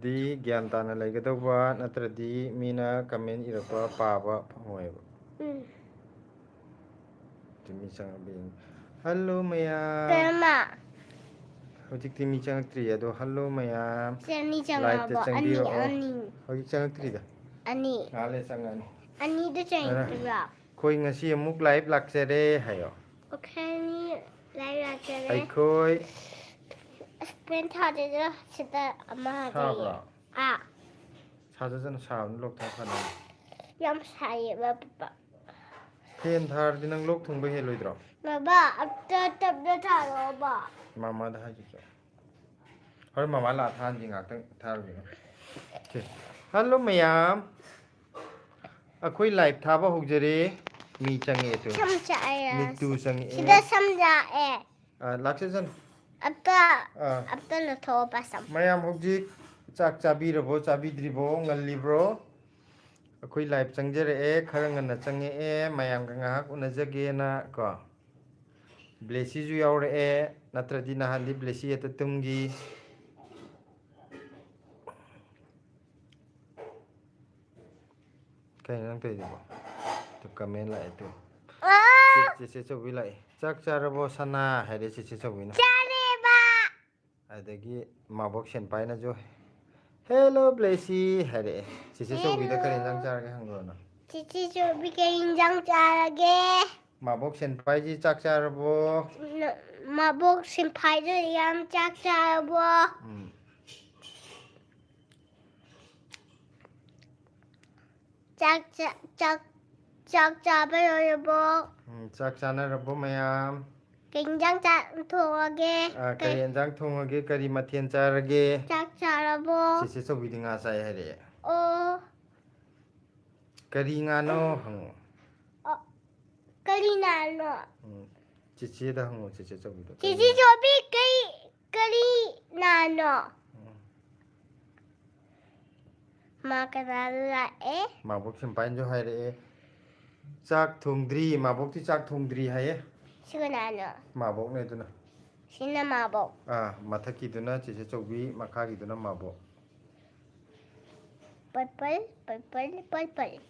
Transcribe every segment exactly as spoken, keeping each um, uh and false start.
ꯗꯤ ꯒ꯭ꯌꯥꯟ ꯇꯥꯅ ꯂꯩꯒꯗꯧꯕ, ꯅꯠꯇ꯭ꯔꯗꯤ ꯃꯤꯅ ꯀꯃꯦꯟ ꯏꯔꯛꯄ ꯄꯥꯕ ꯐꯪꯉꯣꯏꯕ꯫ ꯎꯝ꯫ ꯇꯤꯃꯤ ꯆꯪꯉꯛꯄ ꯌꯦꯡꯉꯨ꯫ ꯍꯜꯂꯣ ꯃꯌꯥꯝ꯫ ꯀꯔꯝꯕ? ꯍꯧꯖꯤꯛꯇꯤ ꯃꯤ ꯆꯪꯉꯛꯇ꯭ꯔꯤ, ꯑꯗꯣ ꯍꯜꯂꯣ ꯃꯌꯥꯝ꯫ ꯁꯤ ꯑꯅꯤ ꯂꯥꯏꯚꯇ ꯆꯪꯉꯛꯑꯕꯣ? ꯑꯅꯤ, ꯆꯪꯕꯤꯔꯛꯑꯣ꯫ ꯑꯅꯤ꯫ ꯍꯧꯖꯤꯛ ꯆꯪꯉꯛꯇ꯭ꯔꯤꯗ꯫ ꯑꯅꯤ꯫ ꯉꯥꯏꯍꯥꯛ ꯂꯩꯔ ꯆꯪꯉꯛꯑꯅꯤ꯫ ꯑꯅꯤꯗ ꯑꯗꯨꯅ ꯆꯪꯉꯛꯇ꯭ꯔꯤꯕ? ꯑꯩꯈꯣꯏ ꯉꯁꯤ ꯑꯃꯨꯛ ꯂꯥꯏꯚ ꯂꯥꯛꯆꯔꯦ ꯍꯥꯏꯌꯣ꯫ ꯑꯩꯈꯣꯏ ꯑꯅꯤ ꯂꯥꯏꯚ ꯂꯥꯛꯆꯔꯦ꯫ ꯑꯩꯈꯣꯏ ꯑꯁ, ꯐꯦꯟ ꯊꯥꯗꯦꯗ, ꯁꯤꯗ ꯑꯃ ꯍꯥꯞꯄꯤꯌꯦ꯫ ꯁꯥꯕ꯭ꯔꯣ? ꯑꯥ꯫ ꯁꯥꯖꯖꯅꯨ, ꯁꯥꯕꯅ ꯂꯣꯛ ꯊꯨꯡ ꯐꯅꯕꯅꯤ꯫ ꯌꯥꯝ ꯁꯥꯏꯌꯦꯕ, ꯄꯄꯥ꯫ ꯐꯦꯟ ꯊꯥꯔꯗꯤ ꯅꯪ ꯂꯣꯛ ꯊꯨꯡꯕ ꯍꯦꯜꯂꯣꯏꯗ꯭ꯔꯣ? ꯕꯕꯥ, ꯑꯝꯇ ꯇꯞꯅ ꯊꯥꯔꯛꯑꯣꯕ꯫ ꯃꯃꯥꯗ ꯍꯥꯏꯒꯦ ꯆꯣ꯫ ꯍꯣꯔꯦꯟ ꯃꯃꯥ ꯂꯥꯛꯑ ꯊꯥꯍꯟꯁꯤ, ꯉꯥꯛꯇꯪ ꯊꯥꯔꯨꯒꯦ꯫ ꯁꯦ꯫ ꯍꯜꯂꯣ ꯃꯌꯥꯝ꯫ ꯑꯩꯈꯣꯏ ꯂꯥꯏꯚ ꯊꯥꯕ ꯍꯧꯖꯔꯦ꯫ ꯃꯤ ꯆꯪꯉꯛꯑꯦ ꯇꯨ꯫ ꯁꯝ ꯆꯥꯛꯑꯦ꯫ ꯃꯤ ꯇꯨ ꯆꯪꯉꯛꯑꯦ꯫ ꯁꯤꯗ ꯁꯝ ꯂꯥꯛꯑꯦ꯫ ꯑꯥ, ꯂꯥꯛꯆꯁꯅꯨ꯫ ꯑꯝꯇ, ꯑꯥ꯫ ꯑꯝꯇ ꯂꯧꯊꯣꯛꯑꯣ, ꯄꯥꯁꯝ꯫ ꯃꯌꯥꯝ ꯍꯧꯖꯤꯛ ꯆꯥꯛ ꯆꯥꯕꯤꯔꯕꯣ, ꯆꯥꯕꯤꯗ꯭ꯔꯤꯕꯣ, ꯉꯜꯂꯤꯕ꯭ꯔꯣ? ꯑꯩꯈꯣꯏ ꯂꯥꯏꯚ ꯆꯪꯖꯔꯛꯑꯦ, ꯈꯔ ꯉꯟꯅ ꯆꯪꯉꯛꯑꯦ, ꯃꯌꯥꯝꯒ ꯉꯥꯏꯍꯥꯛ ꯎꯅꯖꯒꯦꯅ ꯀꯣ꯫ ꯕ꯭ꯂꯦꯁꯤꯁꯨ ꯌꯥꯎꯔꯛꯑꯦ, ꯅꯠꯇ꯭ꯔꯗꯤ ꯅꯍꯥꯟꯗꯤ ꯕ꯭ꯂꯦꯁꯤ ꯍꯦꯛꯇ ꯇꯨꯝꯈꯤ꯫ ꯀꯩꯅꯣ ꯅꯪ ꯇꯧꯔꯤꯗꯨꯕꯣ? ꯇꯨ ꯀꯃꯦꯟ ꯂꯥꯛꯑꯦ ꯇꯨ꯫ ꯑꯥ! ꯆꯦ-, ꯆꯦꯆꯦ ꯆꯧꯕꯤ ꯂꯥꯛꯑꯦ꯫ "ꯆꯥꯛ ꯆꯥꯔꯕꯣ ꯁꯅꯥ?" ꯍꯥꯏꯔꯦ ꯆꯦꯆꯦ ꯆꯧꯕꯤꯅ꯫ ꯆꯥꯔꯦꯕ꯫ ꯑꯗꯒꯤ ꯃꯥꯕꯣꯛ ꯁꯦꯟꯄꯥꯏꯅꯁꯨ, "ꯍꯦꯜꯂꯣ ꯕ꯭ꯂꯦꯁꯤ" ꯍꯥꯏꯔꯛꯑꯦ꯫ ꯆꯦꯆꯦ ꯆꯧꯕꯤꯗ ꯀꯔꯤ ꯏꯟꯖꯥꯡ ꯍꯦꯜꯂꯣ꯫ ꯆꯥꯔꯒꯦ ꯍꯪꯉꯨꯔꯣ ꯅꯪ? ꯆꯦꯆꯦ ꯆꯧꯕꯤ ꯀꯩ ꯏꯟꯖꯥꯡ ꯆꯥꯔꯒꯦ? ꯃꯥꯕꯣꯛ ꯁꯦꯟꯄꯥꯏꯁꯤ ꯆꯥꯛ ꯆꯥꯔꯕꯣ? ꯅ-, ꯃꯥꯕꯣꯛ ꯁꯦꯟꯄꯥꯏꯗꯨ ꯌꯥꯝ ꯆꯥꯛ ꯆꯥꯔꯕꯣ? ꯎꯝ꯫ ꯆꯥꯛ ꯆꯥ-, ꯆꯥꯛ, ꯆꯥꯛ ꯆꯥꯕ ꯂꯣꯏꯔꯕꯣ? ꯎꯝ, ꯆꯥꯛ ꯆꯥꯅꯔꯕꯣ ꯃꯌꯥꯝ? ꯀꯩ ꯏꯟꯖꯥꯡ ꯆꯥ-, ꯊꯣꯡꯉꯒꯦ? ꯑ, ꯀꯩ ꯀꯩ ꯏꯟꯖꯥꯡ ꯊꯣꯡꯉꯒꯦ? ꯀꯔꯤ ꯃꯊꯦꯜ ꯆꯥꯔꯒꯦ? ꯆꯥꯛ ꯆꯥꯔꯕꯣ? ꯆꯦꯆꯦ ꯆꯧꯕꯤꯗꯤ ꯉꯥ ꯆꯥꯏ ꯍꯥꯏꯔꯛꯑꯦ꯫ ꯑꯣ꯫ ꯀꯔꯤ ꯉꯥꯅꯣ ꯍꯪꯉꯣ꯫ ꯑ, ꯀꯔꯤ ꯉꯥꯅꯣ? ꯎꯝ, ꯆꯦꯆꯦꯗ ꯍꯪꯉꯣ, ꯆꯦꯆꯦ ꯆꯧꯕꯤꯗ꯫ ꯆꯦꯆꯦ ꯆꯧꯕꯤ, ꯀꯩ, ꯀꯔꯤ ꯉꯥꯅꯣ? ꯎꯝ꯫ ꯃꯥ ꯀꯅꯥꯅꯣ ꯂꯥꯛꯑꯦ? ꯃꯥꯕꯣꯛ ꯁꯦꯟꯄꯥꯏꯅꯁꯨ ꯍꯥꯏꯔꯛꯑꯦ, "ꯆꯥꯛ ꯊꯣꯡꯗ꯭ꯔꯤ, ꯃꯥꯕꯣꯛꯇꯤ ꯆꯥꯛ ꯊꯣꯡꯗ꯭ꯔꯤ" ꯍꯥꯏꯌꯦ꯫ ꯁꯤ ꯀꯅꯥꯅꯣ? ꯃꯥꯕꯣꯛꯅꯦ ꯑꯗꯨꯅ꯫ ꯁꯤꯅ ꯃꯥꯕꯣꯛ꯫ ꯑꯥ, ꯃꯊꯛꯀꯤꯗꯨꯅ ꯆꯦꯆꯦ Chaobi, ꯃꯈꯥꯒꯤꯗꯨꯅ ꯃꯥꯕꯣꯛ꯫ Purple, purple, purple.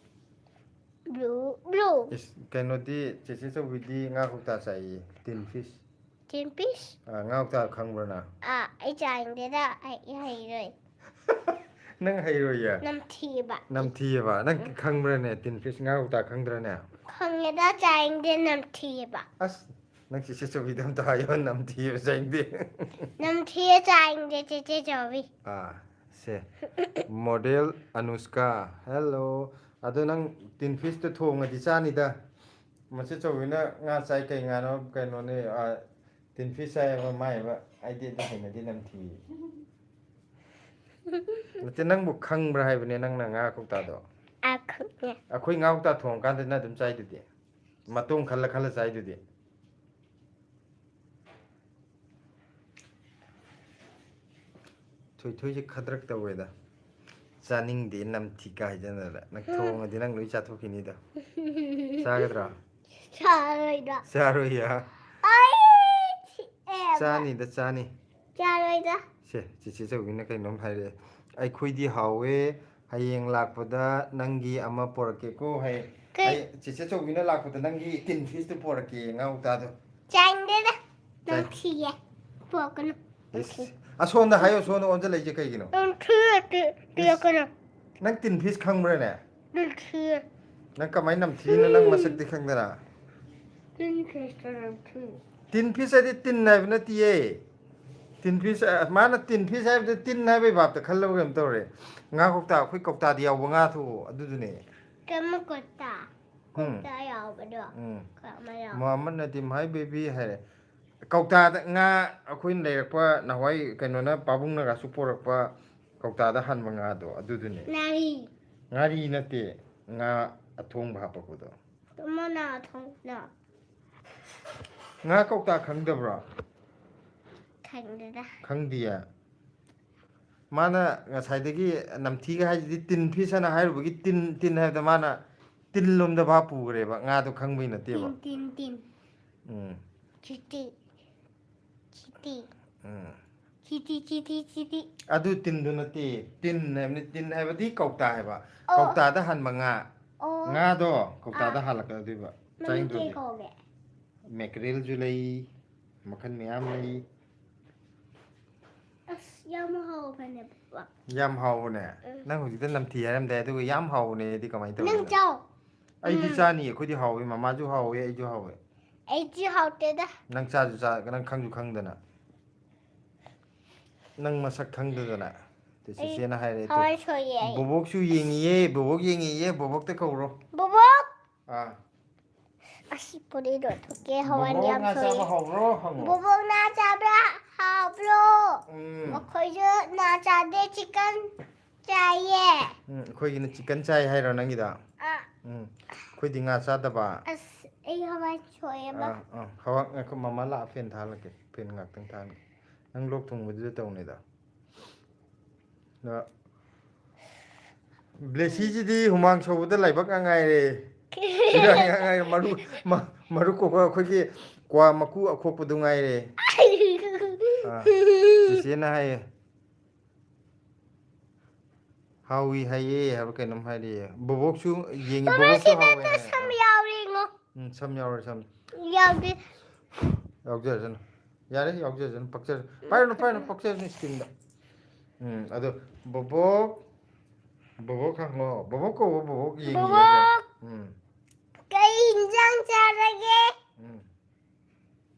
Blue, blue. ꯏꯁ, ꯀꯩꯅꯣꯗꯤ, ꯆꯦꯆꯦ ꯆꯧꯕꯤꯗꯤ ꯉꯥ ꯀꯧꯇꯥ ꯆꯥꯏꯌꯦ, ꯇꯤꯟ ꯐꯤꯁ꯫ Tin fish? ꯑꯥ, ꯉꯥ ꯀꯧꯇꯥ ꯈꯪꯕ꯭ꯔꯥ ꯅꯪ? ꯑꯥ, ꯑꯩ ꯆꯥꯅꯤꯡꯗꯦꯗ, ꯑꯩ ꯍꯩꯔꯣꯏ꯫ ꯅꯪ ꯍꯩꯔꯣꯏꯌꯦ? ꯅꯝꯊꯤꯕ꯫ ꯅꯝꯊꯤꯌꯦꯕ? ꯅꯪ ꯈꯪꯕ꯭ꯔꯥꯅꯦ, ꯇꯤꯟ ꯐꯤꯁ ꯉꯥ ꯀꯧꯇꯥ ꯈꯪꯗ꯭ꯔꯅꯦ? ꯈꯪꯉꯦꯗ, ꯆꯥꯅꯤꯡꯗꯦ, ꯅꯝꯊꯤꯕ꯫ ꯑꯁ, ꯅꯪ ꯆꯦꯆꯦ ꯆꯧꯕꯤꯗ ꯑꯝꯇ ꯍꯥꯏꯌꯣ, ꯅꯝꯊꯤꯕ ꯆꯥꯅꯤꯡꯗꯦ꯫ ꯅꯝꯊꯤꯌꯦ, ꯆꯥꯅꯤꯡꯗꯦ, ꯆꯦꯆꯦ ꯆꯧꯕꯤ꯫ ꯑꯥ, ꯁꯦ꯫ ꯃꯣꯗꯦꯜ ꯑꯅꯨꯁꯀꯥ, ꯍꯦꯜꯂꯣ꯫ ꯑꯗꯣ ꯅꯪ ꯇꯤꯟ ꯐꯤꯁꯇꯣ ꯊꯣꯡꯉꯗꯤ ꯆꯥꯅꯤꯗ꯫ ꯃꯆꯦ ꯆꯧꯕꯤꯅ ꯉꯥ ꯆꯥꯏ, ꯀꯩ ꯉꯥꯅꯣ, ꯀꯩꯅꯣꯅꯦ, ꯑꯥ, ꯇꯤꯟ ꯐꯤꯁ ꯆꯥꯏ ꯍꯥꯏꯕ, ꯃꯥꯏ ꯍꯥꯏꯕ꯫ ꯑꯩꯗꯤ ꯑꯗꯨ ꯍꯩꯅꯗꯦ, ꯅꯝꯊꯤ꯫ ꯅꯠꯇꯦ, ꯅꯪꯕꯨ ꯈꯪꯕ꯭ꯔꯥ ꯍꯥꯏꯕꯅꯦ, ꯅꯪꯅ ꯉꯥ ꯀꯧꯇꯥꯗꯣ? ꯑꯥ, ꯈꯪꯉꯦ꯫ ꯑꯩꯈꯣꯏ ꯉꯥ ꯀꯧꯇꯥ ꯊꯣꯡꯉꯀꯥꯟꯗ ꯅꯪ ꯑꯗꯨꯝ ꯆꯥꯏꯗꯨꯗꯤ, ꯃꯇꯣꯡ ꯈꯜꯂ ꯈꯜꯂ ꯆꯥꯏꯗꯨꯗꯤ꯫ ꯊꯣꯏꯊꯣꯏꯁꯦ ꯈꯗ꯭ꯔꯛ ꯇꯧꯋꯦꯗ꯫ ꯆꯥꯅꯤꯡꯗꯦ, ꯅꯝꯊꯤ ꯀꯥꯏꯗꯅꯗ꯫ ꯅꯪ ꯊꯣꯡꯉꯗꯤ ꯅꯪ ꯂꯣꯏ ꯆꯥꯊꯣꯛꯈꯤꯅꯤꯗ꯫ ꯆꯥꯒꯗ꯭ꯔꯥ? ꯆꯥꯔꯣꯏꯗ꯫ ꯆꯥꯔꯣꯏꯌꯦ꯫ ꯑꯩ ꯆꯤꯛꯑꯦꯕ꯫ ꯆꯥꯅꯤꯗ, ꯆꯥꯅꯤ꯫ ꯆꯥꯔꯣꯏꯗ꯫ ꯁꯦ, ꯆꯦꯆꯦ ꯆꯧꯕꯤꯅ ꯀꯩꯅꯣꯝ ꯍꯥꯏꯔꯛꯑꯦ꯫ "ꯑꯩꯈꯣꯏꯗꯤ ꯍꯥꯎꯋꯦ, ꯍꯌꯦꯡ ꯂꯥꯛꯄꯗ ꯅꯪꯒꯤ ꯑꯃ ꯄꯣꯔꯛꯀꯦꯀꯣ" ꯍꯥꯏ꯫ ꯀꯩ? ꯑꯩ, ꯆꯦꯆꯦ ꯆꯧꯕꯤꯅ ꯂꯥꯛꯄꯗ ꯅꯪꯒꯤ ꯇꯤꯟ ꯐꯤꯁꯇꯨ ꯄꯣꯔꯛꯀꯦ, ꯉꯥ ꯀꯧꯇꯥꯗꯣ꯫ ꯆꯥꯅꯤꯡꯗꯦꯗ꯫ ꯆꯥꯏ꯫ ꯅꯝꯊꯤꯌꯦ꯫ ꯄꯣꯛꯀꯅꯨ꯫ ꯏꯁ, ꯑꯁꯣꯝꯗ ꯍꯥꯏꯌꯣ, ꯁꯣꯝꯗ ꯑꯣꯟꯁꯤꯜꯂꯛꯏꯁꯦ ꯀꯩꯒꯤꯅꯣ? ꯅꯝꯊꯤꯌꯦ, ꯄꯤ-, ꯄꯤꯔꯛꯀꯅꯨ꯫ ꯅꯪ ꯇꯤꯟ ꯐꯤꯁ ꯈꯪꯕ꯭ꯔꯥꯅꯦ? ꯅꯝꯊꯤꯌꯦ꯫ ꯅꯪ ꯀꯃꯥꯏꯅ ꯅꯝꯊꯤꯅꯣ, ꯅꯪ ꯃꯁꯛꯇꯤ ꯈꯪꯗꯅ? ꯇꯤꯟ ꯐꯤꯁꯇ ꯅꯝꯊꯤ꯫ ꯇꯤꯟ ꯐꯤꯁ ꯍꯥꯏꯗꯤ ꯇꯤꯟ ꯍꯥꯏꯕ ꯅꯠꯇꯤꯌꯦ꯫ ꯇꯤꯟ ꯐꯤꯁ, ꯑ, ꯃꯥꯅ ꯇꯤꯟ ꯐꯤꯁ ꯍꯥꯏꯕꯗ ꯇꯤꯟ ꯍꯥꯏꯕꯩ ꯚꯥꯞꯇ ꯈꯜꯂꯕ ꯀꯩꯅꯣꯝ ꯇꯧꯔꯦ꯫ ꯉꯥ ꯀꯧꯇꯥ, ꯑꯩꯈꯣꯏ ꯀꯧꯇꯥꯗꯤ ꯌꯥꯎꯕ ꯉꯥ ꯊꯣꯛꯑꯣ, ꯑꯗꯨꯗꯨꯅꯦ꯫ ꯀꯔꯝꯕ ꯀꯧꯇꯥ? ꯎꯝ꯫ ꯀꯧꯇꯥ ꯌꯥꯎꯕꯗꯣ꯫ ꯎꯝ꯫ ꯀꯔꯝꯕ ꯌꯥꯎꯕ? ꯃꯣꯍꯝꯃꯗ ꯅꯗꯤꯝ, "Hi baby" ꯍꯥꯏꯔꯦ꯫ ꯀꯧꯇꯥꯗ ꯉꯥ ꯑꯩꯈꯣꯏꯅ ꯂꯩꯔꯛꯄ ꯅꯍꯥꯟꯋꯥꯏ ꯀꯩꯅꯣꯅ, ꯄꯥꯕꯨꯡꯅꯒꯁꯨ ꯄꯣꯔꯛꯄ ꯀꯧꯇꯥꯗ ꯍꯥꯟꯕ ꯉꯥꯗꯣ, ꯑꯗꯨꯗꯨꯅꯦ꯫ ꯉꯥꯔꯤ꯫ ꯉꯥꯔꯤ ꯅꯠꯇꯦ, ꯉꯥ ꯑꯊꯣꯡꯕ ꯍꯥꯞꯄꯛꯄꯗꯣ꯫ ꯇꯨꯝꯃꯣ ꯅꯥꯊꯣꯡꯅ꯫ ꯉꯥ ꯀꯧꯇꯥ ꯈꯪꯗꯕ꯭ꯔꯣ? ꯈꯪꯗꯦꯗ꯫ ꯈꯪꯗꯤꯌꯦ꯫ ꯃꯥꯅ ꯉꯁꯥꯏꯗꯒꯤ ꯅꯝꯊꯤꯒ ꯍꯥꯏꯁꯤꯗꯤ ꯇꯤꯟ ꯐꯤꯁ ꯍꯥꯏꯅ ꯍꯥꯏꯔꯨꯕꯒꯤ ꯇꯤꯟ, ꯇꯤꯟ ꯍꯥꯏꯕꯗ ꯃꯥꯅ ꯇꯤꯟ ꯂꯣꯝꯗ ꯚꯥꯞ ꯄꯨꯈ꯭ꯔꯦꯕ, ꯉꯥꯗꯣ ꯈꯪꯕꯩ ꯅꯠꯇꯦꯕ꯫ ꯇꯤꯟ, ꯇꯤꯟ, ꯇꯤꯟ꯫ ꯎꯝ꯫ ꯆꯤꯇꯤ꯫ ꯆꯤꯇꯤ꯫ ꯎꯝ꯫ ꯆꯤꯇꯤ ꯆꯤꯇꯤ ꯆꯤꯇꯤ꯫ ꯑꯗꯨ ꯇꯤꯟꯗꯨ ꯅꯠꯇꯦ꯫ ꯇꯤꯟ ꯍꯥꯏꯕꯅꯤ꯫ ꯇꯤꯟ ꯍꯥꯏꯕꯗꯤ ꯀꯧꯇꯥ ꯍꯥꯏꯕ꯫ ꯑꯣ꯫ ꯀꯧꯇꯥꯗ ꯍꯥꯟꯕ ꯉꯥ꯫ ꯑꯣ꯫ ꯉꯥꯗꯣ ꯀꯧꯇꯥꯗ ꯑꯥ꯫ ꯍꯥꯜꯂꯛꯀꯗꯣꯏꯕ꯫ ꯃꯃꯤꯡ ꯀꯩ ꯆꯥꯅꯤꯡꯗ꯭ꯔꯗꯤ꯫ ꯀꯧꯒꯦ? ꯃꯦꯀꯔꯦꯜꯁꯨ ꯂꯩ꯫ ꯃꯈꯜ ꯃꯌꯥꯝ ꯂꯩ꯫ ꯑꯁ, ꯌꯥꯝ ꯍꯥꯎꯕꯅꯦ, ꯕꯕꯥ꯫ ꯌꯥꯝ ꯍꯥꯎꯕꯅꯦ꯫ ꯎꯝ꯫ ꯅꯪ ꯍꯧꯖꯤꯛꯇ ꯅꯝꯊꯤ ꯍꯥꯏꯔꯝꯗꯥꯏ, ꯑꯗꯨꯒ ꯌꯥꯝ ꯍꯥꯎꯕꯅꯦꯗꯤ ꯀꯃꯥꯏꯅ ꯇꯧꯔꯤꯅꯣ? ꯅꯪ ꯆꯥꯎ꯫ ꯑꯩꯗꯤ ꯎꯝ꯫ ꯆꯥꯅꯤ꯫ ꯑꯩꯈꯣꯏꯗꯤ ꯍꯥꯎꯋꯤ꯫ ꯃꯃꯥꯁꯨ ꯍꯥꯎꯋꯦ, ꯑꯩꯁꯨ ꯍꯥꯎꯋꯦ꯫ ꯑꯩꯗꯤ ꯍꯥꯎꯇꯦꯗ꯫ ꯅꯪ ꯆꯥꯁꯨ ꯆꯥ-, ꯅꯪ ꯈꯪꯁꯨ ꯈꯪꯗꯅ꯫ ꯅꯪ ꯃꯁꯛ ꯈꯪꯗꯗꯅ꯫ ꯑꯗꯨ ꯑꯩ ꯆꯦꯆꯦꯅ ꯍꯥꯏꯔꯦ ꯑꯗꯨ꯫ ꯊꯋꯥꯏ ꯁꯣꯛꯑꯦ ꯑꯩ꯫ ꯕꯣꯕꯣꯛꯁꯨ ꯌꯦꯡꯉꯤꯌꯦ, ꯕꯣꯕꯣꯛ ꯌꯦꯡꯉꯤꯌꯦ, ꯕꯣꯕꯣꯛꯇ ꯀꯧꯔꯣ꯫ ꯕꯣꯕꯣꯛ! ꯑꯥ꯫ ꯑꯁꯤ ꯄꯨꯔꯤꯗꯣ ꯊꯣꯛꯀꯦ, ꯍꯋꯥꯏ ꯕꯣꯕꯣꯛ ꯌꯥꯝ ꯉꯥ ꯆꯥꯕ ꯁꯣꯛꯑꯦ꯫ ꯍꯥꯎꯕ꯭ꯔꯣ ꯍꯪꯉꯣ꯫ ꯕꯣꯕꯣꯛ ꯉꯥ ꯆꯥꯕ꯭ꯔꯥ? ꯍꯥꯎꯕ꯭ꯔꯣ? ꯎꯝ꯫ ꯑꯩꯈꯣꯏꯁꯨ ꯉꯥ ꯆꯥꯗꯦ, ꯆꯤꯛꯀꯟ ꯆꯥꯏꯌꯦ꯫ ꯎꯝ, ꯑꯩꯈꯣꯏꯒꯤꯅ ꯆꯤꯛꯀꯟ ꯆꯥꯏ ꯍꯥꯏꯔꯣ ꯅꯪꯒꯤꯗ? ꯑꯥ꯫ ꯎꯝ, ꯑꯩꯈꯣꯏꯗꯤ ꯉꯥ ꯆꯥꯗꯕ꯫ ꯑꯁ, ꯑꯩ ꯍꯋꯥꯏ ꯁꯣꯛꯑꯦꯕ꯫ ꯑꯥ, ꯑꯥ, ꯍꯋꯥꯏ, ꯉꯥꯏꯈꯣ, ꯃꯃꯥ ꯂꯥꯛꯑ ꯐꯦꯟ ꯊꯥꯍꯜꯂꯛꯀꯦ꯫ ꯐꯦꯟ ꯉꯥꯛꯇꯪ ꯊꯥꯍꯜꯂꯛꯀꯦ꯫ ꯅꯪ ꯂꯣꯛ ꯊꯨꯡꯕꯗꯨꯗ ꯇꯧꯅꯤꯗ꯫ ꯑ, ꯕ꯭ꯂꯦꯁꯤꯁꯤꯗꯤ ꯍꯨꯃꯥꯡ ꯁꯧꯕꯗ ꯂꯥꯏꯕꯛ ꯉꯥꯛ ꯉꯥꯏꯔꯦ꯫ ꯏꯔꯥꯏ ꯉꯥꯛ ꯉꯥꯏꯔꯦ꯫ ꯃꯔꯨ, ꯃ-, ꯃꯔꯨ ꯀꯣꯛꯄ ꯑꯩꯈꯣꯏꯒꯤ ꯀ꯭ꯋꯥ ꯃꯀꯨ ꯑꯈꯣꯛꯄꯗꯨ ꯉꯥꯏꯔꯦ꯫ ꯑꯥ, ꯆꯤꯆꯦꯅ ꯍꯥꯏꯌꯦ꯫ ꯍꯥꯎꯏ ꯍꯥꯏꯌꯦ ꯍꯥꯏꯕ ꯀꯩꯅꯣꯝ ꯍꯥꯏꯔꯤꯌꯦ꯫ ꯕꯣꯕꯣꯛꯁꯨ ꯌꯦꯡꯉꯤ, ꯕꯣꯕꯣꯛꯁꯨ ꯍꯥꯎꯋꯦ ꯍꯥꯏꯌꯦ꯫ ꯁꯝ ꯌꯥꯎꯔꯤꯉꯣ꯫ ꯎꯝ, ꯁꯝ ꯌꯥꯎꯔꯦ, ꯁꯝ꯫ ꯌꯥꯎꯗꯦ꯫ ꯌꯥꯎꯖꯔꯁꯅꯨ꯫ ꯌꯥꯔꯦ, ꯌꯥꯎꯖꯔꯁꯅꯨ, ꯄꯛꯆꯔꯁꯅꯨ꯫ ꯄꯥꯏꯔꯨꯅꯨ, ꯄꯥꯏꯔꯨꯅꯨ, ꯄꯛꯆꯔꯁꯅꯨ screenꯗ꯫ ꯎꯝ, ꯑꯗꯣ ꯕꯣꯕꯣꯛ, ꯕꯣꯕꯣꯛ ꯍꯪꯉꯣ꯫ ꯕꯣꯕꯣꯛ ꯀꯧꯋꯣ, ꯕꯣꯕꯣꯛ ꯌꯦꯡꯉꯤ ꯍꯥꯏꯗꯣ꯫ ꯕꯣꯕꯣꯛ! ꯎꯝ꯫ ꯀꯩ ꯏꯟꯖꯥꯡ ꯆꯥꯔꯒꯦ? ꯎꯝ꯫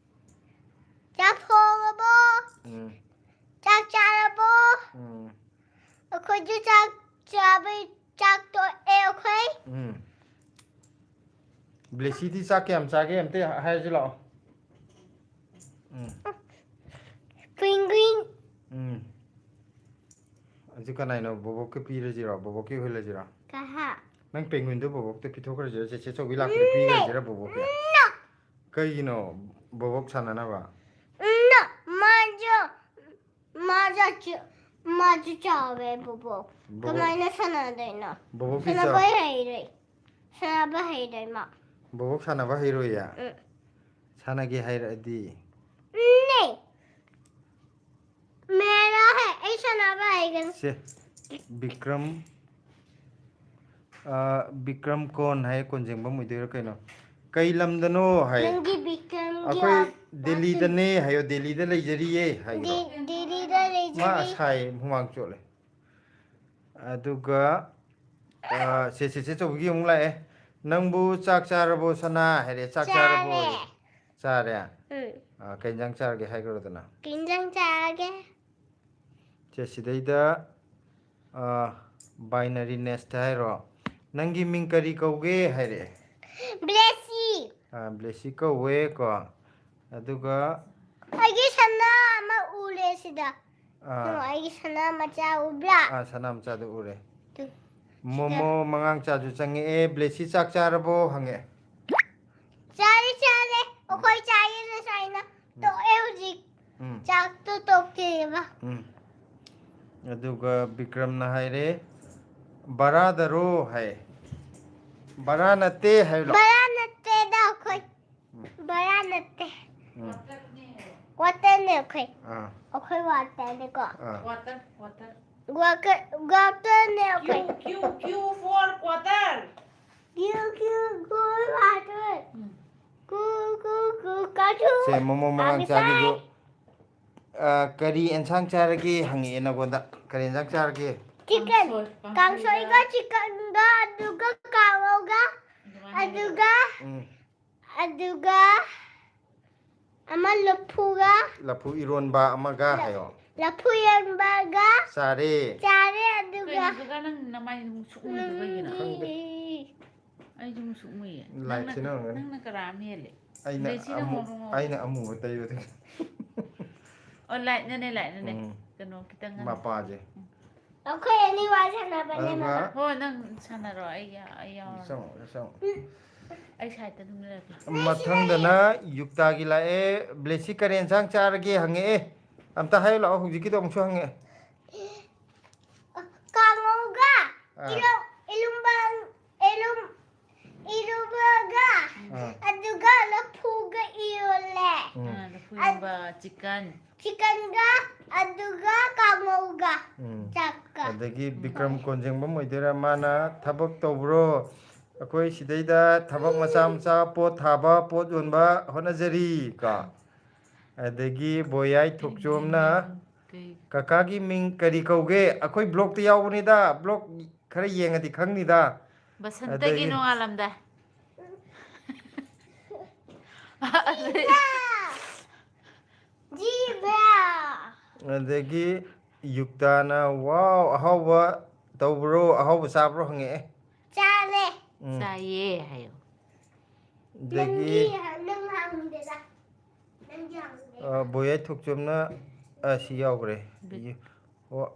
ꯆꯥꯛ ꯊꯣꯡꯉꯕꯣ? ꯎꯝ꯫ ꯆꯥꯛ ꯆꯥꯔꯕꯣ? ꯎꯝ꯫ ꯑꯩꯈꯣꯏꯁꯨ ꯆꯥꯛ ꯆꯥꯕꯩ, ꯆꯥꯛ ꯇꯣꯛꯑꯦ ꯑꯩꯈꯣꯏ꯫ ꯎꯝ꯫ ꯕ꯭ꯂꯦꯁꯤꯗꯤ ꯆꯥꯛ ꯀꯌꯥꯝ ꯆꯥꯒꯦ ꯑꯝꯇ ꯍꯥꯏꯔꯁꯤ ꯂꯥꯛꯑꯣ꯫ ꯎꯝ꯫ ꯄꯦꯡꯒ꯭ꯋꯤꯟ꯫ ꯎꯝ꯫ ꯑꯗꯨ ꯀꯅꯥꯏꯅꯣ? ꯕꯣꯕꯣꯛꯀꯤ ꯄꯤꯔꯁꯤꯔꯣ? ꯕꯣꯕꯣꯛꯀꯤ ꯍꯨꯜꯂꯁꯤꯔꯣ? ꯀꯍꯥ? ꯅꯪ ꯄꯦꯡꯒ꯭ꯋꯤꯟꯗꯨ ꯕꯣꯕꯣꯛꯇ ꯄꯤꯊꯣꯛꯈ꯭ꯔꯁꯤꯔꯣ? ꯆꯦꯆꯦ ꯆꯧꯕꯤ ꯂꯥꯛꯄꯗ ꯎꯝ, ꯄꯤꯈ꯭ꯔꯁꯤꯔ ꯕꯣꯕꯣꯛꯀꯤ? ꯎꯝ, ꯀꯩꯒꯤꯅꯣ? ꯕꯣꯕꯣꯛ ꯁꯥꯟꯅꯅꯕ? ꯎꯝ, ꯃꯥꯁꯨ, ꯃꯥꯁꯨ ꯆ-, ꯃꯥꯁꯨ ꯆꯥꯎꯔꯦ, ꯕꯣꯕꯣꯛ꯫ ꯕꯣꯕꯣꯛ-, ꯀꯃꯥꯏꯅ ꯁꯥꯟꯅꯗꯣꯏꯅꯣ? ꯕꯣꯕꯣꯛꯀꯤ ꯁꯥꯟꯅꯕ ꯆꯥꯎ-, ꯍꯩꯔꯣꯏ꯫ ꯁꯥꯟꯅꯕ ꯍꯩꯔꯣꯏ ꯃꯥ꯫ ꯕꯣꯕꯣꯛ ꯁꯥꯟꯅꯕ ꯍꯩꯔꯣꯏꯌꯦ? ꯎꯝ꯫ ꯁꯥꯟꯅꯒꯦ ꯍꯥꯏꯔꯛꯑꯗꯤ? ꯎꯝꯅꯦ꯫ ꯁꯥꯟꯅꯕ ꯍꯩꯒꯅꯤ꯫ ꯁꯦ, ꯕꯤꯀ꯭ꯔꯝ, ꯑ, ꯕꯤꯀ꯭ꯔꯝ ꯀꯣꯟ ꯍꯥꯏ, ꯀꯣꯟꯖꯦꯡꯕꯝ ꯑꯣꯏꯗꯣꯏꯔꯥ ꯀꯩꯅꯣ? ꯀꯩ ꯂꯝꯗꯅꯣ ꯍꯥꯏ꯫ ꯅꯪꯒꯤ ꯕꯤꯀ꯭ꯔꯝꯒꯤ ꯑꯩꯈꯣꯏ ꯑ-, ꯗꯦꯜꯂꯤꯗꯅꯦ ꯍꯥꯏꯌꯣ, ꯗꯦꯜꯂꯤꯗ ꯂꯩꯖꯔꯤꯌꯦ ꯍꯥꯏꯌꯣ꯫ ꯗꯦ-, ꯗꯦꯜꯂꯤꯗ ꯃꯥ ꯂꯩꯖꯔꯤ꯫ ꯁꯥꯏ, ꯍꯨꯃꯥꯡ ꯆꯣꯠꯂꯦ꯫ ꯑꯗꯨꯒ, ꯑ, ꯁꯦ, ꯁꯦ, ꯆꯦ ꯆꯧꯕꯤꯒꯤ ꯑꯃꯨꯛ ꯂꯥꯛꯑꯦ꯫ "ꯅꯪꯕꯨ ꯆꯥꯛ ꯆꯥꯔꯕꯣ, ꯁꯅꯥ?" ꯍꯥꯏꯔꯦ꯫ "ꯆꯥꯛ ꯆꯥꯔꯕꯣ?" ꯆꯥꯔꯦ꯫ ꯆꯥꯔꯦ? ꯎꯝ꯫ ꯑ, ꯀꯩ ꯏꯟꯖꯥꯡ ꯆꯥꯔꯒꯦ ꯍꯥꯏꯈ꯭ꯔꯣꯗꯅ꯫ ꯀꯩ ꯏꯟꯖꯥꯡ ꯆꯥꯔꯒꯦ? ꯁꯦ, ꯁꯤꯗꯩꯗ, ꯑ, binary nest ꯍꯥꯏꯔꯣ? "ꯅꯪꯒꯤ ꯃꯤꯡ ꯀꯔꯤ ꯀꯧꯒꯦ?" ꯍꯥꯏꯔꯛꯑꯦ꯫ ꯕ꯭ꯂꯦꯁꯤ꯫ ꯑ, ꯕ꯭ꯂꯦꯁꯤ ꯀꯧꯋꯦꯀꯣ꯫ ꯑꯗꯨꯒ ꯑꯩꯒꯤ ꯁꯅꯥ ꯑꯃ ꯎꯔꯦ ꯁꯤꯗ꯫ ꯑꯥ꯫ ꯅꯪ ꯑꯩꯒꯤ ꯁꯅꯥ ꯃꯆꯥ ꯎꯕ꯭ꯔꯥ? ꯑꯥ, ꯁꯅꯥ ꯃꯆꯥꯗꯨ ꯎꯔꯦ꯫ ꯇꯨ, ꯁꯤꯗ꯫ ꯃꯣꯃꯣ ꯃꯉꯥꯡꯆꯥꯁꯨ ꯆꯪꯉꯛꯑꯦ꯫ "ꯕ꯭ꯂꯦꯁꯤ, ꯆꯥꯛ ꯆꯥꯔꯕꯣ?" ꯍꯪꯉꯛꯑꯦ꯫ ꯆꯥꯔꯦ, ꯆꯥꯔꯦ꯫ ꯑꯩꯈꯣꯏ ꯆꯥꯏꯌꯦ ꯉꯁꯥꯏꯅ꯫ ꯎꯝ꯫ ꯇꯣꯛꯑꯦ ꯍꯧꯖꯤꯛ꯫ ꯎꯝ꯫ ꯆꯥꯛꯇꯣ ꯇꯣꯛꯇꯦꯕ꯫ ꯎꯝ꯫ ꯑꯗꯨꯒ ꯕꯤꯀ꯭ꯔꯝꯅ ꯍꯥꯏꯔꯦ, "ꯕꯔꯥꯗꯔꯣ?" ꯍꯥꯏ꯫ "ꯕꯔꯥ ꯅꯠꯇꯦ" ꯍꯥꯏꯕ꯭ꯔꯣ? ꯕꯔꯥ ꯅꯠꯇꯦꯗ ꯑꯩꯈꯣꯏ꯫ ꯎꯝ꯫ ꯕꯔꯥ ꯅꯠꯇꯦ꯫ ꯎꯝ꯫ ꯀ꯭ꯋꯥꯇꯔꯅꯦ ꯑꯩꯈꯣꯏ꯫ ꯑꯥ꯫ ꯑꯩꯈꯣꯏ ꯀ꯭ꯋꯥꯇꯔꯅꯦꯀꯣ꯫ ꯑꯥ꯫ Quarter, quarter. ꯀ꯭ꯋꯥꯇꯔ, ꯀ꯭ꯋꯥꯇꯔꯅꯦ ꯑꯩꯈꯣꯏ꯫ Q, Q, Q for quarter. Q, Q, Q for quarter. ꯎꯝ꯫ ꯀꯨ, ꯀꯨ, ꯀꯨ, ꯀꯥꯇꯨ꯫ ꯁꯦ, ꯃꯣꯃꯣ ꯃꯉꯥꯡ ꯆꯥꯒꯤꯁꯨ, ꯑ, "ꯀꯔꯤ ꯑꯦꯟꯁꯥꯡ ꯆꯥꯔꯒꯦ?" ꯍꯪꯉꯛꯑꯦ ꯅꯪꯉꯣꯟꯗ꯫ "ꯀꯔꯤ ꯑꯦꯟꯁꯥꯡ ꯆꯥꯔꯒꯦ?" ꯆꯤꯛꯀꯟ꯫ ꯀꯥꯡꯁꯣꯏ, ꯀꯥꯡꯁꯣꯏꯒ ꯀꯥꯡꯁꯣꯏꯒ꯫ ꯆꯤꯛꯀꯟꯒ, ꯑꯗꯨꯒ ꯀꯥꯡꯉꯧꯒ, ꯑꯗꯨꯃꯥꯏꯅ ꯑꯗꯨꯒ ꯎꯝ꯫ ꯑꯗꯨꯒ ꯑꯃ ꯂꯐꯨꯒ꯫ ꯂꯐꯨ ꯏꯔꯣꯟꯕ ꯑꯃꯒ ꯂ-, ꯍꯥꯏꯌꯣ꯫ ꯂꯐꯨ ꯏꯔꯣꯟꯕꯒ ꯆꯥꯔꯦ꯫ ꯆꯥꯔꯦ, ꯑꯗꯨꯒ ꯀꯩꯅꯣꯗꯨꯒ ꯅꯪ ꯅꯃꯥꯏ ꯁꯨꯛ ꯎꯏꯗꯣ ꯀꯩꯒꯤꯅꯣ? ꯈꯪꯗꯦ꯫ ꯑꯩꯁꯨ ꯃꯨꯁꯨꯛ ꯃꯨꯏꯌꯦ꯫ ꯂꯥꯏꯠꯁꯤꯅ ꯅꯪꯅ, ꯑꯣꯏꯔꯝꯒꯅꯤ꯫ ꯅꯪꯅ ꯀꯔꯥ ꯑꯃ ꯍꯦꯜꯂꯦ꯫ ꯑꯩꯅ ꯂꯩꯁꯤꯅ ꯑꯃꯨ-, ꯉꯧꯔꯣ ꯉꯧꯔꯣ꯫ ꯑꯩꯅ ꯑꯃꯨꯕ ꯇꯩꯕꯗꯒꯤ꯫ ꯑꯣ, ꯂꯥꯏꯠꯅꯅꯦ, ꯂꯥꯏꯠꯅꯅꯦ꯫ ꯎꯝ꯫ ꯀꯩꯅꯣ ꯈꯤꯇꯪ ꯉꯥꯏ-, ꯃꯄꯥꯁꯦ꯫ ꯎꯝ꯫ ꯑꯩꯈꯣꯏ ꯑꯅꯤ ꯋꯥꯔꯤ ꯁꯥꯟꯅꯕꯅꯦ, ꯑꯗꯨꯒ ꯃꯃꯥ꯫ ꯍꯣꯏ, ꯅꯪ ꯁꯥꯟꯅꯔꯣ, ꯑꯩ ꯌꯥ-, ꯑꯩ ꯌꯥꯎꯔꯒꯦ꯫ ꯆꯪꯉꯛꯑꯣ, ꯆꯪꯉꯛꯑꯣ꯫ ꯑꯩ ꯁꯥꯏꯠꯇ ꯑꯗꯨꯝ ꯂꯩꯔꯛꯀꯦ꯫ ꯃꯊꯪꯗꯅ ꯌꯨꯛꯇꯥꯒꯤ ꯂꯥꯛꯑꯦ꯫ "ꯕ꯭ꯂꯦꯁꯤ, ꯀꯔꯤ ꯌꯦꯟꯁꯥꯡ ꯆꯥꯔꯒꯦ?" ꯍꯪꯉꯛꯑꯦ꯫ ꯑꯝꯇ ꯍꯥꯏꯌꯨ ꯂꯥꯛꯑꯣ, ꯍꯧꯖꯤꯛꯀꯤꯗꯣ ꯑꯃꯨꯛꯁꯨ ꯍꯪꯉꯛꯑꯦ꯫ ꯀꯥꯡꯉꯧꯒ ꯑꯥ꯫ ꯏꯔꯣ-, ꯏꯔꯣꯝꯕ, ꯏꯔꯣꯝ-, ꯏꯔꯣꯝꯕꯒ ꯑꯥ꯫ ꯑꯗꯨꯒ ꯂꯐꯨꯒ ꯏꯔꯣꯜꯂꯦ꯫ ꯎꯝ꯫ ꯑꯥ, ꯂꯐꯨ ꯏꯔꯣꯝꯕ, ꯆꯤꯛꯀꯟ꯫ ꯆꯤꯛꯀꯟꯒ ꯑꯗꯨꯒ ꯀꯥꯡꯉꯧ꯫ ꯎꯝ꯫ ꯑꯗꯒꯤ ꯕꯤꯀ꯭ꯔꯝ ꯀꯣꯟꯖꯦꯡꯕꯝ ꯑꯣꯏꯗꯣꯏꯔꯥ, ꯃꯥꯅ ꯊꯕꯛ ꯇꯧꯕ꯭ꯔꯣ? ꯑꯩꯈꯣꯏ ꯁꯤꯗꯩꯗ ꯊꯕꯛ ꯃꯆꯥ ꯃꯆꯥ, ꯄꯣꯠ ꯊꯥꯕ, ꯄꯣꯠ ꯌꯣꯟꯕ ꯍꯣꯠꯅꯖꯔꯤ ꯀꯣ꯫ ꯑꯗꯒꯤ ꯕꯣꯌꯥꯏ ꯊꯣꯛꯆꯣꯝꯅ, ꯀꯩ? "ꯀꯀꯥꯒꯤ ꯃꯤꯡ ꯀꯔꯤ ꯀꯧꯒꯦ?" ꯑꯩꯈꯣꯏ ꯕ꯭ꯂꯣꯛꯇ ꯌꯥꯎꯕꯅꯤꯗ, ꯕ꯭ꯂꯣꯛ ꯈꯔ ꯌꯦꯡꯉꯗꯤ ꯈꯪꯅꯤꯗ꯫ ꯕꯁꯟꯇꯒꯤ ꯑꯗꯒꯤ ꯅꯣꯡꯉꯥꯜꯂꯝꯗꯥꯏ꯫ ꯖꯤꯕ꯭ꯔꯥ꯫ ꯑꯗꯒꯤ ꯌꯨꯛꯇꯥꯅ, "ꯋꯥꯎ, ꯑꯍꯥꯎꯕ ꯇꯧꯕ꯭ꯔꯣ? ꯑꯍꯥꯎꯕ ꯆꯥꯕ꯭ꯔꯣ?" ꯍꯪꯉꯛꯑꯦ꯫ ꯆꯥꯔꯦ꯫ ꯎꯝ꯫ ꯆꯥꯏꯌꯦ ꯍꯥꯏꯌꯣ꯫ ꯑꯗꯒꯤ ꯅꯪꯒꯤ, ꯅꯪ ꯍꯪꯗꯦꯗ꯫ ꯅꯪꯒꯤ ꯍꯪꯗꯦ꯫ ꯑ, ꯕꯣꯌꯥꯏ ꯊꯣꯛꯆꯣꯝꯅ, ꯑ, ꯁꯤ ꯌꯥꯎꯈ꯭ꯔꯦ꯫ ꯕꯤꯠ꯫ ꯑꯣ,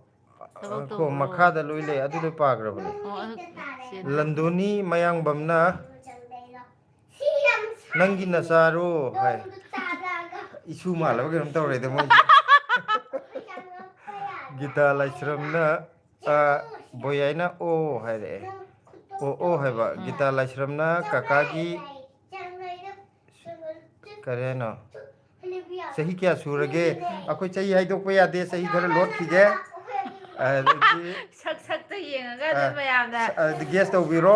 ꯊꯕꯛ ꯑ, ꯀꯣ, ꯇꯧꯕ꯭ꯔꯣ? ꯃꯈꯥꯗ ꯂꯣꯏ ꯂꯩ, ꯑꯗꯨ ꯂꯣꯏ ꯄꯥꯈ꯭ꯔꯕꯅꯦ꯫ ꯑꯣ, ꯑꯗꯨ ꯁꯤ ꯂꯟꯗꯣꯅꯤ ꯃꯌꯥꯡꯕꯝꯅ, "ꯅꯪꯒꯤ ꯅꯆꯥꯔꯣ?" ꯍꯥꯏ꯫ ꯏꯁꯨ ꯃꯥꯜꯂꯕ ꯀꯩꯅꯣꯝ ꯇꯧꯔꯦꯗ ꯃꯣꯏꯁꯦ꯫ ꯒꯤꯇꯥ ꯂꯥꯏꯁ꯭ꯔꯝꯅ, ꯑ, ꯕꯣꯌꯥꯏꯅ "ꯑꯣ" ꯍꯥꯏꯔꯛꯑꯦ꯫ "ꯑꯣ, ꯑꯣ" ꯍꯥꯏꯕ꯫ ꯎꯝ꯫ ꯒꯤꯇꯥ ꯂꯥꯏꯁ꯭ꯔꯝꯅ ꯀꯀꯥꯒꯤ ꯀꯔꯤ ꯍꯥꯏꯅꯣ? ꯆꯍꯤ ꯀꯌꯥ ꯁꯨꯔꯒꯦ? ꯑꯩꯈꯣꯏ ꯆꯍꯤ ꯍꯥꯏꯗꯣꯛꯄ ꯌꯥꯗꯦ, ꯆꯍꯤ ꯈꯔ ꯂꯣꯠꯈꯤꯒꯦ꯫ ꯑꯗꯒꯤ, ꯁꯛ ꯁꯛꯇ ꯌꯦꯡꯉꯒ ꯑꯗꯨꯝ ꯑ, ꯃꯌꯥꯝꯅ꯫ ꯑꯗ guess ꯇꯧꯕꯤꯔꯣ꯫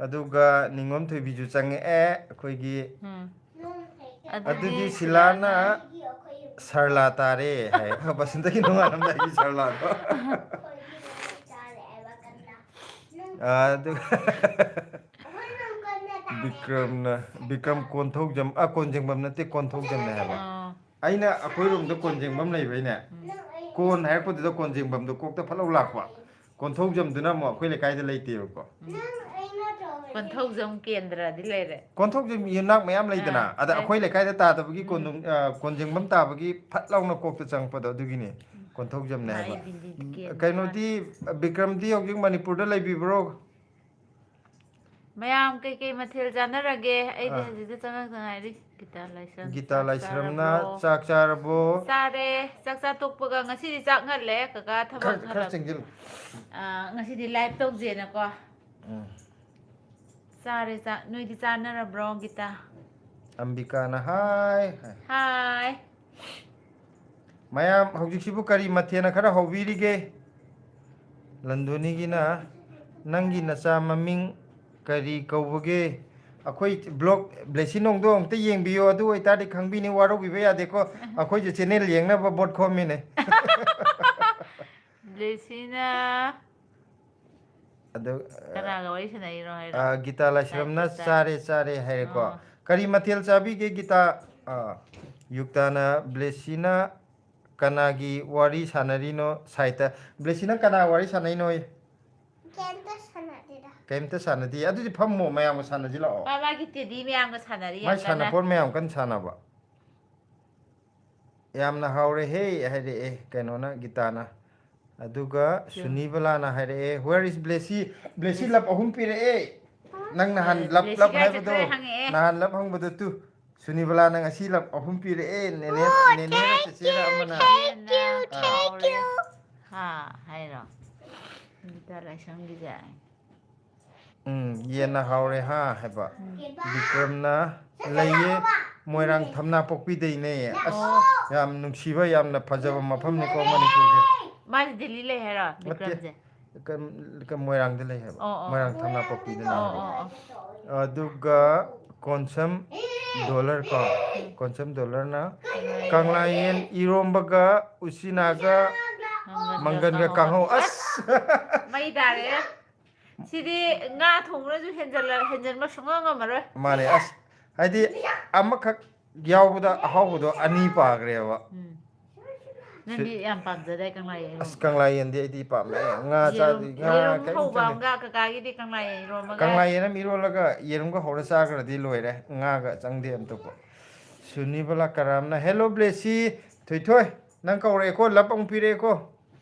ꯑꯗꯨꯒ ꯅꯤꯉꯣꯝ ꯊꯣꯏꯕꯤꯁꯨ ꯆꯪꯉꯛꯑꯦ ꯑꯩꯈꯣꯏꯒꯤ꯫ ꯎꯝ꯫ ꯑꯗꯨꯗꯤ ꯑꯗꯨꯗꯤ ꯁꯤꯂꯥꯅ ꯁꯤꯂꯥꯅ ꯁꯔꯂꯥ ꯇꯥꯔꯦ ꯍꯥꯏ꯫ ꯕꯁꯟꯇꯒꯤ ꯅꯣꯡꯉꯥꯜꯂꯝꯗꯥꯏꯒꯤ ꯁꯔꯂꯥꯗꯣ꯫ ꯑꯗꯨ ꯕꯤꯀ꯭ꯔꯝꯅ, ꯕꯤꯀ꯭ꯔꯝ ꯀꯣꯟꯊꯧꯖꯝ, ꯑ, ꯀꯣꯟꯖꯦꯡꯕꯝ ꯅꯠꯇꯦ, ꯀꯣꯟꯊꯧꯖꯝꯅꯦ ꯍꯥꯏꯕ꯫ ꯑꯥ꯫ ꯑꯩꯅ ꯑꯩꯈꯣꯏꯔꯣꯝꯗ ꯀꯣꯟꯖꯦꯡꯕꯝ ꯂꯩꯕꯩꯅꯦ, ꯎꯝ꯫ ꯀꯣꯟ ꯍꯥꯏꯔꯛꯄꯗꯨꯗ ꯀꯣꯟꯖꯦꯡꯕꯝꯗꯣ ꯀꯣꯛꯇ ꯐꯠ ꯂꯧ ꯂꯥꯛꯄ꯫ ꯀꯣꯟꯊꯧꯖꯝꯗꯨꯅ ꯑꯃꯨꯛ ꯑꯩꯈꯣꯏ ꯂꯩꯀꯥꯏꯗ ꯂꯩꯇꯦꯕꯀꯣ꯫ ꯀꯣꯟꯊꯧꯖꯝ ꯀꯦꯟꯗ꯭ꯔꯗꯤ ꯂꯩꯔꯦ꯫ ꯀꯣꯟꯊꯧꯖꯝ ꯌꯨꯝꯅꯥꯛ ꯃꯌꯥꯝ ꯂꯩꯗꯅ, ꯑꯥ, ꯑꯗ ꯂꯩ꯫ ꯑꯩꯈꯣꯏ ꯂꯩꯀꯥꯏꯗ ꯇꯥꯗꯕꯒꯤ ꯎꯝ꯫ ꯀꯣꯟꯗꯣꯡ-, ꯑ, ꯀꯣꯟꯖꯦꯡꯕꯝ ꯇꯥꯕꯒꯤ ꯐꯠ ꯂꯥꯎꯅ ꯀꯣꯛꯇ ꯆꯪꯉꯛꯄꯗꯣ ꯑꯗꯨꯒꯤꯅꯦ꯫ ꯀꯣꯟꯊꯧꯖꯝꯅꯦ ꯍꯥꯏꯕ꯫ ꯃꯥꯏ ꯕꯤꯟꯗꯤ ꯀꯦꯟꯕ ꯀꯩꯅꯣꯗꯤ, ꯃꯥꯜꯂꯦ꯫ ꯕꯤꯀ꯭ꯔꯝꯗꯤ ꯍꯧꯖꯤꯛ ꯃꯅꯤꯄꯨꯔꯗ ꯂꯩꯕꯤꯕ꯭ꯔꯣ? ꯃꯌꯥꯝ ꯀꯩꯀꯩ ꯃꯊꯦꯜ ꯆꯥꯟꯅꯔꯒꯦ? ꯑꯩꯗꯤ ꯑꯥ꯫ ꯍꯧꯖꯤꯛꯇ ꯆꯪꯉꯛꯇ ꯉꯥꯏꯔꯤ꯫ ꯒꯤꯇꯥ ꯂꯥꯏꯁ꯭ꯔꯝ, ꯒꯤꯇꯥ ꯆꯥꯛ ꯂꯥꯏꯁ꯭ꯔꯝꯅ, ꯆꯥꯔꯕꯣ? "ꯆꯥꯛ ꯆꯥꯔꯕꯣ?" ꯆꯥꯔꯦ꯫ ꯆꯥꯛ ꯆꯥ ꯇꯣꯛꯄꯒ ꯉꯁꯤꯗꯤ ꯆꯥꯛ ꯉꯜꯂꯦ, ꯀꯀꯥ ꯊꯕꯛ ꯈꯔ, ꯈꯔ ꯍꯜꯂꯛ-, ꯆꯪꯁꯤꯜꯂꯨ꯫ ꯑꯥ, ꯉꯁꯤꯗꯤ live ꯇꯧꯁꯦꯅꯀꯣ꯫ ꯎꯝ꯫ ꯆꯥꯔꯦ ꯆꯥꯛ꯫ ꯅꯣꯏꯗꯤ ꯆꯥꯅꯔꯕ꯭ꯔꯣ, ꯒꯤꯇꯥ? ꯑꯝꯕꯤꯀꯥꯅ ꯍꯥꯏ ꯍꯥꯏ꯫ ꯍꯥꯏ꯫ ꯃꯌꯥꯝ ꯍꯧꯖꯤꯛꯁꯤꯕꯨ ꯀꯔꯤ ꯃꯊꯦꯜꯅ ꯈꯔ ꯍꯧꯕꯤꯔꯤꯒꯦ? ꯂꯟꯗꯣꯅꯤꯒꯤꯅ, "ꯅꯪꯒꯤ ꯅꯆꯥ ꯃꯃꯤꯡ ꯀꯔꯤ ꯀꯧꯕꯒꯦ?" ꯑꯩꯈꯣꯏ ꯕ꯭ꯂꯣꯛ ꯕ꯭ꯂꯦꯁꯤ ꯅꯣꯡꯗꯣ ꯑꯃꯨꯛꯇ ꯌꯦꯡꯕꯤꯌꯣ, ꯑꯗꯨ ꯑꯣꯏꯇꯥꯔꯗꯤ ꯈꯪꯕꯤꯅꯤ, ꯋꯥꯔꯧꯕꯤꯕ ꯌꯥꯗꯦꯀꯣ꯫ ꯑꯩꯈꯣꯏꯁꯨ ꯆꯦꯅꯦꯜ ꯌꯦꯡꯅꯕ ꯕꯣꯠ ꯈꯣꯝꯃꯤꯅꯦ꯫ ꯕ꯭ꯂꯦꯁꯤꯅ ꯑꯗꯨ, ꯑ, ꯀꯅꯥꯒ ꯋꯥꯔꯤ ꯁꯥꯟꯅꯔꯤꯅꯣ ꯍꯥꯏꯔꯣ? ꯑ, ꯒꯤꯇꯥ ꯂꯥꯏꯁ꯭ꯔꯝꯅ ꯂꯥꯏꯁ꯭ꯔꯝ ꯆꯥꯔꯦ, ꯆꯥꯔꯦ ꯍꯥꯏꯔꯦꯀꯣ꯫ ꯑꯥ꯫ ꯀꯔꯤ ꯃꯊꯦꯜ ꯆꯥꯕꯤꯒꯦ, ꯒꯤꯇꯥ? ꯑ, ꯌꯨꯛꯇꯥꯅ ꯕ꯭ꯂꯦꯁꯤꯅ ꯀꯅꯥꯒꯤ ꯋꯥꯔꯤ ꯁꯥꯟꯅꯔꯤꯅꯣ ꯁꯥꯏꯠꯇ? ꯕ꯭ꯂꯦꯁꯤꯅ ꯀꯅꯥ ꯋꯥꯔꯤ ꯁꯥꯟꯅꯩꯅꯣ? ꯀꯩꯝꯇ ꯁꯥꯟꯅꯗꯦꯗ꯫ ꯀꯩꯝꯇ ꯁꯥꯟꯅꯗꯦ꯫ ꯑꯗꯨꯗꯤ ꯐꯝꯃꯣ, ꯃꯌꯥꯝꯒ ꯁꯥꯟꯅꯁꯤ ꯂꯥꯛꯑꯣ꯫ ꯃꯥ ꯃꯥꯒꯤ ꯇꯦꯗꯤ ꯃꯌꯥꯝꯒ ꯁꯥꯟꯅꯔꯤ ꯃꯥꯏ ꯌꯥꯝ ꯀꯟꯅ꯫ ꯁꯥꯟꯅꯄꯣꯠ ꯃꯌꯥꯝ ꯀꯟꯅ ꯁꯥꯟꯅꯕ꯫ "ꯌꯥꯝꯅ ꯍꯥꯎꯔꯦꯍꯦ" ꯍꯥꯏꯔꯛꯑꯦ ꯀꯩꯅꯣꯅ, ꯒꯤꯇꯥꯅ꯫ ꯑꯗꯨꯒ ꯁꯨ- ꯁꯨꯅꯤꯕꯂꯥꯅ ꯍꯥꯏꯔꯛꯑꯦ, "Where is Blessy?" ꯕ꯭ꯂꯦꯁꯤ ꯕ꯭ꯂꯦꯁꯤ꯫ ꯂꯞ ꯑꯍꯨꯝ ꯄꯤꯔꯛꯑꯦ꯫ ꯅꯪ ꯅꯍꯥꯟ ꯑꯦ, ꯂꯞ, ꯕ꯭ꯂꯦꯁꯤ ꯂꯞ ꯀꯥꯏ ꯍꯥꯏꯕꯗꯣ, ꯆꯠꯈ꯭ꯔꯦ ꯍꯪꯉꯛꯑꯦ꯫ ꯅꯍꯥꯟ ꯂꯞ ꯍꯪꯕꯗꯣ ꯇꯨ꯫ ꯁꯨꯅꯤꯕꯂꯥꯅ ꯉꯁꯤ ꯂꯞ ꯑꯍꯨꯝ ꯄꯤꯔꯛꯑꯦ, ꯅꯦꯅꯦ, ꯑꯣ, ꯅꯦꯅꯦꯔ thank ꯆꯦꯆꯦꯔ you, ꯑꯃꯅ꯫ Thank you, ah. Thank you꯫ ꯍꯥ, ꯍꯥꯏꯔꯣ? ꯒꯤꯇꯥ ꯂꯥꯏꯁ꯭ꯔꯝꯒꯤꯁꯦ꯫ ꯎꯝ, ꯌꯦꯟꯅ ꯍꯥꯎꯔꯦ ꯍꯥ ꯍꯥꯏꯕ꯫ ꯎꯝ꯫ ꯕꯤꯀ꯭ꯔꯝꯅ ꯂꯩꯌꯦ, ꯃꯣꯏꯔꯥꯡ ꯊꯝꯅꯥꯄꯣꯛꯄꯤꯗꯩꯅꯦ꯫ ꯑꯁ, ꯑꯣ꯫ ꯌꯥꯝ ꯅꯨꯡꯁꯤꯕ, ꯌꯥꯝꯅ ꯐꯖꯕ ꯃꯐꯝꯅꯤꯀꯣ ꯃꯅꯤꯄꯨꯔꯁꯦ꯫ ꯃꯥꯗꯤ ꯗꯤꯜꯂꯤ ꯂꯩ ꯍꯥꯏꯔꯣ, ꯅꯠꯇꯦ꯫ ꯕꯤꯀ꯭ꯔꯝꯁꯦ? ꯀ-, ꯀ-, ꯃꯣꯏꯔꯥꯡꯗ ꯂꯩ ꯍꯥꯏꯕ꯫ ꯑꯣ, ꯑꯣ, ꯃꯣꯏꯔꯥꯡ ꯑꯣ꯫ ꯊꯝꯅꯥꯄꯣꯛꯄꯤꯗꯅꯦ ꯑꯣ, ꯍꯥꯏꯕ꯫ ꯑꯣ, ꯑꯣ꯫ ꯑꯗꯨꯒ ꯀꯣꯟꯁꯝ ꯗꯣꯂꯔ ꯀꯣ, ꯎꯝ꯫ ꯀꯣꯟꯁꯝ ꯗꯣꯂꯔꯅ ꯀꯪꯂꯥ ꯌꯦꯟ ꯏꯔꯣꯝꯕꯒ ꯎꯆꯤꯅꯥꯒ ꯃꯪꯒꯟꯒ ꯃꯪꯒꯟꯒ ꯀꯥꯡꯍꯧ꯫ ꯀꯥꯡꯍꯧ꯫ ꯑꯁ! ꯃꯩ ꯇꯥꯔꯦ꯫ ꯁꯤꯗꯤ ꯉꯥ ꯊꯣꯡꯕꯅꯁꯨ ꯍꯦꯟꯖꯜꯂ-, ꯍꯦꯟꯖꯟꯕ ꯁꯨꯡꯉꯝ ꯉꯝꯃꯔꯣꯏ꯫ ꯃꯥꯅꯦ, ꯑꯁ, ꯍꯥꯏꯗꯤ ꯑꯃꯈꯛ ꯌꯥꯎꯕꯗ ꯑꯍꯥꯎꯕꯗꯣ ꯑꯅꯤ ꯄꯥꯈ꯭ꯔꯦꯕ꯫ ꯎꯝ꯫ ꯅꯪꯗꯤ ꯁꯤ-, ꯌꯥꯝ ꯄꯥꯝꯖꯗꯥꯏ ꯀꯪꯂꯥ ꯌꯦꯟ ꯑꯁ, ꯏꯔꯣꯝꯕ? ꯀꯪꯂꯥ ꯌꯦꯟꯗꯤ ꯑꯩꯗꯤ ꯄꯥꯝꯃꯦ꯫ ꯉꯥ ꯌꯦꯔꯨꯝ, ꯆꯥꯗꯤ-, ꯉꯥ ꯌꯦꯔꯨꯝ ꯀꯔꯤꯝ ꯍꯧꯕ ꯆꯪꯗꯦ꯫ ꯑꯃꯒ ꯀꯀꯥꯒꯤꯗꯤ ꯀꯪꯂꯥ ꯌꯦꯟ ꯏꯔꯣꯝꯕꯒ꯫ ꯀꯪꯂꯥ ꯌꯦꯟ ꯑꯃ ꯏꯔꯣꯜꯂꯒ ꯌꯦꯔꯨꯝꯒ ꯍꯧꯔ ꯆꯥꯈ꯭ꯔꯗꯤ ꯂꯣꯏꯔꯦ꯫ ꯉꯥꯒ ꯆꯪꯗꯦ ꯑꯝꯇꯀꯣ꯫ ꯁꯨꯅꯤꯕꯂꯥ ꯀꯔꯥꯝꯅ, "Hello ꯕ꯭ꯂꯦꯁꯤ, ꯊꯣꯏꯊꯣꯏ, ꯅꯪ ꯀꯧꯔꯛꯑꯦꯀꯣ, ꯂꯞ ꯑꯃꯨꯛ ꯄꯤꯔꯛꯑꯦꯀꯣ"꯫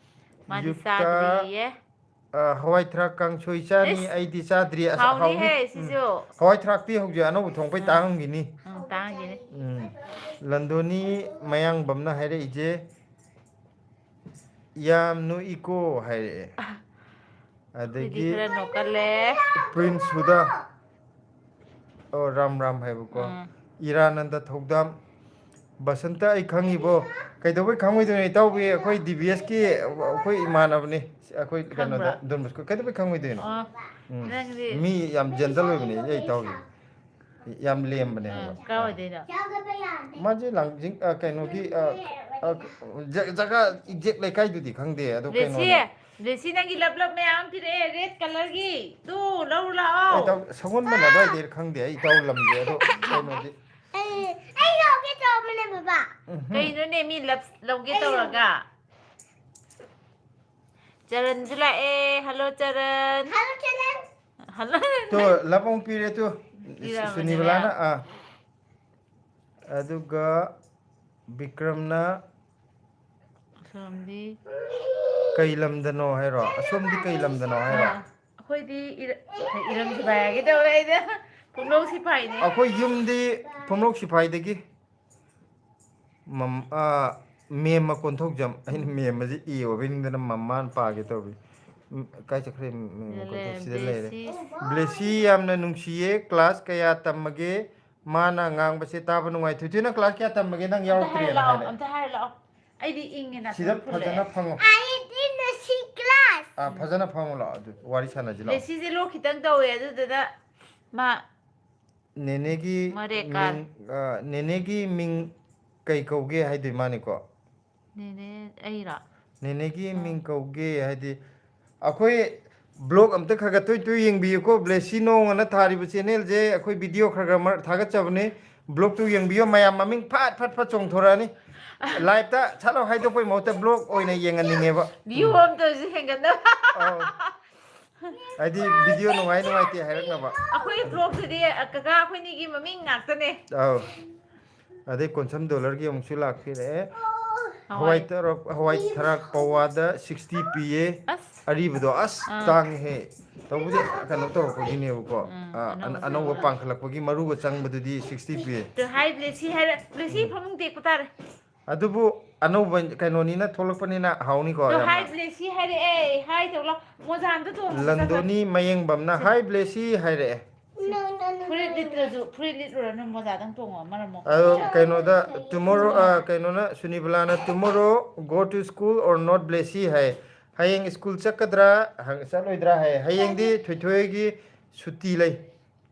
ꯃꯥꯗꯤ ꯌꯨꯛꯇ ꯆꯥꯗ꯭ꯔꯤꯌꯦ꯫ ꯑ, ꯍꯋꯥꯏ ꯊ꯭ꯔꯥꯛ ꯀꯥꯡꯁꯣꯏ ꯆꯥꯅꯤ, ꯏꯁ, ꯑꯩꯗꯤ ꯆꯥꯗ꯭ꯔꯤ꯫ ꯑꯁ, ꯍꯥꯎꯅꯤꯍꯦ ꯍꯥꯎꯅꯤ꯫ ꯎꯝ꯫ ꯁꯤꯁꯨ꯫ ꯍꯋꯥꯏ ꯊ꯭ꯔꯥꯛꯇꯤ ꯍꯧꯖꯤꯛ ꯑꯅꯧꯕ ꯊꯣꯛꯄꯩ ꯑꯥ꯫ ꯇꯥꯡꯉꯝꯒꯤꯅꯤ꯫ ꯎꯝ, ꯇꯥꯡꯉꯝꯒꯤꯅꯤ꯫ ꯎꯝ꯫ ꯂꯟꯗꯣꯅꯤ ꯃꯌꯥꯡꯕꯝꯅ ꯍꯥꯏꯔꯛꯏꯁꯦ, "ꯌꯥꯝ ꯅꯣꯛꯏꯀꯣ" ꯍꯥꯏꯔꯛꯑꯦ꯫ ꯁꯤꯗꯤ ꯑꯗꯒꯤ ꯈꯔ ꯅꯣꯛꯀꯜꯂꯦ꯫ ꯄ꯭ꯔꯤꯟꯁ ꯍꯨꯗꯥ꯫ ꯑꯣ, ꯔꯥꯝ ꯔꯥꯝ ꯍꯥꯏꯕꯀꯣ꯫ ꯎꯝ꯫ ꯏꯔꯥꯅꯟꯗ ꯊꯧꯗꯥꯝ꯫ ꯕꯁꯟꯇ ꯑꯩ ꯈꯪꯉꯤꯕꯣ꯫ ꯀꯩꯗꯧꯕꯩ ꯈꯪꯉꯣꯏꯗꯣꯏꯅꯣ? ꯏꯇꯥꯎꯕꯤ, ꯑꯩꯈꯣꯏ ꯗꯤ ꯕꯤ ꯑꯦꯁꯀꯤ ꯑꯩꯈꯣꯏ ꯏꯃꯥꯟꯅꯕꯅꯤ꯫ ꯑꯩꯈꯣꯏ ꯀꯩꯅꯣꯗ, ꯈꯪꯕ꯭ꯔꯣ? ꯗꯣꯟ ꯕꯣꯁꯀꯣ꯫ ꯀꯩꯗꯧꯕꯩ ꯈꯪꯉꯣꯏꯗꯣꯏꯅꯣ? ꯑꯣ, ꯎꯝ꯫ ꯅꯪꯗꯤ ꯃꯤ ꯌꯥꯝ ꯖꯦꯟꯇꯜ ꯑꯣꯏꯕꯅꯦ ꯑꯩ ꯏꯇꯥꯎꯕꯤ꯫ ꯌꯥꯝ ꯂꯦꯝꯕꯅꯦ ꯍꯥꯏꯕ꯫ ꯎꯝ, ꯀꯥꯏ ꯑꯣꯏꯗꯣꯏꯅꯣ? ꯃꯥꯁꯦ ꯂꯥꯡꯖꯤꯡ, ꯑ, ꯀꯩꯅꯣꯒꯤ, ꯑ, ꯑ, ꯖ-, ꯖꯒꯥ exact ꯂꯩꯀꯥꯏꯗꯨꯗꯤ ꯈꯪꯗꯦ, ꯑꯗꯣ ꯕ꯭ꯂꯦꯁꯤ, ꯀꯩꯅꯣꯅꯦ꯫ ꯕ꯭ꯂꯦꯁꯤ, ꯅꯪꯒꯤ ꯂꯞ ꯂꯞ ꯃꯌꯥꯝ ꯄꯤꯔꯛꯑꯦ, red colourꯒꯤ꯫ ꯇꯨ, ꯂꯧꯔꯨ ꯂꯥꯛꯑꯣ꯫ ꯑꯩ ꯏꯇꯥꯎ ꯁꯒꯣꯜꯕꯟ ꯑꯗꯨꯋꯥꯏꯗꯩꯔ ꯈꯪꯗꯦ, ꯑꯩ ꯏꯇꯥꯎ ꯂꯝꯁꯦ, ꯑꯗꯣ ꯀꯩꯅꯣꯗꯤ꯫ ꯑꯩ, ꯑꯩ ꯂꯧꯒꯦ ꯇꯧꯕꯅꯦ, ꯕꯕꯥ꯫ ꯎꯝꯍꯨꯝ꯫ ꯀꯩꯅꯣꯅꯦ, ꯃꯤ ꯂꯞ ꯂꯧꯒꯦ ꯑꯩ ꯇꯧꯔꯒ? ꯆꯔꯟꯁꯨ ꯂꯥꯛꯑꯦ꯫ Hello, Charan. Hello, Charan. Hello꯫ ꯇꯣ, ꯂꯞ ꯑꯃꯨꯛ ꯄꯤꯔꯦ ꯇꯨ꯫ ꯄꯤꯔꯕꯅꯦ꯫ ꯁꯨꯅꯤꯕꯂꯥꯅ, ꯑꯥ꯫ ꯑꯗꯨꯒ ꯕꯤꯀ꯭ꯔꯝꯅ ꯑꯁꯣꯝꯗꯤ ꯀꯩ ꯂꯝꯗꯅꯣ ꯍꯥꯏꯔꯣ? ꯑꯁꯣꯝꯗꯤ ꯀꯩ ꯂꯝꯗꯅꯣ ꯍꯥꯏꯔꯣ? ꯑꯥ, ꯑꯩꯈꯣꯏꯗꯤ ꯏꯔ-, ꯏꯔꯝ ꯁꯤꯐꯥꯏ ꯍꯥꯏꯒꯦ ꯇꯧꯔꯦ ꯑꯩꯗꯤ꯫ ꯄꯨꯡꯂꯧ ꯁꯤꯐꯥꯏꯅꯦ꯫ ꯑꯩꯈꯣꯏ ꯌꯨꯝꯗꯤ ꯄꯨꯡꯂꯧ ꯁꯤꯐꯥꯏꯗꯒꯤ꯫ ꯃꯝ-, ꯑꯥ, ꯃꯦꯝꯃ ꯀꯣꯟꯊꯧꯖꯝ꯫ ꯑꯩꯅ ꯃꯦꯝꯃꯁꯦ ꯑꯦ ꯑꯣꯏꯕꯩ ꯅꯤꯡꯗꯅ ꯃꯝꯃꯥꯅ ꯄꯥꯒꯦ ꯇꯧꯔꯤ꯫ ꯎꯝ, ꯀꯥꯏ ꯆꯠꯈ꯭ꯔꯦ? ꯃꯦꯝꯃ ꯁꯤꯗ ꯂꯩꯔꯦ, ꯀꯣꯟꯊꯧ-, ꯁꯤꯗ ꯂꯩꯔꯦ꯫ ꯕ꯭ꯂꯦꯁꯤ꯫ ꯕ꯭ꯂꯦꯁꯤ ꯌꯥꯝꯅ ꯅꯨꯡꯁꯤꯌꯦ꯫ Class ꯀꯌꯥ ꯇꯝꯃꯒꯦ? ꯃꯥꯅ ꯉꯥꯡꯕꯁꯦ ꯇꯥꯕ ꯅꯨꯡꯉꯥꯏ꯫ ꯊꯣꯏꯊꯣꯏꯅ class ꯀꯌꯥ ꯇꯝꯃꯒꯦ? ꯅꯪ ꯑꯝꯇ ꯍꯥꯏꯔ ꯌꯥꯎꯔꯛꯇ꯭ꯔꯦꯅ ꯂꯥꯛꯑꯣ, ꯍꯥꯏꯔꯦ꯫ ꯑꯝꯇ ꯍꯥꯏꯔ ꯂꯥꯛꯑꯣ꯫ ꯑꯩꯗꯤ ꯏꯪꯉꯦꯅ ꯁꯤꯗ ꯐꯨꯜꯂꯦ꯫ ꯐꯖꯅ ꯐꯝꯃꯣ꯫ I didn't see class. ꯑꯥ, ꯐꯖꯅ ꯐꯝꯃꯣ ꯂꯥꯛꯑꯣ, ꯑꯗꯨ ꯋꯥꯔꯤ ꯁꯥꯟꯅꯁꯤ ꯂꯥꯛꯑꯣ꯫ ꯕ꯭ꯂꯦꯁꯤꯁꯦ ꯂꯣꯛ ꯈꯤꯇꯪ ꯇꯧꯋꯦ, ꯑꯗꯨꯗꯨꯅ ꯃꯥ ꯅꯦꯅꯦꯒꯤ ꯃꯔꯦꯀꯥꯟ꯫ ꯃꯤꯡ, ꯑ, ꯅꯦꯅꯦꯒꯤ ꯃꯤꯡ ꯀꯩ ꯀꯧꯒꯦ ꯍꯥꯏꯗꯣꯏ ꯃꯥꯅꯤꯀꯣ? ꯅꯦꯅꯦ, ꯑꯩꯔꯣ? ꯅꯦꯅꯦꯒꯤ ꯑꯥ꯫ ꯃꯤꯡ ꯀꯧꯒꯦ ꯍꯥꯏꯗꯤ, ꯑꯩꯈꯣꯏ vlog ꯑꯝꯇ ꯈꯔ ꯈꯔ ꯇꯣꯏ ꯇꯣꯏ ꯌꯦꯡꯕꯤꯌꯨꯀꯣ꯫ ꯕ꯭ꯂꯦꯁꯤ ꯅꯣꯡꯑꯅ ꯊꯥꯔꯤꯕ channelꯁꯦ ꯑꯩꯈꯣꯏ video ꯈꯔ ꯈꯔ ꯃꯔꯛ ꯊꯥꯒꯠꯆꯕꯅꯤ꯫ Vlogꯇꯨ ꯌꯦꯡꯕꯤꯌꯨ, ꯃꯌꯥꯝ ꯃꯃꯤꯡ ꯐꯠ ꯐꯠ ꯐꯠ ꯆꯣꯡꯊꯣꯔꯛꯑꯅꯤ꯫ Liveꯇ ꯁꯠ ꯂꯥꯎ ꯍꯥꯏꯗꯣꯛꯄꯩ ꯃꯍꯨꯠꯇ vlog ꯑꯣꯏꯅ ꯌꯦꯡꯍꯟꯅꯤꯡꯉꯦꯕ꯫ View ꯑꯝꯇꯁꯨ ꯍꯦꯟꯒꯠꯅꯕ꯫ ꯑꯧ꯫ ꯍꯥꯏꯗꯤ video ꯅꯨꯡꯉꯥꯏ ꯅꯨꯡꯉꯥꯏꯇꯦ ꯍꯥꯏꯔꯛꯅꯕ꯫ ꯑꯩꯈꯣꯏ vlogꯁꯤꯗꯤ, ꯑ, ꯀꯀꯥ ꯑꯩꯈꯣꯏꯅꯤꯒꯤ ꯃꯃꯤꯡ ꯉꯥꯛꯇꯅꯦ꯫ ꯑꯧ꯫ ꯑꯗꯩ ꯀꯣꯟꯁꯝ ꯗꯣꯂꯔꯒꯤ ꯑꯃꯨꯛꯁꯨ ꯂꯥꯛꯄꯤꯔꯛꯑꯦ꯫ ꯍꯋꯥꯏ꯫ ꯍꯋꯥꯏ ꯇꯔꯥꯛ, ꯍꯋꯥꯏ ꯊꯔꯥꯛ ꯄꯋꯥꯗ sixty ꯄꯤꯌꯦ꯫ ꯑꯁ꯫ ꯑꯔꯤꯕꯗꯣ, ꯑꯁ, ꯑꯥ꯫ ꯇꯥꯡꯉꯤꯍꯦ꯫ ꯇꯧꯕꯗꯤ ꯀꯩꯅꯣ ꯇꯧꯔꯛꯄꯒꯤꯅꯦꯕꯀꯣ꯫ ꯎꯝ, ꯑꯥ, ꯑꯅ-, ꯑꯅꯧꯕ ꯑꯅꯧꯕ ꯆꯪꯕ꯫ ꯄꯥꯡꯈꯠꯂꯛꯄꯒꯤ ꯃꯔꯨꯒ ꯆꯪꯕꯗꯨꯗꯤ sixty ꯄꯤꯌꯦ꯫ ꯇꯨ ꯍꯥꯏ ꯕ꯭ꯂꯦꯁꯤ ꯍꯥꯏꯔ, ꯕ꯭ꯂꯦꯁꯤ ꯎꯝ꯫ ꯐꯃꯨꯡ ꯇꯦꯛꯄ ꯇꯥꯔꯦ꯫ ꯑꯗꯨꯕꯨ ꯑꯅꯧꯕ ꯀꯩꯅꯣꯅꯤꯅ ꯊꯣꯛꯂꯛꯄꯅꯤꯅ ꯍꯥꯎꯅꯤꯀꯣ ꯑꯗꯣ ꯌꯥꯝꯅ꯫ ꯍꯥꯏ ꯕ꯭ꯂꯦꯁꯤ ꯍꯥꯏꯔꯛꯑꯦ, ꯍꯥꯏ ꯇꯧ ꯂꯥꯎ꯫ ꯃꯣꯖꯥ ꯑꯝꯇ ꯇꯣꯡꯉꯣ, ꯂꯟꯗꯣꯅꯤ ꯃꯌꯦꯡꯕꯝꯅ ꯁꯦ꯫ ꯍꯥꯏ ꯕ꯭ꯂꯦꯁꯤ ꯍꯥꯏꯔꯛꯑꯦ꯫ ꯐꯨꯔꯤꯠ ꯂꯤꯠꯇ꯭ꯔꯁꯨ, ꯐꯨꯔꯤꯠ ꯂꯤꯠꯂꯨꯔꯅꯨ, ꯃꯣꯖꯥꯗꯪ ꯇꯣꯡꯉꯣ, ꯑꯃꯔꯣꯝꯃꯣ꯫ ꯑꯗꯣ ꯀꯩꯅꯣꯗ, tomorrow, ꯑ, ꯀꯩꯅꯣꯅ, ꯁꯨꯅꯤꯕꯂꯥꯅ, "Tomorrow go to school or not, Blessy" ꯍꯥꯏ꯫ ꯍꯌꯦꯡ ꯁ꯭ꯀꯨꯜ ꯆꯠꯀꯗ꯭ꯔꯥ, ꯍꯪ-, ꯆꯠꯂꯣꯏꯗ꯭ꯔꯥ ꯍꯥꯏ꯫ ꯍꯌꯦꯡꯗꯤ ꯊꯣꯏꯊꯣꯏꯒꯤ ꯁꯨꯇꯤ ꯂꯩ꯫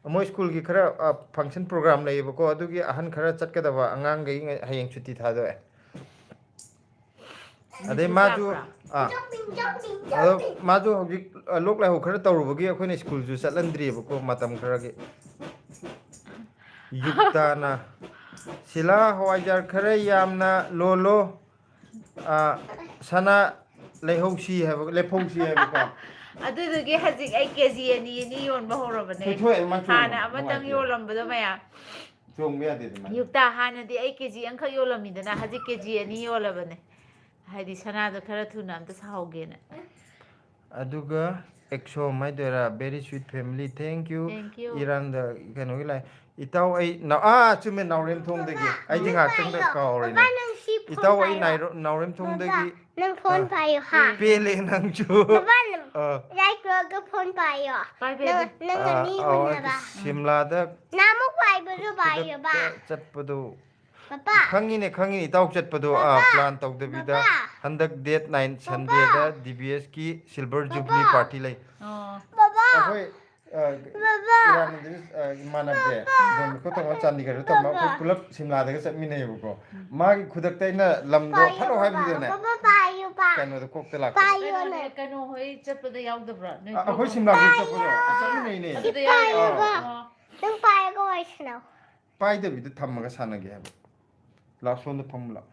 ꯃꯣꯏ ꯁ꯭ꯀꯨꯜꯒꯤ ꯈꯔ, ꯑ, function program ꯂꯩꯌꯦꯕꯀꯣ, ꯑꯗꯨꯒꯤ ꯑꯍꯟ ꯈꯔ ꯆꯠꯀꯗꯕ ꯑꯉꯥꯡꯈꯩ ꯉ-, ꯍꯌꯦꯡ ꯁꯨꯇꯤ ꯊꯥꯗꯣꯛꯑꯦ꯫ ꯑꯗꯩ ꯃꯥꯁꯨ, ꯑꯥ, ꯑꯗꯣ ꯃꯥꯁꯨ ꯍꯧꯖꯤꯛ, ꯑ, ꯂꯣꯛ ꯂꯥꯏꯍꯧ ꯈꯔ ꯇꯧꯔꯨꯕꯒꯤ ꯑꯩꯈꯣꯏꯅ ꯁ꯭ꯀꯨꯜꯁꯨ ꯆꯠꯍꯟꯗ꯭ꯔꯤꯕꯀꯣ, ꯃꯇꯝ ꯈꯔꯒꯤ꯫ ꯌꯨꯛꯇꯥꯅ, "ꯁꯤꯂꯥ, ꯍꯋꯥꯏꯖꯥꯔ ꯈꯔ ꯌꯥꯝꯅ ꯂꯣꯜꯂꯣ, ꯑ, ꯁꯅꯥ ꯂꯩꯍꯧꯁꯤ" ꯍꯥꯏꯕ, "ꯂꯦꯞꯍꯧꯁꯤ" ꯍꯥꯏꯕꯀꯣ꯫ ꯑꯗꯨꯗꯨꯒꯤ ꯍꯧꯖꯤꯛ ꯑꯩ ꯀꯦ ꯖꯤ ꯑꯅꯤ ꯑꯅꯤ ꯌꯣꯟꯕ ꯍꯧꯔꯕꯅꯦ꯫ ꯊꯣꯏꯊꯣꯏ, ꯑꯗꯨꯃꯥꯏꯅ ꯆꯣꯡꯉꯨ, ꯍꯥꯟꯅ ꯑꯃꯇꯪ ꯅꯨꯡꯉꯥꯏꯇꯦ꯫ ꯌꯣꯜꯂꯝꯕꯗꯣ ꯃꯌꯥꯝ꯫ ꯆꯣꯡꯕ ꯌꯥꯗꯦ ꯑꯗꯨꯃꯥꯏꯅ꯫ ꯌꯨꯛꯇꯥ, ꯍꯥꯟꯅꯗꯤ ꯑꯩ ꯀꯦ ꯖꯤ ꯑꯃꯈꯛ ꯌꯣꯜꯂꯝꯃꯤꯗꯅ, ꯍꯧꯖꯤꯛ ꯀꯦ ꯖꯤ ꯑꯅꯤ ꯌꯣꯜꯂꯕꯅꯦ꯫ ꯍꯥꯏꯗꯤ ꯁꯅꯥꯗꯣ ꯈꯔ ꯊꯨꯅ ꯑꯝꯇ ꯁꯥꯍꯧꯒꯦꯅ꯫ ꯑꯗꯨꯒ ꯑꯦꯛꯁꯣꯝ ꯍꯥꯏꯗꯣꯏꯔꯥ, "Very sweet family, thank you, Thank you꯫ ꯏꯔꯥꯡꯗ" ꯀꯩꯅꯣꯒꯤ ꯂꯥꯏ꯫ "ꯏꯇꯥꯎ ꯑꯩ ꯅꯥ-, ꯑꯥ, ꯆꯨꯝꯃꯦ, ꯅꯥꯎꯔꯦꯝꯊꯣꯡꯗꯒꯤ꯫ ꯑꯩꯗꯤ ꯉꯥꯏꯍꯥꯛꯇꯪꯗ ꯀꯥꯎꯔꯦꯅꯦ꯫ ꯕꯕꯥ, ꯅꯪ ꯁꯤ phone "ꯏꯇꯥꯎ ꯑꯩ ꯄꯥꯏꯌꯣ꯫ ꯅꯥꯏꯔꯣ-, ꯅꯥꯎꯔꯦꯝꯊꯣꯡꯗꯒꯤ"꯫ ꯕꯕꯥ, ꯅꯪ phone ꯑꯥ꯫ ꯄꯥꯏꯌꯣ ꯍꯥ꯫ "ꯄꯦꯜꯂꯦ ꯅꯪꯁꯨ"꯫ ꯕꯕꯥ, ꯅꯪ ꯑꯥ꯫ ꯂꯥꯏꯔꯤꯛ ꯂꯣꯏꯔꯒ phone ꯄꯥꯏꯌꯣ꯫ ꯄꯥꯏꯕ ꯅꯪ, ꯌꯥꯗꯦ꯫ ꯅꯪ ꯑꯥ, ꯑꯅꯤ ꯑꯥ, ꯎꯅꯕ꯫ ꯁꯤꯝꯂꯥꯗ ꯅꯍꯥꯟꯃꯨꯛ ꯄꯥꯏꯕꯗꯨ ꯄꯥꯏꯌꯣꯕ꯫ ꯈꯨꯗꯛꯇ ꯆꯠꯄꯗꯣ꯫ ꯄꯄꯥ꯫ ꯈꯪꯉꯤꯅꯦ, ꯈꯪꯉꯤꯅꯦ, ꯏꯇꯥꯎ ꯆꯠꯄꯗꯣ, ꯑꯥ, ꯄꯄꯥ꯫ plan ꯇꯧꯗꯕꯤꯗ ꯄꯄꯥ꯫ ꯍꯟꯗꯛ date nine ꯄꯄꯥ꯫ Sundayꯗ D B Sꯀꯤ silver jubilee ꯄꯄꯥ꯫ party ꯂꯩ꯫ ꯑꯣ꯫ ꯕꯕꯥ꯫ ꯑꯩꯈꯣꯏ, ꯑ, ꯕꯕꯥ꯫ ꯏꯔꯥꯟ ꯑꯗꯨ, ꯑ, ꯏꯃꯥꯟꯅꯕꯁꯦ, ꯗꯣꯟ ꯕꯣꯁꯀꯣ ꯇꯝꯕ ꯆꯥꯟꯗꯤꯒꯔꯗ ꯇꯝꯕ, ꯑꯩꯈꯣꯏ ꯄꯨꯂꯞ ꯁꯤꯝꯂꯥꯗꯒ ꯆꯠꯃꯤꯟꯅꯩꯌꯦꯕꯀꯣ꯫ ꯃꯥꯒꯤ ꯈꯨꯗꯛꯇ ꯑꯩꯅ ꯂꯝꯗꯣ ꯄꯥꯏꯌꯣ ꯐꯠꯂꯥꯎ ꯕꯕꯥ꯫ ꯍꯥꯏꯕꯗꯨꯗꯅꯦ, ꯕꯕꯥ ꯄꯥꯏꯌꯣꯕ꯫ ꯀꯩꯅꯣꯗꯣ ꯀꯣꯛꯇ ꯂꯥꯛꯄ꯫ ꯄꯥꯏꯌꯣꯅꯦ꯫ ꯀꯩꯅꯣ, ꯀꯩꯅꯣ ꯍꯣꯏ ꯆꯠꯄꯗ ꯌꯥꯎꯗꯕ꯭ꯔꯥ? ꯅꯣꯏ ꯑ, ꯑꯩꯈꯣꯏ group? ꯁꯤꯝꯂꯥ group ꯆꯠꯄꯗꯣ ꯆꯠꯃꯤꯟꯅꯩꯅꯦ꯫ ꯑꯗꯨꯗ ꯄꯥꯏꯌꯣꯕ꯫ ꯌꯥꯎꯋꯦꯕ? ꯑꯣ꯫ ꯅꯪ ꯄꯥꯏꯔꯒ ꯋꯥꯔꯤ ꯁꯥꯟꯅꯧ꯫ ꯄꯥꯏꯗꯕꯤꯗ ꯊꯝꯃꯒ ꯁꯥꯟꯅꯒꯦ ꯍꯥꯏꯕ꯫ ꯂꯥꯎ, ꯁꯣꯝꯗ ꯐꯝꯃꯨ ꯂꯥꯎ꯫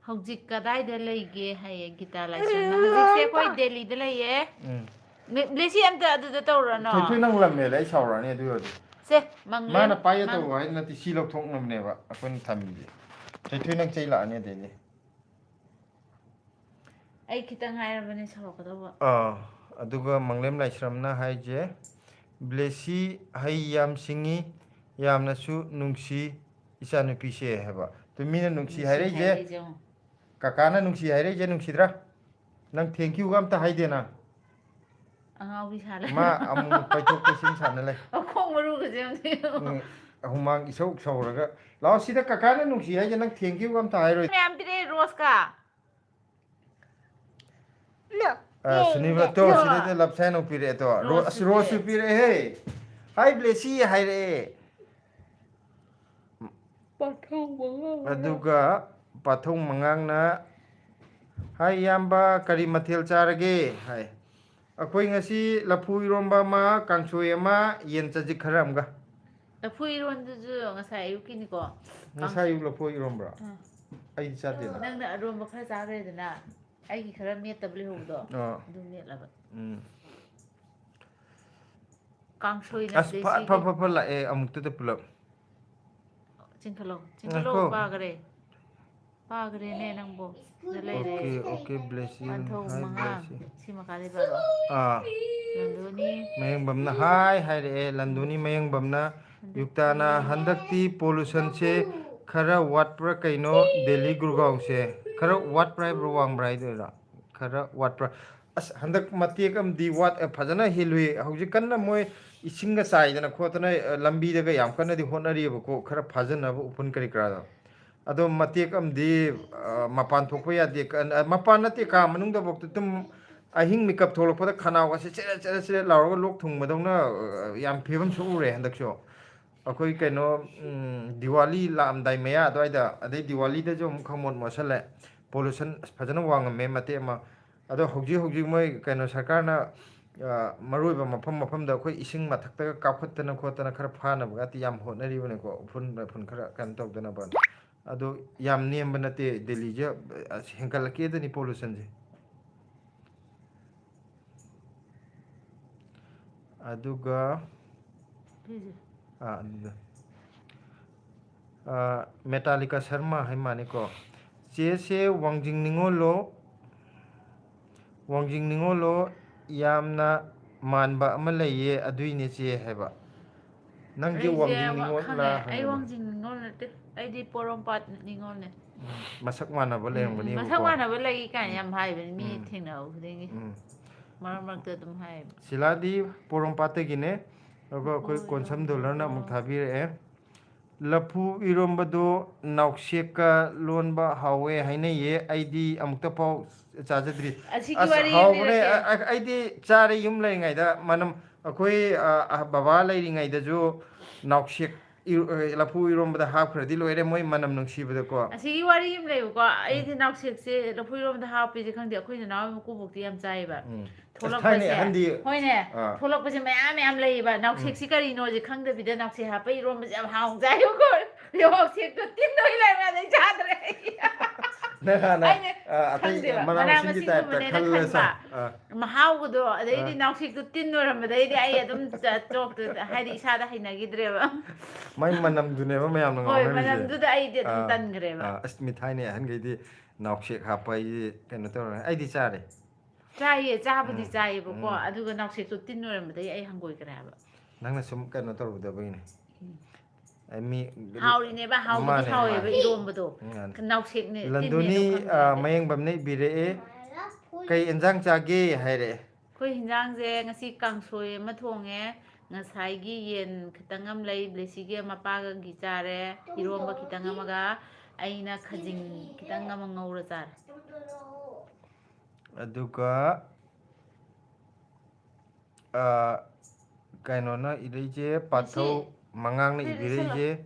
ꯍꯧꯖꯤꯛ ꯀꯗꯥꯏꯗ ꯂꯩꯒꯦ ꯍꯥꯏꯌꯦ ꯒꯤꯇꯥ ꯂꯥꯏꯁ꯭ꯔꯝꯅ? ꯍꯧꯖꯤꯛꯁꯦ ꯑꯩꯈꯣꯏ ꯗꯦꯜꯂꯤꯗ ꯂꯩꯌꯦ꯫ ꯎꯝ꯫ ꯕ꯭ꯂꯦꯁꯤ ꯑꯝꯇ ꯑꯗꯨꯗ ꯇꯧꯔꯅꯣ꯫ ꯊꯣꯏꯊꯣꯏ, ꯅꯪ ꯂꯝ ꯍꯦꯜꯂꯦ, ꯑꯩ ꯁꯥꯎꯔꯛꯑꯅꯤ ꯑꯗꯨ ꯑꯣꯏꯔꯗꯤ꯫ ꯁꯦ, ꯃꯪꯂꯦꯝ, ꯃꯥꯅ ꯄꯥꯏꯌꯦ ꯃꯪ- ꯇꯧꯕ ꯍꯥꯏꯗꯤ ꯅꯠꯇꯦ, ꯁꯤ ꯂꯧꯊꯣꯛꯅꯕꯅꯦꯕ ꯑꯩꯈꯣꯏꯅ ꯊꯝꯃꯤꯁꯦ꯫ ꯊꯣꯏꯊꯣꯏ, ꯅꯪ ꯆꯩ ꯂꯥꯛꯑꯅꯤ ꯑꯗꯩꯗꯤ꯫ ꯑꯩ ꯈꯤꯇꯪ ꯉꯥꯏꯔꯕꯅꯦ ꯁꯥꯎꯔꯛꯀꯗꯧꯕ꯫ ꯑꯥ, ꯑꯗꯨꯒ ꯃꯪꯂꯦꯝ ꯂꯥꯏꯁ꯭ꯔꯝꯅ ꯍꯥꯏꯁꯦ, "ꯕ꯭ꯂꯦꯁꯤ ꯍꯩ ꯌꯥꯝ ꯁꯤꯡꯉꯤ, ꯌꯥꯝꯅꯁꯨ ꯅꯨꯡꯁꯤ ꯏꯆꯥꯅꯨꯄꯤꯁꯦ" ꯍꯥꯏꯕ꯫ ꯑꯗꯨ ꯃꯤꯅ ꯅꯨꯡꯁꯤ ꯅꯨꯡꯁꯤ ꯍꯥꯏꯔꯛꯏꯁꯦ, ꯍꯥꯏꯔꯛꯏꯁꯦ ꯌꯦꯡꯉꯣ꯫ ꯀꯀꯥꯅ ꯅꯨꯡꯁꯤ ꯍꯥꯏꯔꯛꯏꯁꯦ ꯅꯨꯡꯁꯤꯗ꯭ꯔꯥ? ꯅꯪ thank youꯒ ꯑꯝꯇ ꯍꯥꯏꯗꯦꯅ꯫ ꯑꯉꯥꯎꯕꯤ ꯁꯥ ꯂꯩ꯫ ꯃꯥ ꯑꯃꯨꯛ ꯄꯩꯊꯣꯛ ꯄꯩꯁꯤꯟ ꯁꯥꯟꯅ ꯂꯩ꯫ ꯃꯈꯣꯡ ꯃꯔꯨꯒꯁꯦ ꯌꯥꯝ ꯊꯤ꯫ ꯎꯝ, ꯍꯨꯃꯥꯡ ꯏꯁꯧ ꯁꯧꯔꯒ꯫ ꯂꯥꯛꯑꯣ ꯁꯤꯗ, ꯀꯀꯥꯅ ꯅꯨꯡꯁꯤ ꯍꯥꯏꯁꯦ ꯅꯪ thank you ꯒ ꯑꯝꯇ ꯍꯥꯏꯔꯣꯏ꯫ ꯃꯌꯥꯝ ꯄꯤꯔꯛꯑꯦ ꯔꯣꯁꯀ꯫ ꯑ, ꯁꯨꯅꯤꯕ꯭ꯔꯇꯣ, ꯁꯤꯗꯩꯗ love sign ꯑꯃꯨꯛ ꯄꯤꯔꯛꯑꯦ ꯇꯣ꯫ ꯔꯣ-, ꯑꯁ, ꯔꯣꯁꯁꯨ ꯄꯤꯔꯛꯑꯦꯍꯦ꯫ Hi ꯕ꯭ꯂꯦꯁꯤ ꯍꯥꯏꯔꯛꯑꯦ꯫ ꯄꯥꯊꯧ ꯃꯉꯥꯡꯅ꯫ ꯑꯗꯨꯒ ꯄꯥꯊꯧ ꯃꯉꯥꯡꯅ, "ꯍꯥꯏ ꯏꯌꯥꯝꯕ, ꯀꯔꯤ ꯃꯊꯦꯜ ꯆꯥꯔꯒꯦ?" ꯍꯥꯏ꯫ "ꯑꯩꯈꯣꯏ ꯉꯁꯤ ꯂꯐꯨ ꯏꯔꯣꯝꯕ ꯑꯃ, ꯀꯥꯡꯁꯣꯏ ꯑꯃ, ꯌꯦꯟ ꯆꯖꯤꯛ ꯈꯔ ꯑꯃꯒ꯫" ꯂꯐꯨ ꯏꯔꯣꯟꯗꯨꯁꯨ ꯉꯁꯥꯏ ꯑꯌꯨꯛꯀꯤꯅꯤꯀꯣ꯫ ꯉꯁꯥꯏ ꯑꯌꯨꯛ ꯂꯐꯨ ꯏꯔꯣꯝꯕ꯭ꯔꯣ? ꯑꯥ꯫ ꯑꯩꯗꯤ ꯆꯥꯗꯦꯅ꯫ ꯅꯪꯅ ꯑꯔꯣꯝꯕ ꯈꯔ ꯆꯥꯈ꯭ꯔꯦꯗꯅ, ꯑꯩꯒꯤ ꯈꯔ ꯃꯦꯠꯇꯕ ꯂꯩꯍꯧꯕꯗꯣ, ꯑꯥ꯫ ꯑꯗꯨ ꯃꯦꯠꯂꯕ꯫ ꯎꯝ꯫ ꯀꯥꯡꯁꯣꯏ ꯑꯁ, ꯐ-, ꯐ-, ꯐ-, ꯐ ꯂꯥꯛꯑꯦ ꯑꯃꯨꯛꯇꯗ ꯄꯨꯂꯞ꯫ ꯆꯤꯡꯈꯠꯂꯣ, ꯆꯤꯡꯈꯠꯂꯣ, ꯉꯥꯏꯈꯣ꯫ ꯄꯥꯈ꯭ꯔꯦ꯫ ꯄꯥꯈ꯭ꯔꯦꯅꯦ ꯅꯪꯕꯣ꯫ ꯁꯤꯗ ꯂꯩꯔꯦ꯫ Okay, okay, bless you. ꯄꯥꯟꯊꯧ Hi, ꯃꯉꯥ꯫ bless you. ꯁꯤ ꯃꯈꯥꯗꯤ ꯄꯥꯔꯣ꯫ ꯑꯥ꯫ ꯂꯟꯗꯣꯅꯤ꯫ ꯃꯌꯦꯡꯕꯝꯅ hi ꯍꯥꯏꯔꯛꯑꯦ, ꯂꯟꯗꯣꯅꯤ ꯃꯌꯦꯡꯕꯝꯅ꯫ ꯍꯟꯗꯛꯇꯤ ꯌꯨꯛꯇꯥꯅ, "ꯍꯟꯗꯛꯇꯤ pollution ꯁꯦ ꯈꯔ ꯋꯥꯠꯄ꯭ꯔꯥ ꯀꯩꯅꯣ ꯗꯦꯜꯂꯤ ꯒꯨꯔꯒꯥꯎꯟꯁꯦ? ꯈꯔ ꯋꯥꯠꯄ꯭ꯔꯥ ꯍꯥꯏꯕ꯭ꯔꯥ, ꯋꯥꯡꯕ꯭ꯔꯥ ꯍꯥꯏꯗꯣꯏꯔꯥ? ꯈꯔ ꯋꯥꯠꯄ꯭ꯔꯥ?" ꯑꯁ, ꯍꯟꯗꯛ ꯃꯇꯦꯛ ꯑꯃꯗꯤ ꯋꯥꯠ-, ꯐꯖꯅ ꯍꯦꯜꯂꯨꯏ꯫ ꯍꯧꯖꯤꯛ ꯀꯟꯅ ꯃꯣꯏ ꯏꯁꯤꯡꯒ ꯆꯥꯏꯗꯅ ꯈꯣꯠꯇꯅ, ꯑ, ꯂꯝꯕꯤꯗꯒ ꯌꯥꯝ ꯀꯟꯅꯗꯤ ꯍꯣꯠꯅꯔꯤꯑꯕꯀꯣ, ꯈꯔ ꯐꯥꯖꯅꯕ ꯎꯐꯨꯟ ꯀꯔꯤ ꯀꯔꯥꯗꯣ꯫ ꯑꯗꯣ ꯃꯇꯦꯛ ꯑꯃꯗꯤ, ꯑ, ꯃꯄꯥꯟ ꯊꯣꯛꯄ ꯌꯥꯗꯦ꯫ ꯀ-, ꯑ, ꯃꯄꯥꯟ ꯅꯠꯇꯦ, ꯀꯥ ꯃꯅꯨꯡꯗꯐꯥꯎꯗ ꯑꯗꯨꯝ ꯑꯍꯤꯡ ꯃꯤꯀꯞ ꯊꯣꯛꯂꯛꯄꯗ ꯈꯅꯥꯎꯒꯁꯦ ꯆꯦꯔꯦꯠ ꯆꯦꯔꯦꯠ ꯆꯦꯔꯦꯠ ꯂꯥꯎꯔꯒ ꯂꯣꯛ ꯊꯨꯡꯕꯗꯧꯅ, ꯑ, ꯌꯥꯝ ꯐꯤꯕꯝ ꯁꯣꯛꯎꯔꯦ ꯍꯟꯗꯛꯁꯨ꯫ ꯑꯩꯈꯣꯏ ꯀꯩꯅꯣ, ꯎꯝ, ꯗꯤꯋꯥꯂꯤ ꯂꯥꯛꯑꯝꯗꯥꯏ ꯃꯌꯥ ꯑꯗꯨꯋꯥꯏꯗ, ꯑꯗꯩ ꯗꯤꯋꯥꯂꯤꯗꯁꯨ ꯑꯃꯨꯛ ꯈꯪꯃꯣꯠ ꯃꯣꯠꯁꯜꯂꯦ꯫ Pollution ꯐꯖꯅ ꯋꯥꯡꯉꯝꯃꯦ ꯃꯇꯦꯛ ꯑꯃ꯫ ꯑꯗꯣ ꯍꯧꯖꯤꯛ ꯍꯧꯖꯤꯛ ꯃꯣꯏ ꯀꯩꯅꯣ ꯁꯔꯀꯥꯔꯅ, ꯑ, ꯃꯔꯨꯑꯣꯏꯕ ꯃꯐꯝ ꯃꯐꯝꯗ ꯑꯩꯈꯣꯏ ꯏꯁꯤꯡ ꯃꯊꯛꯇꯒ ꯀꯥꯞꯈꯠꯇꯅ ꯈꯣꯠꯇꯅ ꯈꯔ ꯐꯥꯅꯕꯒꯗꯤ ꯌꯥꯝ ꯍꯣꯠꯅꯔꯤꯕꯅꯤꯀꯣ, ꯎꯐꯨꯟ ꯋꯥꯏꯐꯨꯟ ꯈꯔ ꯀꯩꯅꯣ ꯇꯧꯗꯅꯕ꯫ ꯑꯗꯣ ꯌꯥꯝ ꯅꯦꯝꯕ ꯅꯠꯇꯦ ꯗꯦꯜꯂꯤꯁꯦ, ꯑꯁ, ꯍꯦꯟꯒꯠꯂꯛꯀꯦꯗꯅꯤ pollution ꯁꯦ꯫ ꯑꯗꯨꯒ, ꯁꯤꯁꯦ꯫ ꯑꯥ, ꯑꯗꯨꯗ꯫ ꯑꯥ, ꯃꯦꯇꯥꯂꯤꯀꯥ ꯁꯔꯃ ꯍꯥꯏ ꯃꯥꯅꯤꯀꯣ꯫ "ꯆꯦꯁꯦ ꯋꯥꯡꯖꯤꯡ ꯅꯤꯉꯣꯜꯂꯣ? ꯋꯥꯡꯖꯤꯡ ꯅꯤꯉꯣꯜꯂꯣ? ꯌꯥꯝꯅ ꯃꯥꯟꯕ ꯑꯃ ꯂꯩꯌꯦ, ꯑꯗꯨꯏꯅꯦ ꯆꯦ" ꯍꯥꯏꯕ꯫ ꯅꯪꯁꯦ ꯑꯩꯁꯦ ꯋꯥꯡꯖꯤꯡ ꯋꯥ-, ꯅꯤꯉꯣꯜꯂ ꯈꯪꯉꯦ꯫ ꯑꯩ ꯍꯪꯉꯦꯕ꯫ ꯋꯥꯡꯖꯤꯡ ꯅꯤꯉꯣꯜ ꯅꯠꯇꯦ꯫ ꯑꯩꯗꯤ ꯄꯣꯔꯣꯝꯄꯥꯠ ꯅꯤꯉꯣꯜꯅꯦ꯫ ꯎꯝ, ꯃꯁꯛ ꯃꯥꯟꯅꯕ ꯎꯝ, ꯂꯩꯔꯝꯒꯅꯦꯕꯀꯣ꯫ ꯃꯁꯛ ꯃꯥꯟꯅꯕ ꯂꯩ ꯀꯥꯏꯅ ꯎꯝ꯫ ꯌꯥꯝ ꯍꯥꯏꯕꯅꯦ ꯃꯤ ꯎꯝ꯫ ꯊꯦꯡꯅꯕ ꯈꯨꯗꯤꯡꯒꯤ꯫ ꯎꯝ꯫ ꯃꯔꯛ ꯃꯔꯛꯇ ꯑꯗꯨꯝ ꯍꯥꯏꯌꯦꯕ꯫ ꯁꯤꯂꯥꯗꯤ ꯄꯣꯔꯣꯝꯄꯥꯠꯇꯒꯤꯅꯦ꯫ ꯑꯗꯨꯒ ꯑꯩꯈꯣꯏ ꯀꯣꯟꯁꯝ ꯗꯣꯂꯔꯅ ꯑꯃꯨꯛ ꯊꯥꯕꯤꯔꯛꯑꯦ꯫ ꯂꯐꯨ ꯏꯔꯣꯝꯕꯗꯣ ꯅꯥꯎꯁꯦꯛꯀ ꯂꯣꯟꯕ ꯍꯥꯎꯋꯦ ꯍꯥꯏꯅꯩꯌꯦ, ꯑꯩꯗꯤ ꯑꯃꯨꯛꯇ ꯐꯥꯎ ꯆꯥꯖꯗ꯭ꯔꯤ꯫ ꯑꯁꯤꯒꯤ ꯑꯁ, ꯋꯥꯔꯤ ꯍꯥꯎꯕꯅꯦ꯫ ꯂꯤꯔꯛꯀꯦ꯫ ꯑ-, ꯑ-, ꯑꯩꯗꯤ ꯆꯥꯔꯦ, ꯌꯨꯝ ꯂꯩꯔꯤꯉꯩꯗ꯫ ꯃꯅꯝ, ꯑꯩꯈꯣꯏ, ꯑ, ꯑ, ꯕꯕꯥ ꯂꯩꯔꯤꯉꯩꯗꯁꯨ ꯅꯥꯎꯁꯦꯛ ꯏꯔꯣ-, ꯑ, ꯂꯐꯨ ꯏꯔꯣꯝꯕꯗ ꯍꯥꯞꯈ꯭ꯔꯗꯤ ꯂꯣꯏꯔꯦ, ꯃꯣꯏ ꯃꯅꯝ ꯅꯨꯡꯁꯤꯕꯗꯀꯣ꯫ ꯑꯁꯤꯒꯤ ꯋꯥꯔꯤ ꯑꯃ ꯂꯩꯕꯀꯣ꯫ ꯑꯩꯗꯤ ꯅꯥꯎꯁꯦꯛꯁꯦ ꯂꯐꯨ ꯏꯔꯣꯝꯕꯗ ꯍꯥꯞꯄꯤꯁꯦ ꯈꯪꯗꯦ, ꯑꯩꯈꯣꯏ ꯅꯅꯥꯎ ꯃꯀꯨꯕꯣꯛꯇꯤ ꯌꯥꯝ ꯆꯥꯏꯌꯦꯕ꯫ ꯎꯝ꯫ ꯑꯁ, ꯊꯣꯛꯂꯛꯄꯁꯦ꯫ ꯊꯥꯏꯅꯩ ꯑꯍꯟꯗꯤ, ꯍꯣꯏꯅꯦ꯫ ꯑꯥ꯫ ꯊꯣꯛꯂꯛꯄꯁꯦ ꯃꯌꯥꯝ ꯃꯌꯥꯝ ꯂꯩꯌꯦꯕ꯫ ꯅꯥꯎꯁꯦꯛꯁꯤ ꯀꯔꯤꯅꯣꯁꯦ ꯈꯪꯗꯕꯤꯗ ꯅꯥꯎꯁꯦꯛ ꯍꯥꯞꯄ ꯏꯔꯣꯝꯕꯁꯦ ꯌꯥꯝ ꯍꯥꯎꯖꯥꯏꯕꯀꯣ꯫ ꯅꯥꯎꯁꯦꯛꯇꯣ ꯇꯤꯟ ꯑꯣꯏ ꯂꯩꯔꯝꯃꯦ, ꯑꯗꯩ ꯆꯥꯗ꯭ꯔꯦ ꯑꯩ꯫ ꯅꯪ ꯍꯥꯟꯅ, ꯑꯩꯅ ꯑ, ꯑꯇꯩ ꯈꯪꯗꯦꯕ, ꯃꯅꯥ ꯃꯅꯥ ꯃꯁꯤꯡꯒꯤ ꯇꯥꯏꯞꯇ ꯃꯁꯤꯡꯒꯨꯝꯕꯅꯦꯅ ꯈꯜꯂ ꯈꯟꯕ꯫ ꯆꯥ-, ꯑ꯫ ꯃꯍꯥꯎꯒꯗꯣ, ꯑꯗꯩꯗꯤ ꯑ꯫ ꯅꯥꯎꯁꯦꯛꯇꯣ ꯇꯤꯟ ꯑꯣꯏꯔꯝꯕꯗꯩꯗꯤ ꯑꯩ ꯑꯗꯨꯝ ꯆ-, ꯆꯣꯛꯇ, ꯍꯥꯏꯗꯤ ꯏꯁꯥꯗ ꯍꯩꯅꯈꯤꯗ꯭ꯔꯦꯕ꯫ ꯃꯥꯏ ꯃꯅꯝꯗꯨꯅꯦꯕ ꯃꯌꯥꯝꯅ ꯍꯣꯏ, ꯉꯥꯎꯅꯔꯤꯁꯦ꯫ ꯃꯅꯝꯗꯨꯗ ꯑꯩꯗꯤ ꯑꯗꯨꯝ ꯑ, ꯇꯟꯈ꯭ꯔꯦꯕ꯫ ꯑ, ꯑꯁ, ꯃꯤ ꯊꯥꯏꯅꯩ ꯑꯍꯟꯈꯩꯗꯤ ꯅꯥꯎꯁꯦꯛ ꯍꯥꯞꯄ ꯍꯥꯏꯁꯦ ꯀꯩꯅꯣ ꯇꯧꯔꯦ꯫ ꯑꯩꯗꯤ ꯆꯥꯔꯦ꯫ ꯆꯥꯏꯌꯦ, ꯆꯥꯕꯨꯗꯤ ꯎꯝ, ꯆꯥꯏꯌꯦꯕꯀꯣ, ꯎꯝ꯫ ꯑꯗꯨꯒ ꯅꯥꯎꯁꯦꯛꯇꯣ ꯇꯤꯟ ꯑꯣꯏꯔꯝꯕꯗꯩ ꯑꯩ ꯍꯪꯒꯣꯏꯈ꯭ꯔꯦ ꯍꯥꯏꯕ꯫ ꯅꯪꯅ ꯁꯨꯝ ꯀꯩꯅꯣ ꯇꯧꯔꯨꯗꯕꯒꯤꯅꯦ꯫ ꯑꯩ ꯃꯤ ꯍꯥꯎꯔꯤꯅꯦꯕ, ꯍꯥꯎꯕꯗꯤ ꯃꯥꯅꯦ, ꯍꯥꯎꯋꯦꯕ ꯃꯥꯅꯦ꯫ ꯏꯔꯣꯝꯕꯗꯣ꯫ ꯎꯝ, ꯃꯥꯅꯦ꯫ ꯅꯥꯎꯁꯦꯛꯅꯦ, ꯂꯟꯗꯨꯅꯤ, ꯇꯤꯟꯅꯦꯗꯣ ꯈꯪꯗꯦ ꯑ, ꯑꯩꯗꯤ꯫ ꯃꯌꯦꯡꯕꯝꯅ ꯏꯕꯤꯔꯛꯑꯦ, "ꯀꯩ ꯏꯟꯖꯥꯡ ꯆꯥꯒꯦ?" ꯍꯥꯏꯔꯛꯑꯦ꯫ ꯑꯩꯈꯣꯏ ꯍꯤꯟꯖꯥꯡꯁꯦ ꯉꯁꯤ ꯀꯥꯡꯁꯣꯏ ꯑꯃ ꯊꯣꯡꯉꯦ, ꯉꯁꯥꯏꯒꯤ ꯌꯦꯟ ꯈꯤꯇꯪ ꯑꯃ ꯂꯩ, ꯕ꯭ꯂꯦꯁꯤꯒꯤ ꯃꯄꯥꯒꯒꯤ ꯆꯥꯔꯦ, ꯏꯔꯣꯝꯕ ꯈꯤꯇꯪ ꯑꯃꯒ, ꯑꯩꯅ ꯈꯖꯤꯡ ꯈꯤꯇꯪ ꯑꯃ ꯉꯧꯔ ꯆꯥꯔꯦ꯫ ꯑꯗꯨꯒ, ꯑ, ꯀꯩꯅꯣꯅ ꯏꯔꯛꯏꯁꯦ, ꯄꯥꯊꯧ ꯃꯉꯥꯡꯅ ꯏꯕꯤꯔꯛꯏꯁꯦ,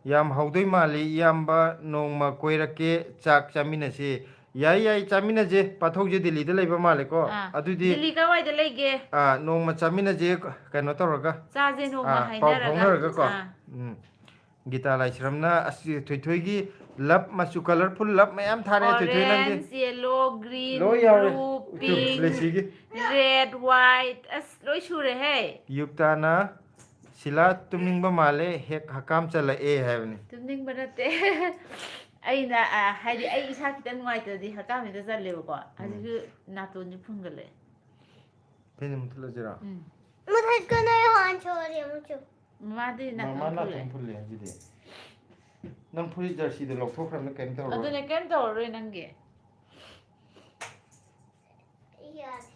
"ꯌꯥꯝ ꯍꯧꯗꯣꯏ ꯃꯥꯜꯂꯤ ꯏꯌꯥꯝꯕ, ꯅꯣꯡꯃ ꯀꯣꯏꯔꯛꯀꯦ, ꯆꯥꯛ ꯆꯥꯃꯤꯟꯅꯁꯤ"꯫ ꯌꯥꯏ, ꯌꯥꯏ, ꯆꯥꯃꯤꯟꯅꯁꯦ꯫ ꯄꯥꯊꯧꯁꯦ ꯗꯤꯜꯂꯤꯗ ꯂꯩꯕ ꯃꯥꯜꯂꯦꯀꯣ꯫ ꯑꯥ, ꯑꯗꯨꯗꯤ, ꯗꯤꯜꯂꯤ ꯀꯋꯥꯏꯗ ꯂꯩꯒꯦ? ꯑꯥ, ꯅꯣꯡꯃ ꯆꯥꯃꯤꯟꯅꯁꯦ, ꯀꯩꯅꯣ ꯇꯧꯔꯒ꯫ ꯆꯥꯁꯦ ꯅꯣꯡꯃ, ꯑꯥ, ꯄꯥꯎ ꯍꯥꯏꯅꯔꯒ꯫ ꯐꯥꯎꯅꯔꯒꯀꯣ꯫ ꯑꯥ꯫ ꯎꯝ꯫ ꯒꯤꯇꯥ ꯂꯥꯏꯁ꯭ꯔꯝꯅ ꯑꯁꯤ ꯊꯣꯏꯊꯣꯏꯒꯤ love ꯃꯆꯨ, colourful love ꯃꯌꯥꯝ ꯊꯥꯔꯛꯑꯦ, ꯊꯣꯏꯊꯣꯏ, ꯅꯪꯗꯤ? Orange, yellow, green, ꯂꯣꯏ ꯌꯥꯎꯔꯦ꯫ blue, ꯎꯇꯨꯞ pink, ꯂꯩꯁꯤꯒꯤ꯫ Red, white, ꯑꯁ, ꯂꯣꯏ ꯁꯨꯔꯦꯍꯦ꯫ ꯌꯨꯛꯇꯥꯅ, "ꯁꯤꯂꯥ ꯇꯨꯝꯅꯤꯡꯕ ꯃꯥꯜꯂꯦ, ꯍꯦꯛ ꯍꯀꯥꯝ ꯆꯜꯂꯛꯑꯦ" ꯍꯥꯏꯕꯅꯤ꯫ ꯇꯨꯝꯅꯤꯡꯕ ꯅꯠꯇꯦ꯫ ꯑꯩꯅ, ꯑ, ꯍꯥꯏꯗꯤ, ꯑꯩ ꯏꯁꯥ ꯈꯤꯇꯪ ꯅꯨꯡꯉꯥꯏꯇ꯭ꯔꯗꯤ ꯍꯀꯥꯝ ꯍꯦꯛꯇ ꯆꯜꯂꯦꯕꯀꯣ꯫ ꯎꯝ꯫ ꯍꯧꯖꯤꯛꯁꯨ ꯅꯥꯇꯣꯟꯁꯦ ꯐꯨꯟꯒꯠꯂꯛꯑꯦ꯫ ꯐꯦꯟꯁꯦ ꯃꯨꯠꯊꯠꯂꯁꯤꯔꯣ? ꯎꯝ꯫ ꯃꯨꯊꯠꯀꯅꯨ, ꯑꯩ ꯍꯣꯔꯦꯟ ꯁꯣꯔꯤ ꯑꯃꯨꯛ ꯆꯨ꯫ ꯃꯥꯗꯤ ꯅꯥꯇꯣꯟ ꯃꯃꯥ ꯐꯨꯜꯂꯦ꯫ ꯅꯥꯇꯣꯟ ꯐꯨꯜꯂꯦ ꯍꯥꯏꯁꯤꯗꯤ꯫ ꯅꯪ ꯐꯨꯔꯤꯠ ꯖꯔꯁꯤꯗꯣ ꯂꯧꯊꯣꯛꯈ꯭ꯔꯕꯅꯤꯅ ꯀꯩꯝ ꯇꯧꯔꯔꯣꯏ꯫ ꯑꯗꯨꯅꯦ, ꯀꯩꯝ ꯇꯧꯔꯔꯣꯏ ꯅꯪꯒꯤ꯫ ꯑꯩ ꯌꯥꯗꯦ꯫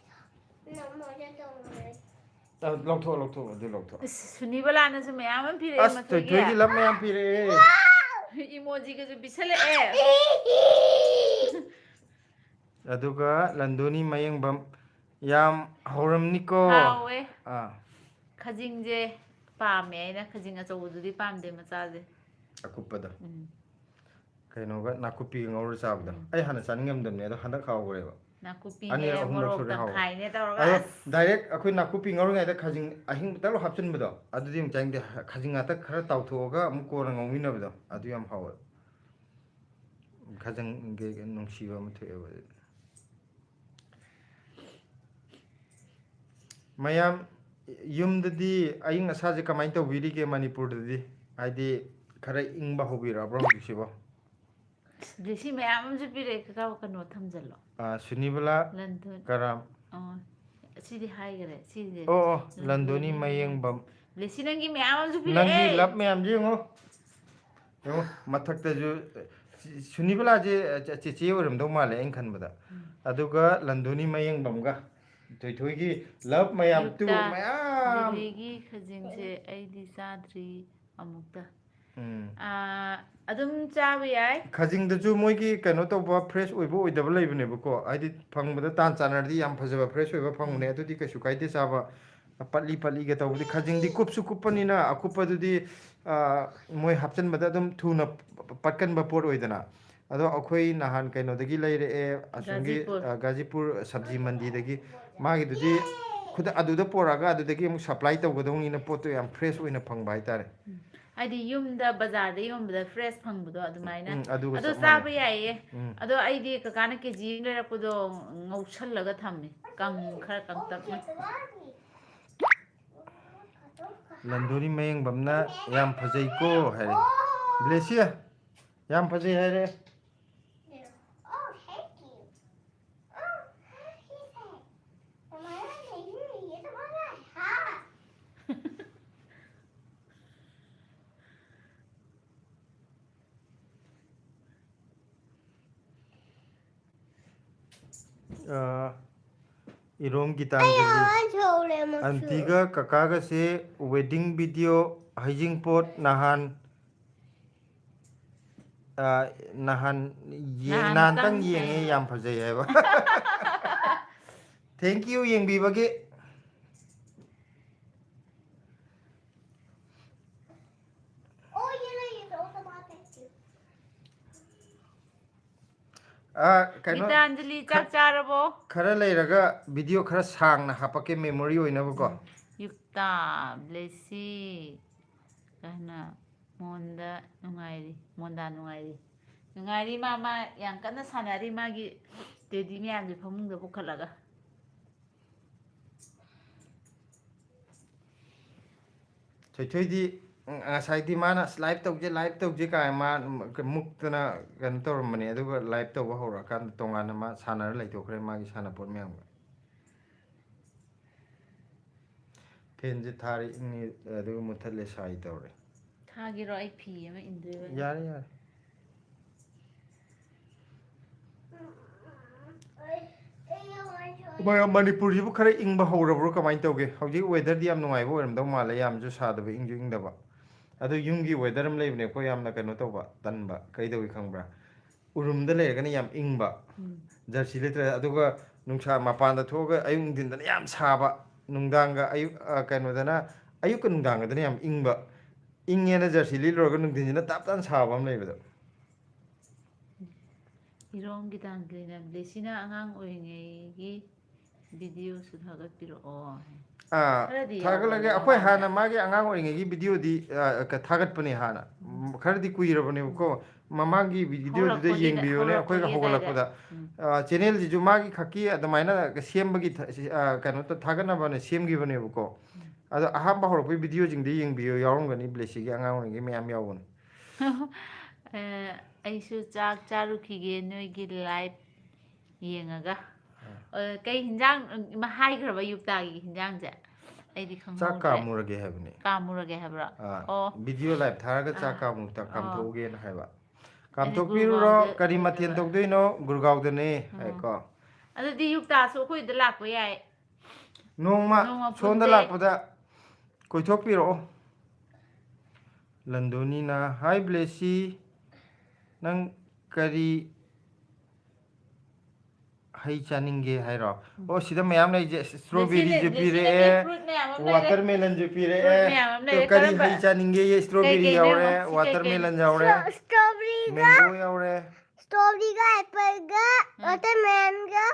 ꯑ, ꯂꯧꯊꯣꯛ, ꯂꯧꯊꯣꯛ, ꯑꯗꯨ ꯂꯧꯊꯣꯛ꯫ ꯑꯁ, ꯁꯨꯅꯤꯕꯂꯥꯅꯁꯨ ꯃꯌꯥꯝ ꯑꯃ ꯄꯤꯔꯛꯑꯦ ꯑꯁ, ꯃꯊꯣꯏꯒꯤ꯫ ꯊꯣꯏꯊꯣꯏꯒꯤ ꯂꯞ ꯃꯌꯥꯝ ꯄꯤꯔꯛꯑꯦ꯫ ꯏꯃꯣꯖꯤꯒꯁꯨ ꯄꯤꯁꯜꯂꯛꯑꯦ꯫ ꯑꯗꯨꯒ ꯂꯟꯗꯣꯅꯤ ꯃꯌꯦꯡꯕꯝ ꯌꯥꯝ ꯍꯧꯔꯝꯅꯤꯀꯣ꯫ ꯍꯥꯎꯋꯦ꯫ ꯑꯥ꯫ ꯈꯖꯤꯡꯁꯦ ꯄꯥꯝꯃꯦ ꯑꯩꯅ, ꯈꯖꯤꯡ ꯑꯆꯧꯕꯗꯨꯗꯤ ꯄꯥꯝꯗꯦ, ꯃꯆꯥꯁꯦ꯫ ꯑꯀꯨꯞꯄꯗꯣ꯫ ꯎꯝ꯫ ꯀꯩꯅꯣꯒ ꯅꯥꯀꯨꯞꯄꯤꯒ ꯉꯧꯔ ꯆꯥꯕꯗꯣ꯫ ꯎꯝ꯫ ꯑꯩ ꯍꯥꯟꯅ ꯆꯥꯅꯤꯡꯉꯝꯗꯕꯅꯦ, ꯑꯗꯣ ꯍꯟꯗꯛ ꯍꯥꯎꯈ꯭ꯔꯦꯕ꯫ ꯅꯥꯀꯨꯞꯄꯤꯅꯦ, ꯑꯅꯤꯔꯛ ꯑꯍꯨꯝꯂꯛ ꯃꯣꯔꯣꯛ ꯁꯨꯔꯦ ꯍꯥꯎꯕ꯫ ꯇꯪꯈꯥꯏꯅꯦ ꯇꯧꯔꯒ ꯑꯗꯣ ꯑꯁ꯫ ꯗꯥꯏꯔꯦꯛ ꯑꯩꯈꯣꯏ ꯅꯥꯀꯨꯞꯄꯤ ꯉꯧꯔꯤꯉꯩꯗ ꯈꯖꯤꯡ ꯑꯍꯤꯡꯕ ꯇꯛ ꯂꯥꯎ ꯍꯥꯞꯆꯤꯟꯕꯗꯣ, ꯑꯗꯨꯗꯤ ꯑꯃꯨꯛ ꯆꯥꯅꯤꯡꯗꯦ꯫ ꯈꯖꯤꯡ ꯉꯥꯛꯇ ꯈꯔ ꯇꯥꯎꯊꯣꯛꯑꯒ ꯑꯃꯨꯛ ꯀꯣꯟꯅ ꯉꯧꯃꯤꯟꯅꯕꯗꯣ, ꯑꯗꯨ ꯌꯥꯝ ꯍꯥꯎꯋꯦ꯫ ꯈꯖꯤꯡꯒꯤ ꯅꯨꯡꯁꯤꯕ ꯑꯃ ꯊꯣꯛꯑꯦꯕ ꯑꯗꯨꯗꯤ꯫ ꯃꯌꯥꯝ, ꯌꯨꯝꯗꯗꯤ ꯑꯏꯪ ꯑꯁꯥꯁꯦ ꯀꯃꯥꯏꯅ ꯇꯧꯕꯤꯔꯤꯒꯦ ꯃꯅꯤꯄꯨꯔꯗꯗꯤ? ꯍꯥꯏꯗꯤ ꯈꯔ ꯏꯪꯕ ꯍꯧꯕꯤꯔꯛꯑꯕ꯭ꯔꯣ ꯍꯧꯖꯤꯛꯁꯤꯕꯣ? ꯑꯁ, ꯕ꯭ꯂꯦꯁꯤ ꯃꯌꯥꯝ ꯑꯃꯁꯨ ꯄꯤꯔꯛꯑꯦ, ꯀꯀꯥ, ꯀꯩꯅꯣ ꯊꯝꯖꯜꯂꯣ꯫ ꯑ, ꯁꯨꯅꯤꯕꯂꯥ ꯂꯟꯊꯣꯏ꯫ ꯀꯔꯥꯝ꯫ ꯑꯣ, ꯑꯁꯤꯗꯤ ꯍꯥꯏꯈꯔꯦ, ꯁꯤꯁꯦ꯫ ꯑꯣ, ꯑꯣ, ꯂꯟꯊꯣꯏ ꯂꯟꯗꯣꯅꯤ ꯃꯌꯦꯡ꯫ ꯃꯌꯦꯡꯕꯝ꯫ ꯕ꯭ꯂꯦꯁꯤ, ꯅꯪꯒꯤ ꯃꯌꯥꯝ ꯑꯃꯁꯨ ꯅꯪꯒꯤ ꯄꯤꯔꯛꯑꯦ꯫ ꯂꯞ ꯃꯌꯥꯝꯁꯦ ꯌꯦꯡꯉꯣ꯫ ꯌꯦꯡꯉꯣ, ꯃꯊꯛꯇꯁꯨ, ꯁꯨꯅꯤꯕꯂꯥꯁꯦ ꯆꯦꯆꯦ ꯑꯣꯏꯔꯝꯗꯧ ꯃꯥꯜꯂꯦ ꯑꯩꯅ ꯈꯟꯕꯗ꯫ ꯎꯝ꯫ ꯑꯗꯨꯒ ꯂꯟꯗꯣꯅꯤ ꯃꯌꯦꯡꯕꯝꯒ ꯊꯣꯏꯊꯣꯏꯒꯤ ꯂꯞ ꯃꯌꯥꯝ ꯇꯨ ꯑꯌꯨꯛꯇ ꯃꯌꯥꯝ꯫ ꯗꯤꯜꯂꯤꯒꯤ ꯈꯖꯤꯡꯁꯦ ꯑꯩꯗꯤ ꯆꯥꯗ꯭ꯔꯤ ꯑꯃꯨꯛꯇ꯫ ꯎꯝ꯫ ꯑꯥ, ꯑꯗꯨꯝ ꯆꯥꯕ ꯌꯥꯏ꯫ ꯈꯖꯤꯡꯗꯁꯨ ꯃꯣꯏꯒꯤ ꯀꯩꯅꯣ ꯇꯧꯕ, ꯐ꯭ꯔꯦꯁ ꯑꯣꯏꯕ ꯑꯣꯏꯗꯕ ꯂꯩꯕꯅꯦꯕꯀꯣ꯫ ꯍꯥꯏꯗꯤ ꯐꯪꯕꯗ ꯇꯥꯟ ꯆꯥꯟꯅꯔꯗꯤ ꯌꯥꯝ ꯐꯖꯕ ꯐ꯭ꯔꯦꯁ ꯑꯣꯏꯕ ꯐꯪꯕꯅꯦ, ꯎꯝ꯫ ꯑꯗꯨꯗꯤ ꯀꯩꯁꯨ ꯀꯥꯏꯗꯦ ꯆꯥꯕ꯫ ꯄꯠꯂꯤ ꯄꯠꯂꯤꯒ ꯇꯧꯕꯗꯤ, ꯈꯖꯤꯡꯗꯤ ꯀꯨꯞꯁꯨ ꯀꯨꯞꯄꯅꯤꯅ ꯑꯀꯨꯞꯄꯗꯨꯗꯤ, ꯑ, ꯃꯣꯏ ꯍꯥꯞꯆꯤꯟꯕꯗ ꯑꯗꯨꯝ ꯊꯨꯅ ꯄꯠꯀꯟꯕ ꯄꯣꯠ ꯑꯣꯏꯗꯅ꯫ ꯑꯗꯣ ꯑꯩꯈꯣꯏ ꯅꯍꯥꯟ ꯀꯩꯅꯣꯗꯒꯤ ꯂꯩꯔꯛꯑꯦ, ꯑꯁꯣꯝꯒꯤ, ꯒꯥꯖꯤꯄꯨꯔ꯫ ꯑ, ꯒꯥꯖꯤꯄꯨꯔ ꯁꯕꯖꯤ ꯃꯟꯗꯤꯗꯒꯤ꯫ ꯃꯥꯒꯤꯗꯨꯗꯤ ꯈꯨꯗꯛ ꯑꯗꯨꯗ ꯄꯣꯔꯛꯑꯒ ꯑꯗꯨꯗꯒꯤ ꯑꯃꯨꯛ ꯁꯄ꯭ꯂꯥꯏ ꯇꯧꯒꯗꯧꯅꯤꯅ ꯄꯣꯠꯇꯣ ꯌꯥꯝ ꯐ꯭ꯔꯦꯁ ꯑꯣꯏꯅ ꯐꯪꯕ ꯍꯥꯏꯇꯥꯔꯦ꯫ ꯎꯝ꯫ ꯍꯥꯏꯗꯤ ꯌꯨꯝꯗ ꯕꯖꯥꯔꯗ ꯌꯣꯟꯕꯗ ꯐ꯭ꯔꯦꯁ ꯐꯪꯕꯗꯣ ꯑꯗꯨꯃꯥꯏꯅ꯫ ꯎꯝ, ꯑꯗꯨꯒ ꯑꯗꯣ ꯆꯞ ꯆꯥꯕ ꯃꯥꯟꯅꯩ꯫ ꯌꯥꯏꯌꯦ꯫ ꯎꯝ꯫ ꯑꯗꯣ ꯑꯩꯗꯤ ꯀꯀꯥꯅ ꯀꯦ ꯖꯤ ꯑꯃ ꯂꯩꯔꯛꯄꯗꯣ ꯉꯧꯁꯜꯂꯒ ꯊꯝꯃꯦ꯫ ꯀꯪ-, ꯈꯔ ꯀꯪꯇꯛꯅ꯫ ꯂꯟꯗꯣꯔꯤ ꯃꯌꯦꯡꯕꯝꯅ "ꯌꯥꯝ ꯐꯖꯩꯀꯣ" ꯍꯥꯏꯔꯦ꯫ ꯕ꯭ꯂꯦꯁꯤ, "ꯌꯥꯝ ꯐꯖꯩ" ꯍꯥꯏꯔꯦ꯫ ꯑ, ꯏꯔꯣꯝ ꯒꯤꯇꯥꯟꯖꯂꯤ꯫ ꯑꯟꯇꯤꯒ ꯀꯀꯥꯒꯁꯦ wedding video ꯍꯩꯖꯤꯡꯄꯣꯠ ꯅꯍꯥꯟ, ꯑ, ꯅꯍꯥꯟ ꯌꯦꯡ-, ꯅꯍꯥꯟꯇꯪ ꯅꯍꯥꯟꯇꯪ ꯌꯦꯡꯉꯦ, ꯌꯦꯡꯉꯦ꯫ ꯌꯥꯝ ꯐꯖꯩ ꯍꯥꯏꯕ꯫ Thank you ꯌꯦꯡꯕꯤꯕꯒꯤ꯫ ꯑ, ꯀꯩꯅꯣ, ꯒꯤꯇꯥꯟꯖꯂꯤ, ꯆꯥꯛ ꯈ-, ꯆꯥꯔꯕꯣ? ꯈꯔ ꯂꯩꯔꯒ video ꯈꯔ ꯁꯥꯡꯅ ꯍꯥꯄꯛꯀꯦ, memory ꯑꯣꯏꯅꯕꯀꯣ꯫ ꯎꯝ꯫ ꯌꯨꯛꯇꯥ, ꯕ꯭ꯂꯦꯁꯤ, ꯀꯥꯏꯅ ꯃꯣꯟꯗ ꯅꯨꯡꯉꯥꯏꯔꯤ, ꯃꯣꯟꯗꯥ ꯅꯨꯡꯉꯥꯏꯔꯤ꯫ ꯅꯨꯡꯉꯥꯏꯔꯤ ꯃꯥ, ꯃꯥ ꯌꯥꯝ ꯀꯟꯅ ꯁꯥꯟꯅꯔꯤ ꯃꯥꯒꯤ teddy ꯃꯌꯥꯝꯁꯦ ꯐꯃꯨꯡꯗ ꯄꯨꯈꯠꯂꯒ꯫ ꯊꯣꯏꯊꯣꯏꯗꯤ, ꯎꯝ, ꯉꯁꯥꯏꯗꯤ ꯃꯥꯅ ꯑꯁ live ꯇꯧꯁꯦ, live ꯇꯧꯁꯦ ꯀꯥꯏ ꯃꯥ ꯃꯨꯛꯇꯅ ꯀꯩꯅꯣ ꯇꯧꯔꯝꯕꯅꯦ, ꯑꯗꯨꯒ live ꯇꯧꯕ ꯍꯧꯔꯛꯑꯀꯥꯟꯗ ꯇꯣꯉꯥꯟꯅ ꯃꯥ ꯁꯥꯟꯅꯔ ꯂꯩꯊꯣꯛꯈ꯭ꯔꯦ ꯃꯥꯒꯤ ꯁꯥꯟꯅꯄꯣꯠ ꯃꯌꯥꯝꯒ꯫ Fanꯁꯦ ꯊꯥꯔꯦ, ꯏꯪꯉꯦ, ꯑꯗꯨꯒ ꯃꯨꯠꯊꯠꯂꯦ, ꯁꯥꯏ ꯇꯧꯔꯦ꯫ ꯊꯥꯒꯦꯔꯣ? ꯑꯩ ꯐꯤ ꯑꯃ ꯏꯟꯗꯣꯏꯕ꯫ ꯌꯥꯔꯦ, ꯌꯥꯔꯦ꯫ ꯃ-, ꯃꯅꯤꯄꯨꯔꯁꯤꯕꯨ ꯈꯔ ꯏꯪꯕ ꯍꯧꯔꯕ꯭ꯔꯣ? ꯀꯃꯥꯏꯅ ꯇꯧꯒꯦ? ꯍꯧꯖꯤꯛ weatherꯗꯤ ꯌꯥꯝ ꯅꯨꯡꯉꯥꯏꯕ ꯑꯣꯏꯔꯝꯗꯧ ꯃꯥꯜꯂꯦ, ꯌꯥꯝꯁꯨ ꯁꯥꯗꯕ, ꯏꯪꯁꯨ ꯏꯪꯗꯕ꯫ ꯑꯗꯣ ꯌꯨꯝꯒꯤ weather ꯑꯃ ꯂꯩꯕꯅꯦ ꯑꯩꯈꯣꯏ ꯌꯥꯝꯅ ꯀꯩꯅꯣ ꯇꯧꯕ, ꯇꯟꯕ꯫ ꯀꯩꯗꯧꯏ ꯈꯪꯕ꯭ꯔꯥ? ꯎꯔꯨꯝꯗ ꯂꯩꯔꯒꯅ ꯌꯥꯝ ꯏꯪꯕ, ꯎꯝ꯫ Jersey ꯂꯤꯠꯇ꯭ꯔꯦ, ꯑꯗꯨꯒ ꯅꯨꯡꯁꯥ ꯃꯄꯥꯟꯗ ꯊꯣꯛꯑꯒ ꯑꯌꯨꯛ ꯅꯨꯡꯊꯤꯟꯗꯅ ꯌꯥꯝ ꯁꯥꯕ, ꯅꯨꯡꯗꯥꯡꯒ ꯑꯌꯨꯛ, ꯑ, ꯀꯩꯅꯣꯗꯅ, ꯑꯌꯨꯛꯀ ꯅꯨꯡꯗꯥꯡꯒꯗꯅ ꯌꯥꯝ ꯏꯪꯕ, ꯏꯪꯉꯦꯅ jersey ꯂꯤꯠꯂꯨꯔꯒ ꯅꯨꯡꯊꯤꯟꯁꯤꯅ ꯇꯥꯞ ꯇꯥꯟ ꯁꯥꯕ ꯑꯃ ꯂꯩꯕꯗꯣ꯫ ꯏꯔꯣꯝꯒꯤ ꯇꯥꯡꯈꯨꯜꯅ ꯕ꯭ꯂꯦꯁꯤꯅ ꯑꯉꯥꯡ ꯑꯣꯏꯔꯤꯉꯩꯒꯤ videoꯁꯨ ꯊꯥꯒꯠꯄꯤꯔꯛꯑꯣ꯫ ꯑꯥ, ꯈꯔꯗꯤ ꯊꯥꯒꯠꯂꯒꯦ꯫ ꯌꯥꯎꯕꯅꯦ ꯑꯩꯈꯣꯏ ꯃꯃꯥꯡꯗ꯫ ꯍꯥꯟꯅ ꯃꯥꯒꯤ ꯑꯉꯥꯡ ꯑꯣꯏꯔꯤꯉꯩꯒꯤ videoꯗꯤ, ꯑꯥ, ꯀ-, ꯊꯥꯒꯠꯄꯅꯦ ꯍꯥꯟꯅ꯫ ꯎꯝ꯫ ꯈꯔꯗꯤ ꯀꯨꯏꯔꯕꯅꯦꯕꯀꯣ꯫ ꯎꯝ꯫ ꯃꯃꯥꯡꯒꯤ videoꯗꯨꯗ ꯍꯧꯔꯛꯄꯒꯤꯗ, ꯌꯦꯡꯕꯤꯌꯨꯅꯦ, ꯑꯩꯈꯣꯏꯒ ꯍꯧꯔꯛꯄꯒꯤ ꯑꯗꯥꯏꯗ꯫ ꯍꯧꯒꯠꯂꯛꯄꯗ꯫ ꯎꯝ꯫ ꯑꯥ, channelꯁꯤꯁꯨ ꯃꯥꯒꯤ ꯈꯛꯀꯤ ꯑꯗꯨꯃꯥꯏꯅ ꯁꯦꯝꯕꯒꯤ ꯊ-, ꯁꯤ, ꯑꯥ, ꯀꯩꯅꯣ ꯇ-, ꯊꯥꯒꯠꯅꯕꯅ ꯁꯦꯝꯈꯤꯕꯅꯦꯕꯀꯣ꯫ ꯎꯝ꯫ ꯑꯗꯣ ꯑꯍꯥꯟꯕ ꯍꯧꯔꯛꯄꯒꯤ videoꯁꯤꯡꯗ ꯌꯦꯡꯕꯤꯌꯨ, ꯌꯥꯎꯔꯝꯒꯅꯤ, ꯕ꯭ꯂꯦꯁꯤꯒꯤ ꯑꯉꯥꯡ ꯑꯣꯏꯔꯤꯉꯩ ꯃꯌꯥꯝ ꯌꯥꯎꯕꯅꯦ꯫ ꯑꯦ, ꯑꯩꯁꯨ ꯆꯥꯛ ꯆꯥꯔꯨꯈꯤꯒꯦ ꯅꯣꯏꯒꯤ live ꯌꯦꯡꯉꯒ꯫ ꯑꯥ꯫ ꯑ, ꯀꯩ ꯍꯤꯟꯖꯥꯡ, ꯎꯝ, ꯏꯃꯥ ꯍꯥꯏꯈ꯭ꯔꯕ ꯌꯨꯛꯇꯥꯒꯤ ꯍꯤꯟꯖꯥꯡꯁꯦ? ꯑꯩꯗꯤ ꯆꯥꯛ ꯈꯪꯍꯧꯗ꯭ꯔꯦ꯫ ꯀꯥꯝꯃꯨꯔꯒꯦ ꯍꯥꯏꯕꯅꯦ꯫ ꯀꯥꯝꯃꯨꯔꯒꯦ ꯍꯥꯏꯕ꯭ꯔꯣ? ꯑꯥ, ꯑꯣ꯫ Video live ꯊꯥꯔꯒ ꯆꯥꯛ ꯑꯥ꯫ ꯀꯥꯝꯃꯨ-, ꯑꯣ꯫ ꯀꯥꯝꯊꯣꯛꯎꯒꯦꯅ ꯍꯥꯏꯕ꯫ ꯑꯩꯗꯤ ꯀꯥꯝꯊꯣꯛꯄꯤꯔꯨꯔꯣ? ꯒꯨꯔꯒꯥꯎꯗ ꯀꯔꯤ ꯃꯊꯦꯜ ꯂꯩꯔꯒ꯫ ꯇꯧꯗꯣꯏꯅꯣ? ꯒꯨꯔꯒꯥꯎꯗꯅꯦ꯫ ꯑꯣ꯫ ꯍꯥꯏꯀꯣ꯫ ꯑꯗꯨꯗꯤ ꯌꯨꯛꯇꯥꯁꯨ ꯑꯩꯈꯣꯏꯗ ꯂꯥꯛꯄ ꯌꯥꯏ꯫ ꯅꯣꯡꯃ ꯅꯣꯡꯃ ꯁꯣꯝꯗ ꯄꯨꯟꯁꯦ꯫ ꯂꯥꯛꯄꯗ ꯀꯣꯏꯊꯣꯛꯄꯤꯔꯛꯑꯣ꯫ ꯂꯟꯗꯣꯅꯤꯅ, "Hi ꯕ꯭ꯂꯦꯁꯤ, ꯅꯪ ꯀꯔꯤ ꯍꯩ ꯆꯥꯅꯤꯡꯒꯦ ꯍꯥꯏꯔꯣ?" ꯑꯣ, ꯁꯤꯗ ꯃꯌꯥꯝ ꯂꯩꯁꯦ꯫ ꯁ꯭ꯇ꯭ꯔꯣꯕꯦꯔꯤꯁꯨ ꯕ꯭ꯂꯦꯁꯤꯅ ꯄꯤꯔꯛꯑꯦ, fruit ꯃꯌꯥꯝ ꯑꯃ ꯂꯩꯔꯦ꯫ ꯋꯥꯇꯔꯃꯦꯂꯟꯁꯨ ꯄꯤꯔꯛꯑꯦ꯫ Fruit ꯃꯌꯥꯝ ꯑꯃ ꯂꯩꯔꯦ꯫ ꯀꯔꯤ ꯀꯔꯝꯕ? ꯍꯩ ꯆꯥꯅꯤꯡꯒꯦ? ꯁ꯭ꯇ꯭ꯔꯣꯕꯦꯔꯤ ꯀꯩꯀꯩꯅꯣ ꯌꯥꯎꯔꯦ, ꯌꯦꯡꯉꯣ꯫ ꯁꯤ ꯀꯩꯀꯩꯅꯣ? ꯋꯥꯇꯔꯃꯦꯂꯟ ꯌꯥꯎꯔꯦ, ꯁ꯭ꯇ꯭ꯔꯣꯕꯦꯔꯤꯒ ꯃꯦꯡꯒꯣ ꯌꯥꯎꯔꯦ꯫ ꯁ꯭ꯇ꯭ꯔꯣꯕꯦꯔꯤꯒ ꯑꯦꯄꯜꯒ ꯋꯥꯇꯔꯃꯦꯂꯟꯒ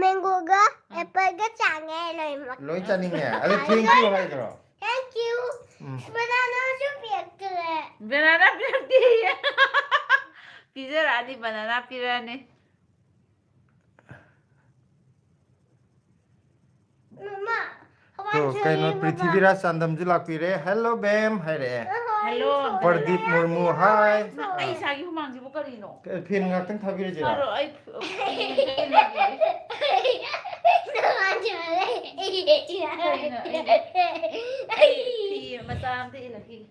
ꯃꯦꯡꯒꯣꯒ ꯑꯦꯄꯜꯒ ꯆꯥꯡꯉꯦ ꯂꯣꯏꯅꯃꯛ꯫ ꯂꯣꯏ ꯆꯥꯅꯤꯡꯉꯦ꯫ ꯑꯗꯨ thank you ꯍꯥꯏꯈ꯭ꯔꯣ? Thank you꯫ ꯎꯝ꯫ ꯕꯅꯥꯅꯥꯁꯨ ꯄꯤꯔꯛꯇ꯭ꯔꯦ꯫ ꯕꯅꯥꯅꯥ ꯄꯤꯔꯛꯇꯦ꯫ ꯄꯤꯖꯔꯛꯑꯅꯤ, ꯕꯅꯥꯅꯥ ꯄꯤꯔꯛꯑꯅꯤ꯫ ꯃꯃꯥ, ꯇꯣ, ꯀꯩꯅꯣ, ꯄ꯭ꯔꯤꯊꯤꯕꯤꯔꯥꯖ ꯆꯥꯟꯗꯝꯁꯨ ꯂꯥꯛꯄꯤꯔꯦ꯫ "Hello ꯕꯦꯝ" ꯍꯥꯏꯔꯛꯑꯦ꯫ Hello꯫ ꯄ꯭ꯔꯗꯤꯞ ꯃꯨꯔꯃꯨ, "Hi"꯫ ꯑꯩ ꯏꯁꯥꯒꯤ ꯍꯨꯃꯥꯡꯁꯤꯕꯨ ꯀꯔꯤꯅꯣ? ꯐꯦꯟ ꯉꯥꯛꯇꯪ ꯊꯥꯕꯤꯔꯁꯤꯔꯥ? ꯐꯔꯣ, ꯑꯩ ꯀꯩꯅꯣ, ꯑꯩ ꯐꯤ ꯃꯆꯥ ꯑꯝꯇ ꯏꯜꯂꯛꯈꯤꯒꯦ꯫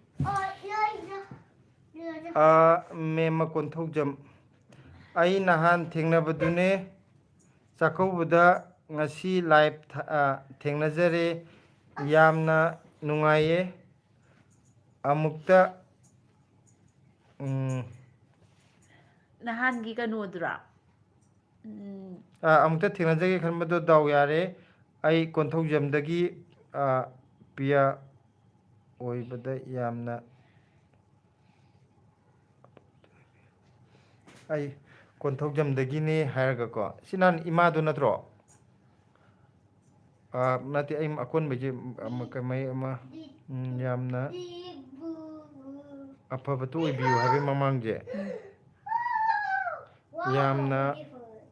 ꯑ, ꯃꯦꯝ ꯃꯀꯣꯟꯊꯧꯖꯝ, ꯑꯩ ꯅꯍꯥꯟ ꯊꯦꯡꯅꯕꯗꯨꯅꯦ꯫ ꯆꯥꯛꯀꯧꯕꯗ ꯉꯁꯤ live ꯊ-, ꯑ, ꯊꯦꯡꯅꯖꯔꯦ꯫ ꯌꯥꯝꯅ ꯅꯨꯡꯉꯥꯏꯌꯦ꯫ ꯑꯃꯨꯛꯇ, ꯎꯝ, ꯅꯍꯥꯟꯒꯤ ꯀꯩꯅꯣꯗꯨꯔꯥ? ꯎꯝ, ꯑ, ꯑꯃꯨꯛꯇ ꯊꯦꯡꯅꯖꯒꯦ ꯈꯟꯕꯗꯣ ꯗꯥꯎ ꯌꯥꯔꯦ꯫ ꯑꯩ ꯀꯣꯟꯊꯧꯖꯝꯗꯒꯤ, ꯑ, ꯄꯤꯌꯥ ꯑꯣꯏꯕꯗ ꯌꯥꯝꯅ ꯑꯩ ꯀꯣꯟꯊꯧꯖꯝꯗꯒꯤꯅꯦ ꯍꯥꯏꯔꯒꯀꯣ꯫ ꯁꯤ ꯅꯍꯥꯟ ꯏꯃꯥꯗꯣ ꯅꯠꯇ꯭ꯔꯣ? ꯑ, ꯅꯠꯇꯦ, ꯑꯩ ꯑꯀꯣꯟꯕꯩꯁꯦ ꯑꯃ, ꯀꯃꯥꯏ ꯑꯃ, ꯎꯝ, ꯌꯥꯝꯅ ꯑꯐꯕꯇ ꯑꯣꯏꯕꯤꯌꯨ ꯍꯥꯏꯕꯒꯤ ꯃꯃꯥꯡꯁꯦ꯫ ꯌꯥꯝꯅ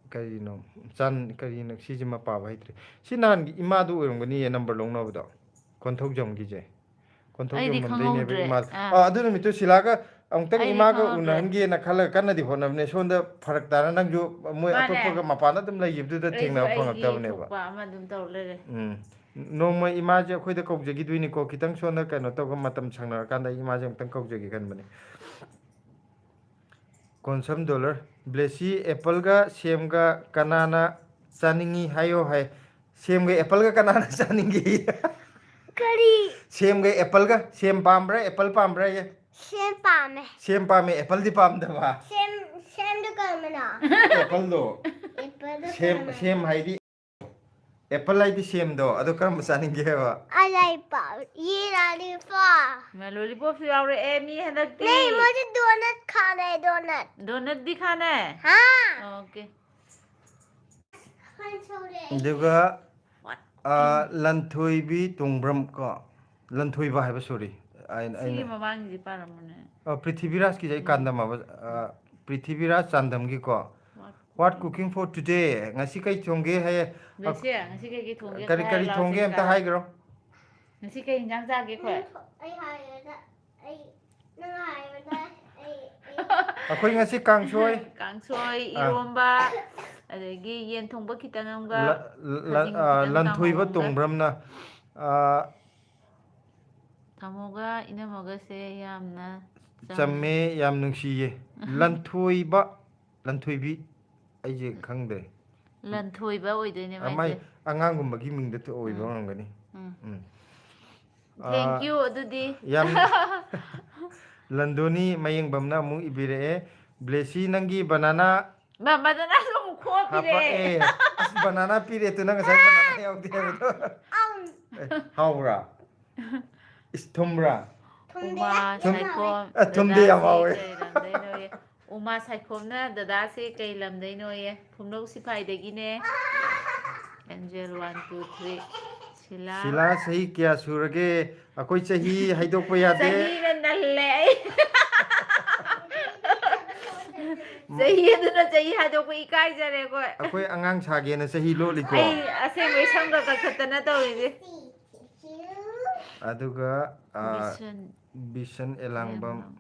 ꯀꯔꯤꯅꯣ, ꯆꯥꯟ-, ꯀꯔꯤꯅꯣ, ꯁꯤꯁꯤꯃ ꯄꯥꯕ ꯍꯩꯇ꯭ꯔꯦ꯫ ꯁꯤ ꯅꯍꯥꯟꯒꯤ ꯏꯃꯥꯗꯨ ꯑꯣꯏꯔꯝꯒꯅꯤꯌꯦ number ꯂꯧꯅꯕꯗꯣ, ꯀꯣꯟꯊꯧꯖꯝꯒꯤꯁꯦ꯫ ꯀꯣꯟꯊꯧꯖꯝ ꯑꯩꯗꯤ ꯂꯣꯝꯗꯩꯅꯦꯕ ꯈꯪꯍꯧꯗ꯭ꯔꯦ꯫ ꯏꯃꯥꯗꯣ꯫ ꯑꯥ꯫ ꯑꯥ, ꯑꯗꯨ ꯅꯨꯃꯤꯠꯇꯨ ꯁꯤꯂꯥꯒ ꯑꯃꯨꯛꯇꯪ ꯑꯩꯗꯤ ꯏꯃꯥꯒ ꯈꯪꯍꯧꯗ꯭ꯔꯦ꯫ ꯎꯅꯍꯟꯒꯦꯅ ꯈꯜꯂꯒ ꯀꯟꯅꯗꯤ ꯍꯣꯠꯅꯕꯅꯦ꯫ ꯁꯣꯝꯗ ꯐꯔꯛ ꯇꯥꯅ ꯅꯪꯁꯨ ꯃꯣꯏ ꯃꯥꯅꯦ꯫ ꯑꯇꯣꯞꯄꯒ ꯃꯄꯥꯟꯗ ꯑꯗꯨꯝ ꯂꯩꯈꯤꯕꯗꯨꯗ ꯑꯩꯁꯨ ꯊꯦꯡꯅꯕ ꯑꯩꯒꯤ ꯐꯪꯉꯛꯇꯕꯅꯦꯕ꯫ ꯊꯣꯛꯄ ꯑꯃ ꯑꯗꯨꯝ ꯇꯧ ꯂꯩꯔꯦ꯫ ꯎꯝ꯫ ꯅꯣꯡꯃ ꯏꯃꯥꯁꯦ ꯑꯩꯈꯣꯏꯗ ꯀꯧꯖꯈꯤꯗꯣꯏꯅꯤꯀꯣ꯫ ꯈꯤꯇꯪ ꯁꯣꯝꯗ ꯀꯩꯅꯣ ꯇꯧꯕ ꯃꯇꯝ ꯁꯪꯅꯔꯀꯥꯟꯗ ꯑꯩ ꯏꯃꯥꯁꯦ ꯑꯃꯨꯛꯇꯪ ꯀꯧꯖꯒꯦ ꯈꯟꯕꯅꯦ꯫ ꯀꯣꯟꯁꯝ ꯗꯣꯂꯔ꯫ ꯕ꯭ꯂꯦꯁꯤ, ꯑꯦꯄꯜꯒ ꯁꯦꯝꯒ ꯀꯅꯥꯅ ꯆꯥꯅꯤꯡꯉꯤ ꯍꯥꯏꯌꯣ ꯍꯥꯏ꯫ ꯁꯦꯝꯒ appleꯒ ꯀꯅꯥꯅ ꯆꯥꯅꯤꯡꯒꯦ? ꯀꯔꯤ? ꯁꯦꯝꯒ appleꯒ, ꯁꯦꯝ ꯄꯥꯝꯕ꯭ꯔꯥ, apple ꯄꯥꯝꯕ꯭ꯔꯥ? ꯁꯦꯝ ꯄꯥꯝꯃꯦ꯫ ꯁꯦꯝ ꯄꯥꯝꯃꯦ, appleꯗꯤ ꯄꯥꯝꯗꯕ? ꯁꯦꯝ ꯁꯦꯝꯗꯣ ꯀꯔꯝꯕꯅꯣ? Appleꯗꯣ꯫ Appleꯗꯣ ꯁꯦꯝ ꯀꯔꯝꯕꯅꯣ? ꯁꯦꯝ ꯍꯥꯏꯗꯤ apple ꯍꯥꯏꯗꯤ ꯁꯦꯝꯗꯣ, ꯑꯗꯣ ꯀꯔꯝꯕ ꯆꯥꯅꯤꯡꯒꯦ ꯍꯥꯏꯕ? ꯑꯩ ꯂꯣꯂꯤꯄꯣꯞ꯫ ꯃ lollipopꯁꯨ ꯌꯥꯎꯔꯛꯑꯦ ꯃꯤ ꯍꯟꯗꯛꯇꯤ꯫ नहीं, मुझे डोनट खाना है, डोनट। Donutꯗꯤ ꯈꯥꯅꯦ? हाँ। Okay꯫ ꯑꯗꯨꯒ ꯑ, ꯂꯟꯊꯣꯏꯕꯤ ꯇꯣꯡꯕ꯭ꯔꯝ ꯀꯣ, ꯂꯟꯊꯣꯏꯕ ꯍꯥꯏꯕ, sorry꯫ ꯑꯩꯅ ꯁꯤꯒꯤ ꯑꯩꯅ ꯃꯃꯥꯡꯒꯤꯁꯦ ꯄꯥꯔꯝꯃꯨꯅꯦ꯫ ꯑ, ꯄ꯭ꯔꯤꯊꯤꯕꯤꯔꯥꯖꯀꯤꯁꯦ ꯑꯩ ꯀꯥꯟꯗꯝꯃꯕ꯫ ꯑ, Prithviraj ꯆꯥꯟꯗꯝꯒꯤꯀꯣ꯫ What cooking for today? ꯉꯁꯤ ꯀꯩ ꯊꯣꯡꯒꯦ ꯍꯥꯏꯌꯦ꯫ ꯂꯩꯁꯦ, ꯉꯁꯤ ꯀꯩꯀꯩ ꯊꯣꯡꯒꯦ ꯀꯔꯤ ꯑꯝꯇ ꯀꯔꯤ ꯍꯥꯏꯔꯣ ꯊꯣꯡꯒꯦ ꯂꯥꯎꯁꯦ ꯑꯝꯇ ꯀꯥ꯫ ꯍꯥꯏꯈ꯭ꯔꯣ꯫ ꯉꯁꯤ ꯀꯩ ꯍꯤꯟꯖꯥꯡ ꯆꯥꯒꯦ ꯑꯩꯈꯣꯏ? ꯑꯩ ꯍꯥꯏꯔꯒ ꯑꯩ ꯅꯪ ꯍꯥꯏꯔꯒ ꯑꯩ ꯑꯩ ꯑꯩꯈꯣꯏ ꯉꯁꯤ ꯀꯥꯡꯁꯣꯏ꯫ ꯀꯥꯡꯁꯣꯏ, ꯑꯥ꯫ ꯏꯔꯣꯝꯕ, ꯑꯗꯒꯤ ꯌꯦꯟ ꯊꯣꯡꯕ ꯈꯤꯇꯪ ꯑꯃꯒ, ꯂ- ꯂ- ꯈꯥꯖꯤꯡ ꯑ, ꯈꯤꯇꯪ, ꯂꯟꯊꯣꯏꯕ ꯀꯥꯡꯍꯧ ꯑꯃꯒ꯫ ꯇꯣꯡꯕ꯭ꯔꯝꯅ, ꯑ, ꯇꯥꯃꯣꯒ ꯏꯅꯝꯃꯒꯁꯦ ꯌꯥꯝꯅ ꯆꯝ- ꯆꯝꯃꯦ, ꯌꯥꯝ ꯅꯨꯡꯁꯤꯌꯦ꯫ ꯂꯟꯊꯣꯏꯕ, ꯂꯟꯊꯣꯏꯕꯤ, ꯑꯩꯁꯦ ꯈꯪꯗ꯭ꯔꯦ꯫ ꯂꯟꯊꯣꯏꯕ ꯑꯣꯏꯗꯣꯏꯅꯦ ꯑ, ꯃꯥꯏ ꯃꯥꯏꯁꯦ꯫ ꯑꯉꯥꯡꯒꯨꯝꯕꯒꯤ ꯃꯤꯡꯗ ꯊꯣꯛ-, ꯑꯣꯏꯕ ꯎꯝ꯫ ꯑꯣꯏꯔꯝꯒꯅꯤ꯫ ꯎꯝ꯫ ꯎꯝ꯫ Thank ꯑ, you ꯑꯗꯨꯗꯤ꯫ ꯌꯥꯝ ꯂꯟꯗꯣꯅꯤ ꯃꯌꯦꯡꯕꯝꯅ ꯑꯃꯨꯛ ꯏꯕꯤꯔꯛꯑꯦ, "ꯕ꯭ꯂꯦꯁꯤ, ꯅꯪꯒꯤ banana ꯃ-, ꯃꯗꯅꯥꯁꯨ ꯑꯃꯨꯛ ꯈꯣꯛꯄꯤꯔꯦ꯫ ꯍꯥꯄꯛꯑꯦ꯫ ꯑꯁ, banana ꯄꯤꯔꯦ ꯇꯨ, ꯅꯪ ꯉꯁꯥꯏ banana ꯌꯥꯎꯗꯦ ꯍꯥꯏꯕꯗꯣ꯫ ꯑꯝ ꯑꯦ, ꯍꯥꯎꯕ꯭ꯔꯥ? ꯏꯁ, ꯊꯨꯝꯕ꯭ꯔꯥ? ꯊꯨꯝꯗꯦ꯫ ꯎꯃꯥ ꯊꯨꯝ-, ꯁꯥꯏꯈꯣꯝ ꯑ, ꯊꯨꯝꯗꯤ ꯌꯥꯝ ꯗꯗꯥꯁꯤ ꯍꯥꯎꯋꯦ꯫ ꯀꯩ ꯂꯝꯗꯩꯅꯣꯌꯦ? ꯎꯃꯥ ꯁꯥꯏꯈꯣꯝꯅ ꯗꯗꯥꯁꯤ ꯀꯩ ꯂꯝꯗꯩꯅꯣꯌꯦ? ꯐꯨꯝꯂꯧ ꯁꯤꯐꯥꯏꯗꯒꯤꯅꯦ꯫ Angel one two three꯫ Sheela. Sheela, ꯆꯍꯤ ꯀꯌꯥ ꯁꯨꯔꯒꯦ? ꯑꯩꯈꯣꯏ ꯆꯍꯤ ꯍꯥꯏꯗꯣꯛꯄ ꯌꯥꯗꯦ꯫ ꯆꯍꯤꯅ ꯅꯜꯂꯦ ꯑꯩ꯫ ꯆꯍꯤ ꯑꯗꯨꯅ ꯆꯍꯤ ꯍꯥꯏꯗꯣꯛꯄ ꯏꯀꯥꯏꯖꯔꯦ ꯑꯩꯈꯣꯏ꯫ ꯑꯩꯈꯣꯏ ꯑꯉꯥꯡ ꯁꯥꯒꯦꯅ ꯆꯍꯤ ꯂꯣꯠꯂꯤꯀꯣ꯫ ꯑꯩ ꯑꯁꯦꯡꯕꯩ ꯁꯝꯒ ꯀꯛꯊꯠꯇꯅ ꯇꯧꯔꯤꯁꯦ꯫ ꯑꯗꯨꯒ, ꯑ, ꯕꯤꯁꯟ ꯕꯤꯁꯟ ꯑꯦꯂꯥꯡꯕꯝ꯫ ꯑꯦꯂꯥꯡꯕꯝ꯫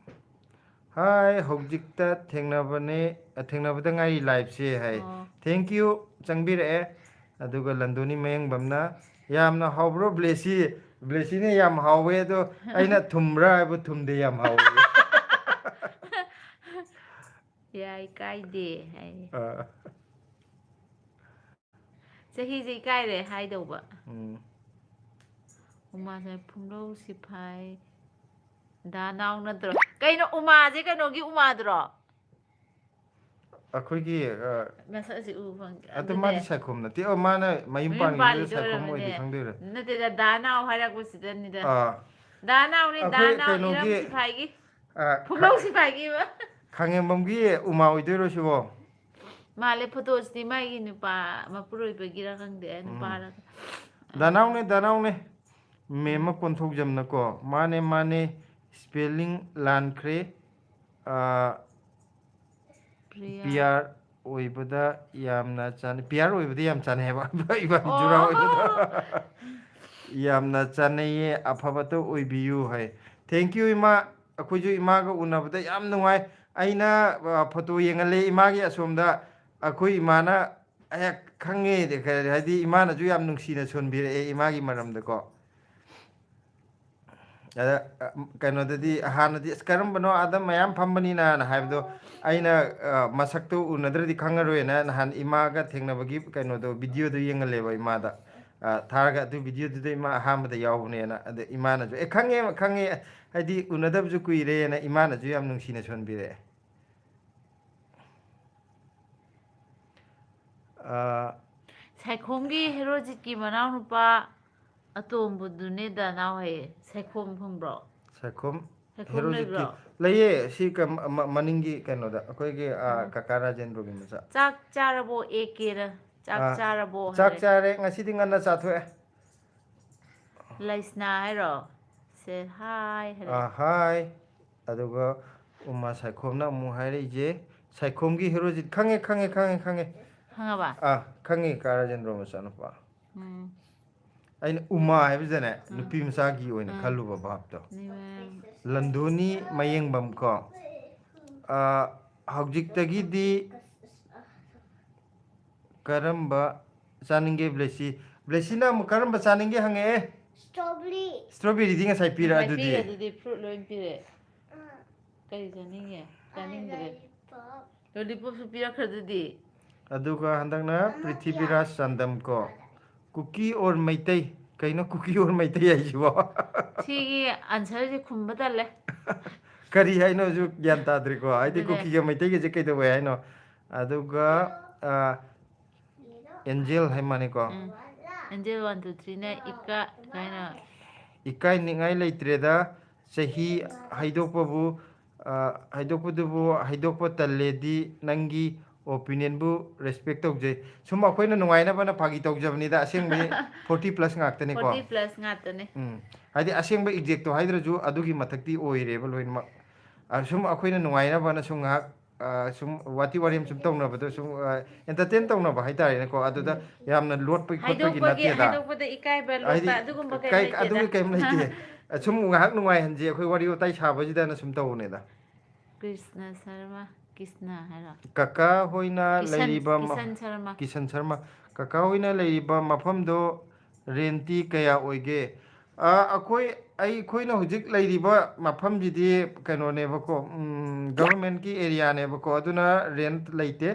"ꯍꯥꯏ, ꯍꯧꯖꯤꯛꯇ ꯊꯦꯡꯅꯕꯅꯦ, ꯊꯦꯡꯅꯕꯗ ꯉꯥꯏꯔꯤ liveꯁꯦ" ꯍꯥꯏ꯫ ꯑꯣ꯫ Thank you, ꯆꯪꯕꯤꯔꯛꯑꯦ꯫ ꯑꯗꯨꯒ ꯂꯟꯗꯣꯅꯤ ꯃꯌꯦꯡꯕꯝꯅ, "ꯌꯥꯝꯅ ꯍꯥꯎꯕ꯭ꯔꯣ ꯕ꯭ꯂꯦꯁꯤ?" ꯕ꯭ꯂꯦꯁꯤꯅ "ꯌꯥꯝ ꯍꯥꯎꯋꯦ", ꯑꯗꯣ ꯑꯩꯅ "ꯊꯨꯝꯕ꯭ꯔꯥ?" ꯍꯥꯏꯕꯨ "ꯊꯨꯝꯗꯦ, ꯌꯥꯝ ꯍꯥꯎꯋꯦ"꯫ ꯌꯥꯏ, ꯀꯥꯏꯗꯦ ꯍꯥꯏꯌꯦ꯫ ꯑ꯫ ꯆꯍꯤꯁꯦ ꯏꯀꯥꯏꯔꯦ ꯍꯥꯏꯗꯧꯕ꯫ ꯎꯝ꯫ ꯎꯃꯥꯁꯦ ꯐꯨꯝꯂꯧ ꯁꯤꯐꯥꯏ꯫ ꯗꯥ ꯅꯥꯎ ꯅꯠꯇ꯭ꯔꯣ? ꯀꯩꯅꯣ, ꯎꯃꯥꯁꯦ ꯀꯩꯅꯣꯒꯤ ꯎꯃꯥꯗꯨꯔꯣ? ꯑꯩꯈꯣꯏꯒꯤ, ꯑ, ꯃꯁꯛꯁꯦ ꯎ ꯐꯪꯗꯦ꯫ ꯑꯗꯨ ꯑꯗꯨꯅꯦ꯫ ꯃꯥꯗꯤ ꯁꯥꯏꯈꯣꯝ ꯅꯠꯇꯦ꯫ ꯑꯣ, ꯃꯥꯅ ꯃꯌꯨꯝ ꯃꯌꯨꯝ ꯄꯥꯟꯈꯤꯕꯗꯨꯗ ꯄꯥꯜꯂꯤꯗꯣ ꯁꯥꯏꯈꯣꯝ ꯑꯣꯏꯔꯝꯃꯅꯤ꯫ ꯑꯣꯏꯗꯤ ꯈꯪꯗꯣꯏꯔꯥ? ꯅꯠꯇꯦꯗ, ꯗꯥ ꯅꯥꯎ ꯍꯥꯏꯔꯛꯄꯁꯤꯗꯅꯤꯗ꯫ ꯑꯥ꯫ ꯗꯥ ꯅꯥꯎꯅꯦ, ꯗꯥ ꯑꯩꯈꯣꯏ ꯅꯥꯎ, ꯀꯩꯅꯣꯒꯤ, ꯏꯔꯝ ꯁꯤꯐꯥꯏꯒꯤ꯫ ꯑ, ꯐꯨꯝꯂꯧ ꯁꯤꯐꯥꯏꯒꯤ꯫ ꯈꯥꯉꯦꯝꯕꯝꯒꯤ ꯎꯃꯥ ꯑꯣꯏꯗꯣꯏꯔꯣ ꯁꯤꯕꯣ? ꯃꯥꯜꯂꯦ, ꯐꯣꯇꯣꯁꯤꯗꯤ ꯃꯥꯒꯤ ꯅꯨꯄꯥ ꯃꯄꯨꯔꯣꯏꯕꯒꯤꯔ ꯈꯪꯗꯦ, ꯎꯝ꯫ ꯅꯨꯄꯥꯔ꯫ ꯗꯥ ꯅꯥꯎꯅꯦ, ꯗꯥ ꯅꯥꯎꯅꯦ꯫ ꯃꯦꯝꯃ ꯎꯝ꯫ ꯀꯣꯟꯊꯧꯖꯝꯅꯀꯣ꯫ ꯃꯥꯅꯦ, ꯃꯥꯅꯦ꯫ Spelling ꯂꯥꯟꯈ꯭ꯔꯦ꯫ ꯑ, ꯄ꯭ꯔꯤꯌꯥ꯫ ꯄꯤ ꯑꯥꯔ ꯑꯣꯏꯕꯗ ꯌꯥꯝꯅ ꯆꯥꯟꯅꯩ꯫ ꯄꯤ ꯑꯥꯔ ꯑꯣꯏꯕꯗ ꯌꯥꯝ ꯆꯥꯟꯅꯩ ꯍꯥꯏꯕ꯫ ꯏꯕꯥꯅꯤ ꯖꯨꯔꯥ ꯑꯣ꯫ ꯑꯣꯏꯕꯗ꯫ ꯌꯥꯝꯅ ꯆꯥꯟꯅꯩꯌꯦ, ꯑꯐꯕꯇ ꯑꯣꯏꯕꯤꯌꯨ ꯍꯥꯏ꯫ Thank you, ꯏꯃꯥ꯫ ꯑꯩꯈꯣꯏꯁꯨ ꯏꯃꯥꯒ ꯎꯅꯕꯗ ꯌꯥꯝ ꯅꯨꯡꯉꯥꯏ꯫ ꯑꯩꯅ, ꯑ, ꯐꯣꯇꯣ ꯌꯦꯡꯍꯜꯂꯦ ꯏꯃꯥꯒꯤ ꯑꯁꯣꯝꯗ꯫ ꯑꯩꯈꯣꯏ ꯏꯃꯥꯅ, "ꯑꯦ, ꯈꯪꯉꯦ", ꯀꯩ ꯍꯥꯏꯗꯤ ꯏꯃꯥꯅꯁꯨ ꯌꯥꯝ ꯅꯨꯡꯁꯤꯅ ꯁꯣꯟꯕꯤꯔꯛꯑꯦ ꯏꯃꯥꯒꯤ ꯃꯔꯝꯗꯀꯣ꯫ ꯑꯗ, ꯑ, ꯀꯩꯅꯣꯗꯗꯤ ꯍꯥꯟꯅꯗꯤ, "ꯑꯁ, ꯀꯔꯝꯕꯅꯣ ꯑꯥꯗ ꯃꯌꯥꯝ ꯐꯝꯕꯅꯤꯅ"ꯅ ꯍꯥꯏꯕꯗꯣ, ꯑꯩꯅ, ꯑ, ꯃꯁꯛꯇꯣ ꯎꯅꯗ꯭ꯔꯗꯤ ꯈꯪꯉꯔꯣꯏꯅ ꯅꯍꯥꯟ ꯏꯃꯥꯒ ꯊꯦꯡꯅꯕꯒꯤ ꯀꯩꯅꯣꯗꯣ, videoꯗꯣ ꯌꯦꯡꯍꯜꯂꯦꯕ ꯏꯃꯥꯗ꯫ ꯑ, ꯊꯥꯔꯒ ꯑꯗꯨ videoꯗꯨꯗ ꯏꯃꯥ ꯑꯍꯥꯟꯕꯗ ꯌꯥꯎꯕꯅꯦꯅ꯫ ꯑꯗ ꯏꯃꯥꯅꯁꯨ, "ꯑꯦ, ꯈꯪꯉꯦ, ꯈꯪꯉꯦ, ꯍꯥꯏꯗꯤ ꯎꯅꯗꯕꯁꯨ ꯀꯨꯏꯔꯦꯅ", ꯏꯃꯥꯅꯁꯨ ꯌꯥꯝ ꯅꯨꯡꯁꯤꯅ ꯁꯣꯟꯕꯤꯔꯛꯑꯦ꯫ ꯑ, ꯁꯥꯏꯈꯣꯝꯒꯤ ꯍꯦꯔꯣꯖꯤꯠꯀꯤ ꯃꯅꯥꯎꯅꯨꯄꯥ ꯑꯇꯣꯝꯕꯗꯨꯅꯦ ꯗꯥ ꯅꯥꯎ ꯍꯥꯏꯌꯦ꯫ ꯁꯥꯏꯈꯣꯝ ꯈꯪꯕ꯭ꯔꯣ? ꯁꯥꯏꯈꯣꯝ ꯁꯥꯏꯈꯣꯝ ꯍꯦꯔꯣꯖꯤꯠꯀꯤ ꯂꯩꯕ꯭ꯔꯣ? ꯂꯩꯌꯦ, ꯁꯤ ꯀ-, ꯃ-, ꯃ-, ꯃꯅꯤꯡꯒꯤ ꯀꯩꯅꯣꯗ, ꯑꯩꯈꯣꯏꯒꯤ, ꯑ, ꯎꯝ꯫ ꯀꯀꯥ ꯔꯥꯖꯦꯟꯗ꯭ꯔꯣꯒꯤ ꯃꯆꯥ꯫ ꯆꯥꯛ ꯆꯥꯔꯕꯣ, ꯑꯦ ꯀꯦꯔ? ꯆꯥꯛ ꯑ, ꯆꯥꯔꯕꯣ ꯆꯥꯛ ꯍꯥꯏꯔꯦ꯫ ꯆꯥꯔꯦ, ꯉꯁꯤꯗꯤ ꯉꯟꯅ ꯆꯥꯊꯣꯛꯑꯦ꯫ ꯂꯩꯁꯅꯥ ꯍꯥꯏꯔꯣ? Say hi ꯍꯥꯏꯔꯦ꯫ ꯑ, hi꯫ ꯑꯗꯨꯒ ꯎꯃꯥ ꯁꯥꯏꯈꯣꯝꯅ ꯑꯃꯨꯛ ꯍꯥꯏꯔꯛꯏꯁꯦ, ꯁꯥꯏꯈꯣꯝꯒꯤ ꯍꯦꯔꯣꯖꯤꯠ, ꯈꯪꯉꯦ, ꯈꯪꯉꯦ, ꯈꯪꯉꯦ, ꯈꯪꯉꯦ꯫ ꯈꯪꯉꯕ? ꯑ, ꯈꯪꯉꯦ, ꯀꯥ ꯔꯥꯖꯦꯟꯗ꯭ꯔꯣ ꯃꯆꯥꯅꯨꯄꯥ꯫ ꯎꯝ꯫ ꯑꯩꯅ ꯎꯃꯥ ꯍꯥꯏꯕꯁꯤꯗꯅꯦ, ꯎꯝ꯫ ꯅꯨꯄꯤ ꯃꯆꯥꯒꯤ ꯑꯣꯏꯅ ꯎꯝ꯫ ꯈꯜꯂꯨꯕ ꯚꯥꯞꯇꯣ꯫ ꯅꯤꯃꯦ꯫ ꯂꯟꯗꯣꯅꯤ ꯃꯌꯦꯡꯕꯝ ꯀꯣ꯫ ꯑ, ꯍꯧꯖꯤꯛꯇꯒꯤꯗꯤ ꯀꯔꯝꯕ ꯆꯥꯅꯤꯡꯒꯦ, ꯕ꯭ꯂꯦꯁꯤ? ꯕ꯭ꯂꯦꯁꯤꯅ ꯑꯃꯨꯛ ꯀꯔꯝꯕ ꯆꯥꯅꯤꯡꯒꯦ ꯍꯪꯉꯛꯑꯦ꯫ Strawberry꯫ Strawberryꯗꯤ ꯉꯁꯥꯏ ꯄꯤꯔꯛꯑ ꯉꯁꯥꯏ ꯑꯗꯨꯗꯤ꯫ ꯄꯤꯔꯦ ꯑꯗꯨꯗꯤ, fruit ꯂꯣꯏ ꯄꯤꯔꯦ꯫ ꯑꯥ꯫ ꯀꯔꯤ ꯆꯥꯅꯤꯡꯉꯦ? ꯑꯥ, ꯆꯥꯅꯤꯡꯗ꯭ꯔꯦ꯫ Lollipop꯫ Lollipopꯁꯨ ꯄꯤꯔꯛꯈ꯭ꯔ ꯑꯗꯨꯗꯤ꯫ ꯑꯗꯨꯒ ꯍꯟꯗꯛꯅ ꯄ꯭ꯔꯤꯊꯤꯕꯤꯔꯥꯖ ꯆꯥꯟꯗꯝ ꯀꯣ꯫ ꯀꯨꯀꯤ ꯑꯣꯔ ꯃꯩꯇꯩ? ꯀꯩꯅꯣ ꯀꯨꯀꯤ ꯑꯣꯔ ꯃꯩꯇꯩ ꯍꯥꯏꯁꯤꯕꯣ? ꯁꯤꯒꯤ ꯑꯟꯁꯔꯁꯦ ꯈꯨꯝꯕ ꯇꯜꯂꯦ꯫ ꯀꯔꯤ ꯍꯥꯏꯅꯣꯁꯨ ꯒ꯭ꯌꯥꯟ ꯇꯥꯗ꯭ꯔꯦꯀꯣ꯫ ꯍꯥꯏꯗꯤ ꯑꯗꯨꯅꯦ꯫ ꯀꯨꯀꯤꯒ ꯃꯩꯇꯩꯒꯁꯦ ꯀꯩꯗꯧꯋꯦ ꯍꯥꯏꯅꯣ? ꯑꯗꯨꯒ ꯑꯦꯟꯖꯦꯜ ꯍꯥꯏ ꯃꯥꯅꯤꯀꯣ꯫ ꯎꯝ꯫ ꯑꯦꯟꯖꯦꯜ ꯋꯥꯟ ꯇꯨ ꯊ꯭ꯔꯤꯅ ꯏꯀꯥ ꯀꯥꯏꯅ꯫ ꯏꯀꯥꯏꯅꯤꯡꯉꯥꯏ ꯂꯩꯇ꯭ꯔꯦꯗ꯫ ꯆꯍꯤ ꯍꯥꯏꯗꯣꯛꯄꯕꯨ ꯑ, ꯍꯥꯏꯗꯣꯛꯄꯗꯨꯕꯨ ꯍꯥꯏꯗꯣꯛꯄ ꯇꯜꯂꯦꯗꯤ ꯅꯪꯒꯤ ꯑꯣꯄꯤꯅꯤꯌꯟꯕꯨ ꯔꯦꯁꯄꯦꯛ ꯇꯧꯖꯩ꯫ ꯁꯨꯝ ꯑꯩꯈꯣꯏꯅ ꯅꯨꯡꯉꯥꯏꯅꯕꯅ ꯐꯥꯒꯤ ꯇꯧꯖꯕꯅꯤꯗ, ꯑꯁꯦꯡꯕꯗꯤ ꯐꯣꯔꯇꯤ ꯄ꯭ꯂꯁ ꯉꯥꯛꯇꯅꯤꯀꯣ꯫ ꯐꯣꯔꯇꯤ ꯄ꯭ꯂꯁ ꯉꯥꯛꯇꯅꯦ꯫ ꯎꯝ꯫ ꯍꯥꯏꯗꯤ ꯑꯁꯦꯡꯕ ꯑꯦꯛꯖꯦꯛꯇꯣ ꯍꯥꯏꯗ꯭ꯔꯁꯨ ꯑꯗꯨꯒꯤ ꯃꯊꯛꯇꯤ ꯑꯣꯏꯔꯦꯕ ꯂꯣꯏꯅꯃꯛ꯫ ꯑ, ꯁꯨꯝ ꯑꯩꯈꯣꯏꯅ ꯅꯨꯡꯉꯥꯏꯅꯕꯅ ꯁꯨꯝ ꯉꯥꯏꯍꯥꯛ, ꯑ, ꯁꯨꯝ ꯋꯥꯊꯤ ꯋꯥꯔꯦꯝ ꯁꯨꯝ ꯇꯧꯅꯕꯗꯣ, ꯁꯨꯝ, ꯑ, ꯑꯦꯟꯇꯔꯇꯦꯟ ꯇꯧꯅꯕ ꯍꯥꯏꯇꯥꯔꯦꯅꯦꯀꯣ꯫ ꯑꯗꯨꯗ ꯌꯥꯝꯅ ꯂꯣꯠꯄꯒꯤ ꯈꯣꯠꯄꯒꯤ ꯍꯥꯏꯗꯣꯛꯄꯒꯤ ꯅꯠꯇꯦꯗ꯫ ꯍꯥꯏꯗꯣꯛꯄꯗ ꯏꯀꯥꯏꯕ ꯂꯣꯠꯄ ꯍꯥꯏꯗꯤ ꯑꯗꯨꯒꯨꯝꯕ ꯀꯩꯝ ꯀꯩ-, ꯂꯩꯇꯦꯗ꯫ ꯑꯗꯨꯒꯤ ꯀꯩꯝ ꯂꯩꯇꯦ꯫ ꯁꯨꯝ ꯉꯥꯏꯍꯥꯛ ꯅꯨꯡꯉꯥꯏꯍꯟꯁꯦ ꯑꯩꯈꯣꯏ ꯋꯥꯔꯤ ꯋꯥꯇꯥꯏ ꯁꯥꯕꯁꯤꯗꯅ ꯁꯨꯝ ꯇꯧꯕꯅꯦꯗ꯫ ꯀ꯭ꯔꯤꯁꯅ ꯁꯔꯃ, ꯀ꯭ꯔꯤꯁꯅ ꯍꯥꯏꯔꯣ? ꯀꯀꯥ ꯍꯣꯏꯅ ꯀꯤꯁꯟ, ꯂꯩꯔꯤꯕ ꯃ-, ꯀꯤꯁꯟ ꯁꯔꯃ꯫ ꯀꯤꯁꯟ ꯁꯔꯃ꯫ ꯀꯀꯥ ꯍꯣꯏꯅ ꯂꯩꯔꯤꯕ ꯃꯐꯝꯗꯣ ꯔꯦꯟꯇꯤ ꯀꯌꯥ ꯑꯣꯏꯒꯦ? ꯑ, ꯑꯩꯈꯣꯏ, ꯑꯩꯈꯣꯏꯅ ꯍꯧꯖꯤꯛ ꯂꯩꯔꯤꯕ ꯃꯐꯝꯁꯤꯗꯤ ꯀꯩꯅꯣꯅꯦꯕꯀꯣ, ꯎꯝ, ꯒꯚꯔꯟꯃꯦꯟꯠꯀꯤ ꯑꯦꯔꯤꯌꯥꯅꯦꯕꯀꯣ, ꯑꯗꯨꯅ ꯔꯦꯟꯠ ꯂꯩꯇꯦ꯫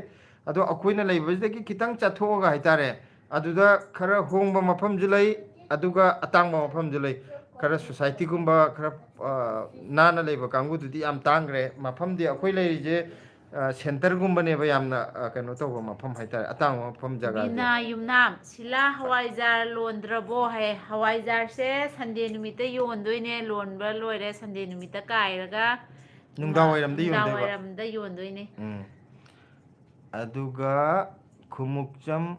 ꯑꯗꯣ ꯑꯩꯈꯣꯏꯅ ꯂꯩꯕꯁꯤꯗꯒꯤ ꯈꯤꯇꯪ ꯆꯠꯊꯣꯛꯑꯒ ꯍꯥꯏꯇꯥꯔꯦ, ꯑꯗꯨꯗ ꯈꯔ ꯍꯣꯡꯕ ꯃꯐꯝꯁꯨ ꯂꯩ, ꯑꯗꯨꯒ ꯑꯇꯥꯡꯕ ꯃꯐꯝꯁꯨ ꯂꯩ꯫ ꯈꯔ ꯁꯣꯁꯥꯏꯇꯤꯒꯨꯝꯕ ꯈꯔ, ꯑ, ꯅꯥꯟꯅ ꯂꯩꯕ ꯀꯥꯡꯕꯨꯗꯨꯗꯤ ꯌꯥꯝ ꯇꯥꯡꯈ꯭ꯔꯦ꯫ ꯃꯐꯝꯗꯤ ꯑꯩꯈꯣꯏ ꯂꯩꯔꯤꯁꯦ, ꯑ, ꯁꯦꯟꯇꯔꯒꯨꯝꯕꯅꯦꯕ ꯌꯥꯝꯅ, ꯑ, ꯀꯩꯅꯣ ꯇꯧꯕ ꯃꯐꯝ ꯍꯥꯏꯇꯥꯔꯦ, ꯑꯇꯥꯡꯕ ꯃꯐꯝ ꯖꯒꯥꯁꯦ꯫ ꯕꯤꯅꯥ ꯌꯨꯝꯅꯥꯝ, ꯁꯤꯂꯥ ꯍꯋꯥꯏꯖꯥꯔ ꯂꯣꯟꯗ꯭ꯔꯕꯣ ꯍꯥꯏ꯫ ꯍꯋꯥꯏꯖꯥꯔꯁꯦ ꯁꯟꯗꯦ ꯅꯨꯃꯤꯠꯇ ꯌꯣꯟꯗꯣꯏꯅꯦ, ꯂꯣꯟꯕ ꯂꯣꯏꯔꯦ ꯁꯟꯗꯦ ꯅꯨꯃꯤꯠꯇ ꯀꯥꯏꯔꯒ꯫ ꯅꯨꯡꯗꯥꯡ ꯋꯥꯏꯔꯝꯗ ꯌꯣꯟꯗꯣꯏꯕ꯫ ꯅꯨꯡꯗꯥꯡ ꯋꯥꯏꯔꯝꯗ ꯌꯣꯟꯗꯣꯏꯅꯦ꯫ ꯎꯝ꯫ ꯑꯗꯨꯒ ꯈꯨꯃꯨꯛꯆꯝ,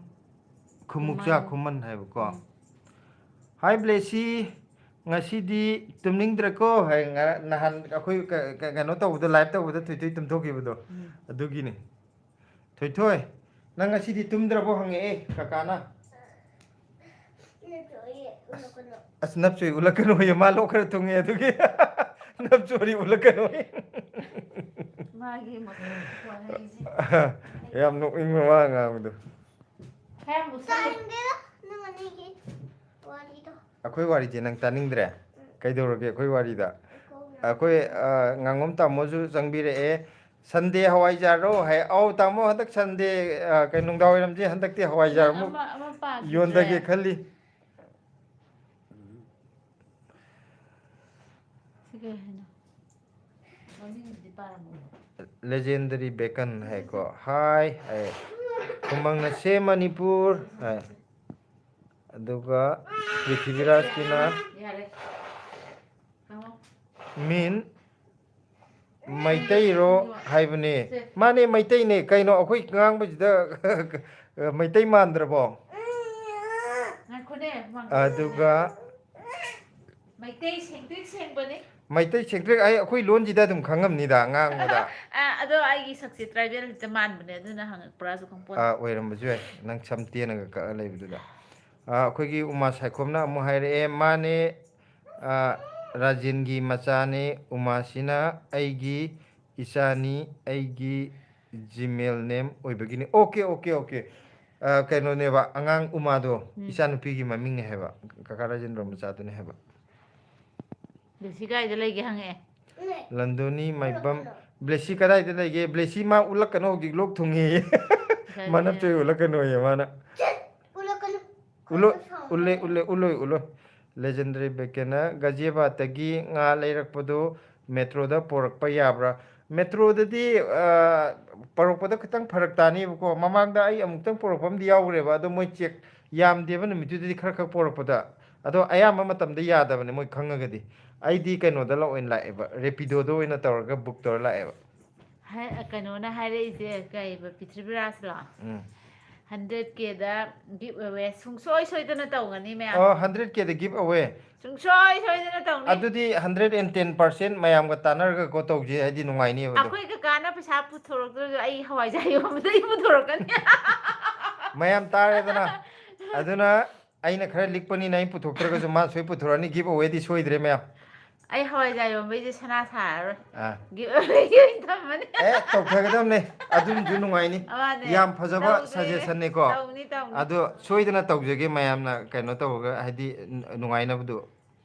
ꯈꯨꯃꯨꯛꯆꯥ ꯈꯨꯃꯟ꯫ ꯈꯨꯃꯟ ꯍꯥꯏꯕꯀꯣ꯫ ꯎꯝ꯫ ꯍꯥꯏ ꯕ꯭ꯂꯦꯁꯤ, ꯉꯁꯤꯗꯤ ꯇꯨꯝꯅꯤꯡꯗ꯭ꯔꯦꯀꯣ ꯍꯥꯏ꯫ ꯉꯔꯥꯡ, ꯅꯍꯥꯟ ꯑꯩꯈꯣꯏ ꯀ-, ꯀ-, ꯀꯩꯅꯣ ꯇꯧꯕꯗ, ꯂꯥꯏꯚ ꯇꯧꯕꯗ ꯊꯣꯏꯊꯣꯏ ꯇꯨꯝꯊꯣꯛꯈꯤꯕꯗꯣ꯫ ꯎꯝ꯫ ꯑꯗꯨꯒꯤꯅꯤ꯫ ꯊꯣꯏꯊꯣꯏ, ꯅꯪ ꯉꯁꯤꯗꯤ ꯇꯨꯝꯗ꯭ꯔꯕꯣ ꯍꯪꯉꯛꯑꯦ ꯀꯀꯥꯅ꯫ ꯑꯁ, ꯅꯞꯆꯣꯔꯤ ꯎꯠꯂꯛꯀꯅꯨꯌꯦ, ꯃꯥ ꯂꯣꯛ ꯈꯔ ꯊꯨꯡꯉꯦ ꯑꯗꯨꯒꯤ꯫ ꯅꯞꯆꯣꯔꯤ ꯎꯠꯂꯛꯀꯅꯨꯌꯦ꯫ ꯃꯥꯒꯤ ꯃꯈꯣꯟ ꯋꯥꯍꯩꯁꯦ꯫ ꯌꯥꯝ ꯅꯣꯛꯅꯤꯡꯕ ꯋꯥ ꯉꯥꯡꯕꯗꯣ꯫ ꯈꯔ ꯃꯨꯁꯜꯂꯨ꯫ ꯇꯥꯅꯤꯡꯗꯦꯗ ꯅꯪ ꯑꯅꯤꯒꯤ ꯋꯥꯔꯤꯗꯣ꯫ ꯑꯩꯈꯣꯏ ꯋꯥꯔꯤꯁꯦ ꯅꯪ ꯇꯥꯅꯤꯡꯗ꯭ꯔꯦ? ꯀꯩꯗꯧꯔꯒꯦ ꯑꯩꯈꯣꯏ ꯋꯥꯔꯤꯗ? ꯑꯩꯈꯣꯏꯅ ꯑꯩꯈꯣꯏ, ꯑ, ꯉꯥꯉꯣꯝ ꯇꯥꯃꯣꯁꯨ ꯆꯪꯕꯤꯔꯛꯑꯦ꯫ ꯁꯟꯗꯦ ꯍꯋꯥꯏꯖꯥꯔꯔꯣ ꯍꯥꯏ꯫ ꯑꯧ, ꯇꯥꯃꯣ, ꯍꯟꯗꯛ ꯁꯟꯗꯦ, ꯑ, ꯀꯩ, ꯅꯨꯡꯗꯥꯡꯋꯥꯏꯔꯝꯁꯦ ꯍꯟꯗꯛꯇꯤ ꯍꯋꯥꯏꯖꯥꯔ ꯑꯃꯨꯛ ꯑꯃ, ꯑꯃ ꯄꯥꯈꯤꯗ꯭ꯔꯦ꯫ ꯌꯣꯟꯗꯒꯦ ꯈꯜꯂꯤ꯫ ꯁꯤ ꯀꯩ ꯍꯥꯏꯅꯣ? ꯃꯃꯤꯡꯗꯨꯗꯤ ꯄꯥꯔꯝꯃꯣ꯫ Legendary Bacon ꯍꯥꯏꯀꯣ꯫ ꯍꯥꯏ ꯍꯥꯏ꯫ ꯈꯨꯃꯪꯅ ꯁꯦ ꯃꯅꯤꯄꯨꯔ ꯍꯥꯏ꯫ ꯑꯗꯨꯒ ꯄ꯭ꯔꯤꯊꯤꯕꯤꯔꯥꯖꯀꯤꯅ ꯌꯥꯔꯦ꯫ ꯍꯪꯉꯣ꯫ ꯃꯤꯟ ꯃꯩꯇꯩꯔꯣ ꯍꯥꯏꯕꯅꯦ꯫ ꯁꯦ꯫ ꯃꯥꯅꯦ, ꯃꯩꯇꯩꯅꯦ꯫ ꯀꯩꯅꯣ ꯑꯩꯈꯣꯏ ꯉꯥꯡꯕꯁꯤꯗ ꯃꯩꯇꯩ ꯃꯥꯟꯗ꯭ꯔꯕꯣ? ꯉꯥꯏꯈꯣꯅꯦ, ꯃꯥ ꯑꯗꯨꯒ ꯃꯩꯇꯩ ꯁꯦꯡꯇ꯭ꯔꯤꯛ ꯁꯦꯡꯕꯅꯦ꯫ ꯃꯩꯇꯩ ꯁꯦꯡꯇ꯭ꯔꯤꯛ ꯑꯩ, ꯑꯩꯈꯣꯏ ꯂꯣꯟꯁꯤꯗ ꯑꯗꯨꯝ ꯈꯪꯉꯝꯅꯤꯗ ꯉꯥꯡꯕꯗ꯫ ꯑ, ꯑꯗꯣ ꯑꯩꯒꯤ ꯁꯛꯁꯦ ꯇ꯭ꯔꯥꯏꯕꯦꯜ ꯍꯦꯛꯇ ꯃꯥꯟꯕꯅꯦ, ꯑꯗꯨꯅ ꯍꯪꯉꯛꯄ꯭ꯔꯥꯁꯨ ꯈꯪꯄꯣꯟꯇꯦ꯫ ꯑ, ꯑꯣꯏꯔꯝꯕꯁꯨ ꯌꯥꯏ, ꯅꯪ ꯁꯝ ꯇꯦꯟꯅꯒ ꯀꯛꯑ ꯂꯩꯕꯗꯨꯗ꯫ ꯑ, ꯑꯩꯈꯣꯏꯒꯤ ꯎꯃꯥ ꯁꯥꯏꯈꯣꯝꯅ ꯑꯃꯨꯛ ꯍꯥꯏꯔꯛꯑꯦ, ꯃꯥꯅꯦ, ꯑ, ꯔꯥꯖꯦꯟꯒꯤ ꯃꯆꯥꯅꯦ, ꯎꯃꯥꯁꯤꯅ ꯑꯩꯒꯤ ꯏꯆꯥꯅꯤ, ꯑꯩꯒꯤ Gmail name ꯑꯣꯏꯕꯒꯤꯅꯤ꯫ OK, OK, OK꯫ ꯑ, ꯀꯩꯅꯣꯅꯦꯕ, ꯑꯉꯥꯡ ꯎꯃꯥꯗꯣ, ꯎꯝ꯫ ꯏꯆꯥꯅꯨꯄꯤꯒꯤ ꯃꯃꯤꯡꯅꯦ ꯍꯥꯏꯕ, ꯀꯀꯥ ꯔꯥꯖꯦꯟꯗ꯭ꯔ ꯃꯆꯥꯗꯨꯅꯦ ꯍꯥꯏꯕ꯫ ꯕ꯭ꯂꯦꯁꯤ ꯀꯥꯏꯗ ꯂꯩꯒꯦ ꯍꯪꯉꯛꯑꯦ꯫ ꯂꯟꯗꯣꯅꯤ ꯃꯥꯏꯕꯝ, ꯕ꯭ꯂꯦꯁꯤ ꯀꯗꯥꯏꯗ ꯂꯩꯒꯦ? ꯕ꯭ꯂꯦꯁꯤ ꯃꯥ ꯎꯠꯂꯛꯀꯅꯣ, ꯍꯧꯖꯤꯛ ꯂꯣꯛ ꯊꯨꯡꯉꯦꯌꯦ꯫ ꯉꯁꯥꯏꯗꯤ ꯃꯅꯞ ꯆꯣꯏ ꯎꯠꯂꯛꯀꯅꯣꯌꯦ ꯃꯥꯅ꯫ ꯎꯠꯂꯣ, ꯎꯠꯂꯦ, ꯎꯠꯂꯦ, ꯎꯠꯂꯣꯏ, ꯎꯠꯂꯣꯏ꯫ Legendary Bacon ꯅ ꯒꯥꯖꯤꯌꯥꯕꯥꯗꯇꯒꯤ ꯉꯥ ꯂꯩꯔꯛꯄꯗꯨ ꯃꯦꯇ꯭ꯔꯣꯗ ꯄꯣꯔꯛꯄ ꯌꯥꯕ꯭ꯔꯥ? ꯃꯦꯇ꯭ꯔꯣꯗꯗꯤ, ꯑ, ꯄꯣꯔꯛꯄꯗ ꯈꯤꯇꯪ ꯐꯔꯛ ꯇꯥꯅꯤꯕꯀꯣ꯫ ꯃꯃꯥꯡꯗ ꯑꯩ ꯑꯃꯨꯛꯇꯪ ꯄꯣꯔꯛꯄ ꯑꯃꯗꯤ ꯌꯥꯎꯈ꯭ꯔꯦꯕ, ꯑꯗꯣ ꯃꯣꯏ ꯆꯦꯛ ꯌꯥꯝꯗꯦꯕ ꯅꯨꯃꯤꯠꯇꯨꯗꯗꯤ ꯈꯔ ꯈꯛ ꯄꯣꯔꯛꯄꯗ꯫ ꯑꯗꯣ ꯑꯌꯥꯝꯕ ꯃꯇꯝꯗ ꯌꯥꯗꯕꯅꯦ ꯃꯣꯏ ꯈꯪꯉꯒꯗꯤ꯫ ꯑꯩꯗꯤ ꯀꯩꯅꯣꯗ ꯂ-, ꯑꯣꯏꯅ ꯂꯥꯛꯑꯦꯕ, ꯔꯦꯄꯤꯗꯣꯗ ꯑꯣꯏꯅ ꯇꯧꯔꯒ ꯕꯨꯛ ꯇꯧꯔ ꯂꯥꯛꯑꯦꯕ꯫ ꯍꯥꯏ-, ꯀꯩꯅꯣꯅ ꯍꯥꯏꯔꯛꯏꯁꯦ ꯀꯩꯕ, ꯄ꯭ꯔꯤꯊꯤꯕꯤꯔꯥꯖꯂꯣ? ꯎꯝ꯫ ꯍꯟꯗ꯭ꯔꯦꯠ ꯀꯦꯗ ꯒꯤꯐ ꯑꯦꯋꯦ ꯁꯨꯡꯁꯣꯏ ꯁꯣꯏꯗꯅ ꯇꯧꯒꯅꯤ ꯃꯌꯥꯝ꯫ ꯑꯣ, ꯍꯟꯗ꯭ꯔꯦꯠ ꯀꯦꯗ ꯒꯤꯐ ꯑꯋꯦ꯫ ꯁꯨꯡꯁꯣꯏ ꯁꯣꯏꯗꯅ ꯇꯧꯅꯤ꯫ ꯑꯗꯨꯗꯤ ꯍꯟꯗ꯭ꯔꯦꯠ ꯑꯦꯟ ꯇꯦꯟ ꯄꯥꯔꯁꯦꯟ ꯃꯌꯥꯝꯒ ꯇꯥꯟꯅꯔꯒꯀꯣ ꯇꯧꯁꯦ, ꯍꯥꯏꯗꯤ ꯅꯨꯡꯉꯥꯏꯅꯤꯕ ꯑꯗꯣ꯫ ꯑꯩꯈꯣꯏ ꯀꯀꯥꯅ ꯄꯩꯁꯥ ꯄꯨꯊꯣꯔꯛꯇ꯭ꯔꯁꯨ ꯑꯩ ꯍꯋꯥꯏꯖꯥꯔ ꯌꯣꯟꯕꯗꯒꯤ ꯄꯨꯊꯣꯔꯛꯀꯅꯤ꯫ ꯃꯌꯥꯝ ꯇꯥꯔꯦꯗꯅ꯫ ꯑꯗꯨꯅ ꯑꯩꯅ ꯈꯔ ꯂꯤꯛꯄꯅꯤꯅ ꯑꯩ ꯄꯨꯊꯣꯛꯇ꯭ꯔꯒꯁꯨ ꯃꯥ ꯁꯣꯏ ꯄꯨꯊꯣꯔꯛꯑꯅꯤ, ꯒꯤꯐ ꯑꯋꯦꯗꯤ ꯁꯣꯏꯗ꯭ꯔꯦ ꯃꯌꯥꯝ꯫ ꯑꯩ ꯍꯋꯥꯏꯖꯥꯔ ꯌꯣꯟꯕꯩꯁꯦ ꯁꯅꯥ ꯁꯥꯔꯔꯣꯏ꯫ ꯑꯥ꯫ ꯒꯤꯐ ꯑꯋꯦꯒꯤ ꯑꯣꯏꯅ ꯊꯝꯃꯅꯤ꯫ ꯑꯦ, ꯇꯧꯊꯒꯗꯕꯅꯦ꯫ ꯑꯗꯨꯝꯁꯨ ꯅꯨꯡꯉꯥꯏꯅꯤ꯫ ꯃꯥꯅꯦ꯫ ꯌꯥꯝ ꯐꯖꯕ ꯇꯧꯗꯣꯏꯅꯦ꯫ Suggestion ꯅꯤꯀꯣ꯫ ꯇꯧꯅꯤ, ꯇꯧꯅꯤ꯫ ꯑꯗꯣ ꯁꯣꯏꯗꯅ ꯇꯧꯖꯒꯦ ꯃꯌꯥꯝꯅ ꯀꯩꯅꯣ ꯇꯧꯔꯒ, ꯍꯥꯏꯗꯤ ꯅꯨꯡꯉꯥꯏꯅꯕꯗꯨ꯫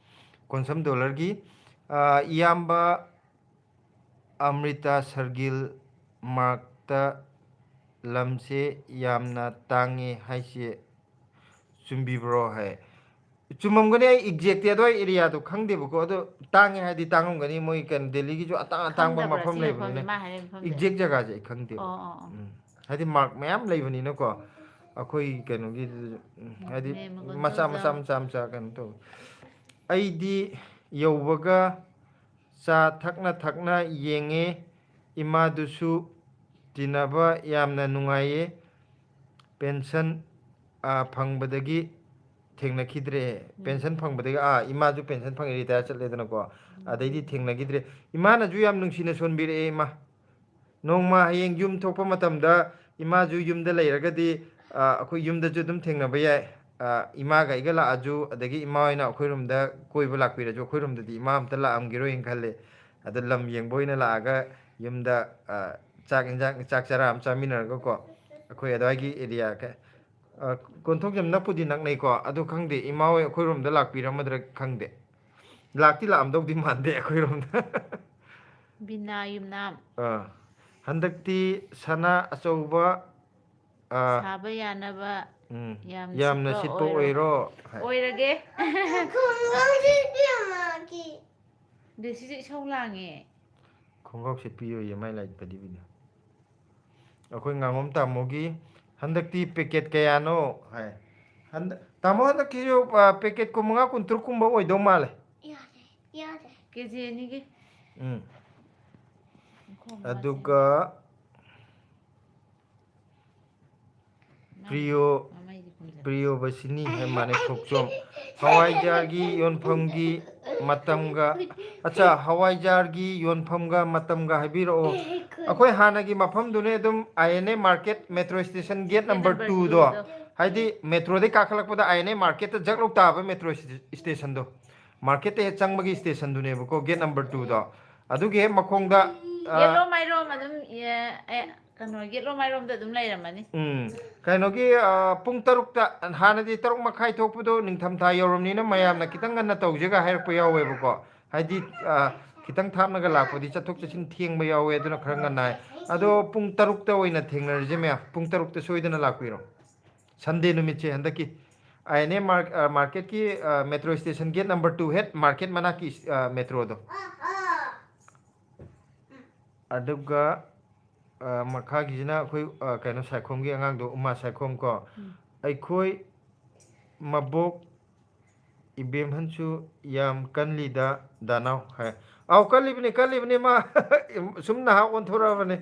ꯀꯣꯟꯁꯝ ꯗꯣꯂꯔꯒꯤ, ꯑꯥ, ꯏꯌꯥꯝꯕ ꯑꯃ꯭ꯔꯤꯇꯥ ꯁꯔꯒꯤꯜ, ꯃꯥꯔꯛꯇ ꯂꯝꯁꯦ ꯌꯥꯝꯅ ꯇꯥꯡꯉꯦ ꯍꯥꯏꯁꯦ ꯆꯨꯝꯕꯤꯕ꯭ꯔꯣ ꯍꯥꯏ꯫ ꯆꯨꯝꯃꯝꯒꯅꯤ, ꯑꯩ ꯑꯦꯛꯖꯦꯛꯇꯤ ꯑꯗꯨꯋꯥꯏ ꯑꯦꯔꯤꯌꯥꯗꯣ ꯈꯪꯗꯦꯕꯀꯣ, ꯑꯗꯣ ꯇꯥꯡꯉꯦ ꯍꯥꯏꯗꯤ ꯇꯥꯡꯉꯝꯒꯅꯤ, ꯃꯣꯏ ꯀꯩꯅꯣ ꯗꯦꯜꯂꯤꯒꯤꯁꯨ ꯑꯇꯥꯡ ꯑꯇꯥꯡꯕ ꯈꯪꯗꯕ꯭ꯔꯥ ꯃꯐꯝ ꯁꯤ ꯂꯩꯕꯅꯤꯅ꯫ ꯃꯐꯝꯁꯦ ꯃꯥ ꯍꯥꯏꯔꯤꯕ ꯃꯐꯝꯁꯦ? ꯑꯦꯛꯖꯦꯛ ꯖꯒꯥꯁꯦ ꯑꯩ ꯈꯪꯗꯦꯕ꯫ ꯑꯣ, ꯑꯣ, ꯑꯣ꯫ ꯎꯝ꯫ ꯍꯥꯏꯗꯤ ꯃꯥꯔꯛ ꯃꯌꯥꯝ ꯂꯩꯕꯅꯤꯅꯀꯣ, ꯑꯩꯈꯣꯏ ꯀꯩꯅꯣꯒꯤꯗꯨꯗꯁꯨ, ꯎꯝ, ꯍꯥꯏꯗꯤ ꯃꯦꯝ ꯃꯆꯥ ꯃꯆꯥ ꯃꯒꯨꯟꯊꯧꯖꯝ꯫ ꯃꯆꯥ ꯃꯆꯥ ꯀꯩꯅꯣ ꯇꯧꯋꯦ꯫ ꯑꯩꯗꯤ ꯌꯧꯕꯒ ꯆꯥ ꯊꯛꯅ ꯊꯛꯅ ꯌꯦꯡꯉꯦ꯫ ꯏꯃꯥꯗꯨꯁꯨ ꯇꯤꯟꯅꯕ ꯌꯥꯝꯅ ꯅꯨꯡꯉꯥꯏꯌꯦ꯫ ꯄꯦꯟꯁꯟ, ꯑ, ꯐꯪꯕꯗꯒꯤ ꯊꯦꯡꯅꯈꯤꯗ꯭ꯔꯦ꯫ ꯎꯝ꯫ ꯄꯦꯟꯁꯟ ꯐꯪꯕꯗꯒꯤ, ꯑꯥ, ꯏꯃꯥꯁꯨ ꯄꯦꯟꯁꯟ ꯐꯪꯉꯦ, ꯔꯤꯇꯥꯌꯔ ꯆꯠꯂꯦꯗꯅꯀꯣ꯫ ꯎꯝ꯫ ꯑꯗꯩꯗꯤ ꯊꯦꯡꯅꯈꯤꯗ꯭ꯔꯦ꯫ ꯏꯃꯥꯅꯁꯨ ꯌꯥꯝ ꯅꯨꯡꯁꯤꯅ ꯁꯣꯟꯕꯤꯔꯛꯑꯦ, ꯏꯃꯥ꯫ ꯅꯣꯡꯃ ꯍꯌꯦꯡ ꯌꯨꯝ ꯊꯣꯛꯄ ꯃꯇꯝꯗ ꯏꯃꯥꯁꯨ ꯌꯨꯝꯗ ꯂꯩꯔꯒꯗꯤ, ꯑ, ꯑꯩꯈꯣꯏ ꯌꯨꯝꯗꯁꯨ ꯑꯗꯨꯝ ꯊꯦꯡꯅꯕ ꯌꯥꯏ꯫ ꯑ, ꯏꯃꯥꯒ ꯑꯩꯒ ꯂꯥꯛꯑꯁꯨ, ꯑꯗꯒꯤ ꯏꯃꯥ ꯍꯣꯏꯅ ꯑꯩꯈꯣꯏꯔꯣꯝꯗ ꯀꯣꯏꯕ ꯂꯥꯛꯄꯤꯔꯁꯨ, ꯑꯩꯈꯣꯏꯔꯣꯝꯗꯗꯤ ꯏꯃꯥ ꯑꯝꯇ ꯂꯥꯛꯑꯝꯈꯤꯔꯣꯏꯅ ꯈꯜꯂꯦ꯫ ꯑꯗꯣ ꯂꯝ ꯌꯦꯡꯕ ꯑꯣꯏꯅ ꯂꯥꯛꯑꯒ ꯌꯨꯝꯗ, ꯑ, ꯆꯥꯛ ꯏꯟꯖꯥꯡ, ꯆꯥꯛ ꯆꯔꯥ ꯑꯃ ꯆꯥꯃꯤꯟꯅꯔꯒꯀꯣ, ꯑꯩꯈꯣꯏ ꯑꯗꯨꯋꯥꯏꯒꯤ ꯑꯦꯔꯤꯌꯥ ꯀ-, ꯑ, ꯀꯣꯟꯊꯣꯛꯖꯝ ꯅꯛꯄꯨꯗꯤ ꯅꯛꯅꯩꯀꯣ, ꯑꯗꯨ ꯈꯪꯗꯦ, ꯏꯃꯥ ꯍꯣꯏ ꯑꯩꯈꯣꯏꯔꯣꯝꯗ ꯂꯥꯛꯄꯤꯔꯝꯃꯗ꯭ꯔꯥ ꯈꯪꯗꯦ꯫ ꯂꯥꯛꯇꯤ ꯂꯥꯛꯑꯝꯗꯧꯗꯤ ꯃꯥꯟꯗꯦ ꯑꯩꯈꯣꯏꯔꯣꯝꯗ꯫ ꯕꯤꯅꯥ ꯌꯨꯝꯅꯥꯝ꯫ ꯑꯥ꯫ ꯍꯟꯗꯛꯇꯤ ꯁꯅꯥ ꯑꯆꯧꯕ, ꯑꯥ, ꯁꯥꯕ ꯌꯥꯅꯕ ꯎꯝ, ꯌꯥꯝ ꯌꯥꯝꯅ ꯁꯤꯠꯄ ꯁꯤꯠꯄ ꯑꯣꯏꯔꯣ꯫ ꯑꯣꯏꯔꯣ꯫ ꯍꯥꯏ꯫ ꯑꯣꯏꯔꯒꯦ꯫ ꯈꯣꯡꯒ꯭ꯔꯥꯎꯁꯦ ꯄꯤꯔꯝꯃꯒꯦ꯫ ꯑꯗꯨ ꯁꯤꯁꯨ ꯏꯁꯧ ꯂꯥꯡꯉꯦ꯫ ꯈꯣꯡꯒ꯭ꯔꯥꯎ ꯁꯦꯠꯄꯤꯌꯣꯌꯦ ꯃꯥꯏ ꯂꯥꯏꯔꯤꯛ ꯄꯗꯤꯕꯤꯗꯣ꯫ ꯑꯩꯈꯣꯏ ꯉꯥꯉꯣꯝ ꯇꯥꯃꯣꯒꯤ ꯍꯟꯗꯛꯇꯤ ꯄꯦꯀꯦꯠ ꯀꯌꯥꯅꯣ ꯍꯥꯏ꯫ ꯍꯟꯗꯛ, ꯇꯥꯃꯣ ꯍꯟꯗꯛꯀꯤꯁꯨ, ꯑ, ꯄꯦꯀꯦꯠ ꯀꯨꯟꯃꯉꯥ, ꯀꯨꯟꯇꯔꯨꯛ ꯀꯨꯝꯕ ꯑꯣꯏꯗꯧ ꯃꯥꯜꯂꯦ꯫ ꯌꯥꯔꯦ, ꯌꯥꯔꯦ꯫ ꯀꯦ ꯖꯤ ꯑꯅꯤꯒꯤ꯫ ꯎꯝ꯫ ꯈꯣꯡ ꯑꯗꯨꯒ ꯃꯃꯩꯗꯤ ꯄ꯭ꯔꯤꯌꯣ, ꯃꯃꯩꯗꯤ ꯈꯨꯝꯖꯤꯜꯂꯨ꯫ ꯄ꯭ꯔꯤꯌꯣꯕꯁꯤꯅꯤ ꯍꯥꯏ ꯃꯥꯅꯦ ꯊꯣꯛꯆꯣꯝ꯫ ꯍꯋꯥꯏꯖꯥꯔꯒꯤ ꯌꯣꯟꯐꯝꯒꯤ ꯃꯇꯝꯒ, ꯑꯠꯆꯥ, ꯍꯋꯥꯏꯖꯥꯔꯒꯤ ꯌꯣꯟꯐꯝꯒ ꯃꯇꯝꯒ ꯍꯥꯏꯕꯤꯔꯛꯑꯣ꯫ ꯑꯩꯈꯣꯏ ꯍꯥꯟꯅꯒꯤ ꯃꯐꯝꯗꯨꯅꯦ ꯑꯗꯨꯝ, I N A market, metro station gate gate number number ꯇꯨꯗꯣ꯫ ꯇꯨꯗꯣ꯫ ꯍꯥꯏꯗꯤ ꯃꯦꯇ꯭ꯔꯣꯗꯩ ꯀꯥꯈꯠꯂꯛꯄꯗ ꯑꯥꯏ ꯑꯦꯟ ꯑꯦ ꯃꯥꯔꯀꯦꯠꯇ ꯖꯛ ꯂꯧ ꯇꯥꯕ ꯃꯦꯇ꯭ꯔꯣ ꯁ꯭ꯇꯦꯁꯟꯗꯣ꯫ ꯃꯥꯔꯀꯦꯠꯇ ꯍꯦꯛ ꯆꯪꯕꯒꯤ ꯁ꯭ꯇꯦꯁꯟꯗꯨꯅꯦꯕꯀꯣ, ꯒꯦꯠ ꯅꯝꯕꯔ ꯇꯨꯗꯣ꯫ ꯑꯗꯨꯒꯤ ꯍꯦꯛ ꯃꯈꯣꯡꯗ, ꯑ, ꯌꯦꯠꯂꯣꯝ ꯃꯥꯏꯔꯣꯝ ꯑꯗꯨꯝ, ꯑꯦ, ꯑꯦ, ꯀꯩꯅꯣ, ꯌꯦꯠꯂꯣꯝ ꯃꯥꯏꯔꯣꯝꯗ ꯑꯗꯨꯝ ꯂꯩꯔꯝꯃꯅꯤ꯫ ꯎꯝ꯫ ꯀꯩꯅꯣꯒꯤ, ꯑ, ꯄꯨꯡ ꯇꯔꯨꯛꯇ, ꯍꯥꯟꯅꯗꯤ ꯇꯔꯨꯛ ꯃꯈꯥꯏ ꯊꯣꯛꯄꯗꯣ ꯅꯤꯡꯊꯝꯊꯥ ꯌꯧꯔꯝꯅꯤꯅ ꯃꯌꯥꯝꯅ ꯈꯤꯇꯪ ꯉꯟꯅ ꯇꯧꯁꯦꯒ ꯍꯥꯏꯔꯛꯄ ꯌꯥꯎꯋꯦꯕꯀꯣ꯫ ꯍꯥꯏꯗꯤ, ꯑ, ꯈꯤꯇꯪ ꯊꯥꯞꯅꯒ ꯂꯥꯛꯄꯗꯤ ꯆꯠꯊꯣꯛ ꯆꯠꯁꯤꯟ ꯊꯦꯡꯕ ꯌꯥꯎꯋꯦ, ꯑꯗꯨꯅ ꯈꯔ ꯉꯟꯅ ꯍꯥꯏ꯫ ꯑꯗꯣ ꯄꯨꯡ ꯇꯔꯨꯛꯇ ꯑꯣꯏꯅ ꯊꯦꯡꯅꯔꯁꯦ ꯃꯌꯥꯝ, ꯄꯨꯡ ꯇꯔꯨꯛꯇ ꯁꯣꯏꯗꯅ ꯂꯥꯛꯄꯤꯔꯣ꯫ ꯁꯟꯗꯦ ꯅꯨꯃꯤꯠꯁꯦ ꯍꯟꯗꯛꯀꯤ ꯑꯥꯏ ꯑꯦꯟ ꯑꯦ ꯃꯥꯔꯛ-, ꯑ, ꯃꯥꯔꯀꯦꯠꯀꯤ, ꯑ, metro station gate number two Haat market ꯃꯅꯥꯛꯀꯤ, ꯑ, ꯃꯦꯇ꯭ꯔꯣꯗꯣ꯫ ꯑꯗꯨꯒ, ꯑ, ꯃꯈꯥꯒꯤꯁꯤꯅ ꯑꯩꯈꯣꯏ, ꯑ, ꯀꯩꯅꯣ, ꯁꯥꯏꯈꯣꯝꯒꯤ ꯑꯉꯥꯡꯗꯣ, ꯎꯃꯥ ꯁꯥꯏꯈꯣꯝ ꯀꯣ꯫ ꯎꯝ꯫ ꯑꯩꯈꯣꯏ ꯃꯕꯣꯛ ꯏꯕꯦꯝꯍꯟꯁꯨ ꯌꯥꯝ ꯀꯜꯂꯤꯗ ꯗꯥꯅꯥꯎ ꯍꯥꯏ꯫ ꯑꯥꯎ, ꯀꯜꯂꯤꯕꯅꯤ, ꯀꯜꯂꯤꯕꯅꯤ ꯃꯥ꯫ ꯁꯨꯝ ꯅꯍꯥ ꯑꯣꯟꯊꯣꯔꯛꯑꯕꯅꯤ꯫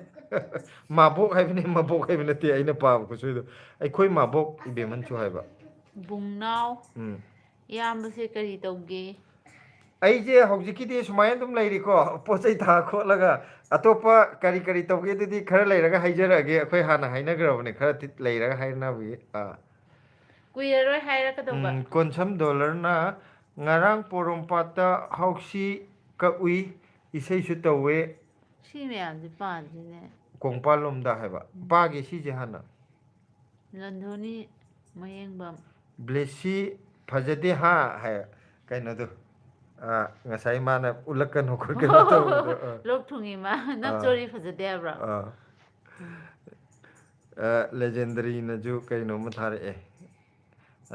ꯃꯥꯕꯣꯛ ꯍꯥꯏꯕꯅꯤ, ꯃꯕꯣꯛ ꯍꯥꯏꯕ ꯅꯠꯇꯦ ꯑꯩꯅ ꯄꯥꯕ ꯈꯨꯠꯁꯣꯏꯗꯣ꯫ ꯑꯩꯈꯣꯏ ꯃꯥꯕꯣꯛ ꯏꯕꯦꯝꯍꯟꯁꯨ ꯍꯥꯏꯕ꯫ ꯕꯨꯡꯅꯥꯎ꯫ ꯎꯝ꯫ ꯏꯌꯥꯝꯕꯁꯦ ꯀꯔꯤ ꯇꯧꯒꯦ? ꯑꯩꯁꯦ ꯍꯧꯖꯤꯛꯀꯤꯗꯤ ꯁꯨꯃꯥꯏꯅ ꯑꯗꯨꯝ ꯂꯩꯔꯤꯀꯣ, ꯄꯣꯠ ꯆꯩ ꯊꯥ ꯈꯣꯠꯂꯒ꯫ ꯑꯇꯣꯞꯄ ꯀꯔꯤ ꯀꯔꯤ ꯇꯧꯒꯦ ꯑꯗꯨꯗꯤ ꯈꯔ ꯂꯩꯔꯒ ꯍꯥꯏꯖꯔꯛꯑꯒꯦ꯫ ꯑꯩꯈꯣꯏ ꯍꯥꯟꯅ ꯍꯥꯏꯅꯈ꯭ꯔꯕꯅꯦ, ꯈꯔ ꯊꯤ-, ꯂꯩꯔꯒ ꯍꯥꯏꯅꯕꯒꯤ꯫ ꯑꯥ꯫ ꯀꯨꯏꯔꯔꯣꯏ ꯍꯥꯏꯔꯛꯀꯗꯧꯕ꯫ ꯎꯝ, ꯀꯣꯟꯁꯝ ꯗꯣꯂꯔꯅ ꯉꯔꯥꯡ ꯄꯣꯔꯣꯝꯄꯥꯠꯇ ꯍꯧꯁꯤ ꯀꯛꯎꯏ, ꯏꯁꯩꯁꯨ ꯇꯧꯋꯦ꯫ ꯁꯤ ꯃꯌꯥꯝꯁꯦ ꯄꯥꯗ꯭ꯔꯤꯅꯦ꯫ ꯀꯣꯡꯄꯥꯜ ꯂꯣꯝꯗ ꯍꯥꯏꯕ꯫ ꯎꯝ꯫ ꯄꯥꯒꯦ ꯁꯤꯁꯦ ꯍꯥꯟꯅ꯫ ꯂꯟꯊꯣꯏꯅꯤ ꯃꯌꯦꯡꯕꯝ꯫ ꯕ꯭ꯂꯦꯁꯤ ꯐꯖꯗꯦ ꯍꯥ ꯍꯥꯏ ꯀꯩꯅꯣꯗꯣ꯫ ꯑꯥ, ꯉꯁꯥꯏ ꯃꯥꯅ ꯎꯠꯂꯛꯀꯅꯨ ꯈꯣꯠꯀꯅꯨ ꯇꯧꯕꯗꯣ꯫ ꯑꯥ꯫ ꯂꯣꯛ ꯊꯨꯡꯉꯤ ꯃꯥ꯫ ꯅꯞ ꯑꯥ꯫ ꯆꯣꯔꯤ ꯐꯖꯗꯦ ꯍꯥꯏꯕ꯭ꯔꯣ? ꯑꯥ꯫ ꯎꯝ꯫ ꯑ, ꯂꯦꯖꯦꯟꯗꯔꯤꯅꯁꯨ ꯀꯩꯅꯣꯝꯃ ꯊꯥꯔꯛꯑꯦ꯫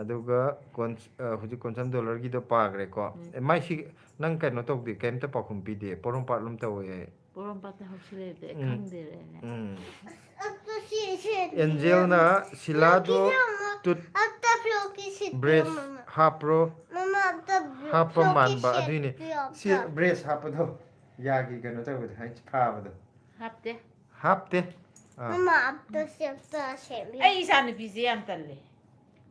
ꯑꯗꯨꯒ ꯀꯣꯟ-, ꯑ, ꯍꯧꯖꯤꯛ ꯀꯣꯟꯁꯝ ꯗꯣꯂꯔꯒꯤꯗꯣ ꯄꯥꯈ꯭ꯔꯦꯀꯣ꯫ ꯎꯝ꯫ ꯑꯦ, ꯃꯥꯏꯁꯤ ꯅꯪ ꯀꯩꯅꯣ ꯇꯧꯗꯦ, ꯀꯩꯝꯇ ꯄꯥꯎꯈꯨꯝ ꯄꯤꯗꯦ꯫ ꯄꯣꯔꯣꯝꯄꯥꯠꯂꯣꯝ ꯇꯧꯋꯦ ꯑꯩ꯫ ꯄꯣꯔꯣꯝꯄꯥꯠꯇ ꯍꯧꯁꯤ ꯂꯩꯕꯗꯤ ꯑꯩ ꯎꯝ꯫ ꯈꯪꯗꯦꯔꯦꯅꯦ꯫ ꯎꯝ꯫ ꯑꯦꯟꯖꯦꯜꯅ ꯁꯤꯂꯥꯗꯣ ꯇꯨꯠ ꯕ꯭ꯔꯦꯁ ꯍꯥꯞꯄ꯭ꯔꯣ? ꯍꯥꯞꯄ ꯃꯥꯟꯕ ꯑꯗꯨꯏꯅꯦ꯫ ꯁꯤ ꯕ꯭ꯔꯦꯁ ꯍꯥꯞꯄꯗꯣ ꯌꯥꯒꯤ ꯀꯩꯅꯣ ꯇꯧꯕꯗꯣ, ꯍꯥꯏ ꯐꯥꯕꯗꯣ꯫ ꯍꯥꯞꯇꯦ꯫ ꯍꯥꯞꯇꯦ꯫ ꯑꯥ꯫ ꯃꯃꯥ, ꯑꯝꯇ ꯁꯦꯝ-, ꯑꯝꯇ ꯁꯦꯝꯕꯤꯌꯨ꯫ ꯑꯩ ꯏꯆꯥ ꯅꯨꯄꯤꯁꯦ ꯌꯥꯝ ꯇꯜꯂꯦ꯫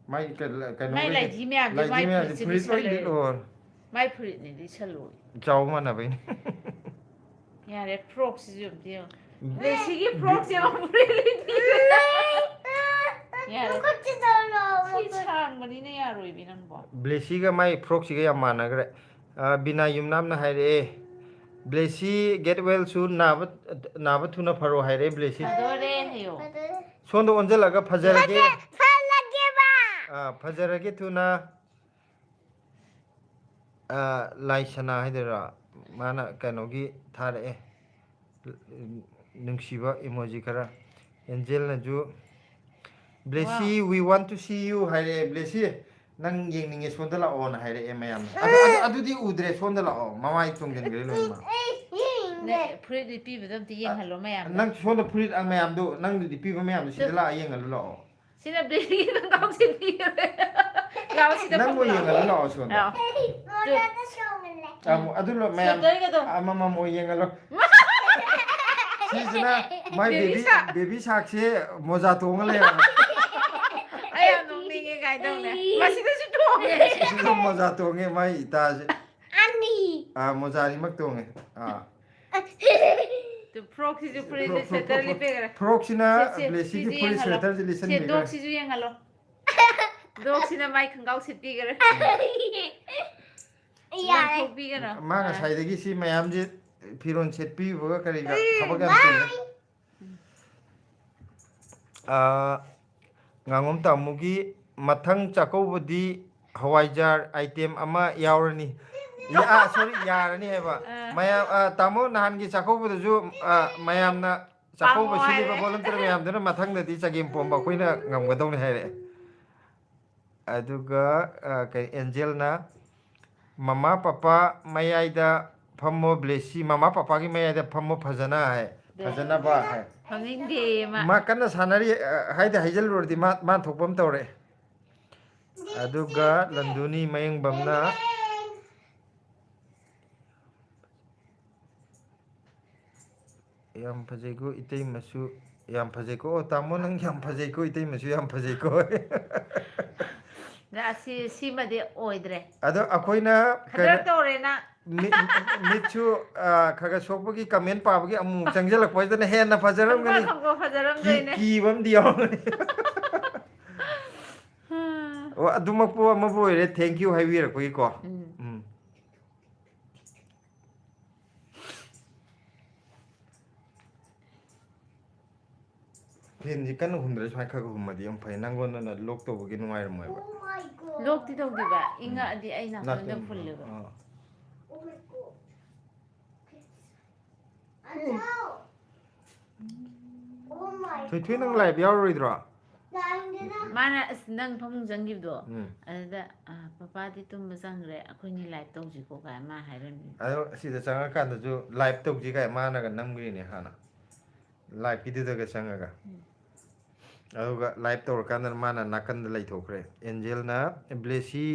ꯃꯥꯏ ꯀ-, ꯀꯩꯅꯣ ꯃꯥꯏ ꯂꯩ-, ꯂꯥꯏꯙꯤ ꯃꯌꯥꯝꯁꯦ, ꯂꯥꯏꯙꯤ ꯃꯥꯏ ꯃꯌꯥꯝꯁꯦ ꯐꯨꯔꯤꯠꯁꯦ ꯐꯨꯔꯤꯠ ꯂꯣꯏ ꯂꯤꯠꯁꯜꯂꯦ꯫ ꯂꯤꯠꯂꯣ꯫ ꯃꯥꯏ ꯐꯨꯔꯤꯠꯅꯦ ꯂꯤꯠꯁꯜꯂꯣ꯫ ꯆꯥꯎ ꯃꯥꯟꯅꯕꯩꯅꯦ꯫ ꯌꯥꯔꯦ, ꯐ꯭ꯔꯣꯛꯁꯤꯁꯨ ꯑꯝꯇ ꯌꯦꯡꯉꯣ꯫ ꯎꯝ꯫ ꯕ꯭ꯂꯦꯁꯤꯒꯤ ꯐ꯭ꯔꯣꯛꯁꯦ ꯑꯃ ꯐꯨꯔꯤꯠ ꯂꯤꯠꯄꯤ꯫ ꯌꯥꯔꯦ꯫ ꯃꯈꯨꯠꯁꯤꯗ ꯂꯥꯎ, ꯁꯤ ꯃꯈꯨꯠ꯫ ꯁꯥꯡꯕꯅꯤꯅ ꯌꯥꯔꯣꯏꯕꯤ ꯅꯪꯕꯣ꯫ ꯕ꯭ꯂꯦꯁꯤꯒ ꯃꯥꯏ ꯐ꯭ꯔꯣꯛꯁꯤꯒ ꯌꯥꯝ ꯃꯥꯟꯅꯈ꯭ꯔꯦ꯫ ꯑ, ꯕꯤꯅꯥ ꯌꯨꯝꯅꯥꯝꯅ ꯍꯥꯏꯔꯛꯑꯦ, "ꯕ꯭ꯂꯦꯁꯤ ꯒꯦꯠ ꯋꯦꯜꯁꯨ ꯅꯥꯕ, ꯅꯥꯕ ꯊꯨꯅ ꯐꯔꯣ" ꯍꯥꯏꯔꯛꯑꯦ ꯕ꯭ꯂꯦꯁꯤ꯫ ꯐꯗꯣꯔꯦ ꯍꯥꯏꯌꯣ꯫ ꯐꯗꯣꯔꯦ꯫ ꯁꯣꯝꯗ ꯑꯣꯟꯁꯤꯜꯂꯒ ꯐꯖꯔꯒꯦ꯫ ꯐꯖ-, ꯐꯖꯒꯦꯕ꯫ ꯑ, ꯐꯖꯔꯒꯦ ꯊꯨꯅ꯫ ꯑ, ꯂꯥꯏꯁꯅꯥ ꯍꯥꯏꯗꯣꯏꯔꯥ? ꯃꯥꯅ ꯀꯩꯅꯣꯒꯤ ꯊꯥꯔꯛꯑꯦ, ꯅꯨꯡꯁꯤꯕ emoji ꯈꯔ꯫ ꯑꯦꯟꯖꯦꯜꯅꯁꯨ "Blessy, we want to see you" ꯍꯥꯏꯔꯛꯑꯦ꯫ "Blessy, ꯅꯪ ꯌꯦꯡꯅꯤꯡꯉꯦ, ꯁꯣꯝꯗ ꯂꯥꯛꯑꯣꯅ" ꯍꯥꯏꯔꯛꯑꯦ ꯃꯌꯥꯝꯅ꯫ ꯑꯗꯨ, ꯑꯗꯨ, ꯑꯗꯨꯗꯤ ꯎꯗ꯭ꯔꯦ, ꯁꯣꯝꯗ ꯂꯥꯛꯑꯣ, ꯃꯃꯥꯏ ꯆꯣꯡꯁꯤꯟꯈ꯭ꯔꯦ ꯂꯣꯏꯅꯃꯛ꯫ ꯅꯦ, ꯐꯨꯔꯤꯠ ꯂꯤꯠꯄꯤꯕꯗꯣ ꯑꯝꯇ ꯌꯦꯡꯍꯜꯂꯣ ꯃꯌꯥꯝꯗ꯫ ꯅꯪ ꯁꯣꯝꯗ ꯐꯨꯔꯤꯠ ꯃꯌꯥꯝꯗꯣ, ꯅꯪ ꯂꯤꯠꯄꯤꯕ ꯃꯌꯥꯝꯗꯣ ꯁꯤꯗ ꯂꯥꯛꯑ ꯌꯦꯡꯍꯜꯂꯨ ꯂꯥꯛꯑꯣ꯫ ꯁꯤꯅ ꯕ꯭ꯂꯦꯁꯤꯒꯤ ꯈꯣꯡꯒ꯭ꯔꯥꯎ ꯁꯦꯠꯄꯤꯈ꯭ꯔꯦ꯫ ꯂꯥꯛꯑꯣ, ꯁꯤꯗ ꯅꯪꯕꯨ ꯐꯝꯃꯨ ꯂꯥꯛꯑꯣ꯫ ꯌꯦꯡꯍꯜꯂꯨ ꯂꯥꯛꯑꯣ ꯁꯣꯝꯗ꯫ ꯂꯥꯛꯑꯣ꯫ ꯃꯣꯖꯥꯗ ꯁꯣꯡꯍꯜꯂꯦ꯫ ꯑꯃꯨꯛ ꯑꯗꯨ ꯂꯣ ꯃꯌꯥꯝ ꯁ꯭ꯋꯦꯇꯔꯒꯗꯣ꯫ ꯑꯃꯃꯝ ꯑꯣꯏ ꯌꯦꯡꯍꯜꯂꯣ꯫ ꯁꯤꯁꯤꯅ ꯃꯥꯏ Baby ꯕꯦꯕꯤ shark꯫ ꯕꯦꯕꯤ ꯁꯥꯔꯛꯁꯦ ꯃꯣꯖꯥ ꯇꯣꯡꯉ ꯂꯩꯔꯝꯃꯦ꯫ ꯑꯩ ꯌꯥꯝ ꯅꯣꯛꯅꯤꯡꯉꯦ ꯀꯥꯏ ꯇꯧꯅꯦ꯫ ꯃꯁꯤꯗꯁꯨ ꯇꯣꯡꯉꯦ꯫ ꯁꯤꯁꯨ ꯃꯣꯖꯥ ꯇꯣꯡꯉꯦ ꯃꯥꯏ ꯏꯇꯥꯁꯦ꯫ ꯑꯅꯤ꯫ ꯑꯥ, ꯃꯣꯖꯥ ꯑꯅꯤꯃꯛ ꯇꯣꯡꯉꯦ꯫ ꯑꯥ꯫ ꯇꯨ, ꯐ꯭ꯔꯣꯛꯁꯤꯁꯨ ꯐꯨꯔꯤꯠ ꯐ꯭ꯔꯣꯛ, ꯐ꯭ꯔꯣꯛ, ꯁ꯭ꯋꯦꯇꯔ ꯐ꯭ꯔꯣꯛ, ꯂꯤꯠꯄꯤꯈ꯭ꯔꯦ꯫ ꯐ꯭ꯔꯣꯛꯁꯤꯅ ꯁꯦ, ꯁꯦ, ꯕ꯭ꯂꯦꯁꯤꯒꯤ ꯁꯤꯁꯨ ꯐꯨꯔꯤꯠ ꯌꯦꯡꯍꯜꯂꯣ꯫ ꯁ꯭ꯋꯦꯇꯔꯁꯦ ꯁꯦ, ꯂꯤꯠꯁꯟꯕꯤꯈ꯭ꯔꯦ꯫ ꯗꯣꯛꯁꯤꯁꯨ ꯌꯦꯡꯍꯜꯂꯣ꯫ ꯗꯣꯛꯁꯤꯅ ꯃꯥꯏ ꯈꯣꯡꯒ꯭ꯔꯥꯎ ꯁꯦꯠꯄꯤꯈ꯭ꯔꯦ꯫ ꯌꯥꯔꯦ꯫ ꯂꯪꯊꯣꯛꯄꯤꯒꯅꯣ꯫ ꯃꯥ ꯉꯁꯥꯏꯗꯒꯤ ꯁꯤ ꯃꯌꯥꯝꯁꯦ ꯐꯤꯔꯣꯜ ꯁꯦꯠꯄꯤꯕꯒ ꯀꯔꯤꯒ ꯊꯕꯛ ꯌꯥꯝ ꯆꯤꯜꯂꯦ꯫ ꯑꯥ, ꯉꯥꯉꯣꯝ ꯇꯥꯃꯣꯒꯤ ꯃꯊꯪ ꯆꯥꯛꯀꯧꯕꯗꯤ ꯍꯋꯥꯏꯖꯥꯔ item ꯑꯃ ꯌꯥꯎꯔꯅꯤ꯫ ꯌꯥ-, ꯑꯥ, sorry, ꯌꯥꯔꯅꯤ ꯍꯥꯏꯕ꯫ ꯑꯥ꯫ ꯃꯌꯥꯝ, ꯑꯥ, ꯇꯥꯃꯣ ꯅꯍꯥꯟꯒꯤ ꯆꯥꯛꯀꯧꯕꯗꯁꯨ, ꯑꯥ, ꯃꯌꯥꯝꯅ ꯆꯥꯛꯀꯧꯕ ꯄꯥꯝꯃꯣ ꯁꯤꯜꯂꯤꯕ ꯍꯥꯏꯔꯦ꯫ Volunteer ꯃꯌꯥꯝꯗꯨꯅ ꯃꯊꯪꯗꯗꯤ ꯆꯒꯦꯝ ꯄꯣꯝꯕ ꯑꯩꯈꯣꯏꯅ ꯉꯝꯒꯗꯧꯅꯤ ꯍꯥꯏꯔꯛꯑꯦ꯫ ꯑꯗꯨꯒ, ꯑ, ꯀꯩ, ꯑꯦꯟꯖꯦꯜꯅ "ꯃꯃꯥ ꯄꯄꯥ ꯃꯌꯥꯏꯗ ꯐꯝꯃꯣ ꯕ꯭ꯂꯦꯁꯤ, ꯃꯃꯥ ꯄꯄꯥꯒꯤ ꯃꯌꯥꯏꯗ ꯐꯝꯃꯣ ꯐꯖꯅ" ꯍꯥꯏ꯫ ꯐꯖꯅꯕ ꯍꯥꯏ꯫ ꯐꯝꯅꯤꯡꯗꯦꯌꯦ ꯃꯥ꯫ ꯃꯥ ꯀꯟꯅ ꯁꯥꯟꯅꯔꯤ, ꯑ, ꯍꯥꯏꯗꯤ ꯍꯥꯏꯖꯜꯂꯨꯔꯗꯤ ꯃꯥ, ꯃꯥ ꯊꯣꯛꯄ ꯑꯃ ꯇꯧꯔꯦ꯫ ꯑꯗꯨꯒ ꯂꯟꯗꯨꯅꯤ ꯃꯌꯦꯡꯕꯝꯅ "ꯌꯥꯝ ꯐꯖꯩꯀꯣ ꯏꯇꯩꯃꯁꯨ, ꯌꯥꯝ ꯐꯖꯩꯀꯣ꯫ ꯑꯣ, ꯇꯥꯃꯣ ꯅꯪ ꯌꯥꯝ ꯐꯖꯩꯀꯣ, ꯏꯇꯩꯃꯁꯨ ꯌꯥꯝ ꯐꯖꯩꯀꯣ"꯫ ꯅ ꯑꯁꯤ, ꯁꯤꯃꯗꯤ ꯑꯣꯏꯗ꯭ꯔꯦ꯫ ꯑꯗꯣ ꯑꯩꯈꯣꯏꯅ ꯈꯗ꯭ꯔꯛ ꯇꯧꯔꯦ ꯅꯪ꯫ ꯃꯤꯠ, ꯃꯤꯠꯁꯨ, ꯑ, ꯈꯔ ꯈꯔ ꯁꯣꯛꯄꯒꯤ comment ꯄꯥꯕꯒꯤ ꯑꯃꯨꯛ ꯆꯪꯁꯤꯜꯂꯛꯄ ꯍꯥꯏꯗꯅ ꯍꯦꯟꯅ ꯐꯖꯔꯝꯒꯅꯤ꯫ ꯈꯪꯕ ꯈꯪꯕ ꯐꯖꯔꯝꯗꯣꯏꯅꯦ꯫ ꯀꯤ-, ꯀꯤꯕ ꯑꯃꯗꯤ ꯌꯥꯎꯔꯝꯒꯅꯤ꯫ ꯑꯣ, ꯑꯗꯨꯃꯛꯄꯨ ꯑꯃꯕꯨ ꯑꯣꯏꯔꯦ, thank you ꯍꯥꯏꯕꯤꯔꯛꯄꯒꯤꯀꯣ꯫ ꯎꯝ꯫ ꯎꯝ꯫ Fanꯁꯤ ꯀꯟꯅ ꯍꯨꯝꯗ꯭ꯔꯁꯨ ꯁꯨꯃꯥꯏꯅ ꯈꯔ ꯈꯔ ꯍꯨꯝꯃꯗꯤ ꯌꯥꯝ ꯐꯩ꯫ ꯅꯪꯉꯣꯟꯗꯅ lock ꯇꯧꯕꯒꯤ ꯅꯨꯡꯉꯥꯏꯔꯝꯃꯣꯏꯕ꯫ Oh my God. Lockꯇꯤ ꯇꯧꯗꯦꯕ, ꯏꯪꯉꯛꯑꯗꯤ ꯑꯩ ꯅꯥꯀꯣꯡꯗ ꯅꯥꯀꯣꯡ-, ꯐꯨꯜꯂꯦꯕ꯫ ꯑꯥ꯫ Oh my God. ꯊꯣꯏꯊꯣꯏ, ꯅꯪ ꯂꯥꯏꯞ ꯌꯥꯎꯔꯔꯣꯏꯗ꯭ꯔꯣ? ꯃꯥꯅ ꯑꯁ ꯅꯪ ꯐꯃꯨꯡ ꯆꯪꯈꯤꯕꯗꯣ, ꯎꯝ꯫ ꯑꯗꯨꯗ, "ꯑ, ꯄꯄꯥꯗꯤ ꯇꯨꯝꯕ ꯆꯪꯈ꯭ꯔꯦ, ꯑꯩꯈꯣꯏꯅꯤ ꯂꯥꯏꯞ ꯇꯧꯁꯤꯀꯣ" ꯀꯥꯏ ꯃꯥ ꯍꯥꯏꯔꯝꯃꯤ꯫ ꯑꯗꯣ ꯁꯤꯗ ꯆꯪꯉꯀꯥꯟꯗꯁꯨ ꯂꯥꯏꯞ ꯇꯧꯁꯤ ꯀꯥꯏ ꯃꯥꯅꯒ ꯅꯝꯈ꯭ꯔꯤꯅꯦ ꯍꯥꯟꯅ꯫ ꯂꯥꯏꯞꯀꯤꯗꯨꯗꯒ ꯆꯪꯉꯒ꯫ ꯎꯝ꯫ ꯑꯗꯨꯒ ꯂꯥꯏꯞ ꯇꯧꯔꯀꯥꯟꯗ ꯃꯥꯅ ꯅꯥꯀꯟꯗ ꯂꯩꯊꯣꯛꯈ꯭ꯔꯦ꯫ ꯑꯦꯟꯖꯦꯜꯅ ꯕ꯭ꯂꯦꯁꯤ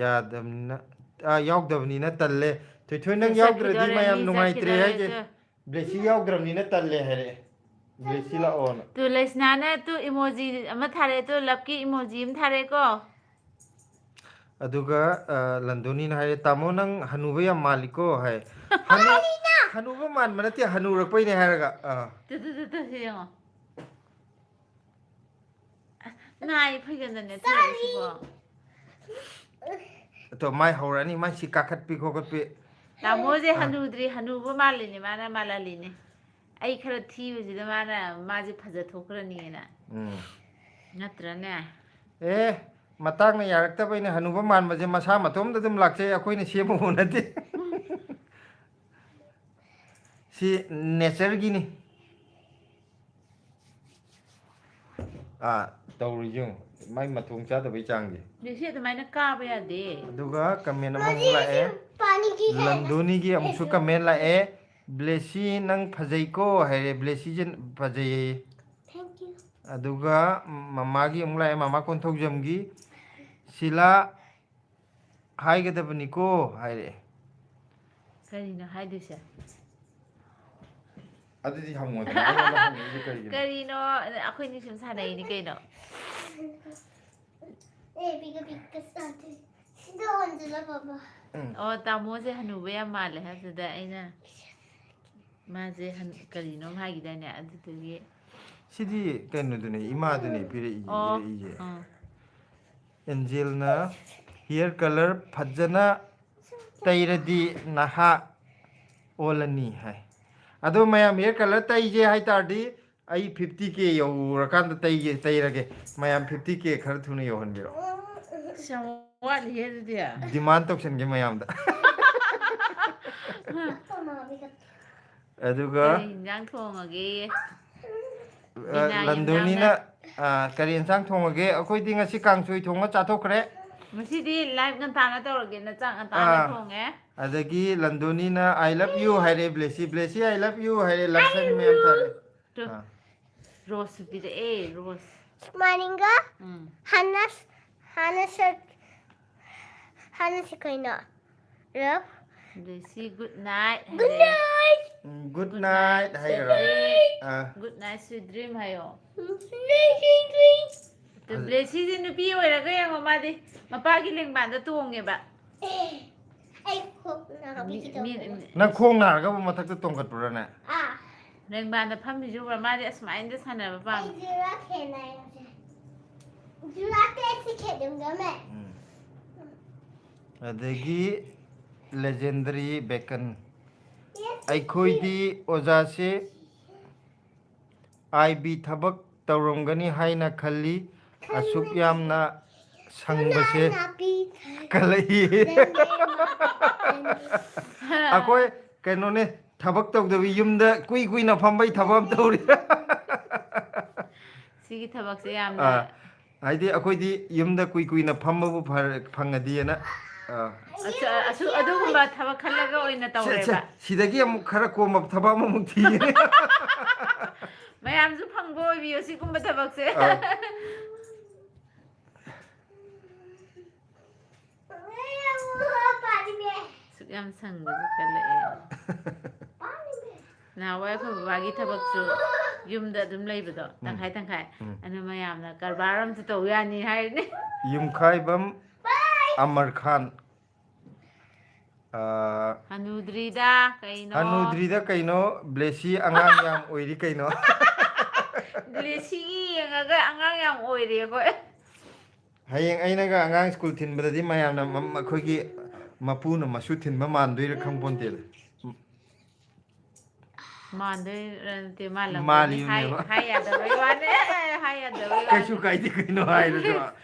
ꯌꯥꯗꯕꯅꯤꯅ, ꯑꯥ, ꯌꯥꯎꯗꯕꯅꯤꯅ ꯇꯜꯂꯦ꯫ ꯊꯣꯏꯊꯣꯏ, ꯅꯪ ꯁꯦ, ꯌꯥꯎꯗ꯭ꯔꯗꯤ ꯆꯠꯈꯤꯗꯣꯔꯦ, ꯃꯌꯥꯝ ꯃꯤ ꯅꯨꯡꯉꯥꯏꯇ꯭ꯔꯦ ꯆꯠꯈꯤꯗꯣꯔꯦ, ꯍꯥꯏꯁꯦ꯫ ꯇꯨ꯫ ꯕ꯭ꯂꯦꯁꯤ ꯌꯥꯎꯗ꯭ꯔꯕꯅꯤꯅ ꯇꯜꯂꯦ ꯍꯥꯏꯔꯛꯑꯦ꯫ ꯕ꯭ꯂꯦꯁꯤ ꯂꯥꯛꯑꯣꯅ꯫ ꯇꯨ, ꯂꯩꯁꯅꯥꯅ ꯇꯨ ꯏꯃꯣꯖꯤ ꯑꯃ ꯊꯥꯔꯛꯑꯦ, ꯇꯨ ꯂꯞꯀꯤ ꯏꯃꯣꯖꯤ ꯑꯃ ꯊꯥꯔꯛꯑꯦꯀꯣ꯫ ꯑꯗꯨꯒ, ꯑ, ꯂꯟꯗꯣꯅꯤꯅ ꯍꯥꯏꯔꯦ, "ꯇꯥꯃꯣ, ꯅꯪ ꯍꯅꯨꯕ ꯌꯥꯝ ꯃꯥꯜꯂꯤꯀꯣ" ꯍꯥꯏ꯫ ꯍꯅꯨ-, ꯍꯅꯨꯕ ꯃꯥꯟꯕ ꯅꯠꯇꯦ, ꯍꯅꯨꯔꯛꯄꯩꯅꯦ ꯍꯥꯏꯔꯒ꯫ ꯑ꯫ ꯇꯨ, ꯇꯨ, ꯇꯨ, ꯇꯨ, ꯁꯤ ꯌꯦꯡꯉꯣ꯫ ꯑꯁ, ꯅꯥꯏ ꯐꯩꯒꯟꯗꯅꯦ ꯊꯣꯛꯂꯛꯏꯁꯤꯕꯣ꯫ ꯑꯗꯣ ꯃꯥꯏ ꯍꯧꯔꯛꯑꯅꯤ, ꯃꯥꯏ ꯁꯤ ꯀꯥꯈꯠꯄꯤ ꯈꯣꯀꯠꯄꯤ꯫ ꯇꯥꯃꯣꯁꯦ ꯑ꯫ ꯍꯅꯨꯗ꯭ꯔꯤ, ꯍꯅꯨꯕ ꯃꯥꯜꯂꯤꯅꯦ, ꯃꯥꯅ ꯃꯥꯜꯍꯜꯂꯤꯅꯦ꯫ ꯑꯩ ꯈꯔ ꯊꯤꯕꯁꯤꯗ ꯃꯥꯅ, ꯃꯥꯁꯦ ꯐꯖꯊꯣꯛꯈ꯭ꯔꯅꯤꯅ꯫ ꯎꯝ꯫ ꯅꯠꯇ꯭ꯔꯅꯦ? ꯑꯦ, ꯃꯇꯥꯡꯅ ꯌꯥꯔꯛꯇꯕꯩꯅꯦ, ꯍꯅꯨꯕ ꯃꯥꯟꯕꯁꯦ ꯃꯁꯥ ꯃꯇꯣꯝꯗ ꯑꯗꯨꯝ ꯂꯥꯛꯆꯩ, ꯑꯩꯈꯣꯏꯅ ꯁꯦꯝꯃꯨꯕ ꯅꯠꯇꯦ꯫ ꯁꯤ ꯅꯦꯆꯔꯒꯤꯅꯤ꯫ ꯑꯥ, ꯇꯧꯔꯤꯁꯦ ꯌꯦꯡꯉꯨ꯫ ꯃꯥꯏ ꯃꯇꯣꯡ ꯆꯥꯗꯕꯩ ꯆꯥꯡꯁꯦ꯫ ꯕꯦꯁꯤ ꯑꯗꯨꯃꯥꯏꯅ ꯀꯥꯕ ꯌꯥꯗꯦ꯫ ꯑꯗꯨꯒ ꯀꯃꯦꯟ ꯑꯃꯃꯨꯛ ꯂꯥꯛꯑꯦ꯫ ꯄꯥꯅꯤꯒꯤ ꯍꯦꯟꯅ ꯂꯟꯗꯣꯅꯤꯒꯤ ꯑꯃꯨꯛꯁꯨ ꯀꯃꯦꯟ ꯂꯥꯛꯑꯦ꯫ "ꯕ꯭ꯂꯦꯁꯤ, ꯅꯪ ꯐꯖꯩꯀꯣ" ꯍꯥꯏꯔꯦ꯫ ꯕ꯭ꯂꯦꯁꯤꯁꯦ ꯐꯖꯩꯌꯦ꯫ Thank you꯫ ꯑꯗꯨꯒ ꯃꯃꯥꯒꯤ ꯑꯃꯨꯛ ꯂꯥꯛꯑꯦ, ꯃꯃꯥ ꯀꯣꯟꯊꯧꯖꯝꯒꯤ꯫ "ꯁꯤꯂꯥ ꯍꯥꯏꯒꯗꯕꯅꯤꯀꯣ" ꯍꯥꯏꯔꯛꯑꯦ꯫ ꯀꯔꯤꯅꯣ ꯍꯥꯏꯗꯣꯏꯁꯦ? ꯑꯗꯨꯗꯤ ꯍꯪꯉꯣꯗꯅ, ꯑꯩꯉꯣꯟꯗ ꯍꯪꯉꯛꯏꯁꯦ ꯀꯔꯤꯒꯤꯅꯣ? ꯀꯔꯤꯅꯣ? ꯑꯩꯈꯣꯏꯅꯤ ꯁꯨꯝ ꯁꯥꯟꯅꯩꯅꯤ ꯀꯩꯅꯣ꯫ ꯑꯦ, ꯄꯤꯛꯀ ꯄꯤꯛꯀ ꯆꯥꯗꯣꯏ꯫ ꯁꯤꯗ ꯑꯣꯟꯁꯤꯜꯂꯣ, ꯕꯕꯥ꯫ ꯎꯝ꯫ ꯑꯣ, ꯇꯥꯃꯣꯁꯦ ꯍꯅꯨꯕ ꯌꯥꯝ ꯃꯥꯜꯂꯦ ꯍꯥꯏꯕꯗꯨꯗ ꯑꯩꯅ, ꯃꯥꯁꯦ ꯍꯟ-, ꯀꯔꯤꯅꯣꯝ ꯍꯥꯏꯈꯤꯗꯥꯏꯅꯦ? ꯑꯗꯨꯗꯨꯒꯤ꯫ ꯁꯤꯗꯤ ꯀꯩꯅꯣꯗꯨꯅꯦ, ꯏꯃꯥꯗꯨꯅꯦ ꯄꯤꯔꯛꯏ-, ꯑꯣ, ꯄꯤꯔꯛꯏꯁꯦ꯫ ꯑꯥ꯫ ꯑꯦꯟꯖꯦꯜꯅ hair colour ꯐꯖꯅ ꯇꯩꯔꯗꯤ ꯅꯍꯥ ꯑꯣꯜꯂꯅꯤ ꯍꯥꯏ꯫ ꯑꯗꯣ ꯃꯌꯥꯝ hair colour ꯇꯩꯁꯦ ꯍꯥꯏ ꯇꯥꯔꯗꯤ ꯑꯩ fifty K ꯌꯧꯔꯀꯥꯟꯗ ꯇꯩꯒꯦ, ꯇꯩꯔꯒꯦ꯫ ꯃꯌꯥꯝ fifty K ꯈꯔ ꯊꯨꯅ ꯌꯧꯍꯟꯕꯤꯔꯛꯑꯣ꯫ ꯑꯁ, ꯌꯥꯝ ꯋꯥꯠꯂꯤꯍꯦ ꯑꯗꯨꯗꯤ꯫ Demand ꯇꯧꯁꯟꯒꯦ ꯃꯌꯥꯝꯗ꯫ ꯑꯗꯨꯒ ꯀꯔꯤ ꯌꯦꯟꯖꯥꯡ ꯊꯣꯡꯉꯒꯦ? ꯑ, ꯕꯤꯅꯥ ꯂꯟꯗꯣꯅꯤꯅ, ꯌꯦꯟꯖꯥꯡꯅ ꯑ, ꯀꯔꯤ ꯌꯦꯟꯁꯥꯡ ꯊꯣꯡꯉꯒꯦ? ꯑꯩꯈꯣꯏꯗꯤ ꯉꯁꯤ ꯀꯥꯡꯁꯣꯏ ꯊꯣꯡꯉ ꯆꯥꯊꯣꯛꯈ꯭ꯔꯦ꯫ ꯉꯁꯤꯗꯤ ꯂꯥꯏꯞ ꯉꯟꯇꯥꯅ ꯇꯧꯔꯒꯦꯅ ꯆꯥꯛ ꯉꯟꯇꯥꯅ ꯑꯥ꯫ ꯊꯣꯡꯉꯦ꯫ ꯑꯗꯒꯤ ꯂꯟꯗꯣꯅꯤꯅ "I love you" ꯍꯥꯏꯔꯦ, ꯕ꯭ꯂꯦꯁꯤ, "ꯕ꯭ꯂꯦꯁꯤ, I love you" ꯍꯥꯏꯔꯦ, ꯂꯞ ꯁꯟ ꯃꯌꯥꯝ ꯊꯥꯔꯦ꯫ ꯇꯨ, ꯑꯥ꯫ ꯔꯣꯁꯁꯨ ꯄꯤꯔꯛꯑꯦ, ꯔꯣꯁ꯫ ꯃꯥꯅꯤꯡꯒ ꯎꯝ꯫ ꯍꯥꯟꯅ, ꯍꯥꯟꯅ ꯁꯛ-, ꯍꯥꯟꯅ ꯁꯤ ꯀꯩꯅꯣ? ꯂꯞ꯫ ꯕ꯭ꯂꯦꯁꯤ, "Good night" ꯍꯥꯏꯔꯦ꯫ Good night. ꯎꯝ, "Good night" ꯍꯥꯏꯈ꯭ꯔꯣ꯫ Sweet dream꯫ ꯑꯥ꯫ "Good night, sweet dream" ꯍꯥꯏꯌꯣ꯫ Sweet dream, sweet dream. ꯑꯗꯨ ꯕ꯭ꯂꯦꯁꯤꯁꯦ ꯅꯨꯄꯤ ꯑꯣꯏꯔꯒ ꯌꯦꯡꯉꯣ, ꯃꯥꯗꯤ ꯃꯄꯥꯒꯤ ꯂꯦꯡꯕꯥꯟꯗ ꯇꯣꯡꯉꯦꯕ꯫ ꯑꯦ, ꯑꯩ ꯈꯣꯡ ꯅꯥꯕꯤꯒꯦ ꯃꯤ-, ꯃꯤ-, ꯇꯧꯕꯅꯦ꯫ ꯅꯪ ꯈꯣꯡ ꯅꯥꯔꯒꯕꯨ ꯃꯊꯛꯇ ꯇꯣꯡꯈꯠꯄ꯭ꯔꯣꯅꯦ? ꯑꯥ꯫ ꯂꯦꯡꯕꯥꯟꯗ ꯐꯝꯃꯤꯁꯦ ꯎꯕ꯭ꯔꯥ? ꯃꯥꯗꯤ ꯑꯁꯨꯃꯥꯏꯅꯗꯤ ꯁꯥꯟꯅꯕ ꯄꯥꯝꯃꯦ꯫ ꯑꯩ ꯖꯨꯔꯥ ꯈꯦꯠꯅꯩ ꯍꯧꯖꯤꯛ꯫ ꯖꯨꯔꯥ ꯇꯦꯁꯤ ꯈꯦꯠꯅꯝꯒꯃꯦ꯫ ꯎꯝ꯫ ꯑꯗꯒꯤ ꯂꯦꯖꯦꯟꯗꯔꯤ ꯕꯦꯀꯟ꯫ Yes, ꯑꯩꯈꯣꯏꯗꯤ ꯑꯣꯖꯥꯁꯦ ꯑꯥꯏ ꯕꯤ ꯊꯕꯛ ꯇꯧꯔꯝꯒꯅꯤ ꯍꯥꯏꯅ ꯈꯜꯂꯤ꯫ ꯑꯁꯨꯛ ꯌꯥꯝꯅ ꯁꯪꯕꯁꯦ ꯅꯥꯄꯤ ꯀꯜꯂꯛꯏ꯫ ꯑꯩꯈꯣꯏ ꯀꯩꯅꯣꯅꯦ, ꯊꯕꯛ ꯇꯧꯗꯕꯤ ꯌꯨꯝꯗ ꯀꯨꯏ ꯀꯨꯏꯅ ꯐꯝꯕꯩ ꯊꯕꯛ ꯑꯃ ꯇꯧꯔꯤ꯫ ꯁꯤꯒꯤ ꯊꯕꯛꯁꯦ ꯌꯥꯝꯅ ꯑꯥ, ꯍꯥꯏꯗꯤ ꯑꯩꯈꯣꯏꯗꯤ ꯌꯨꯝꯗ ꯀꯨꯏ ꯀꯨꯏꯅ ꯐꯝꯕꯕꯨ ꯐꯔ-, ꯐꯪꯉꯗꯤꯅ꯫ ꯑꯥ꯫ ꯑꯁ-, ꯑꯁꯨ-, ꯑꯗꯨꯒꯨꯝꯕ ꯊꯕꯛ ꯈꯜꯂꯒ ꯑꯣꯏꯅ ꯁꯦ, ꯁꯦ, ꯇꯧꯔꯦꯕ꯫ ꯁꯤꯗꯒꯤ ꯑꯃꯨꯛ ꯈꯔ ꯀꯣꯝꯕ ꯊꯕꯛ ꯑꯃꯃꯨꯛ ꯊꯤꯒꯦ꯫ ꯃꯌꯥꯝꯁꯨ ꯐꯪꯕ ꯑꯣꯏꯕꯤꯌꯨ ꯁꯤꯒꯨꯝꯕ ꯊꯕꯛꯁꯦ꯫ ꯑꯥ꯫ ꯁꯨꯛ ꯌꯥꯝ ꯁꯪꯕꯁꯨ ꯀꯜꯂꯛꯑꯦ꯫ ꯅꯍꯥꯟꯋꯥꯏ ꯑꯩꯈꯣꯏ ꯕꯕꯥꯒꯤ ꯊꯕꯛꯁꯨ ꯌꯨꯝꯗ ꯑꯗꯨꯝ ꯂꯩꯕꯗꯣ, ꯎꯝ꯫ ꯇꯪꯈꯥꯏ ꯇꯪꯈꯥꯏ꯫ ꯎꯝ꯫ ꯑꯗꯨ ꯃꯌꯥꯝꯅ "ꯀꯔꯕꯥꯔ ꯑꯃꯁꯨ ꯇꯧ ꯌꯥꯅꯤ" ꯍꯥꯏꯔꯤꯅꯦ꯫ ꯌꯨꯝꯈꯥꯏꯕꯝ ꯑꯃꯔ ꯈꯥꯟ꯫ ꯑꯥ, ꯍꯅꯨꯗ꯭ꯔꯤꯗ ꯀꯩꯅꯣ? ꯍꯅꯨꯗ꯭ꯔꯤꯗ ꯀꯩꯅꯣ? ꯕ꯭ꯂꯦꯁꯤ ꯑꯉꯥꯡ ꯌꯥꯝ ꯑꯣꯏꯔꯤ ꯀꯩꯅꯣ? ꯕ꯭ꯂꯦꯁꯤꯒꯤ ꯌꯦꯡꯉꯒ ꯑꯉꯥꯡ ꯌꯥꯝ ꯑꯣꯏꯔꯤ ꯑꯩꯈꯣꯏ꯫ ꯍꯌꯦꯡ ꯑꯩꯅꯒ ꯑꯉꯥꯡ ꯁ꯭ꯀꯨꯜ ꯊꯤꯟꯕꯗꯗꯤ ꯃꯌꯥꯝꯅ ꯃ-, ꯑꯩꯈꯣꯏꯒꯤ ꯃꯄꯨꯅ ꯃꯁꯨ ꯊꯤꯟꯕ ꯃꯥꯟꯗꯣꯏꯔꯥ ꯈꯪꯄꯣꯟꯇꯦꯗ꯫ ꯃꯥꯟꯗꯣꯏ ꯅꯠꯇꯦ, ꯃꯥꯜꯂꯝꯒꯅꯤ꯫ ꯍꯥꯏ ꯃꯥꯜꯂꯤꯕꯅꯦꯕ꯫ ꯍꯥꯏ ꯌꯥꯗꯕꯩ ꯋꯥꯅꯦ꯫ ꯍꯥꯏ ꯌꯥꯗꯕꯩ ꯋꯥꯅꯦ꯫ ꯀꯩꯁꯨ ꯀꯥꯏꯗꯦ ꯀꯩꯅꯣ ꯍꯥꯏꯔꯁꯨ꯫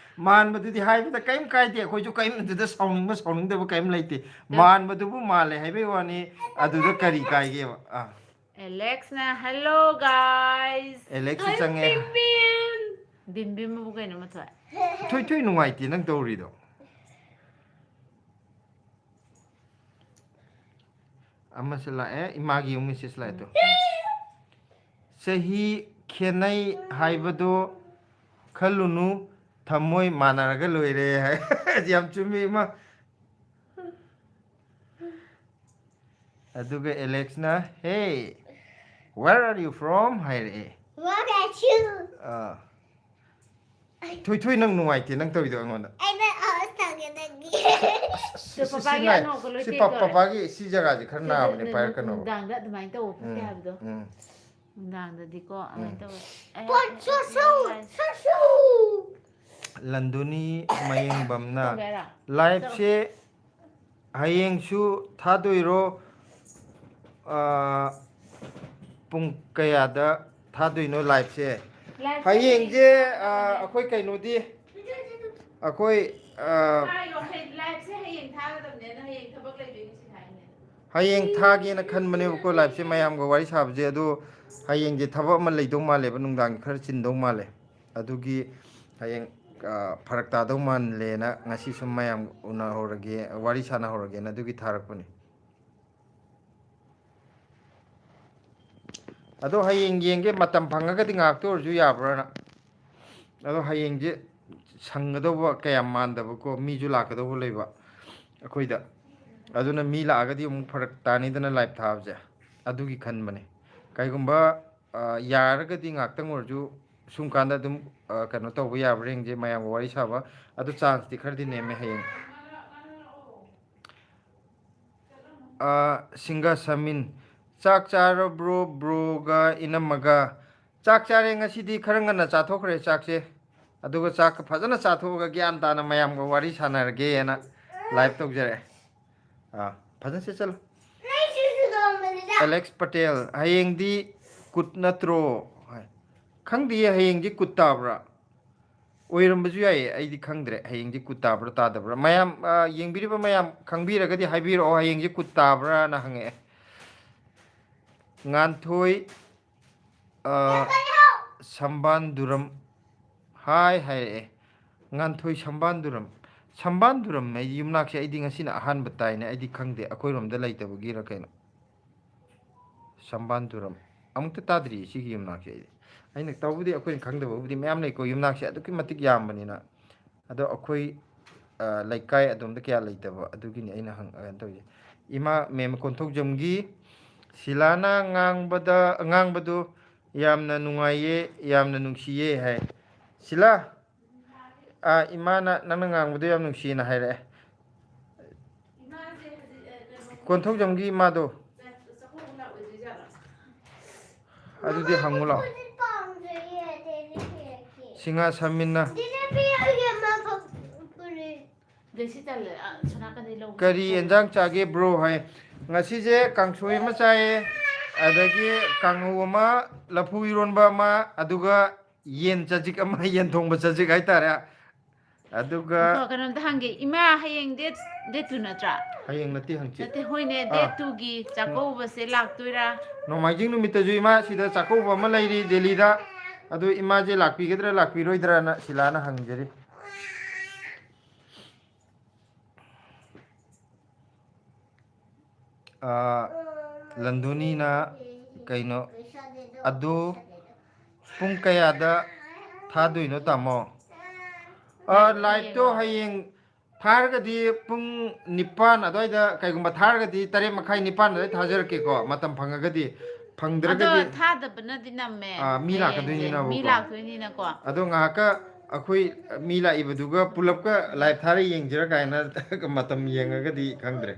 ꯃꯥꯟꯕꯗꯨꯗꯤ ꯍꯥꯏꯕꯗ ꯀꯔꯤꯝ ꯀꯥꯏꯗꯦ, ꯑꯩꯈꯣꯏꯁꯨ ꯀꯔꯤꯝ ꯑꯗꯨꯗ ꯁꯥꯎꯅꯤꯡꯕ ꯁꯥꯎꯅꯤꯡꯗꯕ ꯀꯔꯤꯝ ꯂꯩꯇꯦ꯫ ꯃꯥꯟꯕꯗꯨꯕꯨ ꯃꯥꯜꯂꯦ ꯍꯥꯏꯕꯩ ꯋꯥꯅꯤ, ꯑꯗꯨꯗ ꯀꯔꯤ ꯀꯥꯏꯒꯦꯕ? ꯑꯥ꯫ ꯑꯦꯂꯦꯛꯁꯅ "Hello guys"꯫ ꯑꯦꯂꯦꯛꯁꯁꯨ ꯆꯪꯉꯦ꯫ ꯕꯤꯝꯕꯤꯝꯕꯨ ꯀꯩꯅꯣ ꯃꯊꯣꯏ꯫ ꯊꯣꯏ ꯊꯣꯏ ꯅꯨꯡꯉꯥꯏꯇꯦ ꯅꯪ ꯇꯧꯔꯤꯗꯣ꯫ ꯑꯃꯁꯨ ꯂꯥꯛꯑꯦ, ꯏꯃꯥꯒꯤ ꯑꯃꯨꯛ ꯃꯦꯁꯦꯖ ꯂꯥꯛꯑꯦ ꯇꯣ꯫ ꯆꯍꯤ ꯈꯦꯠꯅꯩ ꯍꯥꯏꯕꯗꯣ ꯈꯜꯂꯨꯅꯨ, ꯊꯝꯃꯣꯏ ꯃꯥꯟꯅꯔꯒ ꯂꯣꯏꯔꯦ ꯍꯥꯏ꯫ ꯌꯥꯝ ꯆꯨꯝꯃꯤ ꯏꯃꯥ꯫ ꯑꯗꯨꯒ election "Hey, where are you from?" ꯍꯥꯏꯔꯛꯑꯦ꯫ What about you? ꯑꯥ꯫ ꯊꯣꯏ ꯊꯣꯏ ꯅꯪ ꯅꯨꯡꯉꯥꯏꯇꯦ ꯅꯪ ꯇꯧꯔꯤꯗꯣ ꯑꯩꯉꯣꯟꯗ꯫ ꯑꯩꯅ ꯑꯁ ꯊꯥꯒꯠꯅꯒꯤ꯫ ꯑꯁ, ꯁꯤ ꯁꯤ ꯄꯄꯥꯒꯤ ꯉꯥꯏ-, ꯑꯅꯧꯕ ꯂꯣꯏ ꯁꯤ ꯇꯦꯛꯇꯧꯔꯦ꯫ ꯄ-, ꯄꯄꯥꯒꯤ ꯁꯤ ꯖꯒꯥꯁꯦ ꯈꯔ ꯅꯥꯕꯅꯦ, ꯄꯥꯏꯔꯛꯀꯅꯣ꯫ ꯅꯨꯡꯗꯥꯡꯗ ꯑꯗꯨꯃꯥꯏꯅ ꯇꯧꯕ ꯐꯠꯇꯦ ꯎꯝ, ꯍꯥꯏꯕꯗꯣ꯫ ꯎꯝ꯫ ꯅꯨꯡꯗꯥꯡꯗꯗꯤꯀꯣ ꯑꯗꯨꯃꯥꯏꯅ ꯇꯧꯋꯦ꯫ ꯑꯩ ꯄꯣꯠꯁꯨꯁꯨ ꯍꯥꯏ- ꯁꯨꯁꯨ꯫ ꯂꯟꯗꯨꯅꯤ ꯃꯌꯦꯡꯕꯝꯅ ꯇꯧꯒꯦ ꯍꯥꯏꯔꯣ? "Liveꯁꯦ ꯍꯌꯦꯡꯁꯨ ꯊꯥꯗꯣꯏꯔꯣ? ꯑꯥ, ꯄꯨꯡ ꯀꯌꯥꯗ ꯊꯥꯗꯣꯏꯅꯣ liveꯁꯦ?" Liveꯁꯦ ꯍꯌꯦꯡꯁꯦ, ꯑꯥ, ꯑꯩꯈꯣꯏ ꯀꯩꯅꯣꯗꯤ, ꯑꯩꯈꯣꯏ, ꯑꯥ, ꯍꯥꯏꯔꯣ, ꯍꯌꯦꯡ liveꯁꯦ ꯍꯌꯦꯡ ꯊꯥꯒꯗꯕꯅꯦ, ꯑꯗꯣ ꯍꯌꯦꯡ ꯊꯕꯛ ꯂꯩꯕꯩ ꯉꯁꯤ ꯊꯥꯏꯅꯦ꯫ ꯍꯌꯦꯡ ꯊꯥꯒꯦꯅ ꯈꯟꯕꯅꯦꯕꯀꯣ liveꯁꯦ, ꯃꯌꯥꯝꯒ ꯋꯥꯔꯤ ꯁꯥꯕꯁꯦ꯫ ꯑꯗꯣ ꯍꯌꯦꯡꯁꯦ ꯊꯕꯛ ꯑꯃ ꯂꯩꯗꯧ ꯃꯥꯜꯂꯦꯕ, ꯅꯨꯡꯗꯥꯡꯒꯤ ꯈꯔ ꯆꯤꯟꯗꯧ ꯃꯥꯜꯂꯦ꯫ ꯑꯗꯨꯒꯤ ꯍꯌꯦꯡ, ꯑ, ꯐꯔꯛ ꯇꯥꯗꯧ ꯃꯥꯜꯂꯦꯅ ꯉꯁꯤ ꯁꯨꯝ ꯃꯌꯥꯝ ꯎꯅꯍꯧꯔꯒꯦ, ꯋꯥꯔꯤ ꯁꯥꯟꯅꯍꯧꯔꯒꯦꯅ ꯑꯗꯨꯒꯤ ꯊꯥꯔꯛꯄꯅꯤ꯫ ꯑꯗꯣ ꯍꯌꯦꯡ ꯌꯦꯡꯒꯦ, ꯃꯇꯝ ꯐꯪꯉꯒꯗꯤ ꯉꯥꯏꯍꯥꯛꯇ ꯑꯣꯏꯔꯁꯨ ꯌꯥꯕ꯭ꯔꯥꯅ꯫ ꯑꯗꯣ ꯍꯌꯦꯡꯁꯦ ꯁꯪꯒꯗꯧꯕ ꯀꯌꯥꯝ ꯃꯥꯟꯗꯕꯀꯣ, ꯃꯤꯁꯨ ꯂꯥꯛꯀꯗꯧꯕ ꯂꯩꯕ ꯑꯩꯈꯣꯏꯗ꯫ ꯑꯗꯨꯅ ꯃꯤ ꯂꯥꯛꯑꯒꯗꯤ ꯑꯃꯨꯛ ꯐꯔꯛ ꯇꯥꯅꯤꯗꯅ live ꯊꯥꯕꯁꯦ, ꯑꯗꯨꯒꯤ ꯈꯟꯕꯅꯦ꯫ ꯀꯩꯒꯨꯝꯕ, ꯑ, ꯌꯥꯔꯒꯗꯤ ꯉꯥꯛꯇꯪ ꯑꯣꯏꯔꯁꯨ ꯁꯨꯝ ꯀꯥꯟꯗ ꯑꯗꯨꯝ, ꯑ, ꯀꯩꯅꯣ ꯇꯧꯕ ꯌꯥꯕ꯭ꯔꯥ ꯌꯦꯡꯁꯦ, ꯃꯌꯥꯝꯒ ꯋꯥꯔꯤ ꯁꯥꯕ꯫ ꯑꯗꯨ chanceꯇꯤ ꯈꯔꯗꯤ ꯅꯦꯝꯃꯦ ꯍꯌꯦꯡ꯫ ꯑ, ꯁꯤꯡꯒ ꯁꯃꯤꯟ, "ꯆꯥꯛ ꯆꯥꯔꯕ꯭ꯔꯣ ꯕ꯭ꯔꯣꯒ ꯏꯅꯝꯃꯒ?" ꯆꯥꯛ ꯆꯥꯔꯦ, ꯉꯁꯤꯗꯤ ꯈꯔ ꯉꯟꯅ ꯆꯥꯊꯣꯛꯈ꯭ꯔꯦ ꯆꯥꯛꯁꯦ꯫ ꯑꯗꯨꯒ ꯆꯥꯛ ꯐꯖꯅ ꯆꯥꯊꯣꯛꯑꯒ ꯒ꯭ꯌꯥꯟ ꯇꯥꯅ ꯃꯌꯥꯝꯒ ꯋꯥꯔꯤ ꯁꯥꯟꯅꯔꯒꯦꯅ live ꯇꯧꯖꯔꯛꯑꯦ꯫ ꯑꯥ, ꯐꯖꯅ ꯁꯦꯠꯆꯜꯂꯨ꯫ ꯂꯩꯁꯤꯁꯨ ꯂꯣꯟꯕꯅꯤꯗ꯫ ꯑꯦꯂꯦꯛꯁ ꯄꯇꯦꯜ, "ꯍꯌꯦꯡꯗꯤ ꯀꯨꯠ ꯅꯠꯇ꯭ꯔꯣ?" ꯍꯥꯏ꯫ ꯈꯪꯗꯤꯌꯦ, ꯍꯌꯦꯡꯗꯤ ꯀꯨꯠ ꯇꯥꯕ꯭ꯔꯥ? ꯑꯣꯏꯔꯝꯕꯁꯨ ꯌꯥꯏꯌꯦ, ꯑꯩꯗꯤ ꯈꯪꯗ꯭ꯔꯦ꯫ ꯍꯌꯦꯡꯗꯤ ꯀꯨꯠ ꯇꯥꯕ꯭ꯔꯥ ꯇꯥꯗꯕ꯭ꯔꯥ? ꯃꯌꯥꯝ, ꯑ, ꯌꯦꯡꯕꯤꯔꯤꯕ ꯃꯌꯥꯝ ꯈꯪꯕꯤꯔꯒꯗꯤ ꯍꯥꯏꯕꯤꯔꯛꯑꯣ, ꯍꯌꯦꯡꯁꯦ ꯀꯨꯠ ꯇꯥꯕ꯭ꯔꯥꯅ ꯍꯪꯉꯛꯑꯦ꯫ ꯉꯥꯟꯊꯣꯏ, ꯑ, ꯁꯝꯕꯥꯟꯗꯨꯔꯝ꯫ ꯍꯥꯏ ꯍꯥꯏꯔꯛꯑꯦ꯫ ꯉꯥꯟꯊꯣꯏ ꯁꯝꯕꯥꯟꯗꯨꯔꯝ꯫ ꯁꯝꯕꯥꯟꯗꯨꯔꯝ ꯍꯥꯏꯗꯤ ꯌꯨꯝꯅꯥꯛꯁꯦ ꯑꯩꯗꯤ ꯉꯁꯤꯅ ꯑꯍꯥꯟꯕ ꯇꯥꯏꯅꯦ꯫ ꯑꯩꯗꯤ ꯈꯪꯗꯦ, ꯑꯩꯈꯣꯏꯔꯣꯝꯗ ꯂꯩꯇꯕꯒꯤꯔ ꯀꯩꯅꯣ꯫ ꯁꯝꯕꯥꯟꯗꯨꯔꯝ꯫ ꯑꯃꯨꯛꯇ ꯇꯥꯗ꯭ꯔꯤꯌꯦ ꯁꯤꯒꯤ ꯌꯨꯝꯅꯥꯛꯁꯦ ꯑꯩꯗꯤ꯫ ꯑꯩꯅ ꯇꯧꯕꯗꯤ ꯑꯩꯈꯣꯏꯅ ꯈꯪꯗꯕꯕꯨꯗꯤ ꯃꯌꯥꯝ ꯂꯩꯀꯣ, ꯌꯨꯝꯅꯥꯛꯁꯦ ꯑꯗꯨꯛꯀꯤ ꯃꯇꯤꯛ ꯌꯥꯝꯕꯅꯤꯅ꯫ ꯑꯗꯣ ꯑꯩꯈꯣꯏ, ꯑ, ꯂꯩꯀꯥꯏ ꯑꯗꯣꯝꯗ ꯀꯌꯥ ꯂꯩꯇꯕ, ꯑꯗꯨꯒꯤꯅꯤ ꯑꯩꯅ ꯍꯪ-, ꯀꯩꯅꯣ ꯇꯧꯔꯤꯁꯦ꯫ ꯏꯃꯥ ꯃꯦꯝ ꯀꯣꯟꯊꯧꯖꯝꯒꯤ ꯁꯤꯂꯥꯅ ꯉꯥꯡꯕꯗ, ꯉꯥꯡꯕꯗꯣ ꯌꯥꯝꯅ ꯅꯨꯡꯉꯥꯏꯌꯦ, ꯌꯥꯝꯅ ꯅꯨꯡꯁꯤꯌꯦ ꯍꯥꯏ꯫ ꯁꯤꯂꯥ, ꯑ, ꯏꯃꯥꯅ ꯅꯪꯅ ꯉꯥꯡꯕꯗꯣ ꯌꯥꯝ ꯅꯨꯡꯁꯤꯌꯦꯅ ꯍꯥꯏꯔꯛꯑꯦ꯫ ꯀꯣꯟꯊꯧꯖꯝꯒꯤ ꯏꯃꯥꯗꯣ꯫ ꯑꯗꯨꯗꯤ ꯍꯪꯉꯨ ꯂꯥꯛꯑꯣ꯫ ꯁꯤꯡꯍꯥ ꯁꯃꯤꯟꯅ꯫ ꯀꯔꯤ ꯑꯦꯟꯖꯥꯡ ꯆꯥꯒꯦ ꯕ꯭ꯔꯣ ꯍꯥꯏ? ꯉꯁꯤꯁꯦ ꯀꯥꯡꯁꯣꯏ ꯑꯃ ꯆꯥꯏꯌꯦ, ꯑꯗꯒꯤ ꯀꯥꯡꯍꯧ ꯑꯃ, ꯂꯐꯨ ꯏꯔꯣꯟꯕ ꯑꯃ, ꯑꯗꯨꯒ ꯌꯦꯟ ꯆꯖꯤꯛ ꯑꯃ, ꯌꯦꯟ ꯊꯣꯡꯕ ꯆꯖꯤꯛ ꯍꯥꯏꯇꯥꯔꯦ꯫ ꯑꯗꯨꯒ ꯉꯥꯏꯈꯣ, ꯀꯩꯅꯣꯝꯇ ꯍꯪꯒꯦ꯫ ꯏꯃꯥ, ꯍꯌꯦꯡ date, date two ꯅꯠꯇ꯭ꯔꯥ? ꯍꯌꯦꯡ ꯅꯠꯇꯦ, ꯍꯪꯆꯤꯠ꯫ ꯅꯠꯇꯦ, ꯍꯣꯏꯅꯦ, ꯑꯥ꯫ Date two ꯒꯤ ꯆꯥꯛꯀꯧꯕꯁꯦ ꯂꯥꯛꯇꯣꯏꯔꯥ? ꯅꯣꯡꯃꯥꯏꯖꯤꯡ ꯅꯨꯃꯤꯠꯇꯁꯨ ꯏꯃꯥ ꯁꯤꯗ ꯆꯥꯛꯀꯧꯕ ꯑꯃ ꯂꯩꯔꯤ ꯗꯦꯜꯂꯤꯗ꯫ ꯑꯗꯨ ꯏꯃꯥꯁꯦ ꯂꯥꯛꯄꯤꯒꯗ꯭ꯔꯥ ꯂꯥꯛꯄꯤꯔꯣꯏꯗ꯭ꯔꯥꯅ ꯁꯤꯂꯥꯅ ꯍꯪꯖꯔꯤ꯫ ꯑꯥ, ꯂꯟꯗꯨꯅꯤꯅ ꯀꯩꯅꯣ, ꯑꯗꯨ ꯄꯨꯡ ꯀꯌꯥꯗ ꯊꯥꯗꯣꯏꯅꯣ, ꯇꯥꯃꯣ? ꯑꯥ, live ꯇꯣ ꯍꯌꯦꯡ ꯊꯥꯔꯒꯗꯤ ꯄꯨꯡ ꯅꯤꯄꯥꯟ ꯑꯗꯨꯋꯥꯏꯗ, ꯀꯩꯒꯨꯝꯕ ꯊꯥꯔꯒꯗꯤ ꯇꯔꯦꯠ ꯃꯈꯥꯏ, ꯅꯤꯄꯥꯟ ꯑꯗꯨꯋꯥꯏꯗ ꯊꯥꯖꯔꯛꯀꯦꯀꯣ, ꯃꯇꯝ ꯐꯪꯉꯒꯗꯤ꯫ ꯑꯗꯣ ꯐꯪꯗ꯭ꯔꯒꯗꯤ, ꯊꯥꯗꯕꯅꯗꯤ ꯅꯝꯃꯦ꯫ ꯑꯥ, ꯃꯤ ꯍꯌꯦꯡꯁꯦ ꯂꯥꯛꯀꯗꯣꯏꯅꯤꯅꯕꯀꯣ꯫ ꯃꯤ ꯂꯥꯛꯇꯣꯏꯅꯤꯅꯀꯣ꯫ ꯑꯗꯣ ꯉꯥꯏꯍꯥꯛꯀ ꯑꯩꯈꯣꯏ ꯃꯤ ꯂꯥꯛꯏꯕꯗꯨꯒ ꯄꯨꯂꯞꯀ live ꯊꯥꯔ ꯌꯦꯡꯁꯤꯔ ꯀꯥꯏꯅ ꯃꯇꯝ ꯌꯦꯡꯉꯒꯗꯤ ꯈꯪꯗ꯭ꯔꯦ꯫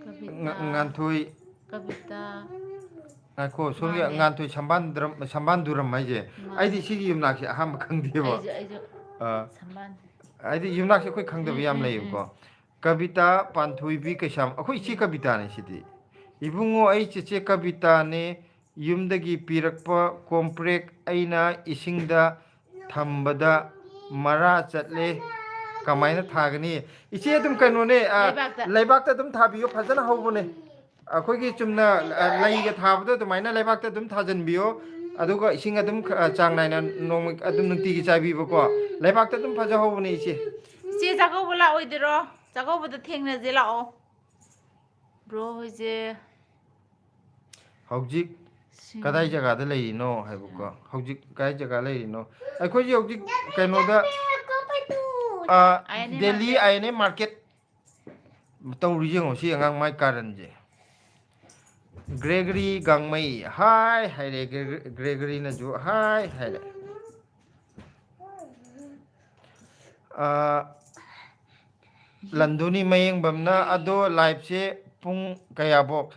ꯀꯕꯤꯇꯥ꯫ ꯉ-, ꯉꯥꯟꯊꯣꯏ꯫ ꯀꯕꯤꯇꯥ꯫ ꯉꯥꯏꯈꯣ, ꯁꯣꯝꯒꯤ ꯃꯥꯅꯦ꯫ ꯉꯥꯟꯊꯣꯏ ꯁꯝꯕꯥꯟꯗ꯭ꯔꯝ-, ꯁꯝꯕꯥꯟꯗꯨꯔꯝ ꯍꯥꯏꯁꯦ꯫ ꯃꯥꯅꯦ꯫ ꯑꯩꯗꯤ ꯁꯤꯒꯤ ꯌꯨꯝꯅꯥꯛꯁꯦ ꯑꯍꯥꯟꯕ ꯈꯪꯗꯦꯕ꯫ ꯑꯩꯁꯨ, ꯑꯩꯁꯨ ꯑꯥ꯫ ꯁꯝꯕꯥꯟ꯫ ꯍꯥꯏꯗꯤ ꯌꯨꯝꯅꯥꯛꯁꯦ ꯑꯩꯈꯣꯏ ꯈꯪꯗꯕ ꯎꯝ, ꯌꯥꯝ ꯎꯝ, ꯂꯩꯌꯦꯕꯀꯣ꯫ ꯎꯝ꯫ ꯀꯕꯤꯇꯥ ꯄꯥꯟꯊꯣꯏꯕꯤ ꯀꯩꯁꯥꯝ, ꯑꯩꯈꯣꯏ ꯏꯆꯦ ꯀꯕꯤꯇꯥꯅꯦ ꯁꯤꯗꯤ꯫ "ꯏꯕꯨꯡꯉꯣ, ꯑꯩ ꯆꯦꯆꯦ ꯀꯕꯤꯇꯥꯅꯦ, ꯌꯨꯝꯗꯒꯤ ꯄꯤꯔꯛꯄ ꯀꯣꯝꯄ꯭ꯔꯦꯛ ꯑꯩꯅ ꯏꯁꯤꯡꯗ ꯊꯝꯕꯗ ꯃꯔꯥ ꯆꯠꯂꯦ, ꯀꯃꯥꯏꯅ ꯊꯥꯒꯅꯤ?" ꯏꯆꯦ ꯑꯗꯨꯝ ꯀꯩꯅꯣꯅꯦ, ꯑ, ꯂꯩꯕꯥꯛꯇ꯫ ꯂꯩꯕꯥꯛꯇ ꯑꯗꯨꯝ ꯊꯥꯕꯤꯌꯣ, ꯐꯖꯅ ꯍꯧꯕꯅꯦ꯫ ꯑꯩꯈꯣꯏꯒꯤ ꯆꯨꯝꯅ, ꯑ, ꯂꯩꯒ ꯊꯥꯕꯗꯣ ꯑꯗꯨꯃꯥꯏꯅ ꯂꯩꯕꯥꯛꯇ ꯑꯗꯨꯝ ꯊꯥꯖꯤꯟꯕꯤꯌꯣ꯫ ꯑꯗꯨꯒ ꯏꯁꯤꯡ ꯑꯗꯨꯝ ꯈ-, ꯆꯥꯡ ꯅꯥꯏꯅ ꯅꯣꯡꯃ ꯑꯗꯨꯝ ꯅꯨꯡꯇꯤꯒꯤ ꯆꯥꯏꯕꯤꯕꯀꯣ꯫ ꯂꯩꯕꯥꯛꯇ ꯑꯗꯨꯝ ꯐꯖꯍꯧꯕꯅꯦ, ꯏꯆꯦ꯫ ꯏꯆꯦ ꯆꯥꯛꯀꯧꯕ ꯂꯥꯛꯑꯣꯏꯗꯣꯏꯔꯣ? ꯆꯥꯛꯀꯧꯕꯗ ꯊꯦꯡꯅꯁꯦ ꯂꯥꯛꯑꯣ꯫ ꯕ꯭ꯔꯣ ꯍꯣꯏꯁꯦ꯫ ꯍꯧꯖꯤꯛ ꯁꯤꯡ- ꯀꯗꯥꯏ ꯖꯒꯥꯗ ꯂꯩꯔꯤꯅꯣ ꯍꯥꯏꯕꯀꯣ꯫ ꯍꯧꯖꯤꯛ ꯀꯗꯥꯏ ꯖꯒꯥ ꯂꯩꯔꯤꯅꯣ? ꯑꯩꯈꯣꯏꯁꯦ ꯍꯧꯖꯤꯛ ꯀꯩꯅꯣꯗ, ꯑ, I N A Delhi market. I N A market. ꯇꯧꯔꯤ ꯌꯦꯡꯉꯣ ꯁꯤ ꯑꯉꯥꯡ ꯃꯥꯏ ꯀꯥꯔꯟꯁꯦ꯫ ꯒ꯭ꯔꯦꯒꯔꯤ ꯒꯥꯡꯃꯩ ꯍꯥꯏ ꯍꯥꯏꯔꯦ, ꯒ꯭ꯔꯦꯒ-, ꯒ꯭ꯔꯦꯒꯔꯤꯅꯁꯨ ꯍꯥꯏ ꯍꯥꯏꯔꯦ꯫ ꯑ, ꯂꯟꯗꯨꯅꯤ ꯃꯌꯦꯡꯕꯝꯅ, "ꯑꯗꯣ ꯂꯥꯏꯞꯁꯦ ꯄꯨꯡ ꯀꯌꯥꯐꯧ?"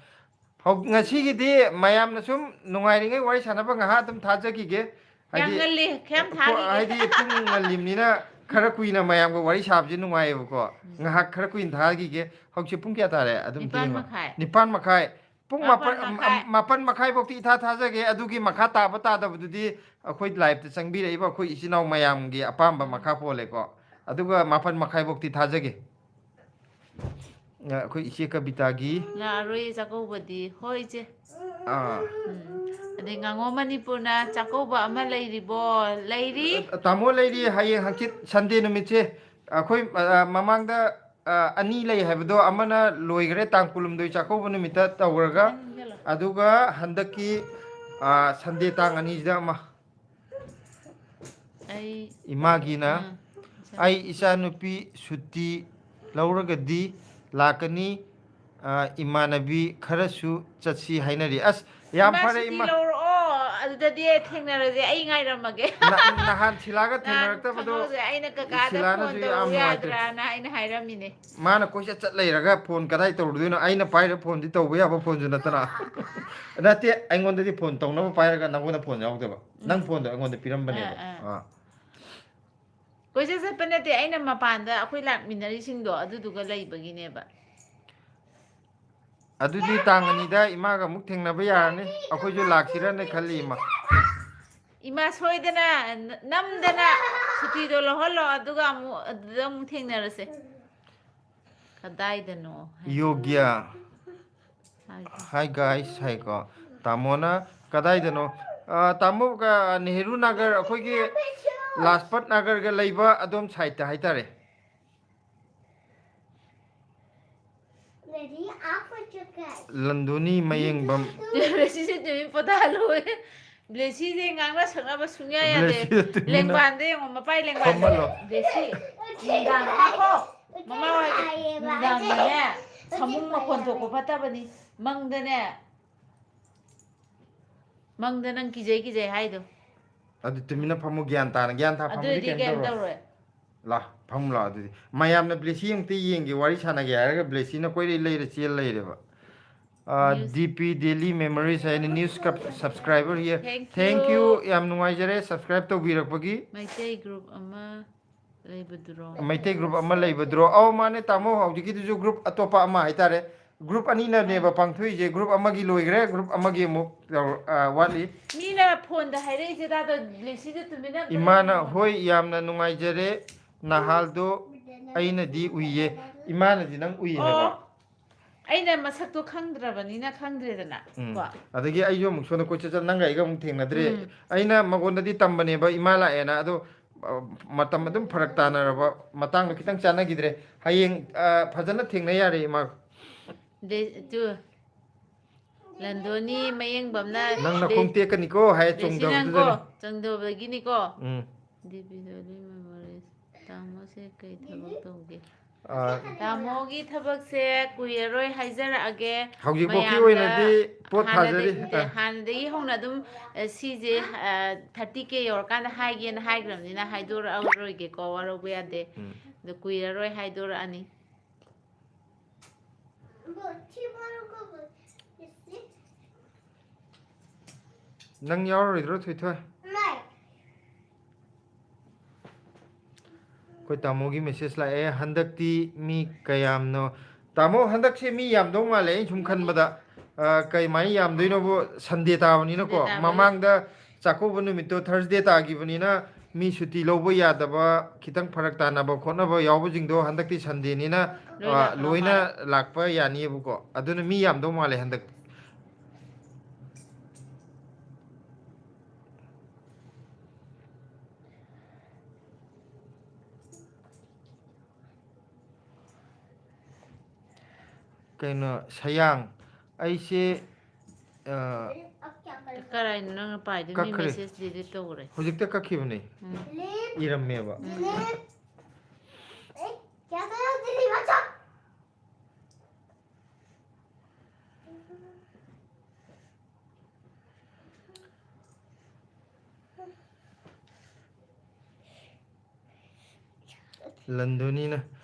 ꯍꯧ-, ꯉꯁꯤꯒꯤꯗꯤ ꯃꯌꯥꯝꯅ ꯁꯨꯝ ꯅꯨꯡꯉꯥꯏꯔꯤꯉꯩ ꯋꯥꯔꯤ ꯁꯥꯟꯅꯕ ꯉꯥꯏꯍꯥꯛ ꯑꯗꯨꯝ ꯊꯥꯖꯈꯤꯒꯦ꯫ ꯌꯥꯝ ꯍꯥꯏꯗꯤ, ꯉꯜꯂꯤ, ꯈꯔ ꯌꯥꯝ ꯊꯥꯈꯤꯒꯦ꯫ ꯍꯥꯏꯗꯤ ꯄꯨꯡ ꯉꯜꯂꯤꯕꯅꯤꯅ ꯈꯔ ꯀꯨꯏꯅ ꯃꯌꯥꯝꯒ ꯋꯥꯔꯤ ꯁꯥꯕꯁꯦ ꯅꯨꯡꯉꯥꯏꯌꯦꯕꯀꯣ꯫ ꯎꯝ꯫ ꯉꯥꯏꯍꯥꯛ ꯈꯔ ꯀꯨꯏꯅ ꯊꯥꯈꯤꯒꯦ꯫ ꯍꯧꯖꯤꯛꯁꯦ ꯄꯨꯡ ꯀꯌꯥ ꯇꯥꯔꯦ? ꯑꯗꯨꯝ ꯅꯤꯄꯥꯟ ꯌꯦꯡꯉꯣ꯫ ꯃꯈꯥꯏ꯫ ꯅꯤꯄꯥꯟ ꯃꯈꯥꯏ꯫ ꯄꯨꯡ ꯃꯥꯄꯟ ꯃꯥꯄꯟ, ꯃꯈꯥꯏ꯫ ꯃꯥꯄꯟ ꯃꯈꯥꯏꯐꯧꯗꯤ ꯏꯊꯥ ꯊꯥꯖꯒꯦ꯫ ꯑꯗꯨꯒꯤ ꯃꯈꯥ ꯇꯥꯕ ꯇꯥꯗꯕꯗꯨꯗꯤ ꯑꯩꯈꯣꯏ ꯂꯥꯏꯞꯇ ꯆꯪꯕꯤꯔꯛꯏꯕ ꯑꯩꯈꯣꯏ ꯏꯆꯤꯟ ꯏꯅꯥꯎ ꯃꯌꯥꯝꯒꯤ ꯑꯄꯥꯝꯕ ꯎꯝ꯫ ꯃꯈꯥ ꯄꯣꯜꯂꯦꯀꯣ꯫ ꯑꯗꯨꯒ ꯃꯥꯄꯟ ꯃꯈꯥꯏꯐꯧꯗꯤ ꯊꯥꯖꯒꯦ꯫ ꯑ, ꯑꯩꯈꯣꯏ ꯏꯆꯦ ꯀꯕꯤꯇꯥꯒꯤ꯫ ꯂꯥꯛꯑꯔꯣꯏꯌꯦ ꯆꯥꯛꯀꯧꯕꯗꯤ꯫ ꯍꯣꯏ, ꯏꯆꯦ꯫ ꯑꯥ꯫ ꯎꯝ꯫ ꯑꯗꯩ ꯉꯥꯉꯣꯝ ꯃꯅꯤꯄꯨꯔꯅ, "ꯆꯥꯛꯀꯧꯕ ꯑꯃ ꯂꯩꯔꯤꯕꯣ?" ꯂꯩꯔꯤ꯫ ꯑ, ꯇꯥꯃꯣ ꯂꯩꯔꯤ꯫ ꯍꯌꯦꯡ ꯍꯪꯆꯤꯠ ꯁꯟꯗꯦ ꯅꯨꯃꯤꯠꯁꯦ ꯑꯩꯈꯣꯏ, ꯑ, ꯃꯃꯥꯡꯗ, ꯑ, ꯑꯅꯤ ꯂꯩ ꯍꯥꯏꯕꯗꯣ, ꯑꯃꯅ ꯂꯣꯏꯈ꯭ꯔꯦ, ꯇꯥꯡ ꯀꯨꯟꯍꯨꯝꯗꯣꯏ ꯆꯥꯛꯀꯧꯕ ꯅꯨꯃꯤꯠꯇ ꯇꯧꯈ꯭ꯔꯒ, ꯅꯪ ꯆꯠꯂꯣ꯫ ꯑꯗꯨꯒ ꯍꯟꯗꯛꯀꯤ, ꯑ, ꯁꯟꯗꯦ ꯇꯥꯡ ꯑꯅꯤꯁꯤꯗ ꯑꯃ꯫ ꯑꯩ ꯏꯃꯥꯒꯤꯅ, ꯎꯝ, "ꯑꯩ ꯏꯆꯥꯅꯨꯄꯤ ꯁꯨꯇꯤ ꯂꯧꯔꯒꯗꯤ ꯂꯥꯛꯀꯅꯤ, ꯑ, ꯏꯃꯥꯟꯅꯕꯤ ꯈꯔꯁꯨ ꯆꯠꯁꯤ ꯍꯥꯏꯅꯔꯤ꯫" ꯑꯁ, ꯌꯥꯝ ꯏꯃꯥ, ꯐꯔꯦ, ꯁꯨꯇꯤ ꯏꯃꯥ꯫ ꯂꯧꯔꯛꯑꯣ, ꯑꯗꯨꯗꯗꯤ ꯊꯦꯡꯅꯔꯁꯦ, ꯑꯩ ꯉꯥꯏꯔꯝꯃꯒꯦ꯫ ꯅ-, ꯅꯍꯥꯟ ꯁꯤꯂꯥꯒ ꯅꯍꯥꯟ ꯊꯦꯡꯅꯔꯛꯇꯕꯗꯣ ꯈꯪꯍꯧꯗꯦ, ꯑꯩꯅ ꯀꯀꯥꯗ ꯁꯤꯂꯥꯅꯁꯨ ꯐꯣꯟ ꯇꯧꯔꯛꯎ ꯌꯥꯝ ꯅꯨꯡꯉꯥꯏꯇ꯭ꯔꯦ꯫ ꯌꯥꯗ꯭ꯔꯥꯅ ꯑꯩꯅ ꯍꯥꯏꯔꯝꯃꯤꯅꯦ꯫ ꯃꯥꯅ ꯀꯣꯏꯆꯠ ꯆꯠ ꯂꯩꯔꯒ ꯐꯣꯟ ꯀꯗꯥꯏ ꯇꯧꯔꯨꯗꯣꯏꯅꯣ? ꯑꯩꯅ ꯄꯥꯏꯔ ꯐꯣꯟꯗꯤ ꯇꯧꯕ ꯌꯥꯕ ꯐꯣꯟꯁꯨ ꯅꯠꯇꯅ꯫ ꯅꯠꯇꯦ, ꯑꯩꯉꯣꯟꯗꯗꯤ ꯐꯣꯟ ꯇꯧꯅꯕ ꯄꯥꯏꯔꯒ ꯅꯪꯉꯣꯟꯗ ꯐꯣꯟ ꯌꯥꯎꯗꯕ꯫ ꯅꯪ ꯎꯝ꯫ ꯐꯣꯟꯗꯣ ꯑꯩꯉꯣꯟꯗ ꯄꯤꯔꯝꯕꯅꯦꯕ꯫ ꯑꯥ, ꯑꯥ꯫ ꯑꯥ꯫ ꯀꯣꯏꯆꯠ ꯆꯠꯄ ꯅꯠꯇꯦ, ꯑꯩꯅ ꯃꯄꯥꯟꯗ ꯑꯩꯈꯣꯏ ꯂꯥꯛꯃꯤꯟꯅꯔꯤꯁꯤꯡꯗꯣ ꯑꯗꯨꯗꯨꯒ ꯂꯩꯕꯒꯤꯅꯦꯕ꯫ ꯑꯗꯨꯗꯤ ꯇꯥꯡ ꯑꯅꯤꯗ ꯏꯃꯥꯒ ꯑꯃꯨꯛ ꯊꯦꯡꯅꯕ ꯌꯥꯔꯅꯤ꯫ ꯑꯩꯈꯣꯏꯁꯨ ꯂꯥꯛꯁꯤꯔꯅ ꯈꯜꯂꯤ, ꯏꯃꯥ꯫ ꯏꯃꯥ ꯁꯣꯏꯗꯅ ꯅ- ꯅꯝꯗꯅ ꯁꯨꯇꯤꯗꯣ ꯂꯧꯍꯜꯂꯣ, ꯑꯗꯨꯒ ꯑꯃꯨꯛ ꯑꯗꯨꯗ ꯑꯃꯨꯛ ꯊꯦꯡꯅꯔꯁꯦ꯫ ꯀꯗꯥꯏꯗꯅꯣ ꯍꯥꯏ? ꯌꯣꯒ꯭ꯌꯥ꯫ ꯍꯥꯏꯒꯦ꯫ Hi guys ꯍꯥꯏꯀꯣ꯫ ꯇꯥꯃꯣꯅ ꯀꯗꯥꯏꯗꯅꯣ? ꯑ, ꯇꯥꯃꯣ, ꯀ-, ꯅꯦꯍꯔꯨ ꯅꯒꯔ, ꯑꯩꯈꯣꯏꯒꯤ ꯂꯥꯖꯄꯠ ꯅꯒꯔꯒ ꯂꯩꯕ ꯑꯗꯣꯝ ꯁꯥꯏꯠꯇ ꯍꯥꯏꯇꯥꯔꯦ꯫ Ready? Up with your guys. ꯂꯟꯗꯣꯅꯤ ꯃꯌꯦꯡꯕꯝ꯫ ꯁꯤꯁꯦ ꯇꯨꯃꯤꯟ ꯄꯣꯊꯥꯍꯜꯂꯣꯏ꯫ ꯕ꯭ꯂꯦꯁꯤꯁꯦ ꯉꯥꯡꯅ ꯁꯛꯅꯕ ꯁꯨꯡꯌꯥ ꯌꯥꯗꯦ꯫ ꯕ꯭ꯂꯦꯁꯤꯗ ꯇꯨꯃꯤꯟꯅ ꯂꯦꯡꯕꯥꯟꯗ ꯌꯦꯡꯉꯣ, ꯃꯄꯥꯏ ꯂꯦꯡꯕꯥꯟꯗ꯫ ꯐꯝꯍꯜꯂꯣ꯫ ꯕ꯭ꯂꯦꯁꯤ, ꯅꯨꯡꯗꯥꯡ ꯉꯥꯏꯈꯣ꯫ ꯃꯃꯥ ꯍꯣꯏ ꯅꯨꯡꯗꯥꯡꯗꯅꯦ ꯐꯃꯨꯡ ꯃꯈꯣꯟ ꯊꯣꯛꯄ ꯐꯠꯇꯕꯅꯤ꯫ ꯃꯪꯗꯅꯦ, ꯃꯪꯗ ꯅꯪ ꯀꯤꯖꯩ ꯀꯤꯖꯩ ꯍꯥꯏꯗꯣ꯫ ꯑꯗꯨ ꯇꯨꯃꯤꯟꯅ ꯐꯝꯃꯨ, ꯒ꯭ꯌꯥꯟ ꯇꯥꯅ꯫ ꯒ꯭ꯌꯥꯟ ꯇꯥ ꯐꯝꯃꯗꯤ ꯑꯗꯨꯗꯤ ꯀꯩꯝ ꯀꯩꯝ ꯇꯧꯔꯣꯏ꯫ ꯇꯧꯔꯣꯏ꯫ ꯂꯥ, ꯐꯝꯃꯨ ꯂꯥ ꯑꯗꯨꯗꯤ꯫ ꯃꯌꯥꯝꯅ ꯕ꯭ꯂꯦꯁꯤ ꯑꯃꯨꯛꯇ ꯌꯦꯡꯒꯦ, ꯋꯥꯔꯤ ꯁꯥꯟꯅꯒꯦ ꯍꯥꯏꯔꯒ ꯕ꯭ꯂꯦꯁꯤꯅ ꯀꯣꯏꯂꯩ ꯂꯩꯔ ꯆꯦꯜ ꯂꯩꯔꯦꯕ꯫ ꯑ, News. D P Daily Memories ꯍꯥꯏꯅ news subscriber here. Thank Thank you. You, ꯌꯥꯝ ꯅꯨꯡꯉꯥꯏꯖꯔꯦ subscribe ꯇꯧꯕꯤꯔꯛꯄꯒꯤ꯫ ꯃꯩꯇꯩ group ꯑꯃ ꯂꯩꯕꯗꯨꯔꯣ? ꯃꯩꯇꯩ group ꯑꯃ ꯂꯩꯕꯗꯨꯔꯣ? ꯑꯧ, ꯃꯥꯅꯦ ꯇꯥꯃꯣ, ꯍꯧꯖꯤꯛꯀꯤꯗꯨꯁꯨ group ꯑꯇꯣꯞꯄ ꯑꯃ ꯍꯥꯏꯇꯥꯔꯦ꯫ Group ꯑꯅꯤꯅꯅꯦꯕ ꯄꯥꯡꯊꯣꯛꯏꯁꯦ, group ꯑꯃꯒꯤ ꯂꯣꯏꯈ꯭ꯔꯦ, group ꯑꯃꯒꯤ ꯑꯃꯨꯛ ꯇꯧ-, ꯑ, ꯋꯥꯠꯂꯤ꯫ ꯃꯤꯅ ꯐꯣꯟꯗ ꯍꯥꯏꯔꯛꯏꯁꯦ ꯇꯥꯗꯣ, ꯕ꯭ꯂꯦꯁꯤꯗ ꯇꯨꯃꯤꯟꯅ ꯑꯝꯇ ꯏꯃꯥꯅ, ꯂꯩꯌꯣ꯫ ꯍꯣꯏ, ꯌꯥꯝꯅ ꯅꯨꯡꯉꯥꯏꯖꯔꯦ, ꯅꯍꯥꯜꯗꯣ ꯑꯩꯅꯗꯤ ꯎꯏꯌꯦ꯫ ꯏꯃꯥꯅꯗꯤ ꯅꯪ ꯎꯏ ꯍꯥꯏꯕ꯫ ꯑꯣ, ꯑꯩꯅ ꯃꯁꯛꯇꯣ ꯈꯪꯗ꯭ꯔꯕꯅꯤꯅ ꯈꯪꯗ꯭ꯔꯦꯗꯅ ꯎꯝ꯫ ꯀꯣ꯫ ꯑꯗꯒꯤ ꯑꯩꯁꯨ ꯑꯃꯨꯛ ꯁꯣꯝꯗ ꯀꯣꯏꯆꯠ ꯆꯠ, ꯅꯪꯒ ꯑꯩꯒ ꯑꯃꯨꯛ ꯊꯦꯡꯅꯗ꯭ꯔꯦ꯫ ꯎꯝ꯫ ꯑꯩꯅ ꯃꯉꯣꯟꯗꯗꯤ ꯇꯝꯕꯅꯦꯕ ꯏꯃꯥ ꯂꯥꯛꯑꯦꯅ, ꯑꯗꯣ, ꯑ, ꯃꯇꯝ ꯑꯗꯨꯝ ꯐꯔꯛ ꯇꯥꯅꯔꯕ, ꯃꯇꯥꯡꯗꯣ ꯈꯤꯇꯪ ꯆꯥꯟꯅꯈꯤꯗ꯭ꯔꯦ꯫ ꯍꯌꯦꯡ, ꯑ, ꯐꯖꯅ ꯊꯦꯡꯅ ꯌꯥꯔꯦ ꯏꯃꯥ꯫ ꯗꯦ-, ꯇꯨ, ꯂꯟꯗꯣꯅꯤ ꯃꯌꯦꯡꯕꯝꯅ ꯅꯪ ꯗꯦ-, ꯅꯈꯣꯡ ꯇꯦꯛꯀꯅꯤꯀꯣ ꯍꯥꯏ ꯗꯦꯁꯤ ꯅꯪꯀꯣ, ꯆꯣꯡꯗꯕꯗꯨꯗꯅꯦ꯫ ꯆꯣꯡꯗꯕꯒꯤꯅꯤꯀꯣ꯫ ꯎꯝ꯫ D P Daily Memories꯫ ꯇꯥꯃꯣꯁꯦ ꯀꯩ ꯊꯕꯛ ꯇꯧꯒꯦ? ꯑ, ꯇꯥꯃꯣꯒꯤ ꯊꯕꯛꯁꯦ ꯀꯨꯏꯔꯔꯣꯏ ꯍꯥꯏꯖꯔꯛꯑꯒꯦ꯫ ꯍꯧꯖꯤꯛꯐꯥꯎꯒꯤ ꯃꯌꯥꯝꯗ ꯑꯣꯏꯅꯗꯤ ꯄꯣꯠ ꯍꯥꯟꯅꯗꯤ-, ꯊꯥꯖꯔꯤ꯫ ꯅꯠꯇꯦ, ꯑ꯫ ꯍꯥꯟꯅꯗꯒꯤ ꯍꯧꯅ ꯑꯗꯨꯝ, ꯑ, ꯁꯤꯁꯦ, ꯑ, thirty K ꯌꯧꯔꯀꯥꯟꯗ ꯍꯥꯏꯒꯦꯅ ꯍꯥꯏꯈ꯭ꯔꯕꯅꯤꯅ ꯍꯥꯏꯗꯣꯔꯛꯑꯔꯣꯏꯒꯦꯀꯣ, ꯋꯥꯔꯧꯕ ꯌꯥꯗꯦ꯫ ꯎꯝ꯫ ꯑꯗꯣ ꯀꯨꯏꯔꯔꯣꯏ ꯍꯥꯏꯗꯣꯔꯛꯑꯅꯤ꯫ ꯅꯪ ꯌꯥꯎꯔꯔꯣꯏꯗ꯭ꯔꯣ, ꯊꯣꯏꯊꯣꯏ? Right. ꯑꯩꯈꯣꯏ ꯇꯥꯃꯣꯒꯤ ꯃꯦꯁꯦꯖ ꯂꯥꯛꯑꯦ, "ꯍꯟꯗꯛꯇꯤ ꯃꯤ ꯀꯌꯥꯝꯅꯣ?" ꯇꯥꯃꯣ, ꯍꯟꯗꯛꯁꯦ ꯃꯤ ꯌꯥꯝꯗꯧ ꯃꯥꯜꯂꯦ꯫ ꯑꯩꯅ ꯁꯨꯝ ꯈꯟꯕꯗ, ꯑ, ꯀꯩꯃꯥꯏꯅ ꯌꯥꯝꯗꯣꯏꯅꯣꯕꯨ? ꯁꯟꯗꯦ ꯇꯥꯕꯅꯤꯅꯀꯣ꯫ ꯁꯟꯗꯦ ꯇꯥꯕꯅꯤ꯫ ꯃꯃꯥꯡꯗ ꯆꯥꯛꯀꯧꯕ ꯅꯨꯃꯤꯠꯇꯣ ꯊꯔꯁꯗꯦ ꯇꯥꯈꯤꯕꯅꯤꯅ, ꯃꯤ ꯁꯨꯇꯤ ꯂꯧꯕ ꯌꯥꯗꯕ, ꯈꯤꯇꯪ ꯐꯔꯛ ꯇꯥꯅꯕ ꯈꯣꯠꯅꯕ ꯌꯥꯎꯕꯁꯤꯡꯗꯣ ꯍꯟꯗꯛꯇꯤ ꯁꯟꯗꯦꯅꯤꯅ, ꯂꯣꯏ ꯑ, ꯂꯥꯛꯄ ꯂꯣꯏꯅ ꯃꯥꯜꯂꯦ꯫ ꯂꯥꯛꯄ ꯌꯥꯅꯤꯕꯀꯣ꯫ ꯑꯗꯨꯅ ꯃꯤ ꯌꯥꯝꯗꯧ ꯃꯥꯜꯂꯦ ꯍꯟꯗꯛ꯫ ꯀꯩꯅꯣ, ꯁꯌꯥꯡ, ꯑꯩꯁꯦ, ꯑ, ꯀꯔꯥꯏꯅꯣ ꯅꯪꯅ ꯄꯥꯏꯗꯣ? ꯃꯤ ꯀꯛꯈ꯭ꯔꯦ꯫ ꯃꯦꯁꯦꯖ ꯗꯤꯂꯤꯠ ꯇꯧꯈ꯭ꯔꯦ꯫ ꯍꯧꯖꯤꯛꯇ ꯀꯛꯈꯤꯕꯅꯦ꯫ ꯎꯝ꯫ ꯏꯔꯝꯃꯦꯕ꯫ ꯎꯝ꯫ ꯂꯟꯗꯨꯅꯤꯅ,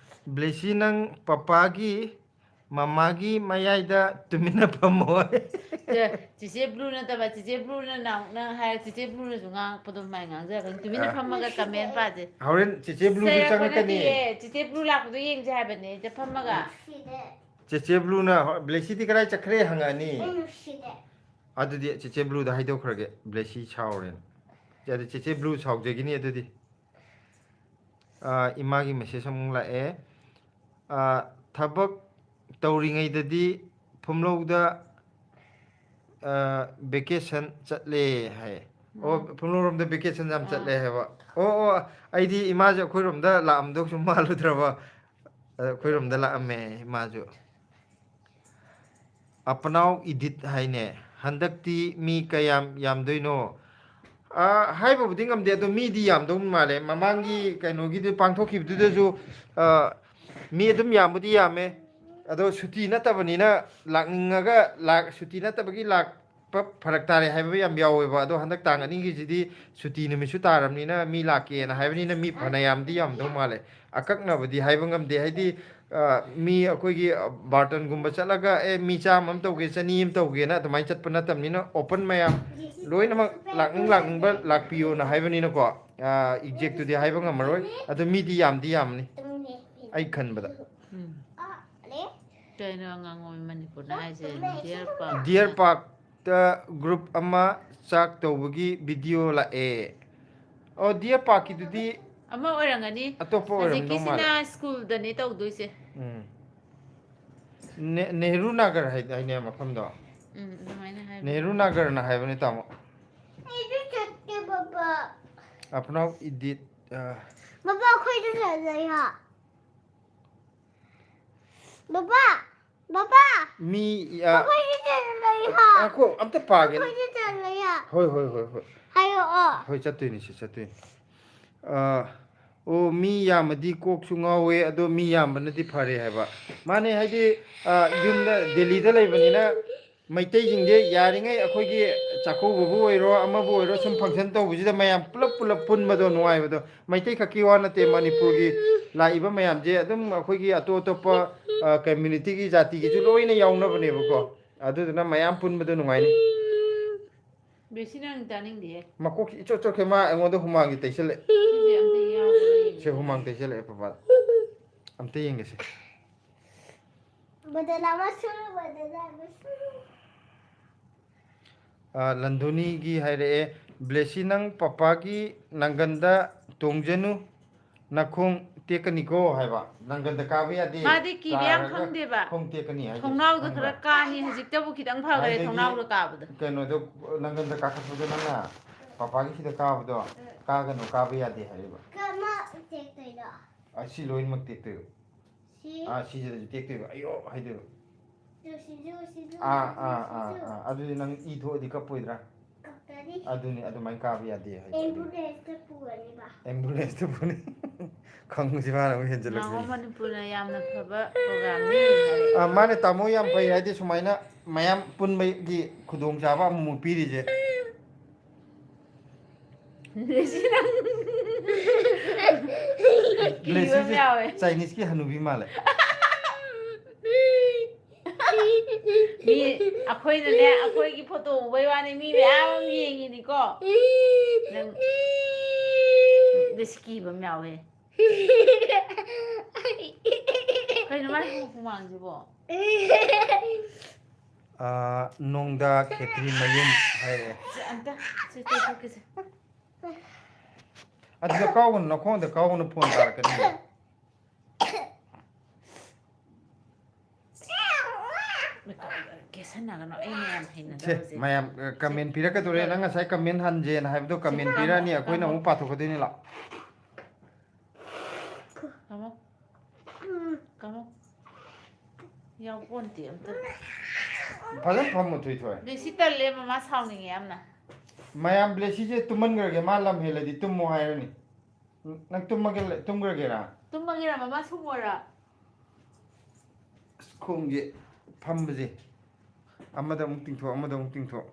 "ꯕ꯭ꯂꯦꯁꯤ, ꯅꯪ ꯄꯄꯥꯒꯤ, ꯃꯃꯥꯒꯤ ꯃꯌꯥꯏꯗ ꯇꯨꯃꯤꯟꯅ ꯐꯝꯃꯣ"꯫ ꯆꯦ-, ꯆꯤꯆꯦ ꯕ꯭ꯂꯨ ꯅꯠꯇꯕ, ꯆꯤꯆꯦ ꯕ꯭ꯂꯨꯅ ꯅꯍꯥꯟ ꯅꯪ ꯍꯥꯏꯔ, ꯆꯤꯆꯦ ꯕ꯭ꯂꯨꯅꯁꯨ ꯉꯥꯡꯉꯛꯄꯗꯣ ꯑꯗꯨꯃꯥꯏꯅ ꯉꯥꯡꯖꯔꯛꯀꯅꯤ꯫ ꯇꯨꯃꯤꯟꯅ ꯑ꯫ ꯐꯝꯃꯒ ꯀꯃꯦꯟ ꯄꯥꯁꯦ꯫ ꯍꯣꯔꯦꯟ ꯆꯤꯆꯦ ꯕ꯭ꯂꯨꯁꯨ ꯁꯦꯔꯛꯄ ꯆꯪꯉꯛꯀꯅꯤꯌꯦ꯫ ꯅꯠꯇꯤꯌꯦ, ꯆꯤꯆꯦ ꯕ꯭ꯂꯨ ꯂꯥꯛꯄꯗꯣ ꯌꯦꯡꯁꯦ ꯍꯥꯏꯕꯅꯦ, ꯁꯤꯗ ꯐꯝꯃꯒ꯫ ꯆꯤꯆꯦ ꯕ꯭ꯂꯨꯅ ꯍꯣ-, "ꯕ꯭ꯂꯦꯁꯤꯗꯤ ꯀꯗꯥꯏ ꯆꯠꯈ꯭ꯔꯦ?" ꯍꯪꯉꯛꯑꯅꯤ꯫ ꯑꯗꯨꯗꯤ ꯆꯤꯆꯦ ꯕ꯭ꯂꯨꯗ ꯍꯥꯏꯗꯣꯛꯈ꯭ꯔꯒꯦ, ꯕ꯭ꯂꯦꯁꯤ ꯁꯥꯎꯔꯦꯅ꯫ ꯑꯗꯨ ꯆꯤꯆꯦ ꯕ꯭ꯂꯨ ꯁꯥꯎꯖꯒꯤꯅꯤ ꯑꯗꯨꯗꯤ꯫ ꯑ, ꯏꯃꯥꯒꯤ ꯃꯦꯁꯦꯖ ꯑꯃꯨꯛ ꯂꯥꯛꯑꯦ꯫ ꯑ, "ꯊꯕꯛ ꯇꯧꯔꯤꯉꯩꯗꯗꯤ ꯐꯨꯝꯂꯧꯗ, ꯑ, ꯚꯦꯀꯦꯁꯟ ꯆꯠꯂꯦ" ꯍꯥꯏꯌꯦ꯫ ꯑꯣ, ꯎꯝ꯫ ꯐꯨꯝꯂꯧꯔꯣꯝꯗ ꯚꯦꯀꯦꯁꯟ ꯌꯥꯝ ꯑꯥ꯫ ꯆꯠꯂꯦ ꯍꯥꯏꯕ꯫ ꯑꯣ, ꯑꯣ, ꯑꯩꯗꯤ ꯏꯃꯥꯁꯦ ꯑꯩꯈꯣꯏꯔꯣꯝꯗ ꯂꯥꯛꯑꯝꯗꯧ ꯁꯨꯝ ꯃꯥꯜꯂꯨꯗ꯭ꯔꯕ꯫ ꯑꯗ ꯑꯩꯈꯣꯏꯔꯣꯝꯗ ꯂꯥꯛꯑꯝꯃꯦ ꯏꯃꯥꯁꯨ꯫ ꯑꯄꯅꯥꯎ ꯏꯗꯤꯠ ꯍꯥꯏꯅꯦ, "ꯍꯟꯗꯛꯇꯤ ꯃꯤ ꯀꯌꯥꯝ ꯌꯥꯝꯗꯣꯏꯅꯣ?" ꯑ, ꯍꯥꯏꯕꯕꯨꯗꯤ ꯉꯝꯗꯦ, ꯑꯗꯣ ꯃꯤꯗꯤ ꯌꯥꯝꯗꯧ ꯃꯥꯜꯂꯦ꯫ ꯃꯃꯥꯡꯒꯤ ꯀꯩꯅꯣꯒꯤꯗꯤ ꯄꯥꯡꯊꯣꯛꯈꯤꯕꯗꯨꯗꯁꯨ, ꯑ, ꯃꯤ ꯑꯗꯨꯝ ꯌꯥꯝꯕꯨꯗꯤ ꯌꯥꯝꯃꯦ꯫ ꯑꯗꯣ ꯁꯨꯇꯤ ꯅꯠꯇꯕꯅꯤꯅ ꯂꯥꯛꯅꯤꯡꯉꯒ ꯂꯥꯛ-, ꯁꯨꯇꯤ ꯅꯠꯇꯕꯒꯤ ꯂꯥꯛꯄ ꯐꯔꯛ ꯇꯥꯔꯦ ꯍꯥꯏꯕ ꯌꯥꯝ ꯌꯥꯎꯋꯦꯕ꯫ ꯑꯗꯣ ꯍꯟꯗꯛ ꯇꯥꯡ ꯑꯅꯤꯒꯤꯁꯤꯗꯤ ꯁꯨꯇꯤ ꯅꯨꯃꯤꯠꯁꯨ ꯇꯥꯔꯕꯅꯤꯅ ꯃꯤ ꯂꯥꯛꯀꯦꯅ ꯍꯥꯏꯕꯅꯤꯅ ꯃꯤ ꯐꯅꯌꯥꯝꯗꯤ ꯌꯥꯝꯗꯧ ꯃꯥꯜꯂꯦ꯫ ꯑꯀꯛꯅꯕꯗꯤ ꯍꯥꯏꯕ ꯉꯝꯗꯦ꯫ ꯍꯥꯏꯗꯤ, ꯑ, ꯃꯤ ꯑꯩꯈꯣꯏꯒꯤ, ꯑ, ꯕꯥꯔꯇꯟꯒꯨꯝꯕ ꯆꯠꯂꯒ, "ꯑꯦ, ꯃꯤ ꯆꯥꯝꯃ ꯑꯃ ꯇꯧꯒꯦ, ꯆꯅꯤ ꯑꯃ ꯇꯧꯒꯦꯅ" ꯑꯗꯨꯃꯥꯏꯅ ꯆꯠꯄ ꯅꯠꯇꯕꯅꯤꯅ, open ꯃꯌꯥꯝ ꯂꯣꯏꯅꯃꯛ ꯂꯥꯛꯅꯤꯡ ꯂꯥꯛꯅꯤꯡꯕ ꯂꯥꯛꯄꯤꯌꯣꯅ ꯍꯥꯏꯕꯅꯤꯅꯀꯣ꯫ ꯑꯦꯛꯖꯦꯛꯇꯨꯗꯤ ꯍꯥꯏꯕ ꯉꯝꯃꯔꯣꯏ, ꯑꯗꯣ ꯃꯤꯗꯤ ꯌꯥꯝꯗꯤ ꯌꯥꯝꯅꯤ ꯑꯩ ꯈꯟꯕꯗ꯫ ꯎꯝ꯫ ꯀꯩꯅꯣ ꯑꯉꯥꯡ ꯑꯣꯏ ꯃꯅꯤꯄꯨꯔꯅ ꯍꯥꯏꯁꯦ? ꯗꯤꯌꯔ ꯄꯥꯛ꯫ ꯗꯤꯌꯔ ꯄꯥꯛꯇ ꯒ꯭ꯔꯨꯞ ꯑꯃ ꯆꯥꯛ ꯇꯧꯕꯒꯤ ꯚꯤꯗꯤꯑꯣ ꯂꯥꯛꯑꯦ꯫ ꯑꯣ, ꯗꯤꯌꯔ ꯄꯥꯛꯀꯤꯗꯨꯗꯤ ꯑꯃ ꯑꯣꯏꯔꯝꯒꯅꯤ꯫ ꯑꯇꯣꯞꯄ ꯑꯣꯏꯔꯝꯗꯧ ꯃꯥꯜꯂꯦ꯫ ꯍꯧꯖꯤꯛꯀꯤꯁꯤꯅ ꯁ꯭ꯀꯨꯜꯗꯅꯦ ꯇꯧꯗꯣꯏꯁꯦ꯫ ꯎꯝ꯫ ꯅꯦ-, ꯅꯦꯍꯔꯨ ꯅꯥꯒꯔ ꯍꯥꯏꯗꯥꯏꯅꯦ ꯃꯐꯝꯗꯣ? ꯎꯝ, ꯑꯗꯨꯃꯥꯏꯅ ꯍꯥꯏꯕꯅꯦ꯫ ꯅꯦꯍꯔꯨ ꯅꯥꯒꯔꯅ ꯍꯥꯏꯕꯅꯦ, ꯇꯥꯃꯣ꯫ ꯑꯩꯁꯨ ꯆꯠꯀꯦ, ꯕꯕꯥ꯫ ꯑꯞꯅꯥꯎ ꯏꯗꯤꯠ, ꯑ, ꯕꯕꯥ, ꯑꯩꯈꯣꯏꯁꯨ ꯆꯠꯂꯣꯏ ꯍꯥ? ꯕꯕꯥ, ꯕꯕꯥ, ꯃꯤ, ꯑ, ꯑꯩꯈꯣꯏꯁꯨ ꯆꯠꯂꯣꯏ ꯍꯥ? ꯉꯥꯏꯈꯣ, ꯑꯝꯇ ꯄꯥꯒꯦꯅꯦ꯫ ꯑꯩꯈꯣꯏꯁꯨ ꯆꯠꯂꯣꯏ ꯍꯥ? ꯍꯣꯏ, ꯍꯣꯏ, ꯍꯣꯏ, ꯍꯣꯏ꯫ ꯍꯥꯏꯔꯛꯑꯣ꯫ ꯍꯣꯏ, ꯆꯠꯇꯣꯏꯅꯤ ꯁꯤ, ꯆꯠꯇꯣꯏꯅꯤ꯫ ꯑ, ꯑꯣ, ꯃꯤ ꯌꯥꯝꯃꯗꯤ ꯀꯣꯛꯁꯨ ꯉꯥꯎꯋꯦ, ꯑꯗꯣ ꯃꯤ ꯌꯥꯝꯕꯅꯗꯤ ꯐꯔꯦ ꯍꯥꯏꯕ꯫ ꯃꯥꯅꯦ, ꯍꯥꯏꯗꯤ, ꯑ, ꯌꯨꯝꯗ, ꯗꯦꯜꯂꯤꯗ ꯂꯩꯕꯅꯤꯅ ꯃꯩꯇꯩꯁꯤꯡꯁꯦ ꯌꯥꯔꯤꯉꯩ ꯑꯩꯈꯣꯏꯒꯤ ꯆꯥꯛꯀꯧꯕꯕꯨ ꯑꯣꯏꯔꯣ, ꯑꯃꯕꯨ ꯑꯣꯏꯔꯣ, ꯁꯨꯝ ꯐꯪꯁꯟ ꯇꯧꯕꯁꯤꯗ ꯃꯌꯥꯝ ꯄꯨꯂꯞ ꯄꯨꯂꯞ ꯄꯨꯟꯕꯗꯣ ꯅꯨꯡꯉꯥꯏꯕꯗꯣ꯫ ꯃꯩꯇꯩ ꯈꯛꯀꯤ ꯋꯥ ꯅꯠꯇꯦ, ꯃꯅꯤꯄꯨꯔꯒꯤ ꯂꯥꯛꯏꯕ ꯃꯌꯥꯝꯁꯦ ꯑꯗꯨꯝ ꯑꯩꯈꯣꯏꯒꯤ ꯑꯇꯣꯞ ꯑꯇꯣꯞꯄ, ꯑ, ꯀꯝꯃ꯭ꯌꯨꯅꯤꯇꯤꯒꯤ, ꯖꯥꯇꯤꯒꯤꯁꯨ ꯂꯣꯏꯅ ꯌꯥꯎꯅꯕꯅꯦꯕꯀꯣ꯫ ꯑꯗꯨꯗꯨꯅ ꯃꯌꯥꯝ ꯄꯨꯟꯕꯗꯣ ꯅꯨꯡꯉꯥꯏꯅꯤ꯫ ꯕꯦꯁꯤ, ꯅꯪ ꯇꯥꯅꯤꯡꯗꯦꯍꯦ꯫ ꯃꯀꯣꯛꯁꯤ ꯏꯆꯣꯠ ꯆꯣꯠꯈꯩ ꯃꯥ ꯑꯩꯉꯣꯟꯗ ꯍꯨꯃꯥꯡꯒꯤ ꯇꯩꯁꯜꯂꯦ꯫ ꯁꯤꯁꯦ ꯑꯝꯇ ꯌꯥꯎꯕ꯭ꯔꯥ ꯌꯦꯡꯒꯦ꯫ ꯁꯦ, ꯍꯨꯃꯥꯡ ꯇꯩꯁꯜꯂꯛꯑꯦ ꯄꯄꯥꯗ꯫ ꯑꯝꯇ ꯌꯦꯡꯒꯦꯁꯦ꯫ ꯕꯗꯅꯥ ꯑꯃ ꯁꯨꯔꯨ, ꯕꯗꯅꯥ ꯑꯃ ꯁꯨꯔꯨ꯫ ꯑ, ꯂꯟꯗꯣꯅꯤꯒꯤ ꯍꯥꯏꯔꯛꯑꯦ, "ꯕ꯭ꯂꯦꯁꯤ, ꯅꯪ ꯄꯄꯥꯒꯤ ꯅꯪꯒꯟꯗ ꯇꯣꯡꯖꯅꯨ, ꯅꯈꯣꯡ ꯇꯦꯛꯀꯅꯤꯀꯣ" ꯍꯥꯏꯕ꯫ ꯅꯪꯒꯟꯗ ꯀꯥꯕ ꯌꯥꯗꯦ꯫ ꯃꯥꯗꯤ ꯀꯤꯕ ꯌꯥꯝ ꯀꯥꯔꯒ ꯈꯪꯗꯦꯕ꯫ ꯈꯣꯡ ꯇꯦꯛꯀꯅꯤ ꯍꯥꯏꯁꯦ ꯊꯣꯡꯅꯥꯎꯗ ꯈꯪꯕ꯭ꯔꯥ? ꯈꯔ ꯀꯥꯅꯤ, ꯍꯧꯖꯤꯛꯇꯕꯨ ꯈꯤꯇꯪ ꯐꯈ꯭ꯔꯦ, ꯑꯗꯒꯤ ꯊꯣꯡꯅꯥꯎꯗ ꯀꯥꯕꯗ꯫ ꯀꯩꯅꯣꯗꯣ, ꯅꯪꯒꯟꯗ ꯀꯥꯈꯠꯄꯗꯣ ꯅꯪꯅ ꯄꯄꯥꯒꯤ ꯁꯤꯗ ꯀꯥꯕꯗꯣ, ꯀꯥꯒꯅꯨ, ꯀꯥꯕ ꯌꯥꯗꯦ ꯍꯥꯏꯔꯤꯕ꯫ ꯀꯃꯥꯏ ꯇꯦꯛꯇꯣꯏꯅꯣ? ꯑꯁꯤ ꯂꯣꯏꯅꯃꯛ ꯇꯦꯛꯇꯣꯏꯕ꯫ ꯁꯤ, ꯑꯥ, ꯁꯤꯁꯤꯗꯁꯨ ꯇꯦꯛꯇꯣꯏꯕ꯫ ꯑꯌꯣ ꯍꯥꯏꯗꯣꯏꯕ꯫ ꯁꯤꯁꯨ, ꯁꯤꯁꯨ, ꯑꯥ, ꯑꯥ, ꯁꯤꯁꯨ, ꯑꯥ, ꯁꯤꯁꯨ꯫ ꯑꯥ꯫ ꯑꯗꯨꯗꯤ ꯅꯪ ꯏ ꯊꯣꯛꯑꯗꯤ ꯀꯞꯄꯣꯏꯗ꯭ꯔꯥ? ꯀꯞꯀꯅꯤ꯫ ꯑꯗꯨꯅꯤ, ꯑꯗꯨꯃꯥꯏꯅ ꯀꯥꯕ ꯌꯥꯗꯦ ꯍꯥꯏꯗꯣ꯫ ꯑꯦꯝꯕꯨꯂꯦꯟꯁꯇ ꯄꯨꯔꯅꯤꯕ꯫ ꯑꯦꯝꯕꯨꯂꯦꯟꯁꯇ ꯄꯨꯅꯤ꯫ ꯈꯪꯕꯁꯤ ꯃꯥꯅ ꯑꯃꯨꯛ ꯅꯥꯎ ꯍꯦꯟꯖꯜꯂꯛꯄꯅꯤ꯫ ꯃꯅꯤꯄꯨꯔꯅ ꯌꯥꯝꯅ ꯐꯕ ꯄ꯭ꯔꯣꯒ꯭ꯔꯥꯝꯅꯤ ꯍꯥꯏꯔꯦ꯫ ꯑꯥ, ꯃꯥꯅꯦ, ꯇꯥꯃꯣ ꯌꯥꯝ ꯐꯩ ꯍꯥꯏꯗꯤ ꯁꯨꯃꯥꯏꯅ ꯃꯌꯥꯝ ꯄꯨꯟꯕꯒꯤ ꯈꯨꯗꯣꯡꯆꯥꯕ ꯑꯃꯨꯛꯃꯨꯛ ꯄꯤꯔꯤꯁꯦ꯫ ꯕ꯭ꯂꯦꯁꯤ, ꯅꯪ ꯀꯤꯕ ꯑꯃ ꯕ꯭ꯂꯦꯁꯤꯁꯦ ꯌꯥꯎꯋꯦ꯫ ꯆꯥꯏꯅꯤꯁꯀꯤ ꯍꯅꯨꯕꯤ ꯃꯥꯜꯂꯦ꯫ ꯃꯤ, ꯑꯩꯈꯣꯏꯅꯅꯦ, ꯑꯩꯈꯣꯏꯒꯤ ꯐꯣꯇꯣ ꯎꯕꯩ ꯋꯥꯅꯤ, ꯃꯤ ꯃꯌꯥꯝ ꯑꯃ ꯌꯦꯡꯉꯤꯅꯤꯀꯣ꯫ ꯅꯪ ꯁꯤ ꯀꯤꯕ ꯑꯃ ꯌꯥꯎꯋꯦ꯫ ꯀꯩꯅꯣ ꯃꯥꯒꯤ ꯍꯨꯃꯥꯡꯁꯤꯕꯣ? ꯑꯥ, ꯅꯣꯡꯗꯥ ꯈꯦꯇ꯭ꯔꯤ ꯃꯌꯨꯝ ꯍꯥꯏꯔꯦ꯫ ꯁꯦ, ꯑꯝꯇ ꯁꯤ ꯇꯩꯊꯣꯛꯀꯦꯁꯦ꯫ ꯑꯗꯨꯗ ꯀꯥꯎꯒꯅꯨ, ꯅꯈꯣꯡꯗ ꯀꯥꯎꯒꯅꯨ, ꯐꯣꯟ ꯇꯥꯔꯛꯀꯅꯤ꯫ ꯀꯦꯁꯟꯅꯒꯅꯣ, ꯑꯩ ꯃꯌꯥꯝ ꯁꯦ, ꯍꯩꯅꯗꯕꯁꯦ꯫ ꯃꯌꯥꯝ, ꯑ, ꯀꯃꯦꯟ ꯄꯤꯔꯛꯀꯗꯧꯔꯦ꯫ ꯅꯪ ꯉꯁꯥꯏ ꯀꯃꯦꯟ ꯍꯟꯖꯦꯅ ꯍꯥꯏꯕꯗꯣ ꯀꯃꯦꯟ ꯄꯤꯔꯛꯑꯅꯤ, ꯑꯩꯈꯣꯏꯅ ꯑꯃꯨꯛ ꯄꯥꯊꯣꯛꯀꯗꯣꯏꯅꯤ꯫ ꯂꯥꯛ꯫ ꯀꯥꯃꯣ꯫ ꯀꯥꯃꯣ꯫ ꯌꯥꯎꯄꯣꯟꯇꯦ ꯑꯝꯇ꯫ ꯐꯖꯅ ꯐꯝꯃꯨ, ꯊꯣꯏꯊꯣꯏ꯫ ꯂꯦꯁꯤ ꯇꯜꯂꯦ, ꯃꯃꯥ ꯁꯥꯎꯅꯤꯡꯉꯦ ꯌꯥꯝꯅ꯫ ꯃꯌꯥꯝ ꯕ꯭ꯂꯦꯁꯤꯁꯦ ꯇꯨꯝꯍꯟꯈ꯭ꯔꯒꯦ, ꯃꯥ ꯂꯝ ꯍꯦꯜꯂꯗꯤ ꯇꯨꯝꯃꯣ ꯍꯥꯏꯔꯅꯤ꯫ ꯅꯪ ꯇꯨꯝꯃꯒꯦ, ꯇꯨꯝꯈ꯭ꯔꯒꯦꯔꯥ? ꯇꯨꯝꯃꯒꯦꯔꯥ, ꯃꯃꯥ ꯁꯨꯝꯃꯣꯔꯥ? ꯑꯁ, ꯈꯣꯡꯁꯦ ꯐꯝꯕꯁꯦ ꯑꯃꯗ ꯑꯃꯨꯛ ꯇꯤꯡꯊꯣꯛ, ꯑꯃꯗ ꯑꯃꯨꯛ ꯇꯤꯡꯊꯣꯛ꯫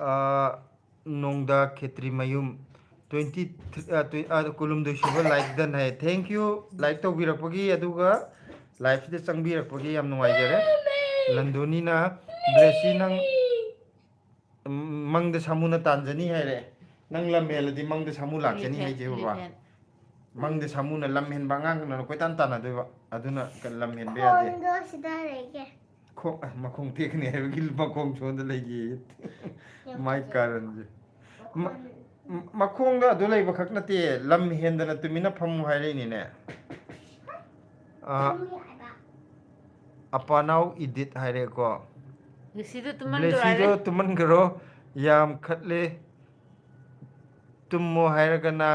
ꯑꯥ, ꯅꯣꯡꯗꯥ ꯈꯦꯇ꯭ꯔꯤ ꯃꯌꯨꯝ, twenty, ꯑꯥ, twen-, ꯑꯥ, ꯀꯨꯟꯍꯨꯝꯗꯣꯏ ꯁꯨꯕ like done high. Thank you, like ꯇꯧꯕꯤꯔꯛꯄꯒꯤ, ꯑꯗꯨꯒ live ꯁꯤꯗ ꯆꯪꯕꯤꯔꯛꯄꯒꯤ ꯌꯥꯝ ꯅꯨꯡꯉꯥꯏꯖꯔꯦ꯫ ꯂꯟꯗꯣꯅꯤꯅ ꯕ꯭ꯂꯦꯁꯤ ꯅꯪ ꯎꯝ, ꯃꯪꯗ ꯁꯥꯃꯨꯅ ꯇꯥꯟꯖꯅꯤ ꯍꯥꯏꯔꯦ꯫ ꯅꯪ ꯂꯝ ꯍꯦꯜꯂꯗꯤ ꯃꯪꯗ ꯁꯥꯃꯨ ꯂꯥꯛꯆꯅꯤ ꯏꯂꯤꯐꯦꯟ, ꯍꯥꯏꯁꯦ ꯕꯕꯥ꯫ ꯏꯂꯤꯐꯦꯟ꯫ ꯃꯪꯗ ꯁꯥꯃꯨꯅ ꯂꯝ ꯍꯦꯟꯕ ꯑꯉꯥꯡꯅ ꯀꯣꯏꯇꯥꯟ ꯇꯥꯟꯅꯗꯣꯏꯕ꯫ ꯑꯗꯨꯅ ꯀ-, ꯂꯝ ꯍꯦꯟꯕ ꯌꯥꯗꯦ꯫ ꯈꯣꯡꯗꯣ ꯁꯤꯗ ꯂꯩꯒꯦ꯫ ꯈꯣꯡ-, ꯑ, ꯃꯈꯣꯡ ꯇꯦꯛꯀꯅꯤ ꯍꯥꯏꯕꯒꯤ ꯃꯈꯣꯡ ꯁꯣꯝꯗ ꯂꯩꯒꯦ꯫ ꯌꯥꯝ ꯃꯥꯏ ꯐꯖꯩ꯫ ꯀꯥꯔꯟꯁꯦ꯫ ꯃ-, ꯃꯈꯣꯡ꯫ ꯃ-, ꯃꯈꯣꯡꯗ ꯑꯗꯨ ꯂꯩꯕ ꯈꯛ ꯅꯠꯇꯦ, ꯂꯝ ꯍꯦꯟꯗꯅ ꯇꯨꯃꯤꯟꯅ ꯐꯝꯃꯨ ꯍꯥꯏꯔꯛꯏꯅꯤꯅꯦ꯫ ꯑ, ꯐꯝꯃꯨ ꯍꯥꯏꯕ꯫ ꯑꯄꯥꯅꯥꯎ ꯏꯗꯤꯠ ꯍꯥꯏꯔꯦꯀꯣ꯫ ꯕ꯭ꯂꯦꯁꯤꯗꯣ ꯇꯨꯝꯍꯟꯈ꯭ꯔꯣ ꯕ꯭ꯂꯦꯁꯤꯗꯣ ꯍꯥꯏꯔꯦ꯫ ꯇꯨꯝꯍꯟꯈ꯭ꯔꯣ, ꯌꯥꯝ ꯈꯠꯂꯦ꯫ ꯇꯨꯝꯃꯣ ꯍꯥꯏꯔꯒꯅ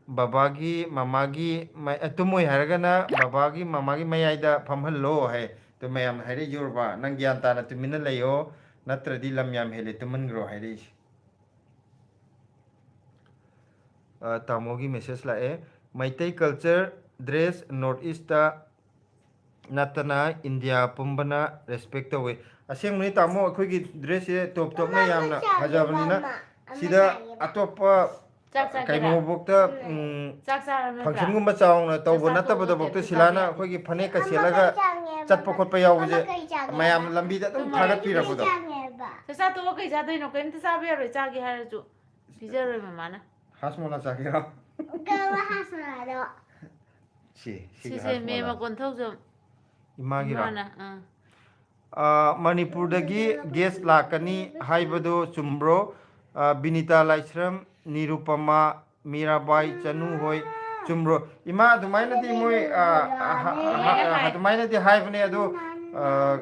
ꯕꯕꯥꯒꯤ, ꯃꯃꯥꯒꯤ, ꯃ-, ꯑ, ꯇꯨꯝꯃꯣꯏ ꯍꯥꯏꯔꯒꯅ ꯕꯕꯥꯒꯤ, ꯃꯃꯥꯒꯤ ꯃꯌꯥꯏꯗ ꯐꯝꯍꯜꯂꯣ ꯍꯥꯏ꯫ ꯑꯗꯣ ꯃꯌꯥꯝꯅ ꯍꯥꯏꯔꯛꯏꯁꯦ ꯎꯔꯕ? ꯅꯪ ꯒ꯭ꯌꯥꯟ ꯇꯥꯅ ꯇꯨꯃꯤꯟꯅ ꯂꯩꯌꯣ, ꯅꯠꯇ꯭ꯔꯗꯤ ꯂꯝ ꯌꯥꯝ ꯍꯦꯜꯂꯦ, ꯇꯨꯝꯍꯟꯈ꯭ꯔꯣ ꯍꯥꯏꯔꯛꯏꯁꯦ꯫ ꯑ, ꯇꯥꯃꯣꯒꯤ message ꯂꯥꯛꯑꯦ꯫ Meitei culture dress North East ꯇ ꯅꯠꯇꯅ ꯏꯟꯗꯤꯌꯥ ꯄꯨꯝꯕꯅ respect ꯇꯧꯋꯤ꯫ ꯑꯁꯦꯡꯕꯅꯤ ꯇꯥꯃꯣ, ꯑꯩꯈꯣꯏꯒꯤ dress ꯁꯦ top topꯅ ꯌꯥꯝꯅ ꯐꯖꯕꯅꯤꯅ, ꯁꯤꯗ ꯑꯇꯣꯞꯄ ꯆꯥꯛ ꯆꯥꯒꯦꯔꯥ? ꯀꯩꯅꯣꯐꯥꯎꯗ, ꯎꯝ, ꯆꯥꯛ ꯆꯥꯔꯣ ꯅꯠꯇ꯭ꯔꯥ? Function ꯒꯨꯝꯕ ꯆꯥꯎꯅ ꯇꯧꯕ ꯆꯥꯛ ꯆꯥ ꯇꯣꯛꯑꯒ ꯅꯠꯇꯕꯗꯐꯥꯎꯗ ꯀꯩꯝꯇ ꯁꯤꯂꯥꯅ ꯆꯥꯒꯦꯗꯤ꯫ ꯑꯩꯈꯣꯏꯒꯤ ꯐꯅꯦꯛꯀ ꯑꯃ ꯀꯩ ꯁꯦꯠꯂꯒ ꯆꯥꯅꯦꯕ? ꯆꯠꯄ ꯈꯣꯠꯄ ꯌꯥꯎꯕꯁꯦ ꯑꯃ ꯀꯩ ꯆꯥꯅꯦꯕ? ꯃꯌꯥꯝ ꯂꯝꯕꯤꯗ ꯑꯗꯨꯝ ꯇꯨꯝꯃꯣ꯫ ꯊꯥꯒꯠꯄꯤꯔꯛꯄꯗꯣ꯫ ꯀꯩ ꯆꯥꯅꯦꯕ? ꯆꯥꯛ ꯆꯥ ꯇꯣꯛꯑꯒ ꯀꯩ ꯆꯥꯗꯣꯏꯅꯣ? ꯀꯩꯝꯇ ꯆꯥꯕ ꯌꯥꯔꯣꯏ, ꯆꯥꯒꯦ ꯍꯥꯏꯔꯁꯨ꯫ ꯄꯤꯖꯔꯣꯏ ꯃꯃꯥꯅ꯫ ꯍꯥꯁꯃꯣꯂꯥ ꯆꯥꯒꯦꯔꯣ? ꯀꯔꯝꯕ ꯍꯥꯁꯃꯣꯂꯥꯅꯣ? ꯁꯤ ꯁꯤꯒꯤ ꯁꯤꯁꯦ ꯃꯦꯝ ꯍꯥꯁꯃꯣꯂꯥ꯫ ꯃꯀꯣꯟꯊꯧꯖꯝ꯫ ꯏꯃꯥꯒꯤꯔꯣ? ꯏꯃꯥꯅ ꯑꯥ ꯑ, ꯃꯅꯤꯄꯨꯔꯗꯒꯤ ꯒꯦꯁ ꯂꯥꯛꯀꯅꯤ ꯍꯥꯏꯕꯗꯣ ꯆꯨꯝꯕ꯭ꯔꯣ? ꯑ, ꯕꯤꯅꯤꯇꯥ ꯂꯥꯏꯁ꯭ꯔꯝ, ꯅꯤꯔꯨꯄꯃꯥ, ꯃꯤꯔꯥꯕꯥꯏ ꯆꯅꯨ ꯍꯣꯏ, ꯆꯨꯝꯕ꯭ꯔꯣ? ꯏꯃꯥ, ꯑꯗꯨꯃꯥꯏꯅꯗꯤ ꯃꯣꯏ, ꯑ, ꯑ, ꯍ- ꯍ- ꯑꯗꯨꯃꯥꯏꯅꯗꯤ ꯍꯥꯏꯕꯅꯦ ꯑꯗꯣ, ꯑ,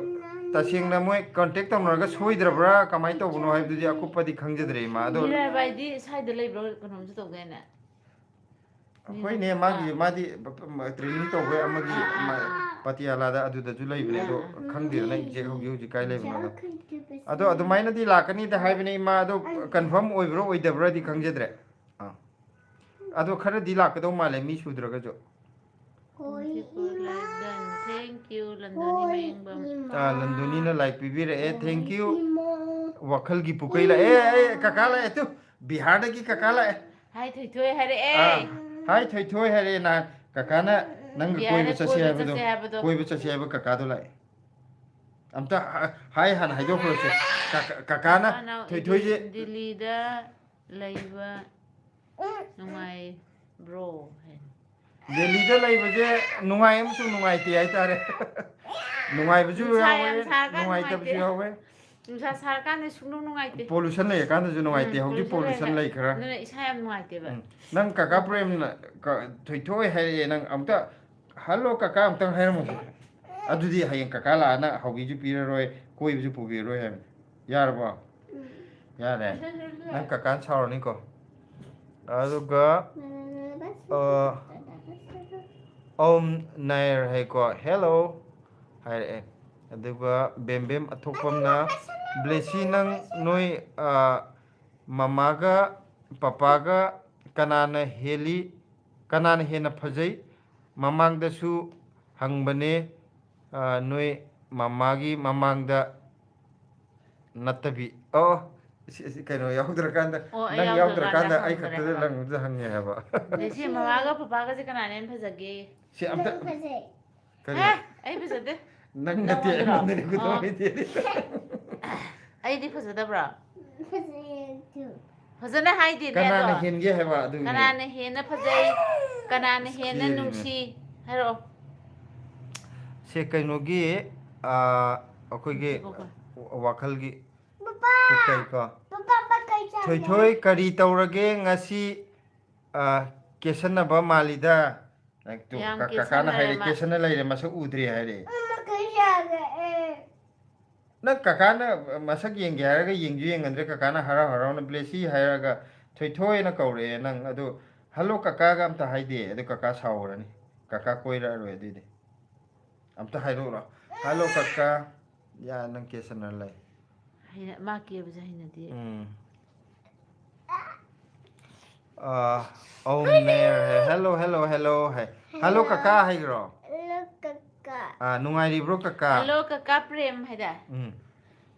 ꯇꯁꯦꯡꯅ ꯃꯣꯏ ꯀꯟꯇꯦꯛ ꯇꯧꯅꯔꯒ ꯁꯣꯏꯗ꯭ꯔꯕ꯭ꯔꯥ ꯀꯃꯥꯏꯅ ꯇꯧꯕꯅꯣ ꯍꯥꯏꯕꯗꯨꯗꯤ ꯑꯀꯨꯞꯄꯗꯤ ꯈꯪꯖꯗ꯭ꯔꯦ ꯏꯃꯥ꯫ ꯑꯗꯣ ꯃꯤꯔꯥꯕꯥꯏꯗꯤ ꯁ꯭ꯋꯥꯏꯗ ꯂꯩꯕ꯭ꯔꯣ, ꯀꯩꯅꯣꯝꯁꯨ ꯇꯧꯗꯥꯏꯅꯦ? ꯍꯣꯏꯅꯦ, ꯃꯥꯒꯤ ꯃꯥꯗꯤ ꯇ꯭ꯔꯦꯅꯤꯡ ꯇꯧꯕꯩ ꯑꯃꯒꯤ ꯑꯥ, ꯑꯥ, ꯃꯥ- ꯑꯥ꯫ ꯄꯇꯤꯌꯥꯂꯥꯗ ꯑꯗꯨꯗꯁꯨ ꯂꯩꯕꯅꯦ꯫ ꯑꯗꯣ ꯑꯥ, ꯑꯥ꯫ ꯈꯪꯗꯦꯗꯅ ꯑꯦꯛꯖꯦꯛ ꯍꯧꯖꯤꯛ ꯍꯧꯖꯤꯛ ꯀꯥꯏ ꯂꯩꯕꯅꯣꯗꯣ꯫ ꯑꯗꯣ ꯑꯗꯨꯃꯥꯏꯅꯗꯤ ꯂꯥꯛꯀꯅꯤꯗ ꯍꯥꯏꯕꯅꯦ ꯏꯃꯥ꯫ ꯑꯗꯣ ꯀꯟꯐꯥꯔꯝ ꯑꯣꯏꯕ꯭ꯔꯥ ꯑꯣꯏꯗꯕ꯭ꯔꯥꯗꯤ ꯈꯪꯖꯗ꯭ꯔꯦ꯫ ꯑꯥ, ꯑꯗꯣ ꯈꯔꯗꯤ ꯂꯥꯛꯀꯗꯧ ꯃꯥꯜꯂꯦ, ꯃꯤ ꯁꯨꯗ꯭ꯔꯒꯁꯨ꯫ Thank you, ꯂꯟꯗꯣꯅꯤ ꯃꯌꯦꯡꯕꯝ꯫ ꯑꯥ, ꯂꯟꯗꯣꯅꯤꯅ ꯂꯥꯏꯛ ꯄꯤꯕꯤꯔꯛꯑꯦ, thank you꯫ ꯋꯥꯈꯜꯒꯤ ꯄꯨꯀꯩ ꯂꯥꯛꯑꯦ꯫ ꯑꯦ, ꯑꯦ, ꯀꯀꯥ ꯂꯥꯛꯑꯦ ꯇꯨ꯫ ꯕꯤꯍꯥꯔꯗꯒꯤ ꯀꯀꯥ ꯂꯥꯛꯑꯦ꯫ ꯍꯥꯏ ꯊꯣꯏꯊꯣꯏ ꯍꯥꯏꯔꯛꯑꯦ꯫ ꯑꯥ, ꯍꯥꯏ ꯊꯣꯏꯊꯣꯏ ꯍꯥꯏꯔꯛꯑꯦ ꯅꯍꯥꯟ ꯀꯀꯥꯅ ꯅꯪꯒ ꯕꯤꯍꯥꯔꯗ ꯀꯣꯏꯕ ꯆꯠꯁꯦ ꯀꯣꯏꯕ ꯍꯥꯏꯕꯗꯣ꯫ ꯆꯠꯁꯦ ꯍꯥꯏꯕꯗꯣ꯫ ꯀꯣꯏꯕ ꯆꯠꯁꯦ ꯍꯥꯏꯕ ꯀꯀꯥꯗꯣ ꯂꯥꯛꯑꯦ꯫ ꯑꯝꯇ ꯍꯥ- ꯍꯥꯏ ꯍꯥꯟꯅ ꯍꯥꯏꯗꯣꯛꯈ꯭ꯔꯁꯦ꯫ ꯀꯀꯥ- ꯀꯀꯥꯅ ꯃꯥꯅ ꯊꯣꯏꯊꯣꯏꯁꯦ ꯗꯤꯜꯂꯤꯗ ꯂꯩꯕ ꯅꯨꯡꯉꯥꯏꯕ꯭ꯔꯣ ꯍꯥꯏ꯫ ꯗꯦꯜꯂꯤꯗ ꯂꯩꯕꯁꯦ ꯅꯨꯡꯉꯥꯏ ꯑꯃꯁꯨꯡ ꯅꯨꯡꯉꯥꯏꯇꯦ ꯍꯥꯏꯇꯥꯔꯦ꯫ ꯅꯨꯡꯉꯥꯏꯕꯁꯨ ꯅꯨꯡꯁꯥ ꯌꯥꯎꯋꯦ, ꯌꯥꯝ ꯁꯥꯔꯀꯥꯟ ꯅꯨꯡꯉꯥꯏꯇꯕꯁꯨ ꯅꯨꯡꯉꯥꯏꯇꯦ꯫ ꯌꯥꯎꯋꯦ꯫ ꯅꯨꯡꯁꯥ ꯁꯥꯔꯀꯥꯟꯗ ꯁꯨꯡꯅꯨꯡ ꯅꯨꯡꯉꯥꯏꯇꯦ꯫ ꯄꯣꯂꯨꯁꯟ ꯂꯩꯔꯀꯥꯟꯗꯁꯨ ꯅꯨꯡꯉꯥꯏꯇꯦ꯫ ꯎꯝ, ꯍꯧꯖꯤꯛ pollution ꯄꯣꯂꯨꯁꯟ ꯂꯩꯔꯦ꯫ ꯂꯩꯈ꯭ꯔꯦ꯫ ꯑꯗꯨꯅ ꯏꯁꯥ ꯌꯥꯝ ꯅꯨꯡꯉꯥꯏꯇꯦꯕ꯫ ꯎꯝ꯫ ꯅꯪ ꯀꯀꯥ ꯄ꯭ꯔꯦꯝꯅ ꯀ- ꯊꯣꯏꯊꯣꯏ ꯍꯥꯏꯔꯛꯑꯦ, ꯅꯪ ꯑꯝꯇ "ꯍꯜꯂꯣ ꯀꯀꯥ" ꯑꯝꯇꯪ ꯍꯥꯏꯔꯝꯃꯨꯁꯦ꯫ ꯑꯗꯨꯗꯤ ꯍꯌꯦꯡ ꯀꯀꯥ ꯂꯥꯛꯑꯅ ꯍꯧꯕꯤꯁꯨ ꯄꯤꯔꯔꯣꯏ, ꯀꯣꯏꯕꯁꯨ ꯄꯨꯕꯤꯔꯔꯣꯏ ꯍꯥꯏꯕꯅꯤ꯫ ꯌꯥꯔꯕꯣ? ꯌꯥꯔꯦ꯫ ꯅꯪ ꯀꯀꯥꯅ ꯁꯥꯎꯔꯅꯤꯀꯣ꯫ ꯑꯗꯨꯒ ꯑ, ꯑꯣꯝ ꯅꯥꯏꯔ ꯍꯥꯏꯀꯣ, "ꯍꯦꯜꯂꯣ" ꯍꯥꯏꯔꯛꯑꯦ꯫ ꯑꯗꯨꯒ ꯕꯦꯝꯕꯦꯝ ꯑꯊꯣꯛꯄꯝꯅ, "ꯕ꯭ꯂꯦꯁꯤ, ꯅꯪ ꯅꯣꯏ, ꯑ, ꯃꯃꯥꯒ ꯄꯄꯥꯒ ꯀꯅꯥꯅ ꯍꯦꯜꯂꯤ, ꯀꯅꯥꯅ ꯍꯦꯟꯅ ꯐꯖꯩ? ꯃꯃꯥꯡꯗꯁꯨ ꯍꯪꯕꯅꯦ, ꯑ, ꯅꯣꯏ ꯃꯃꯥꯒꯤ ꯃꯃꯥꯡꯗ ꯅꯠꯇꯕꯤ"꯫ ꯑꯣ, ꯁꯤ- ꯁꯤ ꯀꯩꯅꯣ ꯌꯥꯎꯗ꯭ꯔꯀꯥꯟꯗ, ꯑꯣ, ꯑꯩ ꯅꯪ ꯌꯥꯎꯗ꯭ꯔꯀꯥꯟꯗ ꯌꯥꯎꯗ꯭ꯔꯀꯥꯟꯗ ꯑꯩ ꯍꯪꯗ꯭ꯔꯦ ꯈꯛꯇꯗ ꯍꯥꯏꯕ꯫ ꯅꯪꯗ ꯍꯪꯉꯦ ꯍꯥꯏꯕ꯫ ꯕ꯭ꯂꯦꯁꯤ, ꯃꯃꯥꯒ ꯄꯄꯥꯒꯁꯦ ꯀꯅꯥꯅ ꯍꯦꯟꯅ ꯐꯖꯒꯦ? ꯁꯤ ꯑꯝꯇ ꯅꯪ ꯐꯖꯩ꯫ ꯀꯔꯤ? ꯑꯦ, ꯑꯩ ꯐꯖꯗꯦ꯫ ꯅꯪ ꯅꯠꯇꯦ, ꯅꯪꯉꯣꯟꯗꯔꯣ? ꯑꯩꯉꯣꯟꯗꯅꯤ ꯈꯨꯗꯣꯡ ꯑꯣ꯫ ꯂꯩꯇꯦ꯫ ꯑꯩꯗꯤ ꯐꯖꯗꯕ꯭ꯔꯣ? ꯐꯖꯩ ꯑꯗꯨ꯫ ꯐꯖꯅ ꯍꯥꯏꯗꯦꯅꯦ ꯀꯅꯥꯅ ꯑꯗꯣ꯫ ꯍꯦꯟꯒꯦ ꯍꯥꯏꯕ ꯑꯗꯨꯒꯤꯅꯦ꯫ ꯀꯅꯥꯅ ꯍꯦꯟꯅ ꯐꯖꯩ, ꯀꯅꯥꯅ ꯍꯦꯟꯅ ꯁꯤꯅꯦ꯫ ꯅꯨꯡꯁꯤ? ꯍꯥꯏꯔꯛꯑꯣ꯫ ꯁꯦ ꯀꯩꯅꯣꯒꯤ, ꯑꯥ, ꯑꯩꯈꯣꯏꯒꯤ ꯁꯤꯕꯣꯛꯀ꯫ ꯋꯥꯈꯜꯒꯤ ꯄꯄꯥ ꯀꯩꯀꯣ꯫ ꯄꯄꯥ ꯄꯀꯩ ꯆꯥꯒꯦ꯫ ꯊꯣꯏꯊꯣꯏ, ꯀꯔꯤ ꯇꯧꯔꯒꯦ ꯉꯁꯤ? ꯑꯥ, ꯀꯦꯁꯟꯅꯕ ꯃꯥꯜꯂꯤꯗ꯫ ꯅꯪ ꯇꯨ, ꯌꯥꯝ ꯀ-, ꯀꯀꯥꯅ ꯀꯦꯁꯟꯅꯔꯦ ꯍꯥꯏꯔꯦ, ꯃꯥ꯫ "ꯀꯦꯁꯟꯅ ꯂꯩꯔꯦ, ꯃꯁꯛ ꯎꯗ꯭ꯔꯦ" ꯍꯥꯏꯔꯦ꯫ ꯄꯀꯩ ꯆꯥꯒꯦ꯫ ꯅꯪ ꯀꯀꯥꯅ ꯃꯁꯛ ꯌꯦꯡꯒꯦ ꯍꯥꯏꯔꯒ ꯌꯦꯡꯁꯨ ꯌꯦꯡꯍꯟꯗ꯭ꯔꯦ꯫ ꯀꯀꯥꯅ ꯍꯔꯥꯎ ꯍꯔꯥꯎꯅ "ꯕ꯭ꯂꯦꯁꯤ" ꯍꯥꯏꯔꯒ "ꯊꯣꯏꯊꯣꯏꯅ" ꯀꯧꯔꯛꯑꯦ꯫ ꯅꯪ ꯑꯗꯨ "ꯍꯜꯂꯣ ꯀꯀꯥꯒ" ꯑꯝꯇ ꯍꯥꯏꯗꯦ꯫ ꯑꯗꯨ ꯀꯀꯥ ꯁꯥꯎꯔꯅꯤ꯫ ꯀꯀꯥ ꯀꯣꯏꯔꯛꯑꯔꯣꯏ ꯑꯗꯨꯏꯗꯤ꯫ ꯑꯝꯇ ꯍꯥꯏꯔꯛꯎꯔꯣ? "ꯍꯜꯂꯣ ꯀꯀꯥ"꯫ ꯌꯥ, ꯅꯪ ꯀꯦꯁꯟꯅ ꯂꯩ꯫ ꯍꯩꯅ-, ꯃꯥ ꯀꯦꯕꯁꯦ ꯍꯩꯅꯗꯦ꯫ ꯎꯝ꯫ ꯑꯥ, ꯑꯧ, ꯃꯦꯌꯔ ꯍꯥꯏ꯫ "ꯍꯦꯜꯂꯣ, ꯍꯦꯜꯂꯣ, ꯍꯦꯜꯂꯣ" ꯍꯥꯏ꯫ "ꯍꯜꯂꯣ ꯀꯀꯥ" ꯍꯥꯏꯈ꯭ꯔꯣ? ꯍꯜꯂꯣ ꯀꯀꯥ꯫ ꯑꯥ, "ꯅꯨꯡꯉꯥꯏꯔꯤꯕ꯭ꯔꯣ ꯀꯀꯥ?" "ꯍꯜꯂꯣ ꯀꯀꯥ ꯄ꯭ꯔꯦꯝ" ꯍꯥꯏꯗ꯫ ꯎꯝ꯫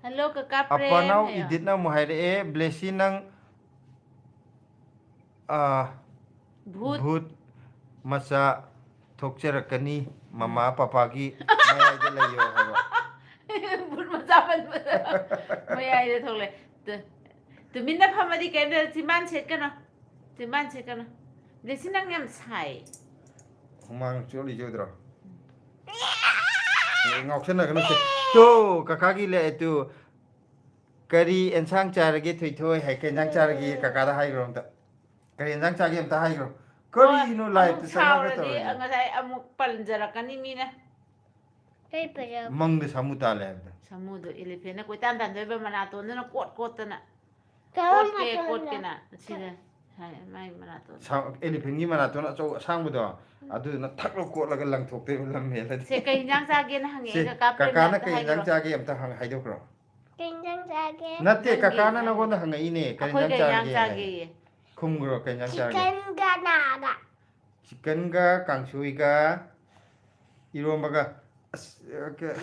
"ꯍꯜꯂꯣ ꯀꯀꯥ ꯄ꯭ꯔꯦꯝ" ꯑꯄꯥꯅꯥꯎ ꯍꯥꯏꯌꯣ꯫ ꯏꯗꯤꯠꯅ ꯑꯃꯨꯛ ꯍꯥꯏꯔꯛꯑꯦ, "ꯕ꯭ꯂꯦꯁꯤ ꯅꯪ, ꯑꯥ, ꯚꯨꯠ꯫ ꯚꯨꯠ ꯃꯆꯥ ꯊꯣꯛꯆꯔꯛꯀꯅꯤ, ꯃꯃꯥ ꯄꯄꯥꯒꯤ ꯃꯌꯥꯏꯗ ꯂꯩꯌꯣ" ꯍꯥꯏꯕ꯫ "ꯚꯨꯠ ꯃꯆꯥ ꯄꯟꯕꯗ ꯃꯌꯥꯏꯗ ꯊꯣꯛꯂꯛꯑꯦ꯫ ꯇꯨ-, ꯇꯨꯃꯤꯟꯅ ꯐꯝꯃꯗꯤ ꯀꯩꯝꯇ ꯆꯤꯝꯕꯥꯟ ꯁꯦꯠꯀꯅꯨ꯫ ꯆꯤꯝꯕꯥꯟ ꯁꯦꯠꯀꯅꯨ꯫ ꯕ꯭ꯂꯦꯁꯤ ꯅꯪ ꯌꯥꯝ ꯁꯥꯏ꯫ ꯍꯨꯃꯥꯡ ꯆꯣꯠꯂꯤ ꯆꯣꯠꯇ꯭ꯔꯣ? ꯑꯦ, ꯉꯥꯎꯁꯟꯅꯒꯅꯨ ꯁꯦ꯫ ꯇꯨ, ꯀꯀꯥꯒꯤ ꯂꯩ, ꯇꯨ꯫ "ꯀꯔꯤ ꯑꯦꯟꯁꯥꯡ ꯆꯥꯔꯒꯦ ꯊꯣꯏꯊꯣꯏ?" ꯍꯥꯏ꯫ "ꯀꯩ ꯏꯟꯁꯥꯡ ꯆꯥꯔꯒꯦ?" ꯀꯀꯥꯗ ꯍꯥꯏꯈ꯭ꯔꯣ ꯑꯝꯇ꯫ "ꯀꯔꯤ ꯏꯟꯁꯥꯡ ꯆꯥꯒꯦ?" ꯑꯝꯇ ꯍꯥꯏꯈ꯭ꯔꯣ꯫ ꯀꯔꯤꯅꯣ ꯑꯃꯨꯛ ꯂꯥꯏꯞꯇ ꯆꯪꯉꯒ ꯁꯥꯎꯔꯗꯤ ꯇꯧꯔꯤꯁꯦ? ꯉꯁꯥꯏ ꯑꯃꯨꯛ ꯄꯟꯖꯔꯛꯀꯅꯤ ꯃꯤꯅ꯫ ꯀꯩ ꯄꯔꯝ? ꯃꯪꯗ ꯁꯥꯃꯨ ꯇꯥꯜꯂꯦ ꯍꯥꯏꯕꯗꯣ꯫ ꯁꯥꯃꯨꯗꯣ ꯏꯂꯤꯐꯦꯟꯅ ꯀꯣꯏꯇꯥꯟ ꯇꯥꯟꯗꯣꯏꯕ ꯃꯅꯥꯇꯣꯟꯗꯨꯅ ꯀꯣꯠ ꯀꯣꯠꯇꯅ꯫ ꯀꯔꯝ ꯀꯣꯠꯀꯦ ꯃꯇꯝꯗ? ꯀꯣꯠꯀꯦꯅ꯫ ꯁꯤꯗ ꯍꯥꯏ, ꯃꯥꯏ ꯃꯅꯥꯇꯣꯟ꯫ ꯁꯥ-, ꯏꯂꯤꯐꯦꯟꯒꯤ ꯃꯅꯥꯇꯣꯟ ꯑꯆꯧ ꯑꯁꯥꯡꯕꯗꯣ, ꯑꯗꯨꯗꯨꯅ ꯊꯛ ꯂꯧ ꯀꯣꯠꯂꯒ ꯂꯪꯊꯣꯛꯇꯣꯏꯕ ꯂꯝ ꯍꯦꯜꯂꯗꯤ꯫ ꯁꯦ, ꯀꯩ ꯏꯟꯖꯥꯡ ꯆꯥꯒꯦꯅ ꯍꯪꯉꯛꯑꯦ, ꯁꯦ, ꯀꯀꯥ ꯄ꯭ꯔꯦꯝꯅ ꯀꯀꯥꯅ ꯑꯝꯇ ꯀꯩ ꯏꯟꯖꯥꯡ ꯍꯥꯏꯕꯤꯔꯣ꯫ ꯆꯥꯒꯦ ꯑꯝꯇ ꯍꯪ-, ꯍꯥꯏꯗꯣꯛꯈ꯭ꯔꯣ꯫ ꯀꯩ ꯏꯟꯖꯥꯡ ꯆꯥꯒꯦ? ꯅꯠꯇꯦ, ꯅꯪꯗꯤ ꯀꯀꯥꯅ ꯍꯥꯏꯌꯣ꯫ ꯅꯪꯉꯣꯟꯗ ꯍꯪꯉꯛꯏꯅꯦ, ꯀꯔꯤ ꯑꯩꯈꯣꯏ ꯏꯟꯖꯥꯡ ꯀꯩ ꯏꯟꯖꯥꯡ ꯆꯥꯔꯒꯦ ꯍꯥꯏ꯫ ꯆꯥꯒꯦꯌꯦ? ꯈꯨꯝꯈ꯭ꯔꯣ, ꯀꯩ ꯏꯟꯖꯥꯡ ꯆꯥꯔꯒꯦ? ꯆꯤꯛꯀꯟꯒ ꯅꯥꯒ꯫ ꯆꯤꯛꯀꯟꯒ, ꯀꯥꯡꯁꯣꯏꯒ, ꯏꯔꯣꯝꯕꯒ꯫ ꯑꯁ, ꯑ, ꯀ-,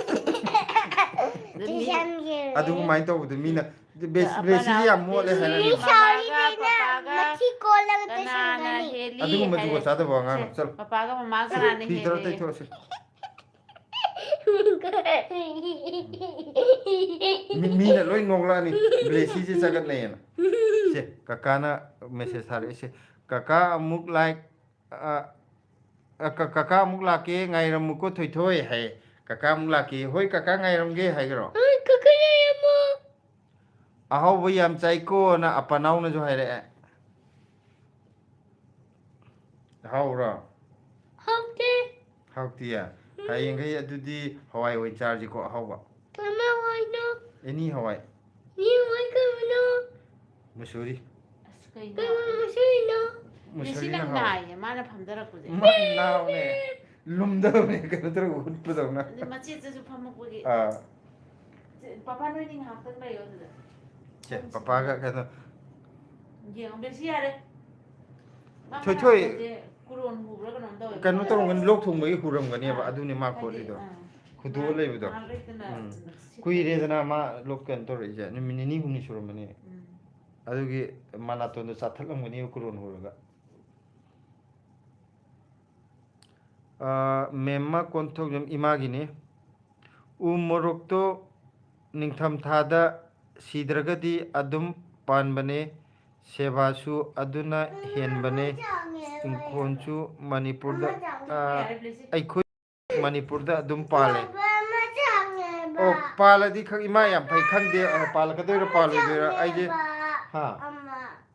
ꯑꯗꯨ ꯃꯤ ꯇꯨꯏꯁꯟꯒꯤ꯫ ꯑꯗꯨꯃꯥꯏꯅ ꯇꯧꯕꯗꯣ ꯃꯤꯅ, "ꯕꯦꯁ-, ꯑꯃꯅ ꯕ꯭ꯂꯦꯁꯤꯁꯦ ꯌꯥꯝ ꯃꯣꯠꯂꯦ" ꯕ꯭ꯂꯦꯁꯤ ꯍꯥꯏꯔꯅꯤ꯫ ꯃꯤ ꯁꯥꯎꯔꯤ ꯃꯃꯥꯒ ꯃꯤꯅ ꯄꯄꯥꯒ ꯃꯊꯤ ꯀꯣꯜꯂꯒ ꯀꯅꯥꯅ ꯇꯨꯏꯁꯟꯒꯅꯤ꯫ ꯍꯦꯜꯂꯤ ꯑꯗꯨꯒꯨꯝꯕ ꯍꯥꯏꯔꯦ꯫ ꯖꯨꯒꯣꯠ ꯆꯥꯗꯕ ꯋꯥ ꯉꯥꯡꯅꯨ꯫ ꯁꯦ, ꯆꯠꯂꯣ꯫ ꯄꯄꯥꯒ ꯃꯃꯥꯒ ꯀꯅꯥꯅ ꯐꯤ ꯇꯧꯔ ꯍꯦꯜꯂꯤ? ꯇꯩꯊꯣꯛꯑꯁꯤ꯫ ꯃꯤ- ꯃꯤꯅ ꯂꯣꯏ ꯅꯣꯛꯂꯛꯑꯅꯤ, ꯕ꯭ꯂꯦꯁꯤꯁꯦ ꯆꯒꯠꯅꯩꯌꯦꯅ꯫ ꯁꯦ, ꯀꯀꯥꯅ ꯃꯦꯁꯦꯖ ꯊꯥꯔꯛꯏꯁꯦ, "ꯀꯀꯥ ꯑꯃꯨꯛ ꯂꯥꯏꯛ, ꯑ, ꯑ, ꯀ- ꯀꯀꯥ ꯑꯃꯨꯛ ꯂꯥꯛꯀꯦ, ꯉꯥꯏꯔꯝꯃꯨꯀꯣ ꯊꯣꯏꯊꯣꯏ" ꯍꯥꯏ꯫ "ꯀꯀꯥ ꯑꯃꯨꯛ ꯂꯥꯛꯀꯦ"꯫ "ꯍꯣꯏ ꯀꯀꯥ, ꯉꯥꯏꯔꯝꯒꯦ" ꯍꯥꯏꯈ꯭ꯔꯣ꯫ ꯍꯣꯏ ꯀꯀꯥ, ꯉꯥꯏꯔꯝꯃꯣ꯫ "ꯑꯍꯥꯎꯕ ꯌꯥꯝ ꯆꯥꯏꯀꯣꯅ" ꯑꯄꯥ ꯅꯥꯎꯅꯁꯨ ꯍꯥꯏꯔꯛꯑꯦ꯫ ꯍꯥꯎꯕ꯭ꯔꯣ? ꯍꯥꯎꯇꯦ꯫ ꯍꯥꯎꯇꯤꯌꯦ? ꯎꯝ꯫ ꯍꯌꯦꯡꯈꯩ ꯑꯗꯨꯗꯤ ꯍꯋꯥꯏ ꯑꯣꯏꯅ ꯆꯥꯔꯁꯤꯀꯣ, ꯑꯍꯥꯎꯕ꯫ ꯀꯔꯝꯕ ꯍꯋꯥꯏꯅꯣ? ꯑꯦꯅꯤ ꯍꯋꯥꯏ꯫ ꯑꯦꯅꯤ ꯍꯋꯥꯏ ꯀꯔꯝꯕꯅꯣ? ꯃꯁꯨꯔꯤ꯫ ꯑꯁ, ꯀꯩꯅꯣ? ꯀꯔꯝꯕ ꯃꯁꯨꯔꯤꯅꯣ? ꯉꯁꯤ ꯃꯁꯨꯔꯤꯅ ꯅꯪ ꯍꯥꯎꯋꯦ꯫ ꯅꯥꯏꯌꯦ, ꯃꯥꯅ ꯐꯝꯊꯔꯛꯄꯁꯦ꯫ ꯃꯥ ꯅꯥꯎꯅꯦ꯫ ꯂꯨꯝꯗꯕꯅꯦ, ꯀꯩꯅꯣ ꯇꯧꯔꯒ ꯍꯨꯠꯄꯗꯧꯅ꯫ ꯑꯗꯨ ꯃꯆꯦꯠꯇꯁꯨ ꯐꯝꯃꯛꯄꯒꯤ꯫ ꯑꯥ꯫ ꯁꯦ, ꯄꯥꯄꯥ, ꯅꯣꯏꯅꯤ ꯉꯥꯏꯍꯥꯛꯇꯪ ꯂꯩꯌꯣ ꯑꯗꯨꯗ꯫ ꯁꯦ, ꯄꯥꯄꯥꯒ ꯀꯩꯅꯣ꯫ ꯌꯦꯡꯉꯣ, ꯕꯦꯁꯤ ꯌꯥꯔꯦ꯫ ꯃꯥ ꯊꯣꯏꯊꯣꯏ꯫ ꯃꯅꯥꯀꯣꯡꯁꯦ ꯀꯨꯔꯣꯟ ꯍꯨꯕ꯭ꯔꯥ ꯀꯩꯅꯣꯝ ꯇꯧꯋꯦ꯫ ꯀꯩꯅꯣ ꯇꯧꯔꯝꯒꯅꯤ, ꯂꯣꯛ ꯊꯨꯡꯕꯒꯤ ꯍꯨꯔꯝꯒꯅꯦꯕ, ꯑꯥ, ꯑꯗꯨꯅꯦ ꯃꯥ ꯍꯥꯏꯗꯤ, ꯈꯣꯠꯂꯤꯗꯣ꯫ ꯑꯥ, ꯍꯨꯗꯣꯛꯑ ꯉꯥꯏꯍꯥꯛ, ꯂꯩꯕꯗꯣ꯫ ꯉꯥꯏꯍꯥꯛ ꯂꯩꯇꯅ ꯎꯝ꯫ ꯁꯤꯠꯄ꯫ ꯀꯨꯏꯔꯦꯗꯅ ꯃꯥ ꯂꯣꯛ ꯀꯩꯅꯣ ꯇꯧꯔꯛꯏꯁꯦ, ꯅꯨꯃꯤꯠ ꯅꯤꯅꯤ ꯍꯨꯝꯅꯤ ꯁꯨꯔꯝꯃꯅꯤ꯫ ꯎꯝ꯫ ꯑꯗꯨꯒꯤ ꯃꯅꯥꯇꯣꯟꯗꯣ ꯆꯥꯊꯠꯂꯝꯒꯅꯦꯕ ꯀꯨꯔꯣꯟ ꯍꯨꯔꯒ꯫ ꯑ, ꯃꯦꯝꯃ ꯀꯣꯟꯊꯧꯖꯝ ꯏꯃꯥꯒꯤꯅꯤ꯫ ꯎ ꯃꯣꯔꯣꯛꯇꯣ ꯅꯤꯡꯊꯝꯊꯥꯗ ꯁꯤꯗ꯭ꯔꯒꯗꯤ ꯑꯗꯨꯝ ꯄꯥꯟꯕꯅꯦ, ꯁꯦꯕꯥꯁꯨ ꯑꯗꯨꯅ ꯍꯦꯟꯕꯅꯦ꯫ ꯏꯪꯈꯣꯜꯁꯨ ꯃꯅꯤꯄꯨꯔꯗ, ꯑ, ꯑꯩꯈꯣꯏ ꯃꯅꯤꯄꯨꯔꯗ ꯑꯗꯨꯝ ꯄꯥꯜꯂꯦ꯫ ꯑꯣ, ꯄꯥꯜꯂꯗꯤ ꯈꯪ-, ꯏꯃꯥ ꯌꯥꯝ ꯐꯩ, ꯈꯪꯗꯦ, ꯑ, ꯄꯥꯜꯂꯛꯀꯗꯣꯏꯔꯥ ꯄꯥꯜꯂꯣꯏꯗꯣꯏꯔꯥ? ꯑꯩꯗꯤ, ꯍꯥ?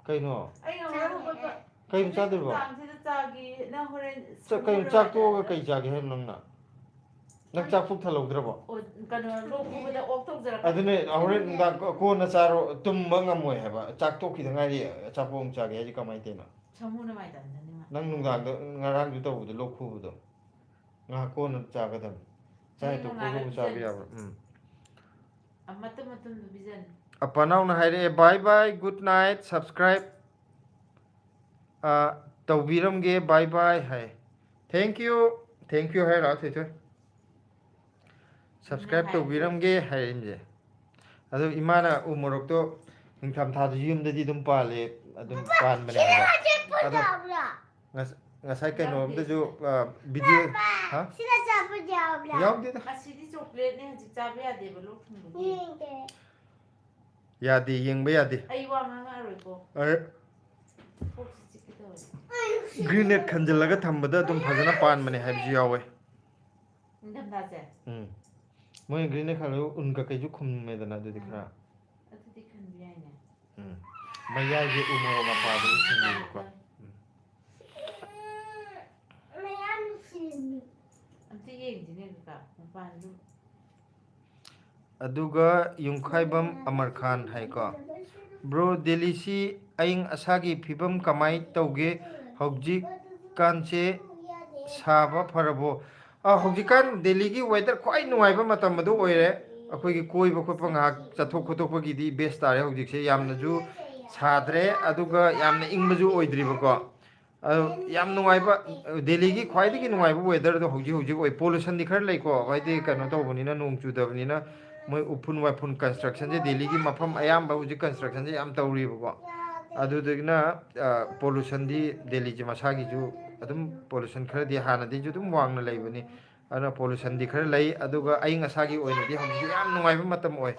ꯀꯩꯅꯣ? ꯑꯩ ꯉꯝꯃꯔꯣꯏ ꯍꯧꯒꯠꯄ꯫ ꯀꯩꯅꯣ ꯆꯥꯗꯣꯏꯕꯣ? ꯅꯨꯡꯗꯥꯡꯁꯤꯗ ꯆꯥꯒꯦ, ꯅꯪ ꯍꯣꯔꯦꯟ ꯆꯥ-, ꯀꯩꯅꯣ, ꯁꯪꯒꯣꯝ ꯆꯥꯛ ꯇꯣꯛꯑꯒ ꯍꯥꯏꯇꯥꯔꯦ꯫ ꯀꯩ ꯆꯥꯒꯦ ꯍꯥꯏꯅꯣ ꯅꯪꯅ? ꯅꯪ ꯆꯥꯛ ꯄꯨꯛ ꯊꯜꯍꯧꯗ꯭ꯔꯕꯣ? ꯑꯣ, ꯀꯩꯅꯣ, ꯂꯣꯛ ꯈꯨꯕꯗ ꯑꯣꯛ ꯊꯣꯛꯖꯔꯛꯀꯅꯤ꯫ ꯑꯗꯨꯅꯦ, ꯍꯣꯔꯦꯟ ꯅꯨꯡꯗꯥꯡ ꯀꯣ-, ꯀꯣꯟꯅ ꯆꯥꯔꯣ, ꯇꯨꯝꯕ ꯉꯝꯃꯣꯏ ꯍꯥꯏꯕ꯫ ꯆꯥꯛ ꯇꯣꯛꯈꯤꯗ ꯉꯥꯏꯔꯤ, ꯑꯆꯥꯄꯣꯠ ꯑꯃꯨꯛ ꯆꯥꯒꯦ ꯍꯥꯏꯁꯦ ꯀꯃꯥꯏꯅ ꯇꯧꯔꯤꯅꯣ? ꯁꯥꯃꯨꯅ ꯃꯥꯏ ꯇꯥꯅꯤꯡꯉꯅꯤ ꯃꯥ꯫ ꯅꯪ ꯅꯨꯡꯗꯥꯡꯗ, ꯉꯔꯥꯡꯁꯨ ꯇꯧꯕꯗꯣ, ꯂꯣꯛ ꯈꯨꯕꯗꯣ꯫ ꯉꯥꯏꯍꯥꯛ ꯀꯣꯟꯅ ꯆꯥꯒꯗꯕꯅꯤ꯫ ꯆꯥꯛ ꯍꯌꯦꯡ ꯇꯣꯛꯄꯒ ꯅꯣꯡꯉꯥꯜꯂ ꯑꯃꯨꯛ ꯆꯥꯕ ꯄꯤꯖꯅꯤ꯫ ꯌꯥꯕ꯭ꯔꯣ? ꯎꯝ꯫ ꯑ, ꯃꯇꯨꯝ ꯃꯇꯨꯝꯗꯣ ꯄꯤꯖꯅꯤ꯫ ꯑꯄꯥ ꯅꯥꯎꯅ ꯍꯥꯏꯔꯛꯑꯦ, "Bye bye, good night, subscribe, ꯑ, ꯇꯧꯕꯤꯔꯝꯒꯦ, bye bye" high. "Thank you, thank you" ꯍꯥꯏꯔꯣ, ꯊꯣꯏꯊꯣꯏ꯫ "Subscribe ꯅꯪ ꯍꯥꯏꯔꯗꯤ꯫ ꯇꯧꯕꯤꯔꯝꯒꯦ" ꯍꯥꯏꯔꯛꯏꯅꯦ꯫ ꯑꯗꯨ ꯏꯃꯥꯅ ꯎ ꯃꯣꯔꯣꯛꯇꯣ ꯅꯤꯡꯊꯝꯊꯥꯗꯁꯨ ꯌꯨꯝꯗꯗꯤ ꯑꯗꯨꯝ ꯄꯥꯜꯂꯦ, ꯑꯗꯨꯝ ꯄꯥꯟꯕꯅꯦ ꯍꯥꯏꯕ꯫ ꯑꯗꯣ ꯉꯁ-, ꯉꯁꯥꯏ ꯀꯩꯅꯣꯝꯗꯁꯨ ꯚꯤꯗꯤꯑꯣ, ꯍꯥ? ꯁꯤꯗ ꯑꯆꯥꯄꯣꯠ ꯌꯥꯎꯕ꯭ꯔꯥ? ꯌꯥꯎꯗꯦꯗ꯫ ꯑꯁꯤꯗꯤ ꯆꯣꯀ꯭ꯂꯦꯠꯅꯦ, ꯍꯧꯖꯤꯛ ꯆꯥꯕ ꯌꯥꯗꯦꯕ, ꯂꯣꯛ ꯊꯨꯡꯕꯒꯤ꯫ ꯌꯦꯡꯒꯦ꯫ ꯌꯥꯗꯦ, ꯌꯦꯡꯕ ꯌꯥꯗꯦ꯫ ꯑꯩ ꯋꯥ ꯉꯥꯡꯉꯛꯑꯔꯣꯏꯀꯣ꯫ ꯑꯩ ꯀꯣꯛꯁꯤ ꯆꯤꯛꯀꯦ ꯇꯧꯋꯦ꯫ ꯒ꯭ꯔꯤꯅꯦꯠ ꯈꯟꯖꯤꯜꯂꯒ ꯊꯝꯕꯗ ꯑꯗꯨꯝ ꯐꯖꯅ ꯄꯥꯟꯕꯅꯦ ꯍꯥꯏꯕꯁꯨ ꯌꯥꯎꯋꯦ꯫ ꯅꯤꯡꯊꯝꯊꯥꯁꯦ? ꯎꯝ꯫ ꯃꯣꯏ ꯒ꯭ꯔꯤꯅꯦꯠ ꯈꯜꯂꯒ ꯎꯟ ꯀꯀꯩꯁꯨ ꯈꯨꯝꯃꯦꯗꯅ ꯑꯗꯨꯗꯤ ꯎꯝ꯫ ꯈꯔ꯫ ꯑꯗꯨꯗꯤ ꯈꯟꯕ ꯌꯥꯏꯅꯦ꯫ ꯎꯝ꯫ ꯃꯌꯥꯏꯒꯤ ꯎ ꯃꯣꯔꯣꯛ ꯃꯄꯥꯗꯨꯁꯨ ꯈꯟꯕꯤꯌꯨꯀꯣ꯫ ꯎꯝ꯫ ꯃꯌꯥꯝ ꯁꯤꯜꯂꯤ꯫ ꯑꯝꯇ ꯌꯦꯡꯁꯤꯅꯦ ꯀꯀꯥ, ꯃꯄꯥꯟꯗꯨ꯫ ꯑꯗꯨꯒ ꯌꯨꯝꯈꯥꯏꯕꯝ ꯑꯃꯔ ꯈꯥꯟ ꯍꯥꯏꯀꯣ, "ꯕ꯭ꯔꯣ, ꯗꯦꯜꯂꯤꯁꯤ ꯑꯏꯪ ꯑꯁꯥꯒꯤ ꯐꯤꯕꯝ ꯀꯃꯥꯏ ꯇꯧꯒꯦ? ꯍꯧꯖꯤꯛꯀꯥꯟꯁꯦ ꯁꯥꯕ ꯐꯔꯕꯣ?" ꯑ, ꯍꯧꯖꯤꯛꯀꯥꯟ ꯗꯦꯜꯂꯤꯒꯤ ꯋꯦꯗꯔ ꯈ꯭ꯋꯥꯏ ꯅꯨꯡꯉꯥꯏꯕ ꯃꯇꯝ ꯑꯗꯨ ꯑꯣꯏꯔꯦ꯫ ꯑꯩꯈꯣꯏꯒꯤ ꯀꯣꯏꯕ ꯈꯣꯠꯄ ꯉꯥꯏꯍꯥꯛ ꯆꯠꯊꯣꯛ ꯈꯣꯠꯇꯣꯛꯄꯒꯤꯗꯤ ꯕꯦꯁ ꯇꯥꯔꯦ ꯍꯧꯖꯤꯛꯁꯦ꯫ ꯌꯥꯝꯅꯁꯨ ꯁꯥꯗ꯭ꯔꯦ, ꯑꯗꯨꯒ ꯌꯥꯝꯅ ꯏꯪꯕꯁꯨ ꯑꯣꯏꯗ꯭ꯔꯤꯕꯀꯣ꯫ ꯑꯗꯨ ꯌꯥꯝ ꯅꯨꯡꯉꯥꯏꯕ, ꯗꯦꯜꯂꯤꯒꯤ ꯈ꯭ꯋꯥꯏꯗꯒꯤ ꯅꯨꯡꯉꯥꯏꯕ ꯋꯦꯗꯔꯗꯣ ꯍꯧꯖꯤꯛ ꯍꯧꯖꯤꯛ ꯑꯣꯏ꯫ ꯄꯣꯂꯨꯁꯟꯗꯤ ꯈꯔ ꯂꯩꯀꯣ, ꯍꯥꯏꯗꯤ ꯀꯩꯅꯣ ꯇꯧꯕꯅꯤꯅ, ꯅꯣꯡ ꯆꯨꯗꯕꯅꯤꯅ꯫ ꯃꯣꯏ ꯎꯐꯨꯟ ꯋꯥꯏꯐꯨꯟ ꯀꯟꯁꯇ꯭ꯔꯛꯁꯟꯁꯦ ꯗꯦꯜꯂꯤꯒꯤ ꯃꯐꯝ ꯑꯌꯥꯝꯕ ꯍꯧꯖꯤꯛ ꯀꯟꯁꯇ꯭ꯔꯛꯁꯟꯁꯦ ꯌꯥꯝ ꯇꯧꯔꯤꯕꯀꯣ꯫ ꯑꯗꯨꯗꯨꯅ, ꯑ, ꯄꯣꯂꯨꯁꯟꯗꯤ ꯗꯦꯜꯂꯤꯁꯦ ꯃꯁꯥꯒꯤꯁꯨ ꯑꯗꯨꯝ ꯄꯣꯂꯨꯁꯟ ꯈꯔꯗꯤ ꯍꯥꯟꯅꯗꯒꯤꯁꯨ ꯑꯗꯨꯝ ꯋꯥꯡꯅ ꯂꯩꯕꯅꯤ꯫ ꯑꯗꯨꯅ ꯄꯣꯂꯨꯁꯟꯗꯤ ꯈꯔ ꯂꯩ, ꯑꯗꯨꯒ ꯑꯏꯪ ꯑꯁꯥꯒꯤ ꯑꯣꯏꯅꯗꯤ ꯍꯧꯖꯤꯛ ꯌꯥꯝ ꯅꯨꯡꯉꯥꯏꯕ ꯃꯇꯝ ꯑꯣꯏ꯫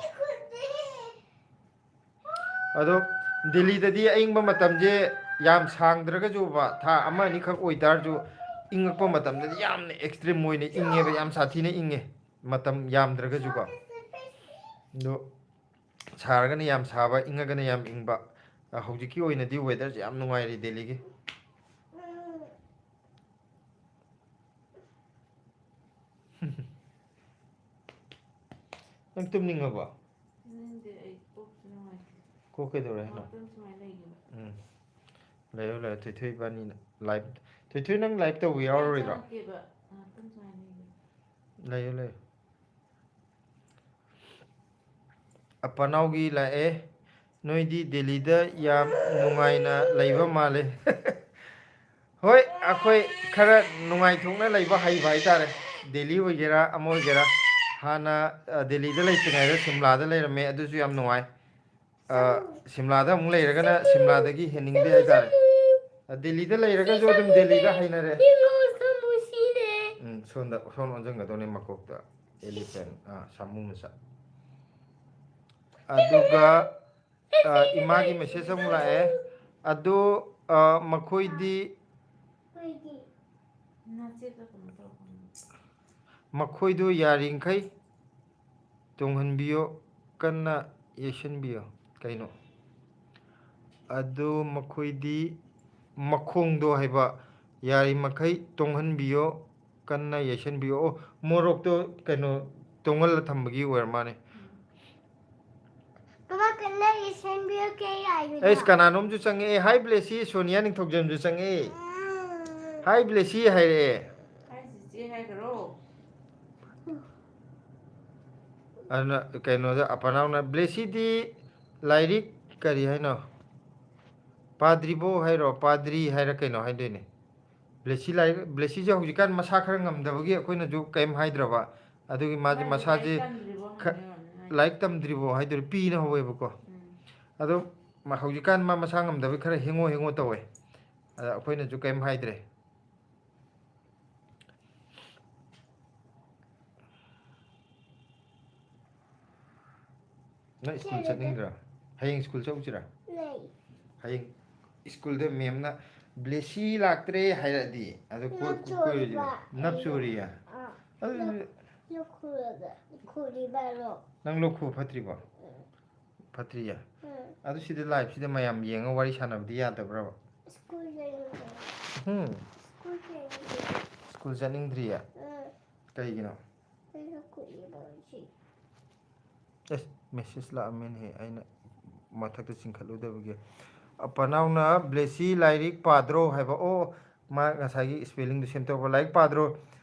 ꯑꯗꯣ ꯗꯦꯜꯂꯤꯗꯗꯤ ꯑꯏꯪꯕ ꯃꯇꯝꯁꯦ ꯌꯥꯝ ꯁꯥꯡꯗ꯭ꯔꯒꯁꯨꯕ, ꯊꯥ ꯑꯃ ꯑꯅꯤꯈꯛ ꯑꯣꯏꯇꯥꯔꯁꯨ, ꯏꯪꯉꯛꯄ ꯃꯇꯝꯗꯗꯤ ꯌꯥꯝꯅ ꯑꯦꯛꯁꯇ꯭ꯔꯤꯝ ꯑꯣꯏꯅ ꯏꯪꯉꯦꯕ, ꯌꯥꯝ ꯁꯥꯊꯤꯅ ꯏꯪꯉꯦ, ꯃꯇꯝ ꯌꯥꯝꯗ꯭ꯔꯒꯁꯨꯀꯣ꯫ ꯑꯗꯣ ꯁꯥꯔꯒꯅ ꯌꯥꯝ ꯁꯥꯕ, ꯏꯪꯉꯒꯅ ꯌꯥꯝ ꯏꯪꯕ꯫ ꯑ, ꯍꯧꯖꯤꯛꯀꯤ ꯑꯣꯏꯅꯗꯤ ꯋꯦꯗꯔꯁꯦ ꯌꯥꯝ ꯅꯨꯡꯉꯥꯏꯔꯤ ꯗꯦꯜꯂꯤꯒꯤ꯫ ꯅꯪ ꯇꯨꯝꯅꯤꯡꯉꯕꯣ? ꯇꯨꯝꯅꯤꯡꯗꯦ, ꯑꯩ ꯀꯣꯛꯁꯨ ꯅꯨꯡꯉꯥꯏꯇꯦ꯫ ꯀꯣꯛ ꯀꯩꯗꯧꯔꯦ ꯍꯥꯏꯅꯣ? ꯉꯥꯛꯇꯪ ꯁꯨꯃꯥꯏꯅ ꯂꯩꯒꯦꯕ꯫ ꯎꯝ꯫ ꯂꯩꯌꯣ, ꯂꯩꯌꯣ꯫ ꯊꯣꯏꯊꯣꯏ ꯏꯕꯥꯅꯤꯅ ꯂꯥꯏꯞ, ꯊꯣꯏꯊꯣꯏ, ꯅꯪ ꯂꯥꯏꯞ ꯇꯧꯕ ꯌꯥꯎꯔꯔꯣꯏꯗ꯭ꯔꯣ? ꯆꯪꯉꯛꯀꯦꯕ, ꯉꯥꯛꯇꯪ ꯁꯨꯃꯥꯏꯅ ꯂꯩꯒꯦꯕ꯫ ꯂꯩꯌꯣ, ꯂꯩꯌꯣ꯫ ꯑꯄꯥꯅꯥꯎꯒꯤ ꯂꯥꯛꯑꯦ꯫ "ꯅꯣꯏꯗꯤ ꯗꯦꯜꯂꯤꯗ ꯌꯥꯝ ꯅꯨꯡꯉꯥꯏꯅ ꯂꯩꯕ ꯃꯥꯜꯂꯦ"꯫ ꯍꯣꯏ, ꯑꯩꯈꯣꯏ ꯈꯔ ꯅꯨꯡꯉꯥꯏꯊꯣꯛꯅ ꯂꯩꯕ ꯍꯩꯕ ꯍꯥꯏꯇꯥꯔꯦ꯫ ꯗꯦꯜꯂꯤ ꯑꯣꯏꯒꯦꯔꯥ, ꯑꯃ ꯑꯣꯏꯒꯦꯔꯥ꯫ ꯍꯥꯟꯅ, ꯑ, ꯗꯦꯜꯂꯤꯗ ꯂꯩꯇ꯭ꯔꯤꯉꯩꯗ ꯁꯤꯝꯂꯥꯗ ꯂꯩꯔꯝꯃꯦ, ꯑꯗꯨꯁꯨ ꯌꯥꯝ ꯅꯨꯡꯉꯥꯏ꯫ ꯑ, ꯁꯤꯝꯂꯥꯗ ꯑꯃꯨꯛ ꯂꯩꯔꯒꯅ ꯁꯤꯝꯂꯥꯗꯒꯤ ꯍꯦꯟꯅꯤꯡꯗꯦ ꯍꯥꯏꯇꯥꯔꯦ꯫ ꯑ, ꯗꯦꯜꯂꯤꯗ ꯂꯩꯔꯒꯁꯨ ꯑꯗꯨꯝ ꯗꯦꯜꯂꯤꯗ ꯍꯩꯅꯔꯦ꯫ ꯎꯝ, ꯁꯣꯝꯗ, ꯁꯣꯝ ꯑꯣꯟꯁꯤꯟꯒꯗꯧꯅꯦ ꯃꯀꯣꯛꯇ꯫ Elephant, ꯑꯥ, ꯁꯥꯃꯨ ꯃꯆꯥ꯫ ꯑꯗꯨꯒ, ꯑ, ꯏꯃꯥꯒꯤ message ꯑꯃꯨꯛ ꯂꯥꯛꯑꯦ꯫ ꯑꯗꯣ, ꯑ, ꯃꯈꯣꯏꯗꯤ, ꯃꯈꯣꯏꯗꯨ ꯌꯥꯔꯤꯈꯩ ꯇꯣꯡꯍꯟꯕꯤꯌꯣ, ꯀꯟꯅ ꯌꯩꯁꯟꯕꯤꯌꯣ꯫ ꯀꯩꯅꯣ? ꯑꯗꯨ ꯃꯈꯣꯏꯗꯤ ꯃꯈꯣꯡꯗꯣ ꯍꯥꯏꯕ, ꯌꯥꯔꯤꯃꯈꯩ ꯇꯣꯡꯍꯟꯕꯤꯌꯣ, ꯀꯟꯅ ꯌꯩꯁꯟꯕꯤꯌꯣ꯫ ꯑꯣ, ꯃꯣꯔꯣꯛꯇꯣ ꯀꯩꯅꯣ, ꯇꯣꯡꯍꯜꯂ ꯊꯝꯕꯒꯤ ꯑꯣꯏꯔ ꯃꯥꯅꯦ꯫ ꯄꯥꯄꯥ, ꯀꯟꯅ ꯌꯩꯁꯟꯕꯤꯌꯣ, ꯀꯩ ꯍꯥꯏꯕꯅꯣ? ꯑꯩꯁ, ꯀꯅꯥꯅꯣꯝꯁꯨ ꯆꯪꯉꯛꯑꯦ꯫ Hi ꯕ꯭ꯂꯦꯁꯤ, ꯁꯣꯅꯤꯌꯥ ꯅꯤꯡꯊꯧꯖꯝꯁꯨ ꯆꯪꯉꯛꯑꯦ꯫ ꯎꯝ꯫ Hi ꯕ꯭ꯂꯦꯁꯤ ꯍꯥꯏꯔꯛꯑꯦ꯫ Hi ꯆꯤꯆꯦ ꯍꯥꯏꯈ꯭ꯔꯣ꯫ ꯑꯗꯨꯅ ꯀꯩꯅꯣꯗ ꯑꯄꯅꯥꯎꯅ, ꯕ꯭ꯂꯦꯁꯤꯗꯤ ꯂꯥꯏꯔꯤꯛ ꯀꯔꯤ ꯍꯥꯏꯅꯣ? ꯄꯥꯗ꯭ꯔꯤꯕꯣ ꯍꯥꯏꯔꯣ? ꯄꯥꯗ꯭ꯔꯤ ꯍꯥꯏꯔ ꯀꯩꯅꯣ ꯍꯥꯏꯗꯣꯏꯅꯦ? ꯕ꯭ꯂꯦꯁꯤ ꯂꯥꯏꯔꯤꯛ, ꯕ꯭ꯂꯦꯁꯤꯁꯦ ꯍꯧꯖꯤꯛꯀꯥꯟ ꯃꯁꯥ ꯈꯔ ꯉꯝꯗꯕꯒꯤ ꯑꯩꯈꯣꯏꯅꯁꯨ ꯀꯔꯤꯝ ꯍꯥꯏꯗ꯭ꯔꯕ꯫ ꯑꯗꯨꯒꯤ ꯃꯥꯁꯦ ꯃꯥꯁꯦ ꯃꯁꯥꯁꯦ ꯂꯥꯏꯔꯤꯛ ꯇꯝꯗ꯭ꯔꯤꯕꯣ ꯈ-, ꯍꯪꯉꯤꯔꯣ? ꯂꯥꯏꯔꯤꯛ ꯇꯝꯗ꯭ꯔꯤꯕꯣ ꯍꯥꯏꯗꯣꯏꯔꯣ? ꯄꯤꯅ ꯍꯧꯋꯦꯕꯀꯣ꯫ ꯎꯝ꯫ ꯑꯗꯣ ꯃ-, ꯍꯧꯖꯤꯛꯀꯥꯟ ꯃꯥ ꯃꯁꯥ ꯉꯝꯗꯕꯒꯤ ꯈꯔ ꯍꯦꯡꯉꯣ ꯍꯦꯡꯉꯣ ꯇꯧꯋꯦ꯫ ꯑꯗ ꯑꯩꯈꯣꯏꯅꯁꯨ ꯀꯔꯤꯝ ꯍꯥꯏꯗ꯭ꯔꯦ꯫ ꯅꯪ ꯁ꯭ꯀꯨꯜ ꯆꯠꯅꯤꯡꯗ꯭ꯔꯣ? ꯍꯌꯦꯡ ꯁ꯭ꯀꯨꯜ ꯆꯠꯂꯨꯁꯤꯔꯥ? ꯂꯩ꯫ ꯍꯌꯦꯡ ꯁ꯭ꯀꯨꯜꯗ ꯃꯦꯝꯅ "ꯕ꯭ꯂꯦꯁꯤ ꯂꯥꯛꯇ꯭ꯔꯦ" ꯍꯥꯏꯔꯛꯑꯗꯤ, ꯑꯗꯨ ꯀꯣꯏ-, ꯅꯞ ꯀꯣꯏꯔꯨꯁꯤꯔꯥ? ꯆꯣꯔꯤꯕ꯫ ꯅꯞ ꯆꯣꯔꯤꯌꯦ? ꯑꯥ꯫ ꯑꯗꯨ ꯂꯣꯛ-, ꯂꯣꯛ ꯈꯨꯔꯒ, ꯈꯨꯔꯤꯕ ꯂꯣꯛ꯫ ꯅꯪ ꯂꯣꯛ ꯈꯨꯕ ꯐꯠꯇ꯭ꯔꯤꯕꯣ? ꯎꯝ꯫ ꯐꯠꯇ꯭ꯔꯤꯌꯦ? ꯎꯝ꯫ ꯑꯗꯨ ꯁꯤꯗ live ꯁꯤꯗ ꯃꯌꯥꯝ ꯌꯦꯡꯉ ꯋꯥꯔꯤ ꯁꯥꯟꯅꯕꯗꯤ ꯌꯥꯗꯕ꯭ꯔꯕ? ꯁ꯭ꯀꯨꯜ ꯆꯠꯅꯤꯡꯗꯦ꯫ ꯍꯨꯝ? ꯁ꯭ꯀꯨꯜ ꯆꯠꯅꯤꯡꯗꯦ꯫ ꯁ꯭ꯀꯨꯜ ꯆꯠꯅꯤꯡꯗ꯭ꯔꯤꯌꯦ? ꯎꯝ꯫ ꯀꯩꯒꯤꯅꯣ? ꯑꯩꯁꯨ ꯀꯨꯏꯔꯦꯕ ꯍꯧꯖꯤꯛ꯫ ꯑꯦꯁ, message ꯂꯥꯛꯑꯝꯃꯦꯅꯦꯍꯦ, ꯑꯩꯅ ꯃꯊꯛꯇ ꯆꯤꯡꯈꯠꯂꯨꯗꯕꯒꯤ꯫ ꯑ, ꯄꯅꯥꯎꯅ "ꯕ꯭ꯂꯦꯁꯤ ꯂꯥꯏꯔꯤꯛ ꯄꯥꯗ꯭ꯔꯣ" ꯍꯥꯏꯕ꯫ ꯑꯣ, ꯃꯥ ꯉꯁꯥꯏꯒꯤ spellingꯗꯨ ꯁꯦꯝꯗꯣꯛꯄ꯫ ꯂꯥꯏꯔꯤꯛ ꯄꯥꯗ꯭ꯔꯣ?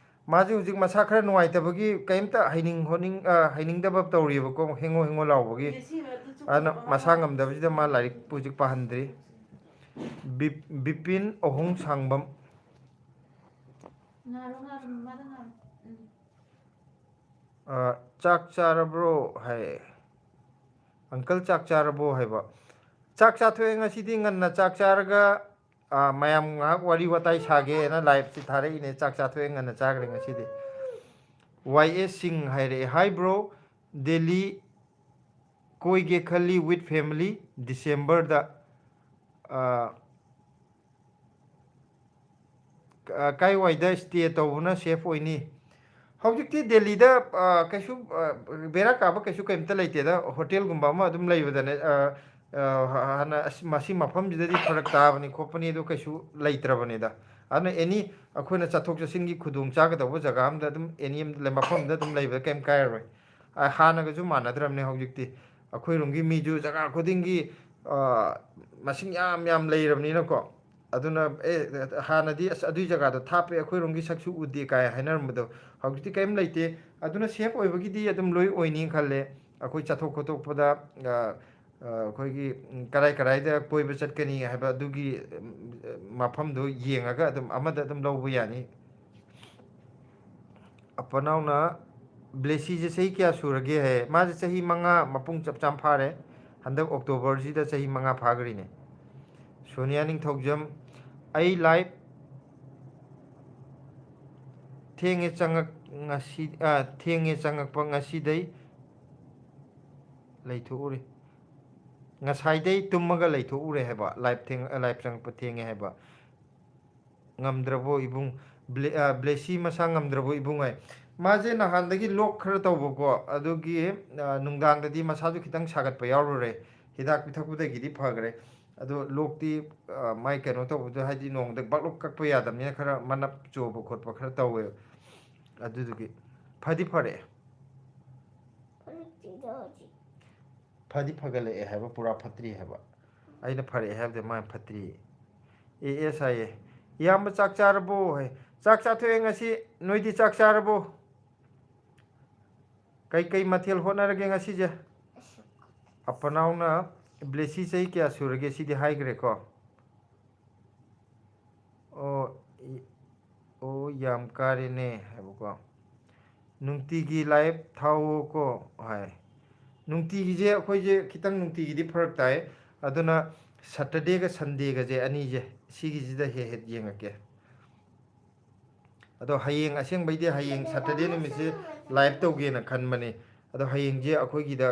ꯃꯥꯁꯦ ꯍꯧꯖꯤꯛ ꯃꯁꯥ ꯈꯔ ꯅꯨꯡꯉꯥꯏꯇꯕꯒꯤ ꯀꯔꯤꯝꯇ ꯍꯩꯅꯤꯡ ꯍꯣꯠꯅꯤꯡ-, ꯑ, ꯍꯩꯅꯤꯡꯗꯕ ꯇꯧꯔꯤꯕꯀꯣ, ꯍꯦꯡꯉꯣ ꯍꯦꯡꯉꯣ ꯂꯥꯎꯕꯒꯤ꯫ ꯕ꯭ꯂꯦꯁꯤ ꯍꯣꯏ ꯑꯗꯨ ꯆꯨꯝꯅ ꯑꯗꯨꯅ ꯃꯃꯥ ꯃꯁꯥ ꯉꯝꯗꯕꯁꯤꯗ ꯃꯥ ꯂꯥꯏꯔꯤꯛꯄꯨ ꯍꯧꯖꯤꯛ ꯄꯥꯍꯟꯗ꯭ꯔꯤ꯫ ꯕꯤꯞ-, ꯕꯤꯄꯤꯟ ꯑꯍꯣꯡꯁꯥꯡꯕꯝ꯫ ꯉꯥꯔꯣ, ꯉꯥꯔꯣ, ꯃꯃꯥꯗ ꯉꯥꯔꯣ꯫ ꯎꯝ꯫ ꯑ, "ꯆꯥꯛ ꯆꯥꯔꯕ꯭ꯔꯣ?" ꯍꯥꯏ꯫ "Uncle, ꯆꯥꯛ ꯆꯥꯔꯕꯣ?" ꯍꯥꯏꯕ꯫ "ꯆꯥꯛ ꯆꯥꯊꯣꯛꯑꯦ ꯉꯁꯤꯗꯤ, ꯉꯟꯅ ꯆꯥꯛ ꯆꯥꯔꯒ ꯑꯥ, ꯃꯌꯥꯝ ꯉꯥꯏꯍꯥꯛ ꯋꯥꯔꯤ ꯋꯥꯇꯥꯏ ꯁꯥꯒꯦꯅ liveꯁꯤ ꯊꯥꯔꯛꯏꯅꯦ꯫ ꯆꯥꯛ ꯆꯥꯊꯣꯛꯑꯦ, ꯉꯟꯅ ꯆꯥꯈ꯭ꯔꯦ ꯉꯁꯤꯗꯤ꯫ ꯋꯥꯏ ꯑꯦꯁ ꯁꯤꯡ ꯍꯥꯏꯔꯛꯑꯦ꯫ "Hi bro, Delhi ꯀꯣꯏꯒꯦ ꯈꯜꯂꯤ with family Decemberꯗ꯫ ꯑꯥ, ꯀ-, ꯀꯥꯏꯋꯥꯏꯗ stay ꯇꯧꯕꯅ safe ꯑꯣꯏꯅꯤ?" ꯍꯧꯖꯤꯛꯇꯤ ꯗꯦꯜꯂꯤꯗ, ꯑ, ꯀꯩꯁꯨ, ꯑ, ꯕꯦꯔꯥ ꯀꯥꯕ ꯀꯩꯁꯨ ꯀꯩꯝꯇ ꯂꯩꯇꯦꯗ꯫ ꯍꯣꯇꯦꯜꯒꯨꯝꯕ ꯑꯃ ꯑꯗꯨꯝ ꯂꯩꯕꯗꯅꯦ, ꯑ, ꯑ, ꯍ-, ꯍꯥꯟꯅ ꯑꯁ, ꯃꯁꯤ ꯃꯐꯝꯁꯤꯗꯗꯤ ꯐꯔꯛ ꯇꯥꯕꯅꯤ ꯈꯣꯠꯄꯅꯤ ꯑꯗꯨ ꯀꯩꯁꯨ ꯂꯩꯇ꯭ꯔꯕꯅꯤꯗ꯫ ꯑꯗꯨꯅ any ꯑꯩꯈꯣꯏꯅ ꯆꯠꯊꯣꯛ ꯆꯠꯁꯤꯟꯒꯤ ꯈꯨꯗꯣꯡ ꯆꯥꯒꯗꯧꯕ ꯖꯒꯥ ꯑꯃꯗ ꯑꯗꯨꯝ any ꯑꯃ ꯂꯩ-, ꯃꯐꯝ ꯑꯃꯗ ꯑꯗꯨꯝ ꯂꯩꯕꯗ ꯀꯩꯝ ꯀꯥꯏꯔꯔꯣꯏ꯫ ꯑ, ꯍꯥꯟꯅꯒꯁꯨ ꯃꯥꯟꯅꯗ꯭ꯔꯕꯅꯦ ꯍꯧꯖꯤꯛꯇꯤ꯫ ꯑꯩꯈꯣꯏꯔꯣꯝꯒꯤ ꯃꯤꯁꯨ ꯖꯒꯥ ꯈꯨꯗꯤꯡꯒꯤ, ꯑ, ꯃꯁꯤꯡ ꯌꯥꯝ ꯌꯥꯝ ꯂꯩꯔꯕꯅꯤꯅꯀꯣ꯫ ꯑꯗꯨꯅ, "ꯑꯦ, ꯍꯥꯟꯅꯗꯤ ꯑꯁ ꯑꯗꯨꯏ ꯖꯒꯥꯗꯣ ꯊꯥꯞꯄꯦ, ꯑꯩꯈꯣꯏꯔꯣꯝꯒꯤ ꯁꯛꯁꯨ ꯎꯗꯦ" ꯀꯥꯏ ꯍꯥꯏꯅꯔꯝꯕꯗꯣ ꯍꯧꯖꯤꯛꯇꯤ ꯀꯔꯤꯝ ꯂꯩꯇꯦ꯫ ꯑꯗꯨꯅ safe ꯑꯣꯏꯕꯒꯤꯗꯤ ꯑꯗꯨꯝ ꯂꯣꯏ ꯑꯣꯏꯅꯤ ꯈꯜꯂꯦ꯫ ꯑꯩꯈꯣꯏ ꯆꯠꯊꯣꯛ ꯈꯣꯠꯇꯣꯛꯄꯗ, ꯑ, ꯑ, ꯑꯩꯈꯣꯏꯒꯤ, ꯎꯝ, ꯀꯔꯥꯏ ꯀꯔꯥꯏꯗ ꯀꯣꯏꯕ ꯆꯠꯀꯅꯤ ꯍꯥꯏꯕ ꯑꯗꯨꯒꯤ, ꯎꯝ, ꯃꯐꯝꯗꯣ ꯌꯦꯡꯉꯒ ꯑꯗꯨꯝ ꯑꯃꯗ ꯑꯗꯨꯝ ꯂꯧꯕ ꯌꯥꯅꯤ꯫ ꯑꯄꯅꯥꯎꯅ ꯕ꯭ꯂꯦꯁꯤꯁꯦ ꯆꯍꯤ ꯀꯌꯥ ꯁꯨꯔꯒꯦ ꯍꯥꯏ꯫ ꯃꯥꯁꯦ ꯆꯍꯤ ꯃꯉꯥ ꯃꯄꯨꯡ ꯆꯞ ꯆꯥꯅ ꯐꯥꯔꯦ꯫ ꯍꯟꯗꯛ ꯑꯣꯛꯇꯣꯕꯔꯁꯤꯗ ꯆꯍꯤ ꯃꯉꯥ ꯐꯥꯈ꯭ꯔꯤꯅꯦ꯫ ꯁꯣꯅꯤꯌꯥ ꯅꯤꯡꯊꯧꯖꯝ, ꯑꯩ live ꯊꯦꯡꯉꯦ ꯆꯪꯉꯛ-, ꯉꯁꯤ, ꯑ, ꯊꯦꯡꯉꯦ ꯆꯪꯉꯛꯄ, ꯉꯁꯤꯗꯩ ꯂꯩꯊꯣꯛꯎꯔꯦ꯫ ꯉꯁꯥꯏꯗꯩ ꯇꯨꯝꯃꯒ ꯂꯩꯊꯣꯛꯎꯔꯦ ꯍꯥꯏꯕ, live ꯊꯦꯡ-, live ꯆꯪꯉꯛꯄ ꯊꯦꯡꯉꯦ ꯍꯥꯏꯕ꯫ ꯉꯝꯗ꯭ꯔꯕꯣ ꯏꯕꯨꯡ? ꯕ꯭ꯂꯦ-, ꯑ, ꯕ꯭ꯂꯦꯁꯤ ꯃꯁꯥ ꯉꯝꯗ꯭ꯔꯕꯣ ꯏꯕꯨꯡ ꯍꯥꯏ꯫ ꯃꯥꯁꯦ ꯅꯍꯥꯟꯗꯒꯤ ꯂꯣꯛ ꯈꯔ ꯇꯧꯕꯀꯣ, ꯑꯗꯨꯒꯤ, ꯑ, ꯅꯨꯡꯗꯥꯡꯗꯗꯤ ꯃꯁꯥꯁꯨ ꯈꯤꯇꯪ ꯁꯥꯒꯠꯄ ꯌꯥꯎꯔꯨꯔꯦ꯫ ꯍꯤꯗꯥꯛ ꯄꯤꯊꯛꯄꯗꯒꯤꯗꯤ ꯐꯈ꯭ꯔꯦ꯫ ꯑꯗꯣ ꯂꯣꯛꯇꯤ, ꯑ, ꯃꯥꯏ ꯀꯩꯅꯣ ꯇꯧꯕꯗꯣ, ꯍꯥꯏꯗꯤ ꯅꯣꯡꯃꯗ ꯕꯛ ꯂꯣꯛ ꯀꯛꯄ ꯌꯥꯗꯕꯅꯤꯅ ꯈꯔ ꯃꯅꯞ ꯆꯣꯕ ꯈꯣꯠꯄ ꯈꯔ ꯇꯧꯋꯦꯕ꯫ ꯑꯗꯨꯗꯨꯒꯤ ꯐꯗꯤ ꯐꯔꯛꯑꯦ꯫ ꯐꯗꯤ ꯐꯒꯠꯂꯛꯑꯦ ꯍꯥꯏꯕ, ꯄꯨꯔꯥ ꯐꯠꯇ꯭ꯔꯤ ꯍꯥꯏꯕ꯫ ꯑꯩꯅ ꯐꯔꯛꯑꯦ ꯍꯥꯏꯕꯗ ꯃꯥ ꯐꯠꯇ꯭ꯔꯤ꯫ ꯑꯦ ꯑꯦꯁ ꯍꯥꯏꯌꯦ꯫ "ꯏꯌꯥꯝꯕ ꯆꯥꯛ ꯆꯥꯔꯕꯣ?" ꯍꯥꯏ꯫ "ꯆꯥꯛ ꯆꯥꯊꯣꯛꯑꯦ ꯉꯁꯤ꯫ ꯅꯣꯏꯗꯤ ꯆꯥꯛ ꯆꯥꯔꯕꯣ?" ꯀꯩꯀꯩ ꯃꯊꯦꯜ ꯍꯣꯠꯅꯔꯒꯦ ꯉꯁꯤꯁꯦ? ꯑꯄꯅꯥꯎꯅ ꯕ꯭ꯂꯦꯁꯤ ꯆꯍꯤ ꯀꯌꯥ ꯁꯨꯔꯒꯦ? ꯁꯤꯗꯤ ꯍꯥꯏꯈ꯭ꯔꯦꯀꯣ꯫ ꯑꯣ, ꯏ-, ꯑꯣ, ꯌꯥꯝ ꯀꯥꯔꯦꯅꯦ ꯍꯥꯏꯕꯀꯣ꯫ "ꯅꯨꯡꯇꯤꯒꯤ live ꯊꯥꯎꯑꯣꯀꯣ" ꯍꯥꯏ꯫ ꯅꯨꯡꯇꯤꯒꯤꯁꯦ ꯑꯩꯈꯣꯏꯁꯦ ꯈꯤꯇꯪ ꯅꯨꯡꯇꯤꯒꯤꯗꯤ ꯐꯔꯛ ꯇꯥꯏ꯫ ꯑꯗꯨꯅ Saturdayꯒ Sundayꯒꯁꯦ ꯑꯅꯤꯁꯦ ꯁꯤꯒꯤꯁꯤꯗ ꯍꯦꯛ ꯍꯦꯛ ꯌꯦꯡꯉꯛꯀꯦ꯫ ꯑꯗꯣ ꯍꯌꯦꯡ, ꯑꯁꯦꯡꯕꯩꯗꯤ ꯍꯌꯦꯡ ꯁꯇꯔꯗꯦ ꯅꯨꯃꯤꯠꯁꯦ ꯂꯥꯏꯚ ꯇꯧꯒꯦꯅ ꯈꯟꯕꯅꯦ꯫ ꯑꯗꯣ ꯍꯌꯦꯡꯁꯦ ꯑꯩꯈꯣꯏꯒꯤꯗ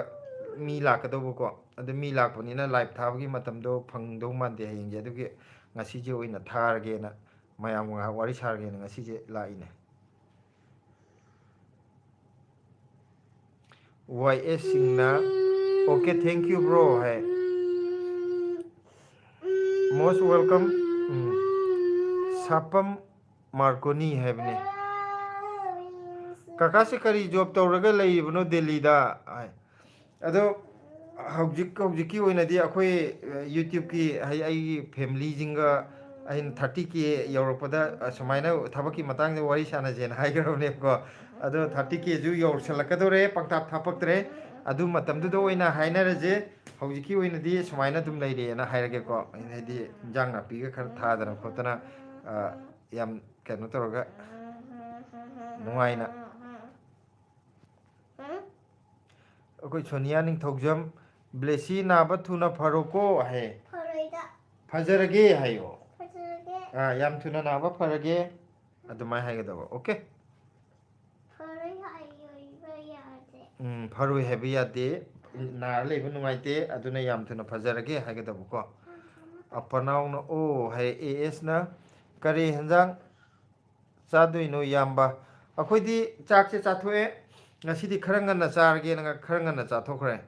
ꯃꯤ ꯂꯥꯛꯀꯗꯧꯕꯀꯣ꯫ ꯑꯗꯨ ꯃꯤ ꯂꯥꯛꯄꯅꯤꯅ ꯂꯥꯏꯚ ꯊꯥꯕꯒꯤ ꯃꯇꯝꯗꯣ ꯐꯪꯗꯧ ꯃꯥꯟꯗꯦ ꯍꯌꯦꯡꯁꯦ꯫ ꯑꯗꯨꯒꯤ ꯉꯁꯤꯁꯦ ꯑꯣꯏꯅ ꯊꯥꯔꯒꯦꯅ, ꯃꯌꯥꯝꯒ ꯉꯥꯏꯍꯥꯛ ꯋꯥꯔꯤ ꯁꯥꯔꯒꯦꯅ ꯉꯁꯤꯁꯦ ꯂꯥꯛꯏꯅꯦ꯫ ꯋꯥꯏ ꯑꯦꯁ ꯁꯤꯡꯅ, "Okay, thank you, bro" high. "Most welcome." ꯎꯝ꯫ ꯁꯥꯄꯝ ꯃꯥꯔꯀꯣꯅꯤ ꯍꯥꯏꯕꯅꯤ꯫ "ꯀꯀꯥꯁꯦ ꯀꯔꯤ ꯖꯣꯕ ꯇꯧꯔꯒ ꯂꯩꯔꯤꯕꯅꯣ ꯗꯦꯜꯂꯤꯗ?" ꯍꯥꯏ꯫ ꯑꯗꯣ ꯍꯧꯖꯤꯛ ꯍꯧꯖꯤꯛꯀꯤ ꯑꯣꯏꯅꯗꯤ ꯑꯩꯈꯣꯏ, ꯑ, ꯌꯨꯇ꯭ꯌꯨꯕꯀꯤ, ꯍꯥꯏ-, ꯑꯩꯒꯤ ꯐꯦꯃꯤꯂꯤꯁꯤꯡꯒ ꯑꯩꯅ ꯊꯥꯔꯇꯤ ꯀꯦ ꯌꯧꯔꯛꯄꯗ, ꯑ, ꯁꯨꯃꯥꯏꯅ ꯊꯕꯛꯀꯤ ꯃꯇꯥꯡꯗ ꯋꯥꯔꯤ ꯁꯥꯟꯅꯁꯦꯅ ꯍꯥꯏꯈ꯭ꯔꯕꯅꯦꯕꯀꯣ꯫ ꯑꯗꯣ ꯊꯥꯔꯇꯤ ꯀꯦꯁꯨ ꯌꯧꯁꯜꯂꯛꯀꯗꯧꯔꯦ, ꯄꯪꯊꯥꯞ ꯊꯥꯞꯄꯛꯇ꯭ꯔꯦ꯫ ꯑꯗꯨ ꯃꯇꯝꯗꯨꯗ ꯑꯣꯏꯅ ꯍꯥꯏꯅꯔꯁꯦ꯫ ꯍꯧꯖꯤꯛꯀꯤ ꯑꯣꯏꯅꯗꯤ ꯁꯨꯃꯥꯏꯅ ꯑꯗꯨꯝ ꯂꯩꯔꯦꯅ ꯍꯥꯏꯔꯒꯦꯀꯣ꯫ ꯍꯥꯏꯗꯤ ꯏꯟꯖꯥꯡ ꯅꯥꯄꯤꯒ ꯈꯔ ꯊꯥꯗꯅ ꯈꯣꯠꯇꯅ, ꯑ, ꯌꯥꯝ ꯀꯩꯅꯣ ꯇꯧꯔꯒ ꯅꯨꯡꯉꯥꯏꯅ꯫ ꯑꯩꯈꯣꯏ ꯁꯣꯅꯤꯌꯥ ꯅꯤꯡꯊꯧꯖꯝ, "ꯕ꯭ꯂꯦꯁꯤ, ꯅꯥꯕ ꯊꯨꯅ ꯐꯔꯣꯀꯣ" ꯍꯥꯏꯌꯦ꯫ ꯐꯔꯣꯏꯗ꯫ "ꯐꯖꯔꯒꯦ" ꯍꯥꯏꯌꯣ꯫ ꯐꯖꯔꯒꯦ꯫ ꯑꯥ, "ꯌꯥꯝ ꯊꯨꯅ ꯅꯥꯕ ꯐꯔꯒꯦ", ꯑꯗꯨꯃꯥꯏꯅ ꯍꯥꯏꯒꯗꯕ꯫ ꯑꯣꯀꯦ? ꯐꯔꯣꯏ ꯍꯥꯏꯕ ꯌꯥꯗꯦ꯫ ꯎꯝ, ꯐꯔꯣꯏ ꯍꯥꯏꯕ ꯌꯥꯗꯦ꯫ ꯅꯥꯔ ꯂꯩꯕ ꯅꯨꯡꯉꯥꯏꯇꯦ, ꯑꯗꯨꯅ "ꯌꯥꯝ ꯊꯨꯅ ꯐꯖꯔꯒꯦ" ꯍꯥꯏꯒꯗꯕꯀꯣ꯫ ꯑꯄꯅꯥꯎꯅ "ꯑꯣ" ꯍꯥꯏ꯫ ꯑꯦ ꯑꯦꯁꯅ, "ꯀꯔꯤ ꯍꯦꯟꯖꯥꯡ ꯆꯥꯗꯣꯏꯅꯣ ꯏꯌꯥꯝꯕ?" ꯑꯩꯈꯣꯏꯗꯤ ꯆꯥꯛꯁꯦ ꯆꯥꯊꯣꯛꯑꯦ꯫ ꯉꯁꯤꯗꯤ ꯈꯔ ꯉꯟꯅ ꯆꯥꯔꯒꯦꯅ ꯈꯔ ꯉꯟꯅ ꯆꯥꯊꯣꯛꯈ꯭ꯔꯦ꯫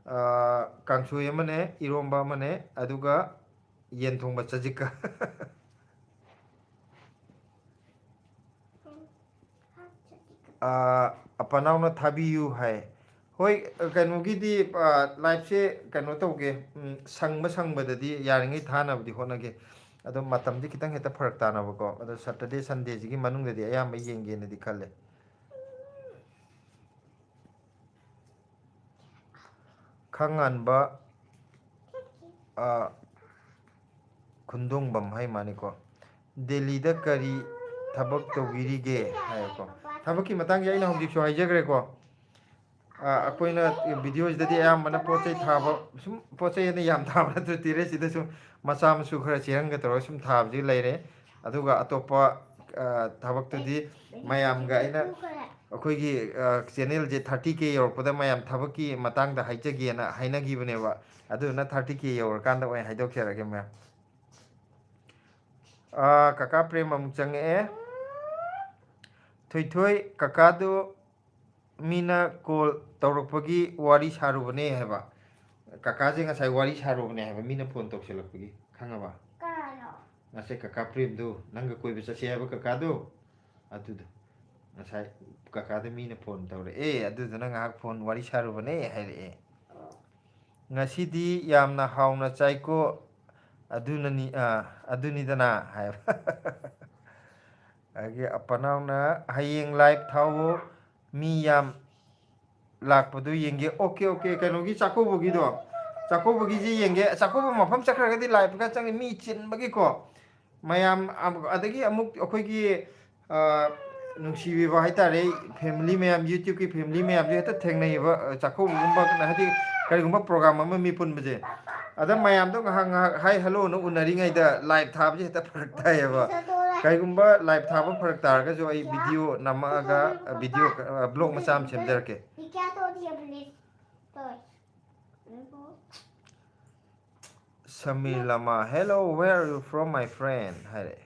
ꯑꯥ, ꯀꯥꯡꯁꯣꯏ ꯑꯃꯅꯦ, ꯏꯔꯣꯝꯕ ꯑꯃꯅꯦ, ꯑꯗꯨꯒ ꯌꯦꯟ ꯊꯣꯡꯕ ꯆꯖꯤꯛꯀ꯫ ꯑꯥ, ꯑꯄꯅꯥꯎꯅ "ꯊꯥꯕꯤꯌꯨ" ꯍꯥꯏ꯫ ꯍꯣꯏ, ꯀꯩꯅꯣꯒꯤꯗꯤ, ꯑꯥ, ꯂꯥꯏꯚꯁꯦ ꯀꯩꯅꯣ ꯇꯧꯒꯦ, ꯎꯝ, ꯁꯪꯕ ꯁꯪꯕꯗꯗꯤ ꯌꯥꯔꯤꯉꯩ ꯊꯥꯅꯕꯗꯤ ꯍꯣꯠꯅꯒꯦ꯫ ꯑꯗꯣ ꯃꯇꯝꯗꯤ ꯈꯤꯇꯪ ꯍꯦꯛꯇ ꯐꯔꯛ ꯇꯥꯅꯕꯀꯣ꯫ ꯑꯗꯣ ꯁꯇꯔꯗꯦ, ꯁꯟꯗꯦꯁꯤꯒꯤ ꯃꯅꯨꯡꯗꯗꯤ ꯑꯌꯥꯝꯕ ꯌꯦꯡꯒꯦꯅꯗꯤ ꯈꯜꯂꯦ꯫ ꯈꯉꯥꯟꯕ, ꯑ, ꯈꯨꯟꯗꯣꯡꯕꯝ ꯍꯥꯏ ꯃꯥꯅꯤꯀꯣ꯫ "ꯗꯦꯜꯂꯤꯗ ꯀꯔꯤ ꯊꯕꯛ ꯇꯧꯕꯤꯔꯤꯒꯦ?" ꯍꯥꯏꯌꯦꯀꯣ꯫ ꯊꯕꯛꯀꯤ ꯃꯇꯥꯡꯁꯦ ꯑꯩꯅ ꯍꯧꯖꯤꯛꯁꯨ ꯍꯥꯏꯖꯈ꯭ꯔꯦꯀꯣ꯫ ꯑ, ꯑꯩꯈꯣꯏꯅ ꯚꯤꯗꯤꯑꯣꯁꯤꯗꯗꯤ ꯑꯌꯥꯝꯕꯅ ꯄꯣꯠ ꯆꯩ ꯊꯥꯕ, ꯁꯨꯝ ꯄꯣꯠ ꯆꯩ ꯑꯅ ꯌꯥꯝ ꯊꯥꯕ ꯅꯠꯇ꯭ꯔꯦ, ꯇꯦꯔꯦꯁꯁꯤꯗ ꯁꯨꯝ ꯃꯆꯥ ꯃꯁꯨ ꯈꯔ ꯆꯦꯔꯪꯒ ꯇꯧꯔꯒ ꯁꯨꯝ ꯊꯥꯕꯁꯤ ꯂꯩꯔꯦ꯫ ꯑꯗꯨꯒ ꯑꯇꯣꯞꯄ, ꯑ, ꯊꯕꯛꯇꯨꯗꯤ ꯃꯌꯥꯝꯒ ꯑꯩꯅ ꯑꯩꯈꯣꯏꯒꯤ, ꯑ, ꯆꯦꯅꯦꯜꯁꯦ ꯊꯥꯔꯇꯤ ꯀꯦ ꯌꯧꯔꯛꯄꯗ ꯃꯌꯥꯝ ꯊꯕꯛꯀꯤ ꯃꯇꯥꯡꯗ ꯍꯥꯏꯖꯒꯦꯅ ꯍꯥꯏꯅꯈꯤꯕꯅꯦꯕ꯫ ꯑꯗꯨꯗꯨꯅ ꯊꯥꯔꯇꯤ ꯀꯦ ꯌꯧꯔꯀꯥꯟꯗ ꯑꯣꯏꯅ ꯍꯥꯏꯗꯣꯛꯆꯔꯒꯦ ꯃꯌꯥꯝ꯫ ꯑ, ꯀꯀꯥ ꯄ꯭ꯔꯦꯝ ꯑꯃꯨꯛ ꯆꯪꯉꯛꯑꯦ꯫ ꯊꯣꯏꯊꯣꯏ, ꯀꯀꯥꯗꯨ ꯃꯤꯅ ꯀꯣꯜ ꯇꯧꯔꯛꯄꯒꯤ ꯋꯥꯔꯤ ꯁꯥꯔꯨꯕꯅꯦ ꯍꯥꯏꯕ꯫ ꯀꯀꯥꯁꯦ ꯉꯁꯥꯏ ꯋꯥꯔꯤ ꯁꯥꯔꯨꯕꯅꯦ ꯍꯥꯏꯕ, ꯃꯤꯅ ꯐꯣꯟ ꯇꯧꯁꯜꯂꯛꯄꯒꯤ꯫ ꯈꯪꯉꯕ? ꯀꯅꯥꯅꯣ? ꯉꯁꯥꯏ ꯀꯀꯥ ꯄ꯭ꯔꯦꯝꯗꯨ, ꯅꯪꯒ ꯀꯣꯏꯕ ꯆꯠꯁꯦ ꯍꯥꯏꯕ ꯀꯀꯥꯗꯣ, ꯑꯗꯨꯗꯣ꯫ ꯉꯁꯥꯏ ꯀꯀꯥꯗ ꯃꯤꯅ ꯐꯣꯟ ꯇꯧꯔꯛꯑꯦ, ꯑꯗꯨꯗꯨꯅ ꯉꯥꯏꯍꯥꯛ ꯐꯣꯟ ꯋꯥꯔꯤ ꯁꯥꯔꯨꯕꯅꯦ ꯍꯥꯏꯔꯛꯑꯦ꯫ "ꯉꯁꯤꯗꯤ ꯌꯥꯝꯅ ꯍꯥꯎꯅ ꯆꯥꯏꯀꯣ, ꯑꯗꯨꯅꯅꯤ, ꯑꯥ, ꯑꯗꯨꯅꯤꯗꯅ" ꯍꯥꯏꯕ꯫ ꯑꯗꯒꯤ ꯑꯄꯅꯥꯎꯅ, "ꯍꯌꯦꯡ ꯂꯥꯏꯚ ꯊꯥꯎꯋꯣ, ꯃꯤ ꯌꯥꯝ ꯂꯥꯛꯄꯗꯣ ꯌꯦꯡꯒꯦ"꯫ ꯑꯣꯀꯦ, ꯑꯣꯀꯦ, ꯀꯩꯅꯣꯒꯤ ꯆꯥꯛꯀꯧꯕꯒꯤꯗꯣ, ꯆꯥꯛꯀꯧꯕꯒꯤꯁꯦ ꯌꯦꯡꯒꯦ꯫ ꯆꯥꯛꯀꯧꯕ ꯃꯐꯝ ꯆꯠꯈ꯭ꯔꯒꯗꯤ ꯂꯥꯏꯚꯀ ꯆꯪꯉꯤ, ꯃꯤ ꯆꯤꯟꯕꯒꯤꯀꯣ꯫ ꯃꯌꯥꯝ, ꯑ-, ꯑꯗꯒꯤ ꯑꯃꯨꯛ ꯑꯩꯈꯣꯏꯒꯤ, ꯑ, ꯅꯨꯡꯁꯤꯕꯤꯕ ꯍꯥꯏꯇꯥꯔꯦ, ꯐꯦꯃꯤꯂꯤ ꯃꯌꯥꯝ, YouTubeꯀꯤ ꯐꯦꯃꯤꯂꯤ ꯃꯌꯥꯝꯁꯦ ꯍꯦꯛꯇ ꯊꯦꯡꯅꯩꯌꯦꯕ, ꯑ, ꯆꯥꯛꯀꯧꯕꯒꯨꯝꯕ, ꯍꯥꯏꯗꯤ ꯀꯔꯤꯒꯨꯝꯕ ꯄ꯭ꯔꯣꯒ꯭ꯔꯥꯝ ꯑꯃ ꯃꯤ ꯄꯨꯟꯕꯁꯦ꯫ ꯑꯗ ꯃꯌꯥꯝꯗꯣ ꯉꯥꯏꯍꯥꯛ ꯉꯥꯏꯍꯥꯛ ꯍꯥꯏ ꯍꯜꯂꯣꯅ ꯎꯅꯔꯤꯉꯩꯗ ꯂꯥꯏꯚ ꯊꯥꯕꯁꯦ ꯍꯦꯛꯇ ꯐꯔꯛ ꯇꯥꯏꯌꯦꯕ꯫ ꯀꯔꯤꯒꯨꯝꯕ ꯂꯥꯏꯚ ꯊꯥꯕ ꯐꯔꯛ ꯇꯥꯔꯒꯁꯨ ꯑꯩ ꯚꯤꯗꯤꯑꯣ ꯅꯝꯃꯛꯑꯒ, ꯑ, ꯚꯤꯗꯤꯑꯣ, ꯑ, ꯕ꯭ꯂꯣꯒ ꯃꯆꯥ ꯑꯃ ꯁꯦꯝꯖꯔꯛꯀꯦ꯫ Samir ꯂꯃꯥ, "Hello, where are you from, my friend?" ꯍꯥꯏꯔꯛꯑꯦ꯫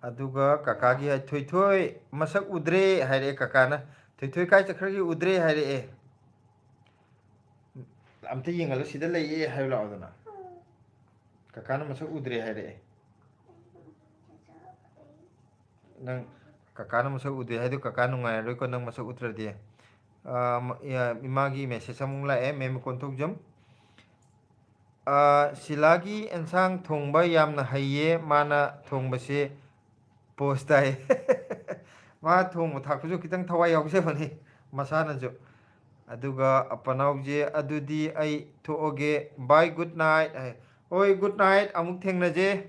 ꯑꯗꯨꯒ ꯀꯀꯥꯒꯤ ꯍꯥꯏ, "ꯊꯣꯏꯊꯣꯏ ꯃꯁꯛ ꯎꯗ꯭ꯔꯦ" ꯍꯥꯏꯔꯛꯑꯦ ꯀꯀꯥꯅ꯫ "ꯊꯣꯏꯊꯣꯏ ꯀꯥꯏ ꯆꯠꯈ꯭ꯔꯒꯦ, ꯎꯗ꯭ꯔꯦ" ꯍꯥꯏꯔꯛꯑꯦ꯫ "ꯑꯝꯇ ꯌꯦꯡꯍꯜꯂꯨ, ꯁꯤꯗ ꯂꯩꯌꯦ" ꯍꯥꯏꯌꯨ ꯂꯥꯛꯑꯣꯗꯅ꯫ "ꯀꯀꯥꯅ ꯃꯁꯛ ꯎꯗ꯭ꯔꯦ" ꯍꯥꯏꯔꯛꯑꯦ꯫ ꯅꯪ ꯀꯀꯥꯅ ꯃꯁꯛ ꯎꯗꯦ ꯍꯥꯏꯗꯣ ꯀꯀꯥ ꯅꯨꯡꯉꯥꯏꯔꯔꯣꯏꯀꯣ, ꯅꯪ ꯃꯁꯛ ꯎꯠꯇ꯭ꯔꯗꯤ꯫ ꯑ, ꯃ-, ꯏ-, ꯏꯃꯥꯒꯤ ꯃꯦꯁꯦꯖ ꯑꯃꯨꯛ ꯂꯥꯛꯑꯦ, ꯃꯦꯝ ꯀꯣꯟꯊꯧꯖꯝ꯫ ꯑ, "ꯁꯤꯂꯥꯒꯤ ꯑꯦꯟꯁꯥꯡ ꯊꯣꯡꯕ ꯌꯥꯝꯅ ꯍꯩꯌꯦ, ꯃꯥꯅ ꯊꯣꯡꯕꯁꯦ ꯄꯣꯁ ꯇꯥꯏ"꯫ ꯃꯥ ꯊꯣꯡꯕ ꯊꯥꯛꯄꯁꯨ ꯈꯤꯇꯪ ꯊꯋꯥꯏ ꯌꯥꯎꯖꯕꯅꯤ ꯃꯁꯥꯅꯁꯨ꯫ ꯑꯗꯨꯒ ꯑꯄꯅꯥꯎꯁꯦ, "ꯑꯗꯨꯗꯤ ꯑꯩ ꯊꯣꯛꯑꯒꯦ, bye, good night" ꯍꯥꯏ꯫ "ꯍꯣꯏ, good night, ꯑꯃꯨꯛ ꯊꯦꯡꯅꯁꯦ"꯫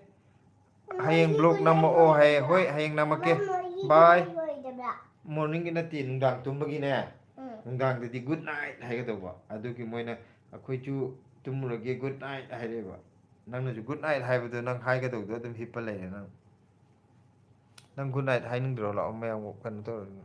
"ꯍꯌꯦꯡ ꯕ꯭ꯂꯣꯒ ꯅꯝꯃꯛꯑꯣ" ꯍꯥꯏꯌꯦ꯫ "ꯍꯣꯏ, ꯍꯌꯦꯡ ꯅꯝꯃꯛꯀꯦ꯫ ꯕꯥꯏ"꯫ ꯃꯣꯔꯅꯤꯡꯒꯤ ꯅꯠꯇꯦ, ꯅꯨꯡꯗꯥꯡ ꯇꯨꯝꯕꯒꯤꯅꯦ꯫ ꯎꯝ. ꯅꯨꯡꯗꯥꯡꯗꯗꯤ "Good night" ꯍꯥꯏꯒꯗꯧꯕ꯫ ꯑꯗꯨꯒꯤ ꯃꯣꯏꯅ "ꯑꯩꯈꯣꯏꯁꯨ ꯇꯨꯝꯃꯨꯔꯒꯦ, good night" ꯍꯥꯏꯔꯛꯑꯦꯕ꯫ ꯅꯪꯅꯁꯨ "Good night" ꯍꯥꯏꯕꯗꯣ ꯅꯪ ꯍꯥꯏꯒꯗꯧꯗꯣ ꯑꯗꯨꯝ ꯍꯤꯞꯄ ꯂꯩꯔꯦ ꯅꯪ꯫ ꯅꯪ "Good night" ꯍꯥꯏꯅꯤꯡꯗ꯭ꯔꯣ? ꯂꯥꯛꯑꯣ, ꯃꯌꯥꯝ ꯀꯩꯅꯣ ꯇꯧꯔꯅꯤ꯫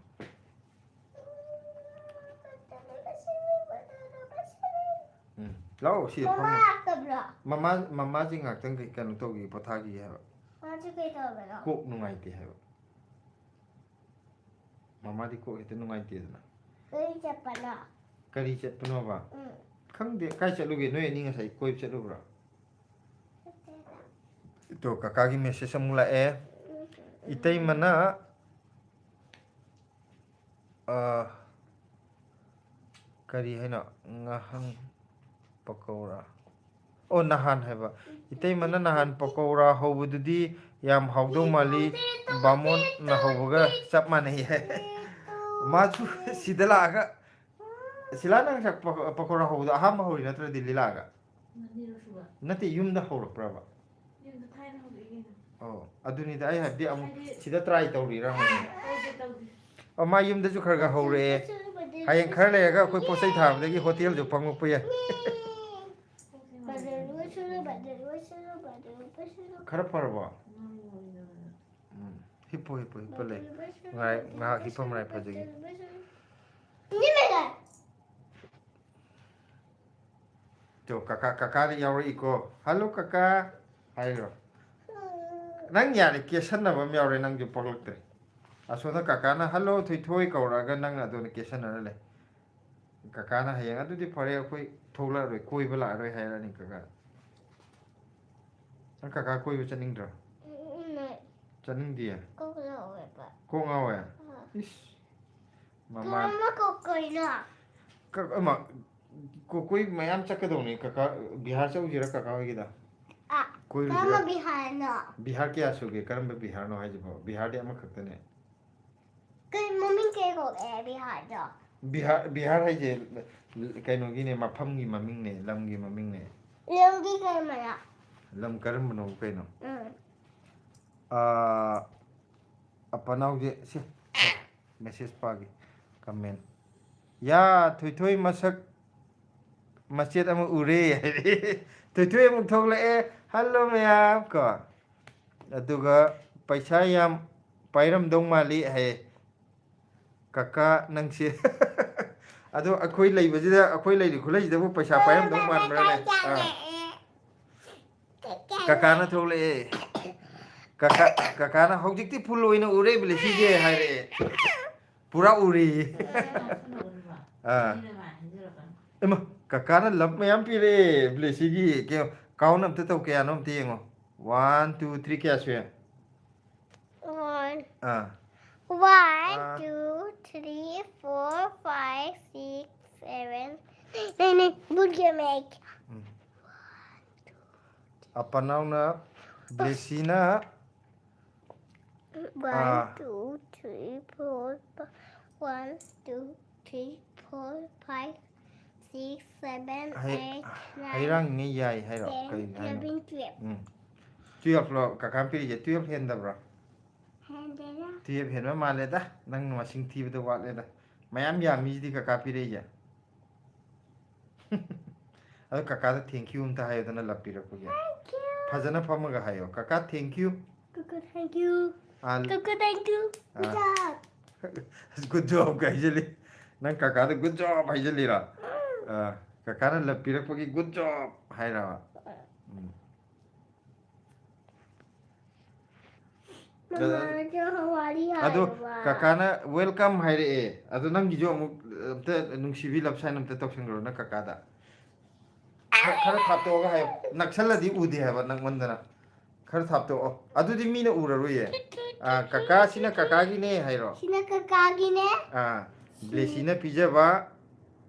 ꯎꯝ, ꯂꯥꯛꯑꯣ, ꯁꯤꯗ ꯃꯃꯥ ꯐꯝꯃꯣ꯫ ꯂꯥꯛꯇꯕ꯭ꯔꯣ? ꯃꯃꯥ, ꯃꯃꯥꯁꯤ ꯉꯥꯛꯇꯪ ꯀꯩ-, ꯀꯩꯅꯣ ꯇꯧꯈꯤꯒꯦ, ꯄꯣꯊꯥꯈꯤꯒꯦ ꯍꯥꯏꯕ꯫ ꯃꯥꯁꯨ ꯀꯩ ꯇꯧꯔꯕꯅꯣ? ꯀꯣꯛ ꯅꯨꯡꯉꯥꯏꯇꯦ ꯍꯥꯏꯕ꯫ ꯃꯃꯥꯗꯤ ꯀꯣꯛ ꯍꯦꯛꯇ ꯅꯨꯡꯉꯥꯏꯇꯦꯗꯅ꯫ ꯀꯔꯤ ꯆꯠꯄꯅꯣ? ꯀꯔꯤ ꯆꯠꯄꯅꯣꯕ? ꯎꯝ. ꯈꯪꯗꯦ, ꯀꯥꯏ ꯆꯠꯂꯨꯒꯦ? ꯅꯣꯏ ꯑꯅꯤ ꯉꯁꯥꯏ ꯀꯣꯏꯕ ꯆꯠꯂꯨꯕ꯭ꯔꯣ? ꯇꯣ, ꯀꯀꯥꯒꯤ ꯃꯦꯁꯦꯖ ꯑꯃꯨꯛ ꯂꯥꯛꯑꯦ꯫ ꯏꯇꯩꯃꯅ, ꯑ, ꯀꯔꯤ ꯍꯥꯏꯅꯣ? ꯉꯥꯍꯪ ꯄꯀꯧꯔꯥ꯫ ꯑꯣ, ꯅꯍꯥꯟ ꯍꯥꯏꯕ꯫ "ꯏꯇꯩꯃꯅ ꯅꯍꯥꯟ ꯄꯀꯧꯔꯥ ꯍꯧꯕꯗꯨꯗꯤ ꯌꯥꯝ ꯍꯥꯎꯗꯧ ꯃꯥꯜꯂꯤ, ꯕꯥꯃꯣꯟꯅ ꯍꯧꯕꯒ ꯆꯞ ꯃꯥꯟꯅꯩ" ꯍꯥꯏ꯫ ꯃꯥꯁꯨ ꯁꯤꯗ ꯂꯥꯛꯑꯒ, "ꯁꯤꯂꯥ, ꯅꯪ ꯉꯁꯥꯏ ꯄꯀ-, ꯄꯀꯧꯔꯥ ꯍꯧꯕꯗꯣ ꯑꯍꯥꯟꯕ ꯍꯧꯔꯤ ꯅꯠꯇ꯭ꯔꯣ ꯗꯤꯜꯂꯤ ꯂꯥꯛꯑꯒ?" ꯃꯅꯤꯔꯛꯁꯨꯕ ꯅꯠꯇꯦ, ꯌꯨꯝꯗ ꯍꯧꯔꯛꯄ꯭ꯔꯕ? ꯌꯨꯝꯗ ꯊꯥꯏꯅ ꯍꯧꯔꯛꯑꯦ ꯀꯩꯅꯣ꯫ ꯑꯣ, ꯑꯗꯨꯅꯤꯗ ꯑꯩ ꯍꯥꯏꯕꯗꯤ ꯑꯃꯨꯛ ꯁꯤꯗ ꯇ꯭ꯔꯥꯏ ꯇꯧꯔꯤꯔꯥ ꯍꯪꯕꯅꯤꯗ꯫ ꯇꯧꯗꯦ, ꯇꯧꯗꯦ꯫ ꯑꯣ, ꯃꯥ ꯌꯨꯝꯗꯁꯨ ꯈꯔ ꯈꯔ ꯍꯧꯔꯛꯑꯦ꯫ ꯍꯌꯦꯡ ꯈꯔ ꯂꯩꯔꯒ ꯑꯩꯈꯣꯏ ꯄꯣꯠ ꯆꯩ ꯊꯥꯕꯗꯒꯤ ꯍꯣꯇꯦꯜꯁꯨ ꯐꯪꯉꯛꯄ ꯌꯥꯏ꯫ ꯈꯔ ꯐꯔꯕꯣ? ꯎꯝ, ꯍꯤꯞꯄꯣ, ꯍꯤꯞꯄꯣ, ꯍꯤꯞꯄ ꯂꯩ꯫ ꯉꯥꯏ-, ꯉꯥꯏꯍꯥꯛ ꯍꯤꯞꯄ ꯃꯔꯥꯏ ꯐꯖꯒꯤ꯫ ꯇꯣ, ꯀꯀꯥ, ꯀꯀꯥꯗꯤ ꯌꯥꯎꯔꯛꯏꯀꯣ꯫ "ꯍꯜꯂꯣ, ꯀꯀꯥ" ꯍꯥꯏꯔꯣ꯫ ꯅꯪ ꯌꯥꯔꯦ, ꯀꯦꯁꯟꯅꯕ ꯑꯃ ꯌꯥꯎꯔꯦ, ꯅꯪꯁꯨ ꯄꯣꯛꯂꯛꯇ꯭ꯔꯦ꯫ ꯑꯁꯣꯝꯗ ꯀꯀꯥꯅ "ꯍꯜꯂꯣ, ꯊꯣꯏꯊꯣꯏ" ꯀꯧꯔꯛꯑꯒ ꯅꯪꯅ ꯑꯗꯨꯅ ꯀꯦꯁꯟꯅꯔ ꯂꯩ꯫ ꯀꯀꯥꯅ ꯍꯌꯦꯡ "ꯑꯗꯨꯗꯤ ꯐꯔꯦ, ꯑꯩꯈꯣꯏ ꯊꯣꯛꯂꯛꯑꯔꯣꯏ, ꯀꯣꯏꯕ ꯂꯥꯛꯑꯔꯣꯏ" ꯍꯥꯏꯔꯛꯑꯅꯤ ꯀꯀꯥ꯫ ꯅꯪ ꯀꯀꯥ ꯀꯣꯏꯕ ꯆꯠꯅꯤꯡꯗ꯭ꯔꯣ? ꯎꯝ, ꯎꯝ, ꯆꯠꯅꯤꯡꯗꯤꯌꯦ? ꯀꯣꯛ ꯉꯥꯎꯋꯦꯕ꯫ ꯀꯣꯛ ꯉꯥꯎꯋꯦ? ꯑꯥ. ꯏꯁ꯫ ꯃꯃꯥ ꯀꯔꯝꯕ ꯀꯣꯛ ꯀꯣꯏꯅꯣ? ꯀ-, ꯑꯃ, ꯀꯣ-, ꯀꯣꯏ ꯃꯌꯥꯝ ꯆꯠꯀꯗꯧꯅꯤ ꯀꯀꯥ꯫ ꯕꯤꯍꯥꯔ ꯆꯧꯁꯤꯔ ꯀꯀꯥ ꯍꯣꯏꯒꯤꯗ? ꯑꯥ, ꯀꯣꯏꯔꯨꯁꯤꯔ? ꯀꯔꯝꯕ ꯕꯤꯍꯥꯔꯅꯣ? ꯕꯤꯍꯥꯔ ꯀꯌꯥ ꯁꯨꯒꯦ? ꯀꯔꯝꯕ ꯕꯤꯍꯥꯔꯅꯣ ꯍꯥꯏꯁꯤꯕꯣ? ꯕꯤꯍꯥꯔꯗꯤ ꯑꯃꯈꯛꯇꯅꯦ꯫ ꯀꯩ ꯃꯃꯤꯡ ꯀꯩ ꯀꯧꯒꯦ ꯕꯤꯍꯥꯔꯗꯣ? ꯕꯤꯍꯥꯔ, ꯕꯤꯍꯥꯔ ꯍꯥꯏꯁꯦ ꯀꯩꯅꯣꯒꯤꯅꯦ, ꯃꯐꯝꯒꯤ ꯃꯃꯤꯡꯅꯦ, ꯂꯝꯒꯤ ꯃꯃꯤꯡꯅꯦ꯫ ꯂꯝꯒꯤ ꯀꯔꯝꯕꯅꯣ? ꯂꯝ ꯀꯔꯝꯕꯅꯣ ꯀꯩꯅꯣ? ꯎꯝ. ꯑꯥ, ꯑꯄꯅꯥꯎꯁꯦ ꯁꯤ꯫ ꯃꯦꯁꯦꯖ ꯄꯥꯒꯦ꯫ ꯀꯃꯦꯟ꯫ "ꯌꯥ, ꯊꯣꯏꯊꯣꯏ ꯃꯁꯛ ꯃꯆꯦꯠ ꯑꯃ ꯎꯔꯦ" ꯍꯥꯏꯔꯦ꯫ ꯊꯣꯏꯊꯣꯏ ꯑꯃꯨꯛ ꯊꯣꯛꯂꯛꯑꯦ꯫ "ꯍꯜꯂꯣ ꯃꯌꯥꯝ" ꯀꯣ꯫ ꯑꯗꯨꯒ "ꯄꯩꯁꯥ ꯌꯥꯝ ꯄꯥꯏꯔꯝꯗꯧ ꯃꯥꯜꯂꯤ" ꯍꯥꯏꯌꯦ꯫ "ꯀꯀꯥ ꯅꯪꯁꯦ" ꯑꯗꯣ ꯑꯩꯈꯣꯏ ꯂꯩꯕꯁꯤꯗ, ꯑꯩꯈꯣꯏ ꯂꯩꯔꯤ ꯈꯨꯂꯩꯁꯤꯗꯕꯨ ꯄꯩꯁꯥ ꯄꯥꯏꯔꯝꯗꯧ ꯃꯥꯟꯕ꯭ꯔꯥꯅꯦ? ꯑꯥ꯫ "ꯀꯀꯥꯅ ꯊꯣꯛꯂꯛꯑꯦ꯫ ꯀꯀꯥ, ꯀꯀꯥꯅ ꯍꯧꯖꯤꯛꯇꯤ ꯐꯨꯜ ꯑꯣꯏꯅ ꯎꯔꯦ ꯕ꯭ꯂꯦꯁꯤꯁꯦ" ꯍꯥꯏꯔꯛꯑꯦ꯫ ꯄꯨꯔꯥ ꯎꯔꯦ꯫ ꯑꯥ꯫ ꯏꯃꯥ, ꯀꯀꯥꯅ ꯂꯞ ꯃꯌꯥꯝ ꯄꯤꯔꯛꯑꯦ ꯕ꯭ꯂꯦꯁꯤꯒꯤ꯫ ꯀꯩꯅꯣ, ꯀꯥꯎꯟ ꯑꯝꯇ ꯇꯧ, ꯀꯌꯥꯅꯣ ꯑꯝꯇ ꯌꯦꯡꯉꯣ꯫ One, two, three, ꯀꯌꯥ ꯁꯨꯏ? One. ꯑꯥ꯫ One, ꯑꯥ꯫ Two, three, four, five, six, seven. ꯅꯪ, ꯅꯪ, good game make. ꯎꯝ꯫ ꯑꯄꯅꯥꯎꯅ, ꯕ꯭ꯂꯦꯁꯤꯅ, One, ꯑꯥ꯫ Two, three, four, five. One, two, three, four, five, six, seven, ꯍꯩ-, eight, nine, ꯍꯩꯔꯥꯡꯉꯩ ꯌꯥꯏ ꯍꯥꯏꯔꯣ? ten, ꯀꯩ ꯍꯥꯏꯅꯣ? Eleven, twelve. ꯎꯝ꯫ Twelve ꯂꯣ ꯀꯀꯥ ꯄꯤꯔꯤꯁꯦ? Twelve ꯍꯦꯟꯗꯕ꯭ꯔꯣ? ꯍꯦꯟꯗꯦꯗ꯫ Twelve ꯍꯦꯟꯕ ꯃꯥꯜꯂꯦꯗ꯫ ꯅꯪ ꯃꯁꯤꯡ ꯊꯤꯕꯗ ꯋꯥꯠꯂꯦꯗ꯫ ꯃꯌꯥꯝ ꯌꯥꯝꯃꯤꯁꯤꯗꯤ ꯀꯀꯥ ꯄꯤꯔꯛꯏꯁꯦ꯫ ꯑꯗꯣ ꯀꯀꯥꯗ thank you ꯑꯝꯇ ꯍꯥꯏꯌꯨꯗꯅ, ꯂꯞ ꯄꯤꯔꯛꯄꯒꯤ꯫ Thank you. ꯐꯖꯅ ꯐꯝꯃꯒ ꯍꯥꯏꯌꯣ, "ꯀꯀꯥ, thank you." ꯀꯀꯥ, thank you. ꯑꯥ, ꯀꯀꯥ, thank you. Ah. Good job. Good job ꯀ ꯍꯥꯏꯖꯜꯂꯤ꯫ ꯅꯪ ꯀꯀꯥꯗ good job ꯍꯥꯏꯖꯜꯂꯤꯔꯣ? ꯑꯥ, ꯀꯀꯥꯅ ꯂꯞ ꯄꯤꯔꯛꯄꯒꯤ good job ꯍꯥꯏꯔꯕ? ꯎꯝ꯫ ꯃꯃꯥꯗꯣ ꯋꯥꯔꯤ ꯑꯗꯣ ꯍꯥꯏꯌꯣꯕ꯫ ꯀꯀꯥꯅ welcome ꯍꯥꯏꯔꯛꯑꯦ꯫ ꯑꯗꯣ ꯅꯪꯒꯤꯁꯨ ꯑꯃꯨꯛ ꯑꯝꯇ ꯅꯨꯡꯁꯤꯕꯤ love sign ꯑꯝꯇ ꯇꯧꯁꯟꯈ꯭ꯔꯣ ꯅꯪ ꯀꯀꯥꯗ꯫ ꯈꯔ, ꯈꯔ ꯊꯥꯞꯇꯣꯛꯑꯒ ꯍꯥꯏꯌꯣ꯫ ꯅꯛꯁꯜꯂꯗꯤ ꯎꯗꯦ ꯍꯥꯏꯕ, ꯅꯛꯃꯟꯗꯅ꯫ ꯈꯔ ꯊꯥꯞꯇꯣꯛꯑꯣ꯫ ꯑꯗꯨꯗꯤ ꯃꯤꯅ ꯎꯔꯔꯣꯏꯌꯦ꯫ ꯑꯥ, "ꯀꯀꯥ, ꯁꯤꯅ ꯀꯀꯥꯒꯤꯅꯦ" ꯍꯥꯏꯔꯣ꯫ ꯁꯤꯅ ꯀꯀꯥꯒꯤꯅꯦ꯫ ꯑꯥ, ꯁꯤ- ꯕ꯭ꯂꯦꯁꯤꯅ ꯄꯤꯖꯕ꯫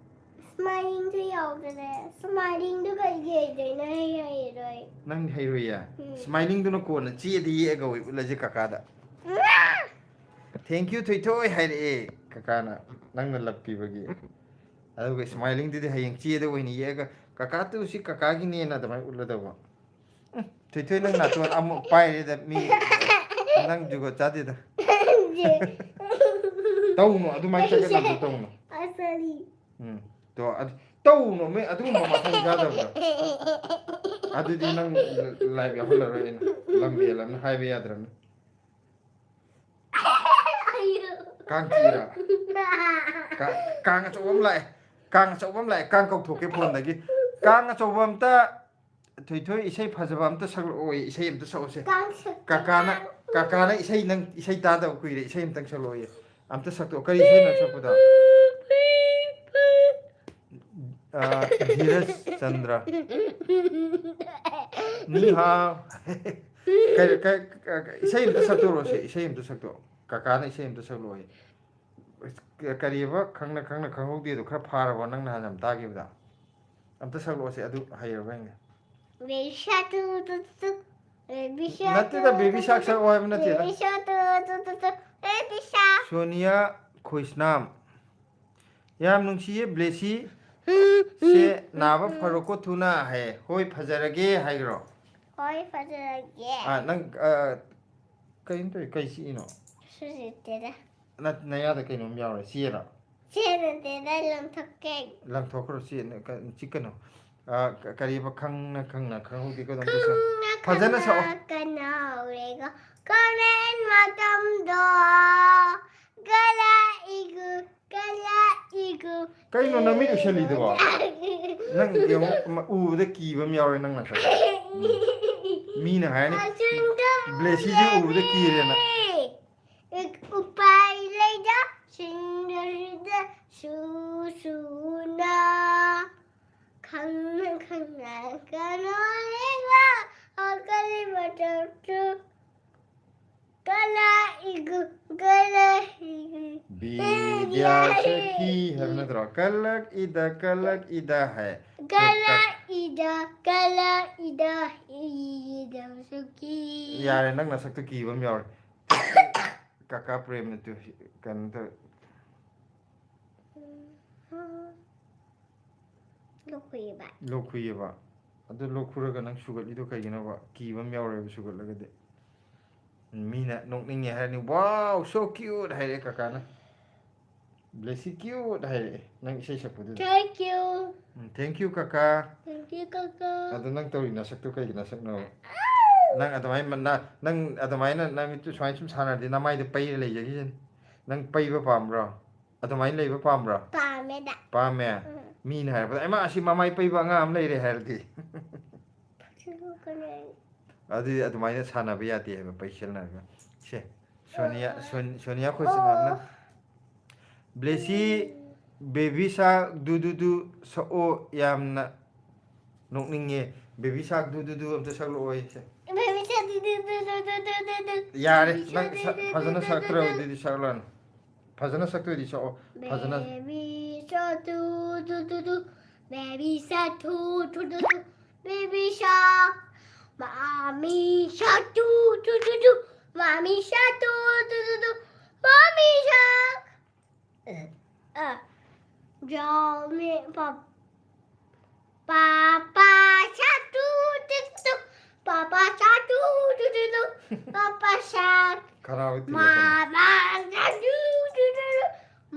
Smilingꯗꯨ ꯌꯥꯎꯗ꯭ꯔꯦ꯫ Smilingꯗꯨ ꯀꯩꯒꯤ ꯍꯩꯗꯣꯏꯅꯣ? ꯑꯩ ꯍꯩꯔꯣꯏ꯫ ꯅꯪ ꯍꯩꯔꯣꯏꯌꯦ? ꯎꯝ꯫ Smilingꯗꯨꯅ ꯀꯣꯟꯅ ꯆꯦꯗ ꯌꯦꯛꯑꯒ ꯑꯣꯏ ꯎꯠꯂꯁꯦ ꯀꯀꯥꯗ꯫ ꯎꯝ꯫ "Thank you, ꯊꯣꯏꯊꯣꯏ" ꯍꯥꯏꯔꯛꯑꯦ ꯀꯀꯥꯅ, ꯅꯪꯅ love ꯄꯤꯕꯒꯤ꯫ ꯑꯗꯨꯒ smilingꯗꯨꯗꯤ ꯍꯌꯦꯡ ꯆꯦꯗ ꯑꯣꯏꯅ ꯌꯦꯛꯑꯒ, "ꯀꯀꯥ ꯇꯨ, ꯁꯤ ꯀꯀꯥꯒꯤꯅꯦꯅ" ꯑꯗꯨꯃꯥꯏꯅ ꯎꯠꯂꯗꯧꯕ꯫ ꯎꯝ, ꯊꯣꯏꯊꯣꯏ, ꯅꯪ ꯅꯥꯇꯣꯟ ꯑꯃꯨꯛ ꯄꯥꯏꯔꯦꯗ, ꯃꯤ, ꯅꯪ ꯖꯨꯒꯣꯠ ꯆꯥꯗꯦꯗ꯫ ꯇꯧꯅꯨ, ꯑꯗꯨꯃꯥꯏꯅ ꯆꯒꯠ ꯆꯒꯠ ꯇꯧꯅꯨ. ꯑꯁꯂꯤ꯫ ꯎꯝ. ꯇꯣ, ꯑꯗꯨ, ꯇꯧꯅꯣ, ꯃꯤ ꯑꯗꯨꯒꯨꯝꯕ ꯃꯊꯧ ꯆꯥꯗꯕꯗꯣ. ꯑꯗꯨꯗꯤ ꯅꯪ live ꯌꯥꯎꯍꯜꯂꯔꯣꯏ ꯑꯩꯅ. ꯂꯝ ꯍꯦꯜꯂꯝꯅ ꯍꯥꯏꯕ ꯌꯥꯗ꯭ꯔꯕꯅꯤ. ꯀꯥꯡ ꯆꯤꯛꯏꯔꯥ? ꯀꯥ-, ꯀꯥꯡ ꯑꯆꯧꯕ ꯑꯃ ꯂꯥꯛꯑꯦ. ꯀꯥꯡ ꯑꯆꯧꯕ ꯑꯃ ꯂꯥꯛꯑꯦ. ꯀꯥꯡ ꯀꯧꯊꯣꯛꯀꯦ phoneꯗꯒꯤ. ꯀꯥꯡ ꯑꯆꯧꯕ ꯑꯝꯇ, ꯊꯣꯏꯊꯣꯏ, ꯏꯁꯩ ꯐꯖꯕ ꯑꯝꯇ ꯁꯛꯂꯛꯑꯣꯌꯦ. ꯏꯁꯩ ꯑꯝꯇ ꯁꯛꯑꯣꯁꯦ. ꯀꯥꯡ ꯁꯛꯄ ꯀꯥꯀꯥꯅ, ꯀꯥꯡ꯫ ꯀꯥꯀꯥꯅ ꯏꯁꯩ ꯅꯪ, ꯏꯁꯩ ꯇꯥꯗꯕ ꯀꯨꯏꯔꯦ. ꯏꯁꯩ ꯑꯝꯇꯪ ꯁꯛꯂꯛꯑꯣꯌꯦ. ꯑꯝꯇ ꯁꯛꯇꯣꯛꯑꯣ. ꯀꯔꯤ ꯏꯁꯩꯅꯣ ꯁꯛꯄꯗꯣ? ꯑ, ꯙꯤꯔꯖ ꯆꯟꯗ꯭ꯔ꯫ ꯅꯤꯍꯥ꯫ ꯀ-, ꯀ-, ꯀ-, ꯏꯁꯩ ꯑꯝꯇ ꯁꯛꯇꯣꯛꯑꯣꯁꯦ. ꯏꯁꯩ ꯑꯝꯇ ꯁꯛꯇꯣꯛꯑꯣ. ꯀꯥꯀꯥꯅ ꯏꯁꯩ ꯑꯝꯇ ꯁꯛꯂꯛꯑꯣꯌꯦ꯫ ꯀ-, ꯀꯔꯤꯕ ꯈꯪꯅ ꯈꯪꯅ ꯈꯪꯍꯧꯗꯦꯗꯣ ꯈꯔ ꯐꯥꯔꯕꯣ ꯅꯪ ꯅꯍꯥꯟ ꯌꯥꯝ ꯇꯥꯈꯤꯕꯗ? ꯑꯝꯇ ꯁꯛꯂꯛꯑꯣꯁꯦ, ꯑꯗꯨ ꯍꯩꯔꯕ ꯌꯦꯡꯒꯦ꯫ Baby shark doo doo doo doo, baby shark ꯅꯠꯇꯦꯗ, doo baby doo shark doo, ꯁꯛꯂꯛꯑꯣ ꯍꯥꯏꯕ ꯅꯠꯇꯦꯗ꯫ baby shark doo doo doo doo, baby shark꯫ Sonia Khoisnam. ꯌꯥꯝ ꯅꯨꯡꯁꯤꯌꯦ ꯕ꯭ꯂꯦꯁꯤ꯫ ꯎꯝ, ꯁꯦ ꯎꯝ, ꯅꯥꯕ ꯎꯝ, ꯎꯝ꯫ ꯐꯔꯣꯀꯣ ꯊꯨꯅ ꯍꯥꯏꯌꯦ꯫ ꯍꯣꯏ, ꯐꯖꯔꯒꯦ ꯍꯥꯏꯈ꯭ꯔꯣ꯫ ꯍꯣꯏ, ꯐꯖꯔꯒꯦ꯫ ꯑ, ꯅꯪ, ꯑ, ꯀꯩꯅꯣ ꯇꯧꯔꯤ? ꯀꯩ ꯆꯤꯛꯏꯅꯣ? ꯁꯨꯖꯤꯠꯇꯦꯗ꯫ ꯅ-, ꯅꯌꯥꯗ ꯀꯩꯅꯣꯝ ꯌꯥꯎꯔꯦ꯫ ꯆꯤꯛꯑꯦꯔꯣ? ꯆꯦ ꯅꯠꯇꯦꯗ, ꯂꯪꯊꯣꯛꯀꯦ꯫ ꯂꯪꯊꯣꯛꯈ꯭ꯔꯣ, ꯆꯤꯛꯑꯦ, ꯀ-, ꯆꯤꯛꯀꯅꯨ꯫ ꯑ, ꯀ-, ꯀꯔꯤꯕ ꯈꯪꯅ ꯈꯪꯅ ꯈꯪꯍꯧꯗꯦ ꯀꯩꯅꯣꯝꯇ ꯁꯛ-, ꯈꯪꯅ ꯐꯖꯅ ꯁꯛꯑꯣ꯫ ꯈꯪꯅ ꯀꯅꯥ ꯎꯔꯦꯒ ꯀꯣꯂꯦꯟ ꯃꯇꯝꯗꯣ ꯀꯂꯥ ꯏꯒꯨ ꯀꯂꯥ ꯏꯒꯨ꯫ ꯀꯩꯅꯣ ꯅꯃꯤꯠ ꯎꯏꯁꯜꯂꯤꯗꯨꯕꯣ? ꯅꯪ ꯌꯦꯡꯉꯣ, ꯃ-, ꯎꯕꯗ ꯀꯤꯕ ꯑꯃ ꯌꯥꯎꯔꯦ ꯅꯪ ꯅꯁꯛ꯫ ꯃꯤꯅ ꯍꯥꯏꯔꯅꯤ, "ꯕ꯭ꯂꯦꯁꯤꯁꯦ ꯎꯕꯗ ꯀꯤꯔꯦꯅ"꯫ ꯎꯄꯥꯏ ꯂꯩꯇ ꯁꯤꯡꯗꯔꯤꯗ ꯁꯨ ꯁꯨꯅ ꯈꯪꯅ ꯈꯪꯅ ꯀꯅꯥ ꯂꯩꯕ ꯍꯧꯒꯠꯂꯤꯕ ꯇꯧꯇꯨ ꯀꯂꯥ ꯏꯒꯨ ꯀꯂꯥ ꯏꯒꯨ꯫ ꯕꯤꯗ꯭ꯌꯥ ꯁꯈꯤ ꯍꯥꯏꯕ ꯅꯠꯇ꯭ꯔꯣ? ꯀꯂꯛ ꯏꯗ, ꯀꯂꯛ ꯏꯗ ꯍꯥꯏ꯫ ꯀꯂꯥ ꯏꯗ ꯀꯂꯥ ꯏꯗ ꯏꯗ ꯁꯈꯤ꯫ ꯌꯥꯔꯦ, ꯅꯪ ꯅꯁꯛꯇꯨ ꯀꯤꯕ ꯑꯃ ꯌꯥꯎꯔꯦ꯫ ꯀꯀꯥ ꯄ꯭ꯔꯦꯝꯅ ꯇꯨ ꯀꯩꯅꯣ ꯇꯧ꯫ ꯂꯣꯛ ꯈꯨꯏꯌꯦꯕ꯫ ꯂꯣꯛ ꯈꯨꯏꯌꯦꯕ꯫ ꯑꯗꯨ ꯂꯣꯛ ꯈꯨꯔꯒ ꯅꯪ ꯁꯨꯒꯠꯂꯤꯗꯣ ꯀꯩꯒꯤꯅꯣꯕ? ꯀꯤꯕ ꯑꯃ ꯌꯥꯎꯔꯦꯕ ꯁꯨꯒꯠꯂꯒꯗꯤ꯫ ꯃꯤꯅ ꯅꯣꯛꯅꯤꯡꯉꯦ ꯍꯥꯏꯔꯅꯤ, "Wow, so cute" ꯍꯥꯏꯔꯛꯑꯦ ꯀꯀꯥꯅ꯫ ꯕ꯭ꯂꯦꯁꯤ ꯀ꯭ꯌꯨꯠ ꯍꯥꯏꯔꯛꯑꯦ ꯅꯪ ꯏꯁꯩ ꯁꯛꯄꯗꯨꯗ꯫ Thank you. Um, thank you ꯀꯀꯥ꯫ Thank you, Kaka. ꯑꯗꯣ ꯅꯪ ꯇꯧꯔꯤ ꯅꯁꯛꯇꯣ ꯀꯩꯒꯤ ꯅꯁꯛꯅꯣ? ꯅꯪ ꯑꯗꯨꯃꯥꯏꯅ ꯅ- ꯅꯪ ꯑꯗꯨꯃꯥꯏꯅ ꯅꯃꯤꯠꯇꯨ ꯁꯨꯃꯥꯏꯅ ꯁꯨꯝ ꯁꯥꯟꯅꯔꯗꯤ ꯅꯃꯥꯏꯗꯣ ꯄꯩꯔ ꯂꯩꯖꯈꯤꯁꯅꯤ꯫ ꯅꯪ ꯄꯩꯕ ꯄꯥꯝꯕ꯭ꯔꯣ? ꯑꯗꯨꯃꯥꯏꯅ ꯂꯩꯕ ꯄꯥꯝꯕ꯭ꯔꯣ? ꯄꯥꯝꯃꯦꯗ. ꯄꯥꯝꯃꯦ. ꯎꯝ. ꯃꯤꯅ ꯍꯥꯏꯔꯛꯄꯗ ꯑꯩꯃ ꯑꯁꯤ ꯃꯃꯥꯏ ꯄꯩꯕ ꯑꯉꯥꯡ ꯑꯃ ꯂꯩꯔꯦ ꯍꯥꯏꯔꯗꯤ. ꯁꯤꯁꯨ ꯀꯩꯅꯣ. ꯑꯗꯨꯗꯤ ꯑꯗꯨꯃꯥꯏꯅ ꯁꯥꯟꯅꯕ ꯌꯥꯗꯦ ꯍꯥꯏꯕ ꯄꯩꯁꯦꯜꯅ ꯍꯥꯏꯕ. ꯁꯦ, ꯁꯣꯅꯤꯌꯥ ꯁꯣꯟ- ꯁꯣꯅꯤꯌꯥ ꯈꯣꯏꯁꯅꯥꯝꯅ ꯕ꯭ꯂꯦꯁꯤ ꯕꯦꯕꯤ ꯁꯥꯔꯛ ꯗꯨ ꯗꯨ ꯗꯨ ꯁꯛꯑꯣ, ꯌꯥꯝꯅ ꯅꯣꯛꯅꯤꯡꯉꯦ. ꯕꯦꯕꯤ ꯁꯥꯔꯛ ꯗꯨ ꯗꯨ ꯗꯨ ꯑꯝꯇ ꯁꯛꯂꯛꯑꯣ ꯑꯩꯁꯦ. Baby shark do do do do do do do do. ꯌꯥꯔꯦ, ꯅꯪ ꯁꯛ- ꯐꯖꯅ ꯁꯛꯇ꯭ꯔꯕꯗꯨꯗꯤ ꯁꯛꯂꯛꯑꯅꯨ. ꯐꯖꯅ ꯁꯛꯇꯣꯏꯗꯤ ꯁꯛꯑꯣ. ꯐꯖꯅ. Baby shark do do do do. Baby shark do do do do. Baby shark. Mommy shark do do do do. Mommy shark do do do do. Mommy shark. Uh, uh. Draw me pop. Papa shark do do do do. Papa shark do do do do. Papa shark. ꯈꯔꯥꯎ ꯇꯤꯜꯂꯛꯀꯅꯨ. Mama shark do do do do.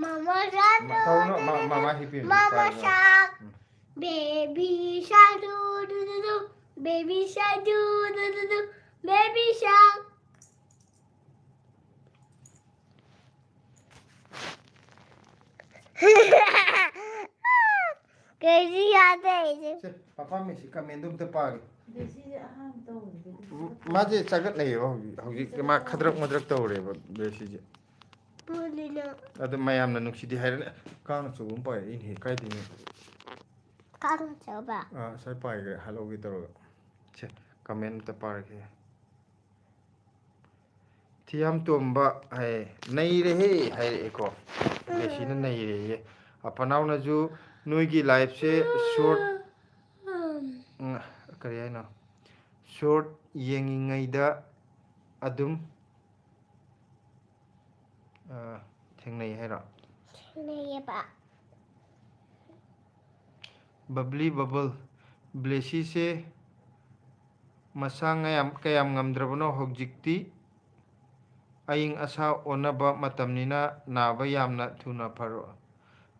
Mama shark do ꯇꯧꯅꯨ, do ꯃꯥ- do ꯃꯃꯥ do. ꯍꯤꯞꯄꯤꯅꯤ. Mama ꯄꯥꯏꯔꯣ. shark. Um. Baby shark do do do do. Baby shark do do do do. Baby shark. ꯀꯩꯁꯨ ꯌꯥꯗꯦ ꯑꯩꯁꯦ. ꯁꯦ, papa Messi ꯀꯃꯦꯟꯗꯣ ꯑꯝꯇ ꯄꯥꯒꯦ. ꯕꯦꯁꯤꯁꯦ ꯑꯍꯥꯟꯕ ꯇꯧꯕꯗꯗꯤ ꯎꯝ, ꯃꯥꯁꯦ ꯆꯒꯠꯅꯩꯌꯦꯕ ꯍꯧꯖꯤꯛ. ꯍꯧꯖꯤꯛ ꯃꯥ ꯈꯗ꯭ꯔꯛ ꯃꯗ꯭ꯔꯛ ꯇꯧꯔꯦꯕ ꯕꯦꯁꯤꯁꯦ. ꯄꯨꯂꯤꯅ ꯑꯗꯨ ꯃꯌꯥꯝꯅ ꯅꯨꯡꯁꯤꯗꯦ ꯍꯥꯏꯔꯅꯤ. ꯀꯥꯡ ꯑꯆꯧꯕ ꯑꯃ ꯄꯥꯏꯔꯛꯏꯅꯦꯍꯦ, ꯀꯥꯏꯗꯩꯅꯣ? ꯀꯥꯡ ꯑꯆꯧꯕ. ꯑꯥ, ꯉꯁꯥꯏ ꯄꯥꯏꯈ꯭ꯔꯦ, ꯍꯜꯂꯧꯒꯦ ꯇꯧꯔꯒ. ꯁꯦ, ꯀꯃꯦꯟ ꯑꯝꯇ ꯄꯥꯔꯒꯦ. ꯊꯤꯌꯥꯝ ꯇꯣꯝꯕ ꯍꯥꯏ, "ꯅꯩꯔꯦꯍꯦ" ꯍꯥꯏꯔꯛꯑꯦꯀꯣ. ꯕꯦꯁꯤꯅ ꯅꯩꯔꯦꯍꯦ. ꯑꯄꯅꯥꯎꯅꯁꯨ ꯅꯣꯏꯒꯤ ꯂꯥꯏꯐꯁꯦ ꯁꯣꯔꯠ, ꯎꯝ, ꯀꯔꯤ ꯍꯥꯏꯅꯣ? ꯁꯣꯔꯠ ꯌꯦꯡꯉꯤꯉꯩꯗ ꯑꯗꯨꯝ, ꯑ, ꯊꯦꯡꯅꯩ ꯍꯥꯏꯔꯣ? ꯊꯦꯡꯅꯩꯌꯦꯕ. ꯕꯕ꯭ꯂꯤ ꯕꯕꯜ, ꯕ꯭ꯂꯦꯁꯤꯁꯦ ꯃꯁꯥ ꯉꯌꯥꯝ-, ꯀꯌꯥꯝ ꯉꯝꯗ꯭ꯔꯕꯅꯣ ꯍꯧꯖꯤꯛꯇꯤ? ꯑꯏꯪ ꯑꯁꯥ ꯑꯣꯟꯅꯕ ꯃꯇꯝꯅꯤꯅ ꯅꯥꯕ ꯌꯥꯝꯅ ꯊꯨꯅ ꯐꯔꯣ꯫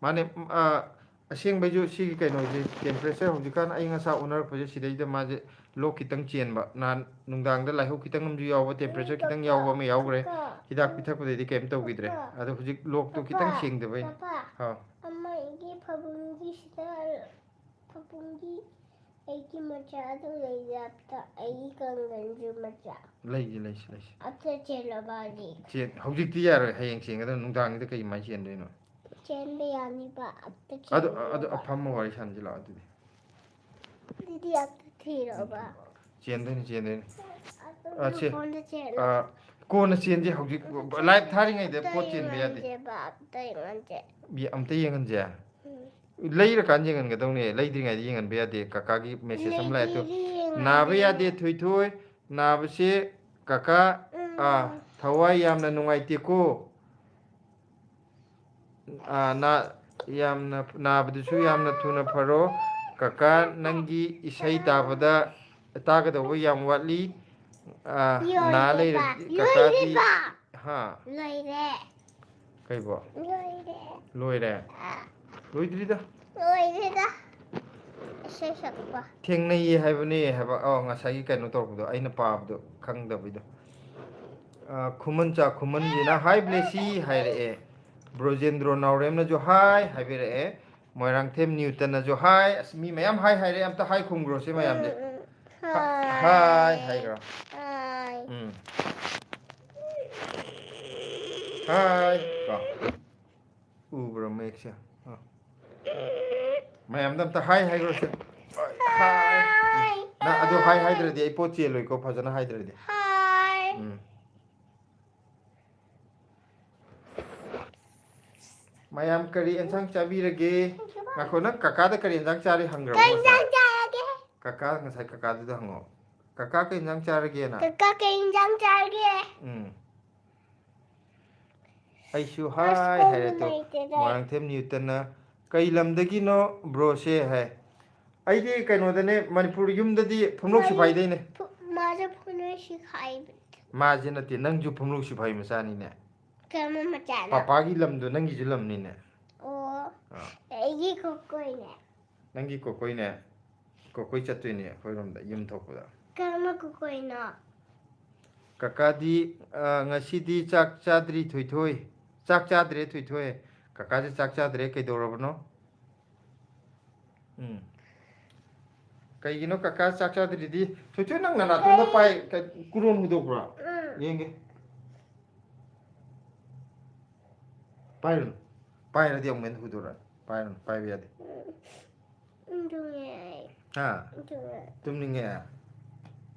ꯃꯥꯅꯦ, ꯎꯝ, ꯑ, ꯑꯁꯦꯡꯕꯩꯁꯨ ꯁꯤꯒꯤ ꯀꯩꯅꯣꯁꯦ, temperature, ꯍꯧꯖꯤꯛꯀꯥꯟ ꯑꯏꯪ ꯑꯁꯥ ꯑꯣꯟꯅꯔꯛꯄꯁꯦ, ꯁꯤꯗꯩꯗ ꯃꯥꯁꯦ ꯂꯣꯛ ꯈꯤꯇꯪ ꯆꯦꯟꯕ, ꯅꯍꯥꯟ ꯅꯨꯡꯗꯥꯡꯗ ꯂꯥꯏꯍꯧ ꯈꯤꯇꯪ ꯑꯃꯁꯨ ꯌꯥꯎꯕ, temperature ꯈꯤꯇꯪ ꯌꯥꯎꯕ ꯑꯃ ꯌꯥꯎꯈ꯭ꯔꯦ꯫ ꯄꯄꯥ, ꯍꯤꯗꯥꯛ ꯄꯤꯊꯛꯄꯗꯩꯗꯤ ꯀꯩꯝ ꯇꯧꯈꯤꯗ꯭ꯔꯦ꯫ ꯄꯄꯥ, ꯑꯗꯣ ꯍꯧꯖꯤꯛ ꯂꯣꯛꯇꯣ ꯈꯤꯇꯪ ꯄꯄꯥ, ꯁꯦꯡꯗꯕꯩꯅꯦ꯫ ꯄꯄꯥ, ꯍꯥꯎ꯫ ꯑꯃ ꯑꯩꯒꯤ ꯐꯃꯨꯡꯒꯤꯁꯤꯗ, ꯐꯃꯨꯡꯒꯤ ꯑꯩꯒꯤ ꯃꯆꯥꯗꯨ ꯂꯩꯔꯦ, ꯑꯝꯇ ꯑꯩꯒꯤ ꯀꯥꯡꯒꯟꯁꯨ ꯃꯆꯥ꯫ ꯂꯩꯁꯤ, ꯂꯩꯁꯤ, ꯂꯩꯁꯤ꯫ ꯑꯝꯇ ꯆꯦꯜꯂꯣꯕ ꯍꯧꯖꯤꯛ꯫ ꯆꯦꯟ-, ꯍꯧꯖꯤꯛꯇꯤ ꯌꯥꯔꯣꯏ, ꯍꯌꯦꯡ ꯆꯦꯟꯒꯗꯕ, ꯅꯨꯡꯗꯥꯡꯁꯤꯗ ꯀꯩ ꯀꯃꯥꯏꯅ ꯆꯦꯟꯗꯣꯏꯅꯣ? ꯆꯦꯟꯕ ꯌꯥꯅꯤꯕ, ꯑꯝꯇ ꯑꯗꯨ, ꯑꯗꯨ ꯆꯦꯜꯂꯣꯕ꯫ ꯑꯐꯝꯕ ꯋꯥꯔꯤ ꯁꯥꯟꯅꯁꯤ ꯂꯥꯛꯑꯣ ꯑꯗꯨꯗꯤ꯫ ꯑꯗꯨꯗꯤ ꯑꯝꯇ ꯊꯤꯔꯣꯕ꯫ ꯆꯦꯟꯗꯣꯏꯅꯤ, ꯆꯦꯟꯗꯣꯏꯅꯤ꯫ ꯑꯗꯨ ꯑ, ꯆꯦ-, ꯐꯣꯟꯗ ꯆꯦꯜꯂꯣ꯫ ꯑ, ꯀꯣꯟꯅ ꯆꯦꯟꯁꯦ, ꯍꯧꯖꯤꯛ ꯑꯝꯇ live ꯆꯦꯜꯂꯣ꯫ ꯊꯥꯔꯤꯉꯩꯗ ꯑꯝꯇ ꯄꯣꯠ ꯆꯦꯟꯕ ꯌꯥꯗꯦ꯫ ꯌꯦꯡꯍꯟꯁꯦꯕ, ꯑꯝꯇ ꯌꯦꯡꯍꯟꯁꯦ꯫ ꯌꯦ-, ꯑꯝꯇ ꯌꯦꯡꯍꯟꯁꯦ꯫ ꯎꯝ꯫ ꯂꯩꯔꯀꯥꯟꯗ ꯌꯦꯡꯍꯟꯒꯗꯧꯅꯦ, ꯂꯩꯗ꯭ꯔꯤꯉꯩꯗ ꯌꯦꯡꯍꯟꯕ ꯌꯥꯗꯦ꯫ ꯀꯀꯥꯒꯤ message ꯑꯃ ꯂꯥꯛꯑꯦ ꯇꯨ꯫ ꯂꯩꯗ꯭ꯔꯤꯉꯩꯗ ꯌꯦꯡꯍꯟꯕ ꯅꯥꯕ ꯌꯥꯗꯦ, ꯌꯥꯗꯦ꯫ ꯊꯣꯏꯊꯣꯏ꯫ ꯅꯥꯕꯁꯦ ꯀꯀꯥ, ꯎꯝ꯫ ꯑꯥ, ꯊꯋꯥꯏ ꯌꯥꯝꯅ ꯅꯨꯡꯉꯥꯏꯇꯦꯀꯣ꯫ ꯑꯥ, ꯅꯥ-, ꯌꯥꯝꯅ, ꯅꯥꯕꯗꯨꯁꯨ ꯌꯥꯝꯅ ꯊꯨꯅ ꯐꯔꯣ꯫ ꯀꯀꯥ, ꯅꯪꯒꯤ ꯏꯁꯩ ꯇꯥꯕꯗ, ꯇꯥꯒꯗꯧꯕ ꯌꯥꯝ ꯋꯥꯠꯂꯤ꯫ ꯑꯥ, ꯅꯥ ꯂꯩꯔꯗꯤ ꯂꯣꯏꯔꯦꯕ, ꯀꯀꯥꯗꯤ, ꯂꯣꯏꯔꯦꯕ꯫ ꯍꯥ? ꯂꯣꯏꯔꯦ꯫ ꯀꯩꯕꯣ? ꯂꯣꯏꯔꯦ꯫ ꯂꯣꯏꯔꯦ? ꯑꯥ꯫ ꯂꯣꯏꯗ꯭ꯔꯤꯗ꯫ ꯂꯣꯏꯔꯦꯗ꯫ ꯏꯁꯩ ꯁꯛꯄ꯫ ꯊꯦꯡꯅꯩꯌꯦ ꯍꯥꯏꯕꯅꯦ ꯍꯥꯏꯕ꯫ ꯑꯣ, ꯉꯁꯥꯏꯒꯤ ꯀꯩꯅꯣ ꯇꯧꯔꯛꯄꯗꯣ, ꯑꯩꯅ ꯄꯥꯕꯗꯣ ꯈꯪꯗꯕꯩꯗꯣ꯫ ꯑ, ꯈꯨꯃꯟ ꯆꯥ ꯈꯨꯃꯟꯒꯤꯅ "Hi ꯕ꯭ꯂꯦꯁꯤ" ꯍꯥꯏꯔꯛꯑꯦ꯫ ꯕ꯭ꯔꯣꯖꯦꯟꯗ꯭ꯔꯣ ꯅꯥꯎꯔꯦꯝꯅꯁꯨ "Hi" ꯍꯥꯏꯕꯤꯔꯛꯑꯦ꯫ ꯃꯣꯏꯔꯥꯡꯊꯦꯝ ꯅ꯭ꯌꯨꯇꯟꯅꯁꯨ "Hi"꯫ ꯑꯁ, ꯃꯤ ꯃꯌꯥꯝ "Hi" ꯍꯥꯏꯔꯛꯑꯦ꯫ ꯑꯝꯇ "Hi" ꯈꯨꯝꯈ꯭ꯔꯣꯁꯦ ꯃꯌꯥꯝꯁꯦ꯫ ꯎꯝ, ꯎꯝ꯫ ꯍꯥ-, "Hi" ꯍꯥꯏꯈ꯭ꯔꯣ꯫ "Hi"꯫ ꯎꯝ꯫ "Hi" ꯀꯣ꯫ ꯎꯕ꯭ꯔꯥ ꯃꯌꯦꯛꯁꯦ? ꯑ꯫ ꯃꯌꯥꯝꯗ ꯑꯝꯇ "Hi" ꯍꯥꯏꯈ꯭ꯔꯣꯁꯦ꯫ "Hi"꯫ "Hi"꯫ ꯅꯪ ꯑꯗꯨ "Hi" ꯍꯥꯏꯗ꯭ꯔꯗꯤ ꯑꯩ ꯄꯣꯠ ꯆꯦꯜꯂꯣꯏꯀꯣ, ꯐꯖꯅ ꯍꯥꯏꯗ꯭ꯔꯗꯤ꯫ "Hi"꯫ ꯎꯝ꯫ ꯃꯌꯥꯝ ꯀꯔꯤ ꯑꯦꯟꯁꯥꯡ ꯆꯥꯕꯤꯔꯒꯦ? ꯉꯥꯏꯈꯣ, ꯅꯪ ꯀꯀꯥꯗ ꯀꯔꯤ ꯑꯦꯟꯁꯥꯡ ꯆꯥꯔꯤ ꯍꯪꯈ꯭ꯔꯕꯣ ꯀꯩ ꯉꯁꯥꯏ? ꯏꯟꯁꯥꯡ ꯆꯥꯔꯒꯦ? ꯀꯀꯥ, ꯉꯁꯥꯏ ꯀꯀꯥꯗꯨꯗ ꯍꯪꯉꯣ꯫ "ꯀꯀꯥ, ꯀꯩ ꯏꯟꯁꯥꯡ ꯆꯥꯔꯒꯦꯅ?" "ꯀꯀꯥ, ꯀꯩ ꯏꯟꯁꯥꯡ ꯆꯥꯔꯒꯦ?" ꯎꯝ꯫ ꯑꯩꯁꯨ ꯑꯁ, "Hi" ꯍꯥꯏꯔꯦ ꯇꯨ꯫ ꯀꯩꯅꯣ ꯂꯩꯇꯦꯗ꯫ ꯃꯣꯏꯔꯥꯡꯊꯦꯝ ꯅ꯭ꯌꯨꯇꯟꯅ "ꯀꯩ ꯂꯝꯗꯒꯤꯅꯣ ꯕ꯭ꯔꯣꯁꯦ?" ꯍꯥꯏ꯫ ꯑꯩꯗꯤ ꯀꯩꯅꯣꯗꯅꯦ, ꯃꯅꯤꯄꯨꯔ, ꯌꯨꯝꯗꯗꯤ ꯐꯨꯅꯣꯛ ꯃꯥꯁꯦ ꯁꯤꯐꯥꯏꯗꯩꯅꯦ꯫ ꯐꯨ-, ꯃꯥꯁꯦ ꯐꯨꯅꯣꯛ ꯁꯤꯐꯥꯏ-, ꯃꯥꯁꯦ ꯅꯠꯇꯦ, ꯅꯪꯁꯨ ꯐꯨꯝꯂꯧ ꯁꯤꯐꯥꯏ ꯃꯆꯥꯅꯤꯅꯦ꯫ ꯀꯔꯝꯕ ꯃꯆꯥꯅꯣ? ꯄꯄꯥꯒꯤ ꯂꯝꯗꯣ ꯅꯪꯒꯤꯁꯨ ꯂꯝꯅꯤꯅꯦ꯫ ꯑꯣ, ꯑꯥ꯫ ꯑꯩꯒꯤ ꯀꯣꯀꯣꯏꯅꯦ꯫ ꯅꯪꯒꯤ ꯀꯣꯀꯣꯏꯅꯦ? ꯀꯣꯀꯣꯏ ꯆꯠꯇꯣꯏꯅꯦ ꯑꯩꯈꯣꯏꯔꯣꯝꯗ, ꯌꯨꯝ ꯊꯣꯛꯄꯗ꯫ ꯀꯔꯝꯕ ꯀꯣꯀꯣꯏꯅꯣ? ꯀꯀꯥꯗꯤ, ꯑ, ꯉꯁꯤꯗꯤ ꯆꯥꯛ ꯆꯥꯗ꯭ꯔꯤ, ꯊꯣꯏꯊꯣꯏ꯫ ꯆꯥꯛ ꯆꯥꯗ꯭ꯔꯦ, ꯊꯣꯏꯊꯣꯏ꯫ ꯀꯀꯥꯁꯦ ꯆꯥꯛ ꯆꯥꯗ꯭ꯔꯦ, ꯀꯩꯗꯧꯔꯕꯅꯣ? ꯎꯝ꯫ ꯀꯩꯒꯤꯅꯣ ꯀꯀꯥ ꯆꯥꯛ ꯆꯥꯗ꯭ꯔꯤꯗꯤ? ꯊꯣꯏꯊꯣꯏ, ꯅꯪ ꯅꯅꯥꯇꯣꯟꯗ ꯄꯥꯏ-, ꯀ-, ꯀꯨꯔꯣꯟ ꯍꯨꯗꯣꯛꯄ꯭ꯔꯣ? ꯎꯝ꯫ ꯌꯦꯡꯒꯦ꯫ ꯄꯥꯏꯔꯨꯅꯨ꯫ ꯄꯥꯏꯔꯗꯤ ꯑꯃꯨꯛ ꯍꯦꯟꯅ ꯍꯨꯗꯣꯔꯛꯑꯅꯤ꯫ ꯄꯥꯏꯔꯨꯅꯨ, ꯄꯥꯏꯕ ꯌꯥꯗꯦ꯫ ꯎꯝ, ꯇꯨꯝꯅꯤꯡꯉꯦ ꯑꯩ꯫ ꯍꯥ? ꯇꯨꯝꯅꯤꯡꯉꯦ꯫ ꯇꯨꯝꯅꯤꯡꯉꯦ?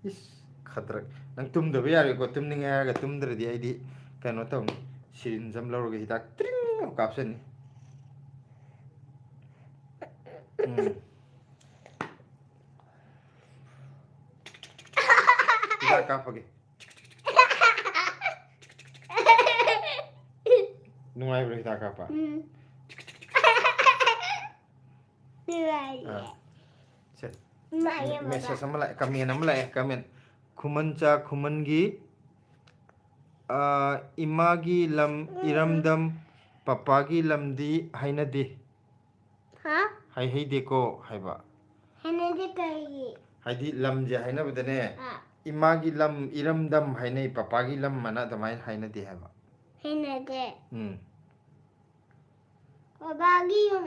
ꯏꯁ, ꯈꯗ꯭ꯔꯛ꯫ ꯅꯪ ꯇꯨꯝꯗꯕ ꯌꯥꯔꯣꯏꯀꯣ꯫ ꯇꯨꯝꯅꯤꯡꯉꯦ ꯍꯥꯏꯔꯒ ꯇꯨꯝꯗ꯭ꯔꯗꯤ ꯑꯩꯗꯤ ꯀꯩꯅꯣ ꯇꯧꯅꯤ꯫ ꯁꯤꯔꯤꯟꯖ ꯑꯃ ꯂꯧꯔꯒ ꯍꯤꯗꯥꯛ ꯇ꯭ꯔꯤꯡ ꯑꯃ ꯀꯥꯞꯁꯟꯅꯤ꯫ ꯎꯝ꯫ ꯍꯤꯗꯥꯛ ꯀꯥꯞꯄꯒꯦ꯫ ꯅꯨꯡꯉꯥꯏꯕ꯭ꯔꯣ ꯍꯤꯗꯥꯛ ꯀꯥꯞꯄ? ꯎꯝ꯫ ꯅꯨꯡꯉꯥꯏꯌꯦ꯫ ꯑꯥ꯫ ꯁꯦ꯫ ꯅꯨꯡꯉꯥꯏꯌꯦ, ꯕꯕꯥ꯫ ꯃꯦꯁꯦꯖ ꯑꯃ ꯂꯥꯛꯑꯦ, ꯀꯃꯦꯟ ꯑꯃ ꯂꯥꯛꯑꯦ, ꯀꯃꯦꯟ꯫ ꯈꯨꯃꯟꯆꯥ ꯈꯨꯃꯟꯒꯤ, ꯑꯥ, ꯏꯃꯥꯒꯤ ꯂꯝ ꯎꯝ꯫ ꯏꯔꯝꯗꯝ, ꯄꯄꯥꯒꯤ ꯂꯝꯗꯤ ꯍꯥꯏꯅꯗꯦ꯫ ꯍꯥ? ꯍꯥꯏꯍꯩꯗꯦꯀꯣ ꯍꯥꯏꯕ꯫ ꯍꯥꯏꯅꯗꯦ ꯀꯔꯤꯒꯤ? ꯍꯥꯏꯗꯤ ꯂꯝꯁꯦ ꯍꯥꯏꯅꯕꯗꯅꯦ, ꯑꯥ꯫ ꯏꯃꯥꯒꯤ ꯂꯝ ꯏꯔꯝꯗꯝ ꯍꯥꯏꯅꯩ, ꯄꯄꯥꯒꯤ ꯂꯝ ꯑꯅ ꯑꯗꯨꯃꯥꯏꯅ ꯍꯥꯏꯅꯗꯦ ꯍꯥꯏꯕ꯫ ꯍꯥꯏꯅꯗꯦ꯫ ꯎꯝ꯫ ꯕꯕꯥꯒꯤ ꯌꯨꯝ,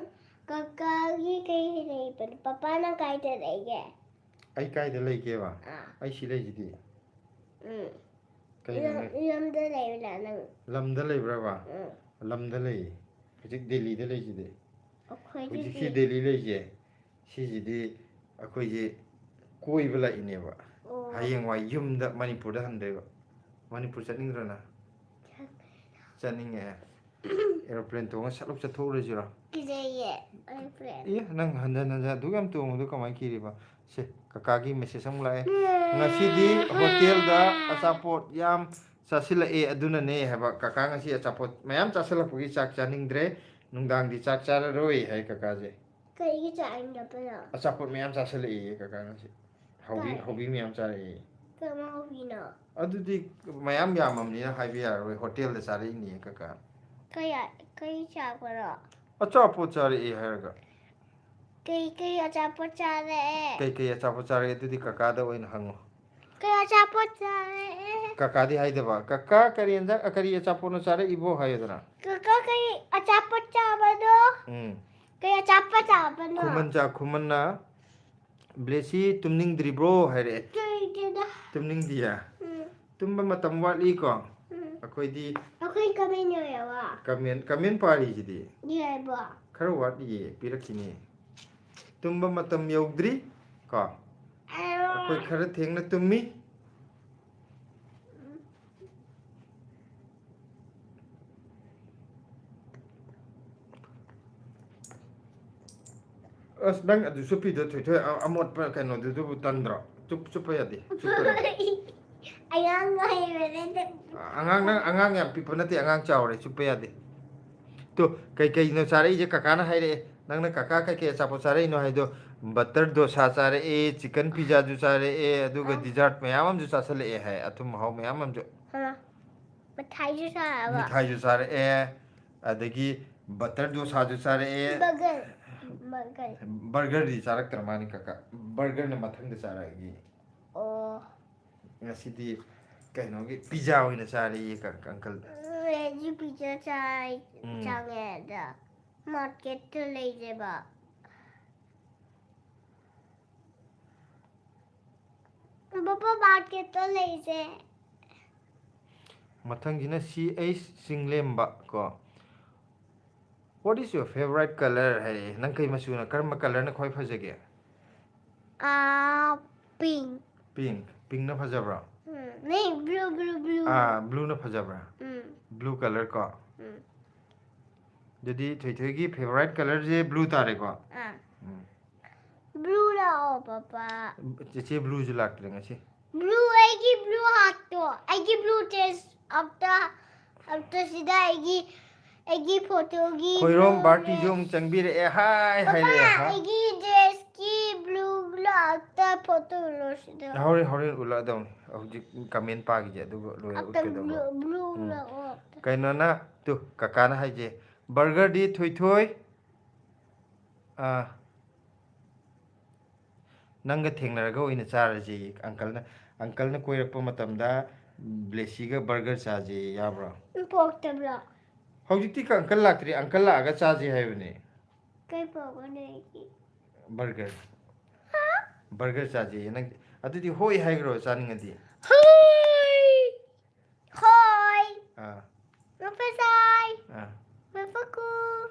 ꯀꯀꯥꯒꯤ ꯀꯩ ꯂꯩꯕꯅꯣ? ꯄꯄꯥꯅ ꯀꯥꯏꯗ ꯂꯩꯒꯦ? ꯑꯩ ꯀꯥꯏꯗ ꯂꯩꯒꯦꯕ? ꯑꯥ꯫ ꯑꯩ ꯁꯤ ꯂꯩꯁꯤꯗꯤ꯫ ꯎꯝ꯫ ꯀꯩꯅꯣ ꯂꯝ-, ꯅꯪ ꯂꯝꯗ ꯂꯩꯕ꯭ꯔꯥ ꯅꯪ? ꯂꯝꯗ ꯂꯩꯕ꯭ꯔꯕ? ꯎꯝ꯫ ꯂꯝꯗ ꯂꯩꯌꯦ꯫ ꯍꯧꯖꯤꯛ ꯗꯦꯜꯂꯤꯗ ꯂꯩꯁꯤꯗꯤ꯫ ꯑꯩꯈꯣꯏꯗꯤ ꯍꯧꯖꯤꯛꯁꯤ ꯗꯦꯜꯂꯤ ꯂꯩꯁꯦ, ꯁꯤꯁꯤꯗꯤ ꯑꯩꯈꯣꯏꯁꯦ ꯀꯣꯏꯕ ꯂꯥꯛꯏꯅꯦꯕ꯫ ꯑꯣ꯫ ꯍꯌꯦꯡꯋꯥꯏ ꯌꯨꯝꯗ, ꯃꯅꯤꯄꯨꯔꯗ ꯍꯟꯗꯣꯏꯕ꯫ ꯃꯅꯤꯄꯨꯔ ꯆꯠꯅꯤꯡꯗ꯭ꯔꯣ ꯅꯪ? ꯆꯠꯅꯤꯡꯉꯦ꯫ ꯑꯦꯔꯣꯄ꯭ꯂꯦꯟ ꯇꯣꯡꯉ ꯁꯠ ꯂꯧ ꯆꯠꯊꯣꯛꯎꯔꯁꯤꯔꯣ? ꯀꯤꯖꯩꯌꯦ, ꯑꯦꯔꯣꯄ꯭ꯂꯦꯟ꯫ ꯑꯦ, ꯅꯪ ꯍꯟꯖꯟ ꯍꯟꯖꯟ ꯑꯗꯨꯛ ꯌꯥꯝ ꯇꯣꯡꯕꯗꯣ ꯀꯃꯥꯏꯅ ꯀꯤꯔꯤꯕ? ꯁꯦ, ꯀꯀꯥꯒꯤ ꯃꯦꯁꯦꯖ ꯑꯃꯨꯛ ꯂꯥꯛꯑꯦ꯫ ꯉꯁꯤꯗꯤ ꯍꯣꯇꯦꯜꯗ ꯑꯆꯥꯄꯣꯠ ꯌꯥꯝ ꯆꯥꯁꯤꯜꯂꯛꯑꯦ, ꯑꯗꯨꯅꯅꯦ ꯍꯥꯏꯕ꯫ ꯀꯀꯥ ꯉꯁꯤ ꯑꯆꯥꯄꯣꯠ ꯃꯌꯥꯝ ꯆꯥꯁꯤꯜꯂꯛꯄꯒꯤ ꯆꯥꯛ ꯆꯥꯅꯤꯡꯗ꯭ꯔꯦ, ꯅꯨꯡꯗꯥꯡꯗꯤ ꯆꯥꯛ ꯆꯥꯔꯔꯣꯏ ꯍꯥꯏ ꯀꯀꯥꯁꯦ꯫ ꯀꯩꯒꯤ ꯆꯥꯅꯤꯡꯗꯕꯅꯣ? ꯑꯆꯥꯄꯣꯠ ꯃꯌꯥꯝ ꯆꯥꯁꯤꯜꯂꯛꯑꯦꯌꯦ ꯀꯀꯥ ꯉꯁꯤ꯫ ꯍꯥꯎꯕꯤ, ꯀꯥꯏ? ꯍꯥꯎꯕꯤ ꯃꯌꯥꯝ ꯆꯥꯔꯛꯑꯦꯌꯦ꯫ ꯀꯃꯥꯏꯅ ꯍꯧꯕꯤꯅꯣ? ꯑꯗꯨꯗꯤ ꯃꯌꯥꯝ ꯌꯥꯝꯃꯕꯅꯤꯅ ꯍꯥꯏꯕ ꯌꯥꯔꯔꯣꯏ꯫ ꯍꯣꯇꯦꯜꯗ ꯆꯥꯔꯛꯏꯅꯦ ꯀꯀꯥ꯫ ꯀꯩ ꯀꯩ ꯆꯥꯕꯅꯣ? ꯑꯆꯥꯄꯣꯠ ꯆꯥꯔꯛꯑꯦ ꯍꯥꯏꯔꯒ꯫ ꯀꯩ ꯀꯩ ꯑꯆꯥꯄꯣꯠ ꯆꯥꯔꯛꯑꯦ? ꯀꯩꯀꯩ ꯑꯆꯥꯄꯣꯠ ꯆꯥꯔꯛꯑꯦ ꯑꯗꯨꯗꯤ ꯀꯀꯥꯗ ꯑꯣꯏꯅ ꯍꯪꯉꯣ꯫ ꯀꯩ ꯑꯆꯥꯄꯣꯠ ꯆꯥꯔꯛꯑꯦ? ꯀꯀꯥꯗꯤ ꯍꯥꯏꯗꯕ, "ꯀꯀꯥ, ꯀꯔꯤ ꯌꯦꯟꯖꯥꯡ, ꯀꯔꯤ ꯑꯆꯥꯄꯣꯠꯅꯣ ꯆꯥꯔꯛꯏꯕꯣ?" ꯍꯥꯏꯌꯨꯗꯅ꯫ ꯀꯀꯥ ꯀꯩ ꯑꯆꯥꯄꯣꯠ ꯆꯥꯕꯅꯣ? ꯎꯝ꯫ ꯀꯩ ꯑꯆꯥꯄꯣꯠ ꯆꯥꯕꯅꯣ? ꯈꯨꯃꯟ ꯆꯥ-, ꯈꯨꯃꯟꯅ, "ꯕ꯭ꯂꯦꯁꯤ, ꯇꯨꯝꯅꯤꯡꯗ꯭ꯔꯤꯕ꯭ꯔꯣ?" ꯍꯥꯏꯔꯛꯑꯦ꯫ ꯀꯩꯒꯤꯅꯣ? ꯇꯨꯝꯅꯤꯡꯗꯤꯌꯦ? ꯎꯝ, ꯇꯨꯝꯕ ꯃꯇꯝ ꯋꯥꯠꯂꯤꯀꯣ? ꯎꯝ꯫ ꯑꯩꯈꯣꯏꯗꯤ ꯑꯩꯈꯣꯏ ꯀꯃꯦꯟ ꯌꯧꯔꯕ? ꯀꯃꯦꯟ, ꯀꯃꯦꯟ ꯄꯥꯔꯤꯁꯤꯗꯤ꯫ ꯌꯧꯔꯕꯣ? ꯈꯔ ꯋꯥꯠꯂꯤꯌꯦ, ꯄꯤꯔꯛꯈꯤꯅꯤ꯫ ꯇꯨꯝꯕ ꯃꯇꯝ ꯌꯧꯗ꯭ꯔꯤ ꯀꯣ? ꯑꯩꯈꯣꯏ ꯈꯔ ꯊꯦꯡꯅ ꯇꯨꯝꯃꯤ꯫ ꯑꯁ, ꯅꯪ ꯑꯗꯨ ꯆꯨꯞꯄꯤꯗꯣ, ꯊꯣꯏꯊꯣꯏ, ꯑ-, ꯑꯃꯣꯠꯄ ꯀꯩꯅꯣꯗꯨꯗꯕꯨ ꯇꯟꯗ꯭ꯔꯣ? ꯆꯨꯞ-, ꯆꯨꯞꯄ ꯌꯥꯗꯦ꯫ ꯆꯨꯞꯄ ꯌꯥꯗꯦ꯫ ꯑꯉꯥꯡ ꯑꯣꯏꯔꯤꯕꯅꯦ꯫ ꯑꯉꯥꯡ, ꯅꯪ ꯑꯉꯥꯡ ꯌꯥꯝ ꯄꯤꯛꯄ ꯅꯠꯇꯦ, ꯑꯉꯥꯡ ꯆꯥꯎꯔꯦ, ꯆꯨꯞꯄ ꯌꯥꯗꯦ꯫ ꯇꯨ, ꯀꯩꯀꯩꯅꯣ ꯆꯥꯔꯛꯏꯁꯦ? ꯀꯀꯥꯅ ꯍꯥꯏꯔꯛꯑꯦ꯫ ꯅꯪꯅ ꯀꯀꯥ ꯀꯩꯀꯩ ꯑꯆꯥꯄꯣꯠ ꯆꯥꯔꯛꯏꯅꯣ ꯍꯥꯏꯗꯣ, butter ꯗꯣꯁꯥ ꯆꯥꯔꯛꯑꯦ, chicken pizza ꯁꯨ ꯆꯥꯔꯛꯑꯦ, ꯑꯗꯨꯒ ꯑꯥ꯫ Dessert ꯃꯌꯥꯝ ꯑꯃꯁꯨ ꯆꯥꯁꯜꯂꯛꯑꯦ ꯍꯥꯏ, ꯑꯊꯨꯝ ꯑꯍꯥꯎ ꯃꯌꯥꯝ ꯑꯃꯁꯨ꯫ ꯍꯩꯃꯥ, ꯃꯤꯊꯥꯏꯁꯨ ꯆꯥꯔꯛꯑꯕ? ꯃꯤꯊꯥꯏꯁꯨ ꯆꯥꯔꯛꯑꯦ, ꯑꯗꯒꯤ butter ꯗꯣꯁꯥꯁꯨ ꯆꯥꯔꯛꯑꯦ꯫ Burger꯫ Burger꯫ Burger ꯗꯤ ꯆꯥꯔꯛꯇ꯭ꯔ ꯃꯥꯅꯤ ꯀꯀꯥ, burger ꯅ ꯃꯊꯪꯗ ꯆꯥꯔꯛꯑꯒꯦ꯫ ꯑꯣ꯫ ꯉꯁꯤꯗꯤ ꯀꯩꯅꯣꯒꯤ pizza ꯑꯣꯏꯅ ꯆꯥꯔꯦꯌꯦ ꯀ-, uncle꯫ ꯎꯝ, ꯑꯩꯁꯨ pizza ꯆꯥꯏ-, ꯎꯝ꯫ ꯆꯥꯉꯦ ꯑꯗ market ꯇ ꯂꯩꯔꯦꯕ꯫ ꯄꯄꯥ, market ꯇ ꯂꯩꯁꯦ꯫ ꯃꯊꯪꯁꯤꯅ C H ꯆꯤꯡꯂꯦꯝꯕ ꯀꯣ꯫ "What is your favorite color?" ꯍꯥꯏꯔꯛꯑꯦ꯫ ꯅꯪ ꯀꯩ ꯃꯆꯨꯅ, ꯀꯔꯝꯕ colour ꯅ ꯈ꯭ꯋꯥꯏ ꯐꯖꯒꯦ? ꯑꯥ, pink꯫ Pink꯫ Pink ꯅ ꯐꯖꯕ꯭ꯔꯣ? ꯎꯝ, ꯅꯦ, blue, blue, blue꯫ ꯑꯥ, blue ꯅ ꯐꯖꯕ꯭ꯔꯥ? ꯎꯝ, Blue colour ꯀꯣ? ꯎꯝ꯫ ꯑꯗꯨꯗꯤ ꯊꯣꯏꯊꯣꯏꯒꯤ favorite colour ꯁꯦ blue ꯇꯥꯔꯦꯀꯣ? ꯑꯥ꯫ ꯎꯝ꯫ Blue ꯂꯥꯛꯑꯣ, ꯄꯄꯥ꯫ ꯆꯦꯆꯦ blue ꯁꯨ ꯂꯥꯛꯇ꯭ꯔꯦ ꯉꯁꯤ꯫ Blue, ꯑꯩꯒꯤ blue hat ꯇꯣ, ꯑꯩꯒꯤ blue dress ꯑꯝꯇ, ꯑꯝꯇ ꯁꯤꯗ ꯑꯩꯒꯤ, ꯑꯩꯒꯤ photo ꯒꯤ ꯈꯣꯏꯔꯣꯝ blue ꯕꯥꯔꯇꯤꯁꯨ dress꯫ ꯑꯃꯨꯛ ꯆꯪꯕꯤꯔꯛꯑꯦ꯫ Hi ꯄꯄꯥ, ꯍꯥꯏꯔꯛꯑꯦ꯫ Hi꯫ ꯑꯩꯒꯤ dress ꯀꯤ blue ꯑꯝꯇ ꯐꯣꯇꯣ ꯎꯠꯂꯣ ꯁꯤꯗ꯫ ꯍꯣꯔꯦꯟ, ꯍꯣꯔꯦꯟ ꯎꯠꯂꯛꯑꯗꯧꯅꯤ꯫ ꯍꯧꯖꯤꯛ ꯀꯃꯦꯟ ꯄꯥꯈꯤꯁꯦ, ꯑꯗꯨꯒ ꯂꯣꯏꯔ ꯑꯝꯇ ꯎꯠꯀꯗꯧꯕ꯫ ꯕ꯭ꯂꯨ, ꯕ꯭ꯂꯨ ꯎꯝ꯫ ꯎꯠꯂꯛꯑꯣ꯫ ꯀꯩꯅꯣꯅ, ꯇꯨ, ꯀꯀꯥꯅ ꯍꯥꯏꯁꯦ, ꯕꯔꯒꯔꯗꯤ ꯊꯣꯏꯊꯣꯏ, ꯑꯥ, ꯅꯪꯒ ꯊꯦꯡꯅꯔꯒ ꯑꯣꯏꯅ ꯆꯥꯔꯁꯦ꯫ ꯑꯪꯀꯜꯅ, ꯑꯪꯀꯜꯅ ꯀꯣꯏꯔꯛꯄ ꯃꯇꯝꯗ ꯕ꯭ꯂꯦꯁꯤꯒ ꯕꯔꯒꯔ ꯆꯥꯁꯦ, ꯌꯥꯕ꯭ꯔꯣ? ꯎꯝ, ꯄꯣꯔꯛꯇꯕ꯭ꯔꯣ? ꯍꯧꯖꯤꯛꯇꯤ ꯑꯪꯀꯜ ꯂꯥꯛꯇ꯭ꯔꯤ, ꯑꯪꯀꯜ ꯂꯥꯛꯑꯒ ꯆꯥꯁꯦ ꯍꯥꯏꯕꯅꯦ꯫ ꯀꯩ ꯄꯣꯔꯛꯑꯣꯅꯦ ꯑꯩꯒꯤ? ꯕꯔꯒꯔ꯫ ꯍꯥ? ꯕꯔꯒꯔ ꯆꯥꯁꯦ꯫ ꯅꯪ ꯑꯗꯨꯗꯤ ꯍꯣꯏ ꯍꯥꯏꯈ꯭ꯔꯣ, ꯆꯥꯅꯤꯡꯉꯗꯤ꯫ ꯍꯣꯏ! ꯍꯣꯏ! ꯑꯥ꯫ ꯃꯐꯁꯥꯏ! ꯑꯥ꯫ ꯃꯐꯀꯨ!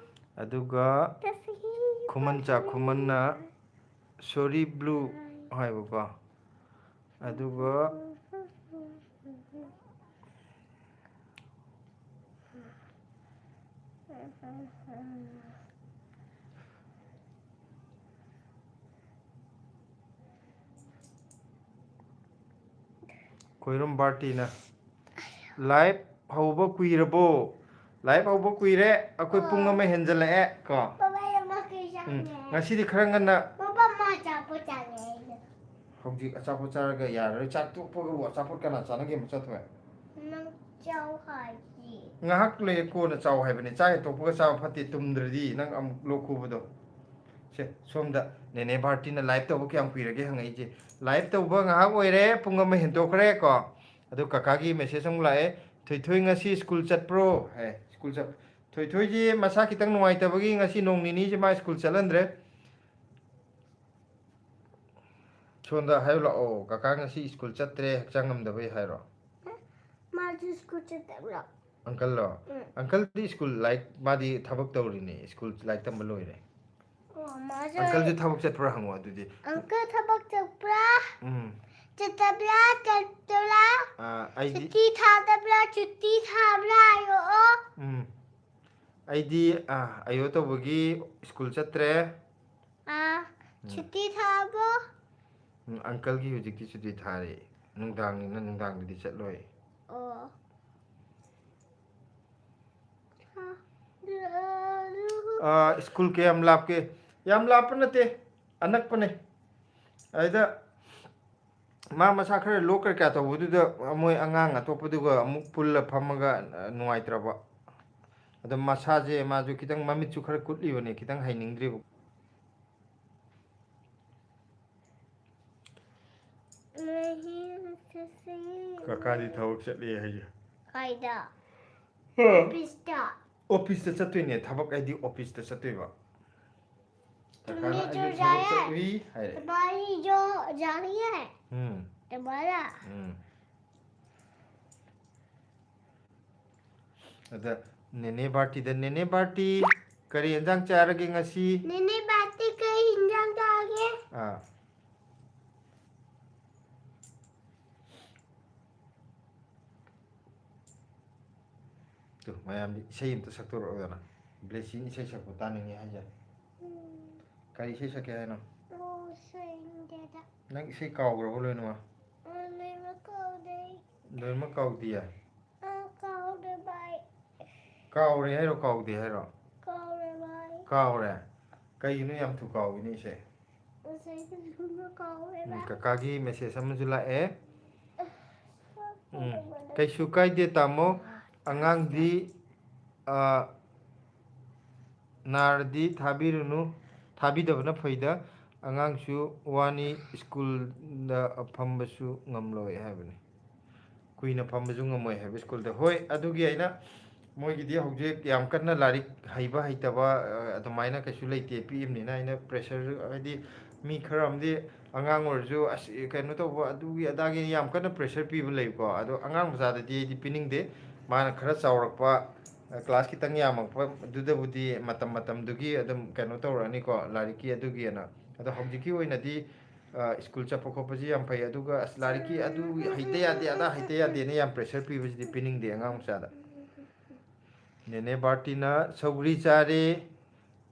ꯑꯗꯨꯒ ꯇꯁꯍꯤ! ꯈꯨꯃꯟ ꯆꯥꯛꯈꯨꯃꯟꯅ ꯁꯣꯔꯤ ꯕ꯭ꯂꯨ ꯍꯥꯏꯕꯀꯣ꯫ ꯑꯗꯨꯒ ꯈꯣꯏꯔꯝ ꯕꯥꯔꯇꯤꯅ, "Live ꯍꯧꯕ ꯀꯨꯏꯔꯕꯣ?" Live ꯍꯧꯕ ꯀꯨꯏꯔꯦ, ꯑꯩꯈꯣꯏ ꯄꯨꯡ ꯑꯃ ꯍꯦꯟꯖꯜꯂꯛꯑꯦ ꯀꯣ꯫ ꯕꯕꯥ, ꯑꯩ ꯑꯃ ꯀꯩ ꯎꯝ, ꯆꯥꯅꯤꯡꯉꯦ꯫ ꯉꯁꯤꯗꯤ ꯈꯔ ꯉꯟꯅ꯫ ꯕꯕꯥ, ꯃꯥ ꯑꯆꯥꯄꯣꯠ ꯆꯥꯅꯤꯡꯉꯦ ꯑꯩꯅ꯫ ꯍꯧꯖꯤꯛ ꯑꯆꯥꯄꯣꯠ ꯆꯥꯔꯒ ꯌꯥꯔꯔꯣꯏ꯫ ꯆꯥꯛ ꯇꯣꯛꯄꯒꯕꯨ ꯑꯆꯥꯄꯣꯠ ꯀꯅꯥ ꯆꯥꯅꯒꯦ, ꯃꯆꯥꯊꯣꯏ? ꯅꯪ ꯆꯥꯎ ꯍꯥꯏꯁꯤ꯫ ꯉꯥꯏꯍꯥꯛ ꯂꯩ, ꯀꯣꯟꯅ ꯆꯥꯎ ꯍꯥꯏꯕꯅꯦ꯫ ꯆꯥꯛ ꯍꯦꯛ ꯇꯣꯛꯄꯒ ꯆꯥꯕ ꯐꯠꯇꯦ, ꯇꯨꯝꯗ꯭ꯔꯗꯤ ꯅꯪ ꯑꯃꯨꯛ ꯂꯣꯛ ꯈꯨꯕꯗꯣ꯫ ꯁꯦ, ꯁꯣꯝꯗ ꯅꯦꯅꯦ ꯚꯥꯔꯇꯤꯅ live ꯇꯧꯕ ꯀꯌꯥꯝ ꯀꯨꯏꯔꯒꯦ ꯍꯪꯉꯛꯏꯁꯦ꯫ Live ꯇꯧꯕ ꯉꯥꯏꯍꯥꯛ ꯑꯣꯏꯔꯦ, ꯄꯨꯡ ꯑꯃ ꯍꯦꯟꯗꯣꯛꯈ꯭ꯔꯦ ꯀꯣ꯫ ꯑꯗꯣ ꯀꯀꯥꯒꯤ message ꯑꯃꯨꯛ ꯂꯥꯛꯑꯦ, "ꯊꯣꯏꯊꯣꯏ ꯉꯁꯤ ꯁ꯭ꯀꯨꯜ ꯆꯠꯄ꯭ꯔꯣ?" ꯍꯥꯏ, ꯁ꯭ꯀꯨꯜ ꯆꯠ-, ꯊꯣꯏꯊꯣꯏꯁꯤ ꯃꯁꯥ ꯈꯤꯇꯪ ꯅꯨꯡꯉꯥꯏꯇꯕꯒꯤ ꯉꯁꯤ ꯅꯣꯡ ꯅꯤꯅꯤꯁꯤ ꯃꯥ ꯁ꯭ꯀꯨꯜ ꯆꯠꯍꯟꯗ꯭ꯔꯦ꯫ ꯁꯣꯝꯗ ꯍꯥꯏꯌꯨ ꯂꯥꯛꯑꯣ, ꯀꯀꯥ ꯉꯁꯤ ꯁ꯭ꯀꯨꯜ ꯆꯠꯇ꯭ꯔꯦ, ꯍꯛꯆꯥꯡ ꯉꯝꯗꯕꯩ ꯍꯥꯏꯔꯣ꯫ ꯃꯥꯁꯨ ꯁ꯭ꯀꯨꯜ ꯆꯠꯇꯕ꯭ꯔꯣ? ꯑꯪꯀꯜꯂꯣ? ꯎꯝ꯫ ꯑꯪꯀꯜꯗꯤ ꯁ꯭ꯀꯨꯜ ꯂꯥꯏꯔꯤꯛ, ꯃꯥꯗꯤ ꯊꯕꯛ ꯇꯧꯔꯤꯅꯦ, ꯁ꯭ꯀꯨꯜ ꯂꯥꯏꯔꯤꯛ ꯇꯝꯕ ꯂꯣꯏꯔꯦ꯫ ꯑꯣ, ꯃꯥꯁꯨ ꯑꯪꯀꯜꯁꯨ ꯊꯕꯛ ꯆꯠꯄ꯭ꯔꯥ ꯍꯪꯉꯣ ꯑꯗꯨꯗꯤ꯫ ꯑꯪꯀꯜ ꯊꯕꯛ ꯆꯠꯄ꯭ꯔꯥ? ꯎꯝ꯫ ꯆꯠꯇꯕ꯭ꯔꯥ? ꯆꯠꯇꯕ꯭ꯔꯥ? ꯑꯥ, ꯑꯩꯗꯤ ꯁꯨꯇꯤ ꯊꯥꯗꯕ꯭ꯔꯥ? ꯁꯨꯇꯤ ꯊꯥꯕ꯭ꯔꯥ ꯍꯥꯏꯔꯛꯑꯣ꯫ ꯎꯝ꯫ ꯑꯩꯗꯤ, ꯑꯥ, ꯑꯌꯣ ꯇꯧꯕꯒꯤ ꯁ꯭ꯀꯨꯜ ꯆꯠꯇ꯭ꯔꯦ꯫ ꯑꯥ, ꯎꯝ꯫ ꯁꯨꯇꯤ ꯊꯥꯕ꯭ꯔꯣ? ꯎꯝ, ꯑꯪꯀꯜꯒꯤ ꯍꯧꯖꯤꯛꯇꯤ ꯁꯨꯇꯤ ꯊꯥꯔꯦ꯫ ꯅꯨꯡꯗꯥꯡꯅꯤꯅ ꯅꯨꯡꯗꯥꯡꯗꯗꯤ ꯆꯠꯂꯣꯏ꯫ ꯑꯣ꯫ ꯑꯥ, ꯁ꯭ꯀꯨꯜ ꯀꯌꯥꯝ ꯂꯥꯞꯀꯦ? ꯌꯥꯝ ꯂꯥꯞꯄ ꯅꯠꯇꯦ, ꯑꯅꯛꯄꯅꯦ꯫ ꯑꯗꯨꯗ ꯃꯥ ꯃꯁꯥ ꯈꯔ ꯂꯣꯛ ꯀꯩꯀꯥ ꯇꯧꯕꯗꯨꯗ ꯃꯣꯏ ꯑꯉꯥꯡ ꯑꯇꯣꯞꯄꯗꯨꯒ ꯑꯃꯨꯛ ꯄꯨꯜꯂ ꯐꯝꯃꯒ, ꯑ, ꯅꯨꯡꯉꯥꯏꯇ꯭ꯔꯕ꯫ ꯑꯗꯣ ꯃꯁꯥꯁꯦ ꯃꯥꯁꯨ ꯈꯤꯇꯪ ꯃꯃꯤꯠꯁꯨ ꯈꯔ ꯀꯨꯠꯂꯤꯕꯅꯦ, ꯈꯤꯇꯪ ꯍꯩꯅꯤꯡꯗ꯭ꯔꯤꯕ꯫ ꯀꯀꯥꯗꯤ ꯊꯕꯛ ꯆꯠꯂꯦ ꯍꯥꯏꯁꯦ꯫ ꯀꯥꯏꯗ? ꯍꯥ? ꯑꯣꯐꯤꯁꯇ꯫ ꯑꯣꯐꯤꯁꯇ ꯆꯠꯇꯣꯏꯅꯦ, ꯊꯕꯛ ꯍꯥꯏꯗꯤ ꯑꯣꯐꯤꯁꯇ ꯆꯠꯇꯣꯏꯕ꯫ ꯀꯀꯥꯅ "ꯑꯩꯁꯨ ꯊꯕꯛ ꯆꯠꯂꯨꯏ" ꯍꯥꯏꯔꯦ꯫ तुम्हारी जो जा रही है, ꯎꯝ꯫ तुम्हारा। ꯎꯝ꯫ ꯑꯗ ꯅꯦꯅꯦ ꯕꯥꯔꯇꯤꯗ, "ꯅꯦꯅꯦ ꯕꯥꯔꯇꯤ, ꯀꯔꯤ ꯌꯦꯟꯖꯥꯡ ꯆꯥꯔꯒꯦ ꯉꯁꯤ?" ꯅꯦꯅꯦ ꯕꯥꯔꯇꯤ, ꯀꯔꯤ ꯌꯦꯟꯖꯥꯡ ꯆꯥꯔꯒꯦ? ꯑꯥ꯫ ꯇꯨ, ꯃꯌꯥꯝꯗꯤ ꯏꯁꯩ ꯑꯝꯇ ꯁꯛꯇꯣꯔꯛꯑꯣꯗꯅ꯫ ꯕ꯭ꯂꯦꯁꯤꯅ ꯏꯁꯩ ꯁꯛꯄ ꯇꯥꯅꯤꯡꯉꯦ ꯍꯥꯏꯁꯦ꯫ ꯎꯝ꯫ ꯀꯔꯤ ꯏꯁꯩ ꯁꯛꯀꯦ ꯍꯥꯏꯅꯣ? ꯑꯣ, ꯁꯛꯅꯤꯡꯗꯦꯗ꯫ ꯅꯪ ꯏꯁꯩ ꯀꯥꯎꯈ꯭ꯔꯕꯣ ꯂꯣꯏꯅꯃꯛ? ꯑ, ꯂꯣꯏꯅꯃꯛ ꯀꯥꯎꯗꯦ꯫ ꯂꯣꯏꯅꯃꯛ ꯀꯥꯎꯗꯤꯌꯦ? ꯑ, ꯀꯥꯎꯗꯦ, ꯚꯥꯏ꯫ ꯀꯥꯎꯔꯦ ꯍꯥꯏꯔꯣ, ꯀꯥꯎꯗꯦ ꯍꯥꯏꯔꯣ? ꯀꯥꯎꯔꯦ, ꯚꯥꯏ꯫ ꯀꯥꯎꯔꯦ? ꯀꯩꯒꯤꯅꯣ ꯌꯥꯝ ꯊꯨ ꯀꯥꯎꯋꯤꯅꯦ ꯏꯁꯩ? ꯉꯁꯥꯏ ꯀꯥꯎꯔꯦ, ꯎꯝ, ꯚꯥꯏ꯫ ꯀꯀꯥꯒꯤ ꯃꯦꯁꯦꯖ ꯑꯃꯁꯨ ꯂꯥꯛꯑꯦ꯫ ꯎꯝ, ꯀꯩꯁꯨ ꯀꯥꯏꯗꯦ, ꯇꯥꯃꯣ꯫ ꯑꯉꯥꯡꯗꯤ, ꯑ, ꯅꯥꯔꯗꯤ ꯊꯥꯕꯤꯔꯨꯅꯨ, ꯊꯥꯕꯤꯗꯕꯅ ꯐꯩꯗ꯫ ꯑꯉꯥꯡꯁꯨ ꯋꯥꯅꯤ, ꯁ꯭ꯀꯨꯜꯗ ꯐꯝꯕꯁꯨ ꯉꯝꯂꯣꯏ ꯍꯥꯏꯕꯅꯤ꯫ ꯀꯨꯏꯅ ꯐꯝꯕꯁꯨ ꯉꯝꯃꯣꯏ ꯍꯥꯏꯕ ꯁ꯭ꯀꯨꯜꯗ꯫ ꯍꯣꯏ, ꯑꯗꯨꯒꯤ ꯑꯩꯅ ꯃꯣꯏꯒꯤꯗꯤ ꯍꯧꯖꯤꯛ ꯌꯥꯝ ꯀꯟꯅ ꯂꯥꯏꯔꯤꯛ ꯍꯩꯕ ꯍꯩꯇꯕ, ꯑ, ꯑꯗꯨꯃꯥꯏꯅ ꯀꯩꯁꯨ ꯂꯩꯇꯦ, ꯄꯤꯛꯏꯕꯅꯤꯅ꯫ ꯑꯩꯅ ꯄ꯭ꯔꯦꯁꯔ, ꯍꯥꯏꯗꯤ ꯃꯤ ꯈꯔ ꯑꯃꯗꯤ ꯑꯉꯥꯡ ꯑꯣꯏꯔꯁꯨ, "ꯑꯁ, ꯀꯩꯅꯣ ꯇꯧꯕ, ꯑꯗꯨꯒꯤ ꯑꯗꯥꯒꯤ" ꯌꯥꯝ ꯀꯟꯅ ꯄ꯭ꯔꯦꯁꯔ ꯄꯤꯕ ꯂꯩꯀꯣ꯫ ꯑꯗꯣ ꯑꯉꯥꯡ ꯃꯆꯥꯗꯗꯤ ꯑꯩꯗꯤ ꯄꯤꯅꯤꯡꯗꯦ꯫ ꯃꯥꯅ ꯈꯔ ꯆꯥꯎꯔꯛꯄ, ꯑ, ꯀ꯭ꯂꯥꯁ ꯈꯤꯇꯪ ꯌꯥꯝꯃꯛꯄ, ꯑꯗꯨꯗꯕꯨꯗꯤ ꯃꯇꯝ ꯃꯇꯝꯗꯨꯒꯤ ꯑꯗꯨꯝ ꯀꯩꯅꯣ ꯇꯧꯔꯛꯑꯅꯤꯀꯣ, ꯂꯥꯏꯔꯤꯛꯀꯤ ꯑꯗꯨꯒꯤꯅ꯫ ꯑꯗꯣ ꯍꯧꯖꯤꯛꯀꯤ ꯑꯣꯏꯅꯗꯤ, ꯑ, ꯁ꯭ꯀꯨꯜ ꯆꯠꯄ ꯈꯣꯠꯄꯁꯤ ꯌꯥꯝ ꯐꯩ, ꯑꯗꯨꯒ "ꯑꯁ, ꯂꯥꯏꯔꯤꯛꯀꯤ ꯑꯗꯨ ꯍꯩꯇ ꯌꯥꯗꯦ, ꯑꯗꯥ ꯍꯩꯇ ꯌꯥꯗꯦꯅ" ꯌꯥꯝ ꯄ꯭ꯔꯦꯁꯔ ꯄꯤꯕꯁꯤꯗꯤ ꯄꯤꯅꯤꯡꯗꯦ ꯑꯉꯥꯡ ꯃꯆꯥꯗ꯫ ꯅꯦꯅꯦ ꯕꯥꯔꯇꯤꯅ ꯁꯧꯒ꯭ꯔꯤ ꯆꯥꯔꯦ,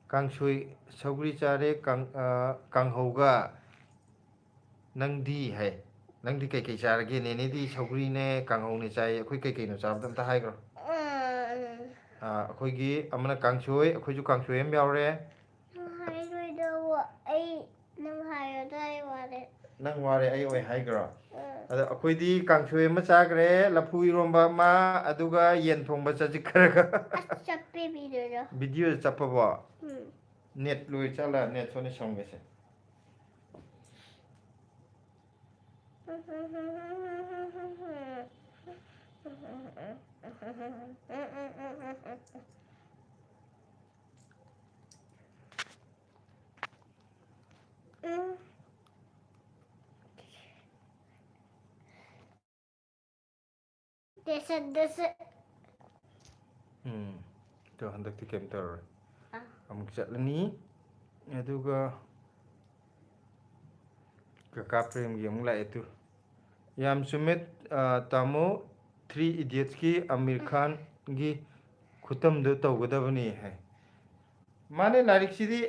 ꯀꯥꯡꯁꯣꯏ, ꯁꯧꯒ꯭ꯔꯤ ꯆꯥꯔꯦ, ꯀꯥꯡ-, ꯑ, ꯀꯥꯡꯍꯧꯒ꯫ "ꯅꯪꯗꯤ?" ꯍꯥꯏ꯫ "ꯅꯪꯗꯤ ꯀꯩꯀꯩ ꯆꯥꯔꯒꯦ?" "ꯅꯦꯅꯦꯗꯤ ꯁꯧꯒ꯭ꯔꯤꯅꯦ, ꯀꯥꯡꯍꯧꯅꯦ ꯆꯥꯏ꯫ ꯑꯩꯈꯣꯏ ꯀꯩꯀꯩꯅꯣ ꯆꯥꯕꯗꯣ ꯑꯝꯇ ꯍꯥꯏꯈ꯭ꯔꯣ?" ꯑ, ꯑꯩꯈꯣꯏꯒꯤ ꯑꯃꯅ ꯀꯥꯡꯁꯣꯏ, ꯑꯩꯈꯣꯏꯁꯨ ꯀꯥꯡꯁꯣꯏ ꯑꯃ ꯌꯥꯎꯔꯦ꯫ ꯅꯪ ꯍꯥꯏꯔꯣꯏꯗꯧꯕ ꯑꯩ, ꯅꯪ ꯍꯥꯏꯔꯣ, ꯑꯗꯨ ꯑꯩ ꯋꯥ ꯅꯪ ꯋꯥꯔꯦ, ꯑꯩ ꯑꯣꯏ ꯍꯥꯏꯈ꯭ꯔꯣ? ꯑꯗꯣ ꯑꯩꯈꯣꯏꯗꯤ ꯀꯥꯡꯁꯣꯏ ꯑꯃ ꯆꯥꯈ꯭ꯔꯦ, ꯂꯐꯨ ꯏꯔꯣꯝꯕ ꯑꯃ, ꯑꯗꯨꯒ ꯌꯦꯟ ꯊꯣꯡꯕ ꯆꯠꯁꯤ ꯈꯔꯒ꯫ ꯑꯁ, ꯆꯞꯄꯦ ꯚꯤꯗꯤꯑꯣꯗꯣ꯫ ꯚꯤꯗꯤꯑꯣꯗ ꯆꯞꯄꯕꯣ? ꯎꯝ꯫ ꯅꯦꯠ ꯂꯣꯏ ꯆꯠꯂ, ꯅꯦꯠ ꯁꯣꯟꯗ ꯁꯝꯒꯦꯁꯦ꯫ ꯎꯝ꯫ ꯗꯦꯁ, ꯗꯦꯁ꯫ ꯎꯝ꯫ ꯑꯗꯣ ꯍꯟꯗꯛꯇꯤ ꯀꯩꯝ ꯇꯧꯔꯔꯣꯏ꯫ ꯑꯥ꯫ ꯑꯃꯨꯛ ꯆꯠꯂꯅꯤ꯫ ꯑꯗꯨꯒ ꯀꯀꯥ ꯄ꯭ꯔꯦꯝꯒꯤ ꯑꯃꯨꯛ ꯂꯥꯛꯑꯦ ꯇꯨ꯫ ꯌꯥꯝ ꯆꯨꯝꯃꯦ, ꯑ, ꯇꯥꯃꯣ, ꯊ꯭ꯔꯤ ꯏꯗꯤꯌꯠꯁꯀꯤ ꯑꯃꯤꯔ ꯈꯥꯟꯒꯤ ꯈꯨꯇꯝꯗꯨ ꯇꯧꯒꯗꯕꯅꯤ ꯍꯥꯏ꯫ ꯃꯥꯅꯦ, ꯂꯥꯏꯔꯤꯛꯁꯤꯗꯤ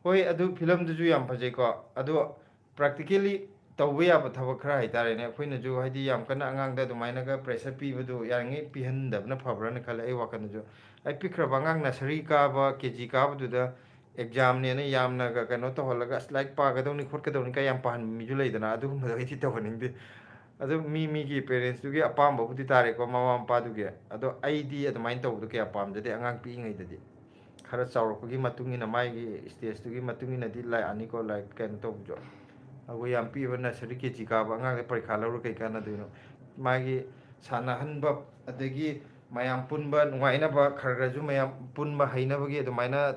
ꯍꯣꯏ, ꯑꯗꯨ ꯐꯤꯂꯝꯗꯨꯁꯨ ꯌꯥꯝ ꯐꯖꯩꯀꯣ, ꯑꯗꯣ practically ꯇꯧꯕ ꯌꯥꯕ ꯊꯕꯛ ꯈꯔ ꯍꯥꯏꯇꯥꯔꯦꯅꯦ, ꯑꯩꯈꯣꯏꯅꯁꯨ ꯍꯥꯏꯗꯤ ꯌꯥꯝ ꯀꯟꯅ ꯑꯉꯥꯡꯗ ꯑꯗꯨꯃꯥꯏꯅꯒ pressure ꯄꯤꯕꯗꯨ ꯌꯥꯔꯤꯉꯩ ꯄꯤꯍꯟꯗꯕꯅ ꯐꯕ꯭ꯔꯥꯅ ꯈꯜꯂꯦ ꯑꯩ ꯋꯥꯈꯜꯗꯁꯨ꯫ ꯑꯩ ꯄꯤꯛꯈ꯭ꯔꯕ ꯑꯉꯥꯡ nursery ꯀꯥꯕ, ꯀꯦ ꯖꯤ ꯀꯥꯕꯗꯨꯗ examꯅꯦꯅ ꯌꯥꯝꯅꯒ ꯀꯩꯅꯣ ꯇꯧꯍꯜꯂꯒ, "ꯑꯁ, ꯂꯥꯏꯔꯤꯛ ꯄꯥꯒꯗꯧꯅꯤ ꯈꯣꯠꯀꯗꯧꯅꯤ" ꯀꯥꯏ ꯌꯥꯝ ꯄꯥꯍꯟꯕ ꯃꯤꯁꯨ ꯂꯩꯗꯅ, ꯑꯗꯨꯒꯨꯝꯕꯗꯣ ꯑꯩꯗꯤ ꯇꯧꯍꯟꯅꯤꯡꯗꯦ꯫ ꯑꯗꯨ ꯃꯤ ꯃꯤꯒꯤ parentsꯇꯨꯒꯤ ꯑꯄꯥꯝꯕꯕꯨꯗꯤ ꯇꯥꯔꯦꯀꯣ, ꯃꯃꯥ ꯃꯄꯥꯗꯨꯒꯤ꯫ ꯑꯗꯣ ꯑꯩꯗꯤ ꯑꯗꯨꯃꯥꯏꯅ ꯇꯧꯕꯗꯣ ꯀꯌꯥ ꯄꯥꯝꯖꯗꯦ ꯑꯉꯥꯡ ꯄꯤꯛꯏꯉꯩꯗꯗꯤ꯫ ꯈꯔ ꯆꯥꯎꯔꯛꯄꯒꯤ ꯃꯇꯨꯡ ꯏꯟꯅ, ꯃꯥꯒꯤ stageꯇꯨꯒꯤ ꯃꯇꯨꯡ ꯏꯟꯅꯗꯤ ꯂꯥꯛꯑꯅꯤꯀꯣ, ꯂꯥꯏꯔꯤꯛ ꯀꯩꯅꯣ ꯇꯧꯕꯁꯨ꯫ ꯑꯩꯈꯣꯏ ꯌꯥꯝ ꯄꯤꯛꯏꯕ nursery, ꯀꯦ ꯖꯤ ꯀꯥꯕ ꯑꯉꯥꯡꯗ ꯄꯔꯤꯈꯥ ꯂꯧꯔ ꯀꯩ ꯀꯥꯟꯅꯗꯣꯏꯅꯣ? ꯃꯥꯒꯤ ꯁꯥꯟꯅꯍꯟꯕ, ꯑꯗꯒꯤ ꯃꯌꯥꯝ ꯄꯨꯟꯕ, ꯅꯨꯡꯉꯥꯏꯅꯕ, ꯈꯔ ꯈꯔꯁꯨ ꯃꯌꯥꯝ ꯄꯨꯟꯕ ꯍꯩꯅꯕꯒꯤ ꯑꯗꯨꯃꯥꯏꯅ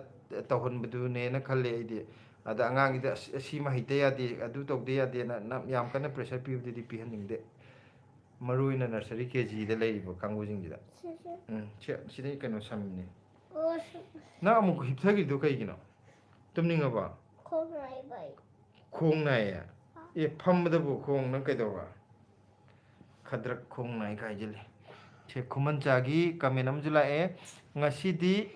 ꯇꯧꯍꯟꯕꯗꯨꯅꯦꯅ ꯈꯜꯂꯦ ꯑꯩꯗꯤ꯫ ꯑꯗ ꯑꯉꯥꯡꯒꯤꯗ "ꯑꯁ, ꯑꯁꯤꯃ ꯍꯩꯇ ꯌꯥꯗꯦ, ꯑꯗꯨ ꯇꯧꯗ ꯌꯥꯗꯦꯅ" ꯅ-, ꯌꯥꯝ ꯀꯟꯅ pressure ꯄꯤꯕꯗꯨꯗꯤ ꯄꯤꯍꯟꯅꯤꯡꯗꯦ꯫ ꯃꯔꯨ ꯑꯣꯏꯅ nursery, ꯀꯦ ꯖꯤꯗ ꯂꯩꯔꯤꯕ ꯀꯥꯡꯕꯨꯁꯤꯡꯁꯤꯗ꯫ ꯁꯤ, ꯁꯤ꯫ ꯎꯝ, ꯁꯤ, ꯁꯤꯗꯩ ꯀꯩꯅꯣ ꯁꯝꯃꯤꯅꯦ꯫ ꯑꯣ, ꯁꯤ꯫ ꯅꯪ ꯑꯃꯨꯛ ꯍꯤꯞꯊꯈꯤꯗꯨ ꯀꯩꯒꯤꯅꯣ? ꯇꯨꯝꯅꯤꯡꯉꯕꯣ? ꯈꯣꯡ ꯅꯥꯏꯕ ꯑꯩ꯫ ꯈꯣꯡ ꯅꯥꯏꯌꯦ? ꯑꯥ꯫ ꯑꯦ, ꯐꯝꯕꯗꯕꯨ ꯈꯣꯡ ꯅꯪ ꯀꯩꯗꯧꯕ? ꯈꯗ꯭ꯔꯛ ꯈꯣꯡ ꯅꯥꯏ ꯀꯥꯏꯁꯤꯜꯂꯦ꯫ ꯁꯦ, ꯈꯨꯃꯟꯆꯥꯒꯤ comment ꯑꯃꯁꯨ ꯂꯥꯛꯑꯦ, "ꯉꯁꯤꯗꯤ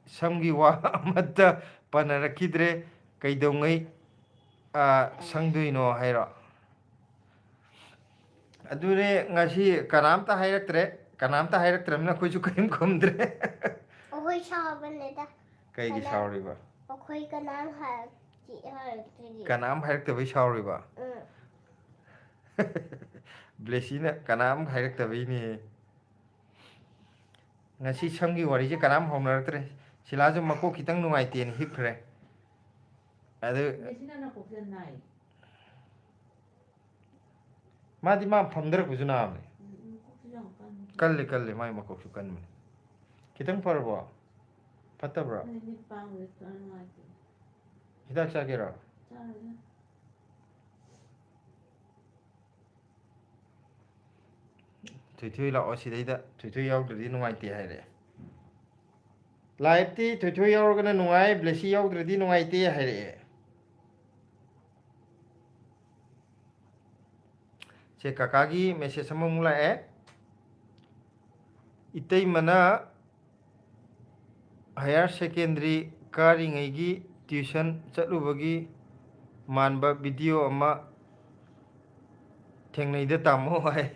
ꯁꯝꯒꯤ ꯋꯥ ꯑꯃꯠꯇ ꯄꯟꯅꯔꯛꯈꯤꯗ꯭ꯔꯦ, ꯀꯩꯗꯧꯉꯩ, ꯑ, ꯁꯪꯗꯣꯏꯅꯣ?" ꯍꯥꯏꯔꯣ꯫ ꯑꯗꯨꯅꯦ, ꯉꯁꯤ ꯀꯅꯥꯝꯇ ꯍꯥꯏꯔꯛꯇ꯭ꯔꯦ, ꯀꯅꯥꯝꯇ ꯍꯥꯏꯔꯛꯇ꯭ꯔꯕꯅꯤꯅ ꯑꯩꯈꯣꯏꯁꯨ ꯀꯔꯤꯝ ꯈꯨꯝꯗ꯭ꯔꯦ꯫ ꯑꯩꯈꯣꯏ ꯁꯥꯎꯕꯅꯦꯗ꯫ ꯀꯩꯒꯤ ꯀꯅꯥ-, ꯁꯥꯎꯔꯤꯕ? ꯑꯩꯈꯣꯏ ꯀꯅꯥꯝ ꯍꯥꯏ-, ꯍꯥꯏꯔꯛꯇ꯭ꯔꯗꯤ꯫ ꯀꯅꯥꯝ ꯍꯥꯏꯔꯛꯇꯕꯩ ꯁꯥꯎꯔꯤꯕ? ꯎꯝ꯫ ꯕ꯭ꯂꯦꯁꯤꯅ ꯀꯅꯥꯝ ꯍꯥꯏꯔꯛꯇꯕꯩꯅꯦ꯫ ꯉꯁꯤ ꯁꯝꯒꯤ ꯋꯥꯔꯤꯁꯦ ꯀꯅꯥꯝ ꯍꯧꯅꯔꯛꯇ꯭ꯔꯦ꯫ ꯁꯤꯂꯥꯁꯨ ꯃꯀꯣꯛ ꯈꯤꯇꯪ ꯅꯨꯡꯉꯥꯏꯇꯦꯅ ꯍꯤꯞꯈ꯭ꯔꯦ꯫ ꯑꯗꯨ ꯕ꯭ꯂꯦꯁꯤꯅ ꯅꯀꯣꯛꯁꯦ ꯅꯥꯏ꯫ ꯃꯥꯗꯤ ꯃꯥ ꯐꯝꯗꯔꯛꯄꯁꯨ ꯅꯥꯕꯅꯦ꯫ ꯎꯝ, ꯃꯀꯣꯛꯁꯨ ꯌꯥꯝ ꯀꯟꯕꯅꯦ꯫ ꯀꯜꯂꯤ, ꯀꯜꯂꯤ, ꯃꯥꯏ ꯃꯀꯣꯛꯁꯨ ꯀꯟꯕꯅꯦ꯫ ꯈꯤꯇꯪ ꯐꯔꯕꯣ? ꯐꯠꯇꯕ꯭ꯔꯣ? ꯑꯩ ꯃꯤꯠ ꯄꯥꯡꯕꯗ ꯈꯔ ꯅꯨꯡꯉꯥꯏꯇꯦ꯫ ꯍꯤꯗꯥꯛ ꯆꯥꯒꯦꯔꯣ? ꯆꯥꯔꯣꯏꯗ꯫ ꯊꯣꯏꯊꯣꯏ ꯂꯥꯛꯑꯣ ꯁꯤꯗꯩꯗ, ꯊꯣꯏꯊꯣꯏ ꯌꯥꯎꯗ꯭ꯔꯗꯤ ꯅꯨꯡꯉꯥꯏꯇꯦ ꯍꯥꯏꯔꯛꯑꯦ꯫ ꯂꯥꯏꯐꯇꯤ ꯊꯣꯏꯊꯣꯏ ꯌꯥꯎꯔꯒꯅ ꯅꯨꯡꯉꯥꯏ, ꯕ꯭ꯂꯦꯁꯤ ꯌꯥꯎꯗ꯭ꯔꯗꯤ ꯅꯨꯡꯉꯥꯏꯇꯦ ꯍꯥꯏꯔꯛꯑꯦ꯫ ꯁꯦ, ꯀꯀꯥꯒꯤ ꯃꯦꯁꯦꯖ ꯑꯃꯃꯨꯛ ꯂꯥꯛꯑꯦ꯫ ꯏꯇꯩꯃꯅ ꯍꯥꯌꯔ ꯁꯦꯀꯦꯟꯗꯔꯤ ꯀꯥꯔꯤꯉꯩꯒꯤ ꯇ꯭ꯌꯨꯁꯟ ꯆꯠꯂꯨꯕꯒꯤ ꯃꯥꯟꯕ ꯚꯤꯗꯤꯑꯣ ꯑꯃ ꯊꯦꯡꯅꯩꯗ ꯇꯥꯃꯣ ꯍꯥꯏ꯫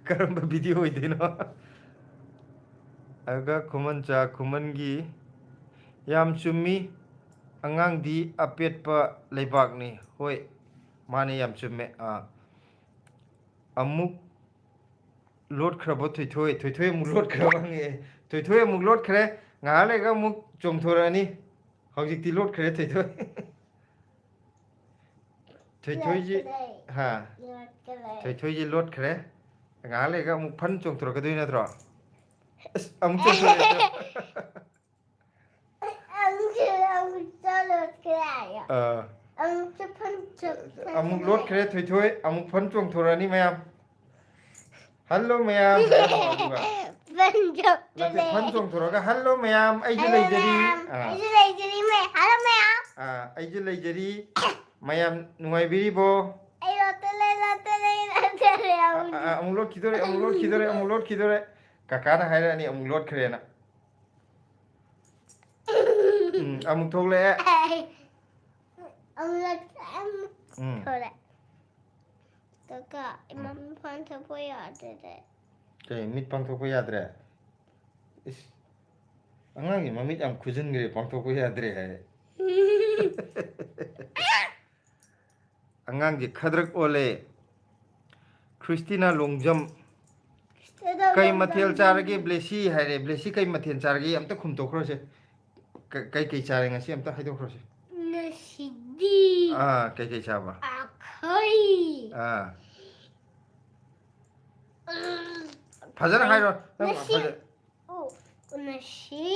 ꯀꯔꯝꯕ ꯚꯤꯗꯤꯑꯣ ꯑꯣꯏꯗꯣꯏꯅꯣ? ꯑꯗꯨꯒ ꯈꯨꯃꯟꯆꯥ ꯈꯨꯃꯟꯒꯤ, ꯌꯥꯝ ꯆꯨꯝꯃꯤ, ꯑꯉꯥꯡꯗꯤ ꯑꯄꯦꯠꯄ ꯂꯩꯕꯥꯛꯅꯤ꯫ ꯍꯣꯏ, ꯃꯥꯅꯦ, ꯌꯥꯝ ꯆꯨꯝꯃꯦ꯫ ꯑꯥ, ꯑꯃꯨꯛ ꯂꯣꯠꯈ꯭ꯔꯕꯣ ꯊꯣꯏꯊꯣꯏ? ꯊꯣꯏꯊꯣꯏ ꯑꯃꯨꯛ ꯂꯣꯠꯈ꯭ꯔꯕ ꯍꯪꯉꯛꯑꯦ꯫ ꯊꯣꯏꯊꯣꯏ ꯑꯃꯨꯛ ꯂꯣꯠꯈ꯭ꯔꯦ, ꯉꯥꯏꯍꯥꯛ ꯂꯩꯔꯒ ꯑꯃꯨꯛ ꯆꯣꯡꯊꯣꯔꯛꯑꯅꯤ꯫ ꯍꯧꯖꯤꯛꯇꯤ ꯂꯣꯠꯈ꯭ꯔꯦ ꯊꯣꯏꯊꯣꯏ꯫ ꯊꯣꯏꯊꯣꯏꯁꯤ, ꯂꯣꯠꯈ꯭ꯔꯦ꯫ ꯍꯥ? ꯂꯣꯠꯈ꯭ꯔꯦ꯫ ꯊꯣꯏꯊꯣꯏꯁꯤ ꯂꯣꯠꯈ꯭ꯔꯦ꯫ ꯉꯥꯏꯍꯥꯛ ꯂꯩꯔꯒ ꯑꯃꯨꯛ ꯐꯟ ꯆꯣꯡꯊꯣꯔꯛꯀꯗꯣꯏ ꯅꯠꯇ꯭ꯔꯣ? ꯑꯁ, ꯑꯃꯨꯛ ꯆꯣꯡꯊꯣꯔꯛꯑꯦ꯫ ꯑꯃꯨꯛꯁꯨ, ꯑꯃꯨꯛꯁꯨ ꯂꯣꯠꯈ꯭ꯔꯦ ꯍꯥꯏꯌꯣ꯫ ꯑꯥ꯫ ꯑꯃꯨꯛꯁꯨ ꯐꯟ ꯆꯣꯡꯊꯣꯔꯛꯈ꯭ꯔꯦ꯫ ꯑꯃꯨꯛ ꯂꯣꯠꯈ꯭ꯔꯦ ꯊꯣꯏꯊꯣꯏ, ꯑꯃꯨꯛ ꯐꯟ ꯆꯣꯡꯊꯣꯔꯛꯑꯅꯤ ꯃꯌꯥꯝ꯫ ꯍꯜꯂꯣ ꯃꯌꯥꯝ꯫ ꯐꯟ ꯅꯠꯇꯦ, ꯆꯣꯡꯊꯣꯔꯛꯑꯦ꯫ ꯐꯟ ꯆꯣꯡꯊꯣꯔꯛꯑꯒ, "ꯍꯜꯂꯣ ꯃꯌꯥꯝ, ꯑꯩꯁꯨ ꯍꯜꯂꯣ ꯂꯩꯖꯔꯤ"꯫ ꯃꯌꯥꯝ, ꯑꯥ꯫ ꯑꯩꯁꯨ ꯂꯩꯖꯔꯤ ꯃꯌꯥꯝ꯫ ꯍꯜꯂꯣ ꯃꯌꯥꯝ꯫ ꯑꯥ, "ꯑꯩꯁꯨ ꯂꯩꯖꯔꯤ꯫ ꯃꯌꯥꯝ ꯅꯨꯡꯉꯥꯏꯕꯤꯔꯤꯕꯣ?" ꯑꯩ ꯂꯣꯠꯇ ꯂꯩ, ꯂꯣꯠꯇ ꯂꯩ, ꯂꯣꯠꯇ ꯂꯩ, ꯑꯥ, ꯑꯥ, ꯑꯥ, ꯑꯃꯨꯛ ꯂꯣꯠꯈꯤꯗꯣꯔꯦ, ꯑꯃꯨꯛ ꯂꯣꯠꯈꯤꯗꯣꯔꯦ, ꯑꯃꯨꯛ ꯂꯣꯠꯈꯤꯗꯣꯔꯦ꯫ ꯀꯀꯥꯅ ꯍꯥꯏꯔꯛꯑꯅꯤ ꯑꯃꯨꯛ ꯂꯣꯠꯈ꯭ꯔꯦꯅ꯫ ꯎꯝ, ꯑꯃꯨꯛ ꯊꯣꯛꯂꯛꯑꯦ꯫ ꯑꯃꯨꯛ ꯂꯣꯠꯈ꯭ꯔꯦ, ꯑꯃꯨꯛ ꯎꯝ꯫ ꯊꯣꯛꯂꯛꯑꯦ꯫ ꯀꯀꯥ, ꯏꯃꯥ ꯎꯝ꯫ ꯃꯤꯠ ꯄꯥꯡꯊꯣꯛꯄ ꯌꯥꯗ꯭ꯔꯦ꯫ ꯀꯩ, ꯃꯤꯠ ꯄꯥꯡꯊꯣꯛꯄ ꯌꯥꯗ꯭ꯔꯦ? ꯏꯁ, ꯑꯉꯥꯡꯒꯤ ꯃꯃꯤꯠ ꯌꯥꯝ ꯈꯨꯖꯤꯟꯈ꯭ꯔꯦ, ꯄꯥꯡꯊꯣꯛꯄ ꯌꯥꯗ꯭ꯔꯦ ꯍꯥꯏ꯫ ꯑꯉꯥꯡꯁꯦ ꯈꯗ꯭ꯔꯛ ꯑꯣꯜꯂꯦ꯫ ꯈ꯭ꯔꯤꯁꯇꯤꯅꯥ ꯂꯣꯡꯖꯝ, ꯀꯩ ꯃꯊꯦꯜ ꯆꯥꯔꯒꯦ? ꯕ꯭ꯂꯦꯁꯤ ꯍꯥꯏꯔꯦ꯫ ꯕ꯭ꯂꯦꯁꯤ ꯀꯩ ꯃꯊꯦꯜ ꯆꯥꯔꯒꯦ? ꯑꯝꯇ ꯈꯨꯝꯗꯣꯛꯈ꯭ꯔꯣꯁꯦ꯫ ꯀ-, ꯀꯩ ꯀꯩ ꯆꯥꯔꯦ ꯉꯁꯤ? ꯑꯝꯇ ꯍꯥꯏꯗꯣꯛꯈ꯭ꯔꯣꯁꯦ꯫ ꯉꯁꯤꯗꯤ ꯑꯥ, ꯀꯩ ꯀꯩ ꯆꯥꯕ? ꯑꯩꯈꯣꯏ ꯑꯥ꯫ ꯎꯝ, ꯐꯖꯅ ꯍꯥꯏꯔꯣ꯫ ꯅꯪ ꯉꯁꯤ ꯐꯖ- ꯑꯣ, ꯉꯁꯤ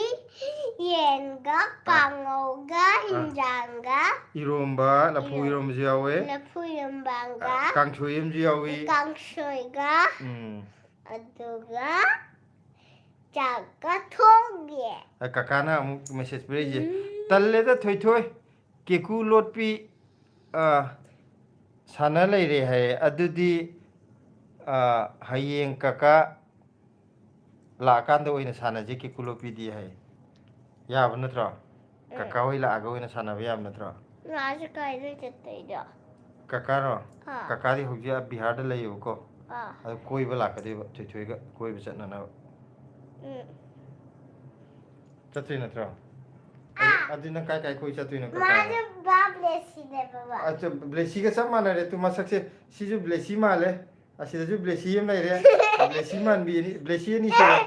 ꯌꯦꯟꯒ ꯑꯥ꯫ ꯀꯥꯡꯉꯧꯒ ꯑꯥ꯫ ꯍꯤꯟꯖꯥꯡꯒ ꯏꯔꯣꯝꯕ, ꯂꯐꯨ ꯏꯔꯣꯝ-, ꯏꯔꯣꯝꯕꯁꯨ ꯌꯥꯎꯋꯦ꯫ ꯂꯐꯨ ꯏꯔꯣꯝꯕꯒ ꯑꯥ, ꯀꯥꯡꯁꯣꯏ ꯑꯃꯁꯨ ꯌꯥꯎꯋꯤ꯫ ꯀꯥꯡꯁꯣꯏꯒ ꯎꯝ꯫ ꯑꯗꯨꯒ ꯆꯥꯛꯀ ꯊꯣꯡꯉꯦ꯫ ꯑ, ꯀꯀꯥꯅ ꯑꯃꯨꯛ ꯃꯦꯁꯦꯖ ꯄꯤꯔꯛꯏꯁꯦ꯫ ꯎꯝ꯫ "ꯇꯜꯂꯦꯗ ꯊꯣꯏꯊꯣꯏ, ꯀꯦꯀꯨ ꯂꯣꯠꯄꯤ, ꯑ, ꯁꯥꯟꯅ ꯂꯩꯔꯦ" ꯍꯥꯏꯌꯦ꯫ "ꯑꯗꯨꯗꯤ, ꯑ, ꯍꯌꯦꯡ ꯀꯀꯥ ꯂꯥꯛꯑꯀꯥꯟꯗ ꯑꯣꯏꯅ ꯁꯥꯟꯅꯁꯤ ꯀꯦꯀꯨ ꯂꯣꯠꯄꯤꯗꯤ" ꯍꯥꯏꯌꯦ꯫ ꯌꯥꯕ ꯅꯠꯇ꯭ꯔꯣ? ꯎꯝ꯫ ꯀꯀꯥ ꯍꯣꯏ ꯂꯥꯛꯑꯒ ꯑꯣꯏꯅ ꯁꯥꯟꯅꯕ ꯌꯥꯕ ꯅꯠꯇ꯭ꯔꯣ? ꯃꯥꯁꯦ ꯀꯥꯏꯗ ꯆꯠꯇꯣꯏꯅꯣ? ꯀꯀꯥꯔꯣ? ꯑꯥ꯫ ꯀꯀꯥꯗꯤ ꯍꯧꯖꯤꯛ ꯑꯥ ꯕꯤꯍꯥꯔꯗ ꯂꯩꯌꯦꯕꯀꯣ꯫ ꯑꯥ꯫ ꯑꯗꯨ ꯀꯣꯏꯕ ꯂꯥꯛꯀꯗꯣꯏꯕ, ꯊꯣꯏꯊꯣꯏꯒ ꯀꯣꯏꯕ ꯆꯠꯅꯅꯕ꯫ ꯎꯝ꯫ ꯆꯠꯇꯣꯏ ꯅꯠꯇ꯭ꯔꯣ? ꯑꯗꯨ, ꯑꯥ꯫ ꯑꯗꯨ ꯅꯪ ꯀꯥꯏ ꯀꯥꯏ ꯀꯣꯏ ꯆꯠꯇꯣꯏꯅꯣ ꯀꯀꯥꯒ? ꯃꯥꯁꯦ ꯕꯥ ꯕ꯭ꯂꯦꯁꯤꯅꯦꯕ ꯕꯥ꯫ ꯑꯆꯥ, ꯕ꯭ꯂꯦꯁꯤꯒ ꯆꯞ ꯃꯥꯟꯅꯔꯦ꯫ ꯇꯨ ꯃꯁꯛꯁꯦ, ꯁꯤꯁꯨ ꯕ꯭ꯂꯦꯁꯤ ꯃꯥꯜꯂꯦ꯫ ꯑꯁꯤꯗꯁꯨ ꯕ꯭ꯂꯦꯁꯤ ꯑꯃ ꯂꯩꯔꯦ꯫ ꯕ꯭ꯂꯦꯁꯤ ꯃꯥꯟꯕꯤ ꯑꯅꯤ, ꯕ꯭ꯂꯦꯁꯤ ꯑꯅꯤ ꯁꯨꯔꯦ꯫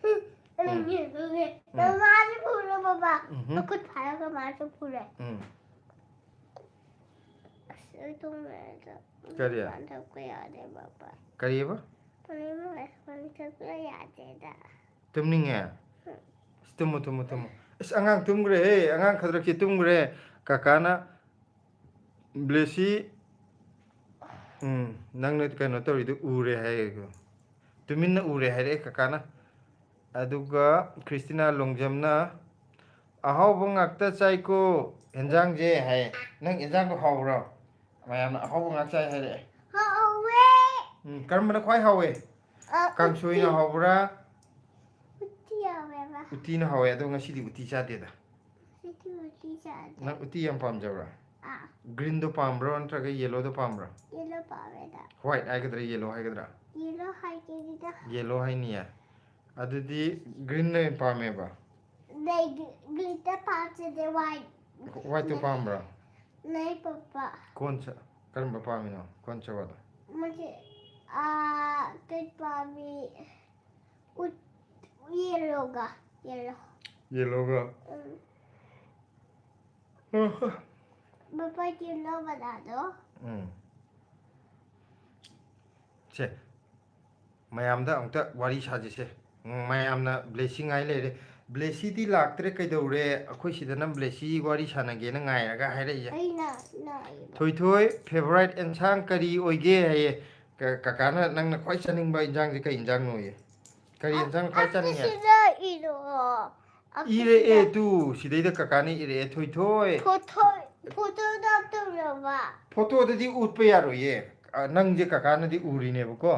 ꯎꯝ꯫ ꯎꯝ꯫ ꯃꯃꯥꯁꯨ ꯐꯨꯔꯦ ꯕꯕꯥ꯫ ꯎꯝꯍꯨꯝ꯫ ꯃꯈꯨꯠ ꯐꯥꯔꯒ ꯃꯥꯁꯨ ꯐꯨꯔꯦ꯫ ꯎꯝ꯫ ꯑꯁ, ꯑꯩ ꯇꯨꯝꯃꯦ꯫ ꯀꯔꯤ? ꯃꯄꯥꯟ ꯊꯣꯛꯄ ꯌꯥꯗꯦ ꯕꯕꯥ꯫ ꯀꯔꯤꯑꯕ? ꯄꯨꯅꯤꯃ ꯃꯄꯥꯟ ꯊꯣꯛꯄ ꯌꯥꯗꯦꯗ꯫ ꯇꯨꯝꯅꯤꯡꯉꯦ? ꯎꯝ꯫ ꯑꯁ, ꯇꯨꯝꯃꯣ, ꯇꯨꯝꯃꯣ, ꯇꯨꯝꯃꯣ꯫ ꯑꯁ, ꯑꯉꯥꯡ ꯇꯨꯝꯈ꯭ꯔꯦꯍꯦ, ꯑꯉꯥꯡ ꯈꯗ꯭ꯔꯛꯁꯦ ꯇꯨꯝꯈ꯭ꯔꯦ꯫ ꯀꯀꯥꯅ ꯕ꯭ꯂꯦꯁꯤ, ꯎꯝ, ꯅꯪꯅ ꯀꯩꯅꯣ ꯇꯧꯔꯤꯗꯨ ꯎꯔꯦ ꯍꯥꯏꯌꯦ꯫ ꯇꯨꯃꯤꯟꯅ ꯎꯔꯦ ꯍꯥꯏꯔꯛꯑꯦ ꯀꯀꯥꯅ꯫ ꯑꯗꯨꯒ ꯈ꯭ꯔꯤꯁꯇꯤꯅꯥ ꯂꯣꯡꯖꯝꯅ, "ꯑꯍꯥꯎꯕ ꯉꯥꯛꯇ ꯆꯥꯏꯀꯣ ꯍꯦꯟꯖꯥꯡꯁꯦ" ꯍꯥꯏꯌꯦ꯫ ꯅꯪ ꯍꯦꯟꯖꯥꯡꯗꯣ ꯍꯥꯎꯕ꯭ꯔꯣ? ꯃꯌꯥꯝꯅ ꯑꯍꯥꯎꯕ ꯉꯥꯛ ꯆꯥꯏ ꯍꯥꯏꯔꯛꯑꯦ꯫ ꯍꯥꯎꯋꯦ꯫ ꯎꯝ, ꯀꯔꯝꯕꯅ ꯈ꯭ꯋꯥꯏ ꯍꯥꯎꯋꯦ? ꯑ, ꯀꯥꯡꯁꯣꯏꯅ ꯎꯇꯤ꯫ ꯍꯥꯎꯕ꯭ꯔꯥ? ꯎꯇꯤ ꯍꯥꯎꯋꯦꯕ꯫ ꯎꯇꯤꯅ ꯍꯥꯎꯋꯦ, ꯑꯗꯣ ꯉꯁꯤꯗꯤ ꯎꯇꯤ ꯆꯥꯗꯦꯗ꯫ ꯉꯁꯤꯗꯤ ꯎꯇꯤ ꯆꯥꯗꯦ꯫ ꯅꯪ ꯎꯇꯤ ꯌꯥꯝ ꯄꯥꯝꯖꯕ꯭ꯔꯥ? ꯑꯥ꯫ Greenꯗꯣ ꯄꯥꯝꯕ꯭ꯔꯣ ꯅꯠꯇ꯭ꯔꯒ yellowꯗꯣ ꯄꯥꯝꯕ꯭ꯔꯣ? Yellow ꯄꯥꯝꯃꯦꯗ꯫ White ꯍꯥꯏꯒꯗ꯭ꯔꯥ, yellow ꯍꯥꯏꯒꯗ꯭ꯔꯥ? Yellow ꯍꯥꯏꯒꯦꯗ꯫ Yellow ꯍꯥꯏꯅꯤꯌꯦ꯫ ꯑꯗꯨꯗꯤ greenꯅ ꯑꯣꯏꯅ ꯄꯥꯝꯃꯦꯕ꯫ नहीं, ग्लिटर पास से दे वाइट। ꯋꯥꯏꯠꯇꯣ ꯄꯥꯝꯕ꯭ꯔꯥ? नहीं पापा। ꯀꯣꯟꯁ ꯀꯔꯝꯕ ꯄꯥꯝꯃꯤꯅꯣ? ꯀꯣꯟꯁ ꯋꯥꯗꯣ? मुझे आ कुछ पापी उत येलो का येलो। ꯌꯦꯜꯂꯣꯒ? पापा येलो बना दो। ꯎꯝ꯫ ꯁꯦ, ꯃꯌꯥꯝꯗ ꯑꯃꯨꯛꯇ ꯋꯥꯔꯤ ꯁꯥꯖꯤꯁꯦ꯫ ꯎꯝ, ꯃꯌꯥꯝꯅ ꯕ꯭ꯂꯦꯁꯤ ꯉꯥꯏ ꯂꯩꯔꯦ꯫ ꯕ꯭ꯂꯦꯁꯤꯗꯤ ꯂꯥꯛꯇ꯭ꯔꯦ, ꯀꯩꯗꯧꯔꯦ? ꯑꯩꯈꯣꯏ ꯁꯤꯗꯅ ꯕ꯭ꯂꯦꯁꯤ ꯋꯥꯔꯤ ꯁꯥꯟꯅꯒꯦꯅ ꯉꯥꯏꯔꯒ ꯍꯥꯏꯔꯛꯏꯁꯦ꯫ ꯑꯩꯅ ꯅꯥꯏꯕ꯫ ꯊꯣꯏꯊꯣꯏ, ꯐꯦꯚꯣꯔꯥꯏꯠ ꯑꯦꯟꯁꯥꯡ ꯀꯔꯤ ꯑꯣꯏꯒꯦ ꯍꯥꯏꯌꯦ꯫ ꯀ- ꯀꯀꯥꯅ ꯅꯪꯅ ꯈ꯭ꯋꯥꯏ ꯆꯥꯅꯤꯡꯕ ꯏꯟꯖꯥꯡꯁꯦ ꯀꯩ ꯏꯟꯖꯥꯡꯅꯣꯌꯦ? ꯀꯔꯤ ꯏꯟꯖꯥꯡꯅ ꯈ꯭ꯋꯥꯏ ꯆꯥꯅꯤꯡꯉꯦ? ꯑꯁꯤꯗ ꯏꯔꯣ꯫ ꯏꯔꯛꯑꯦ ꯇꯨ, ꯁꯤꯗꯩꯗ ꯀꯀꯥꯅ ꯏꯔꯛꯑꯦ, ꯊꯣꯏꯊꯣꯏ꯫ ꯐꯣꯇꯣ, ꯐꯣꯇꯣꯗ ꯇꯧꯔꯕ꯫ ꯐꯣꯇꯣꯗꯗꯤ ꯎꯠꯄ ꯌꯥꯔꯣꯏꯌꯦ꯫ ꯑ, ꯅꯪꯁꯦ ꯀꯀꯥꯅꯗꯤ ꯎꯔꯤꯅꯦꯕꯀꯣ꯫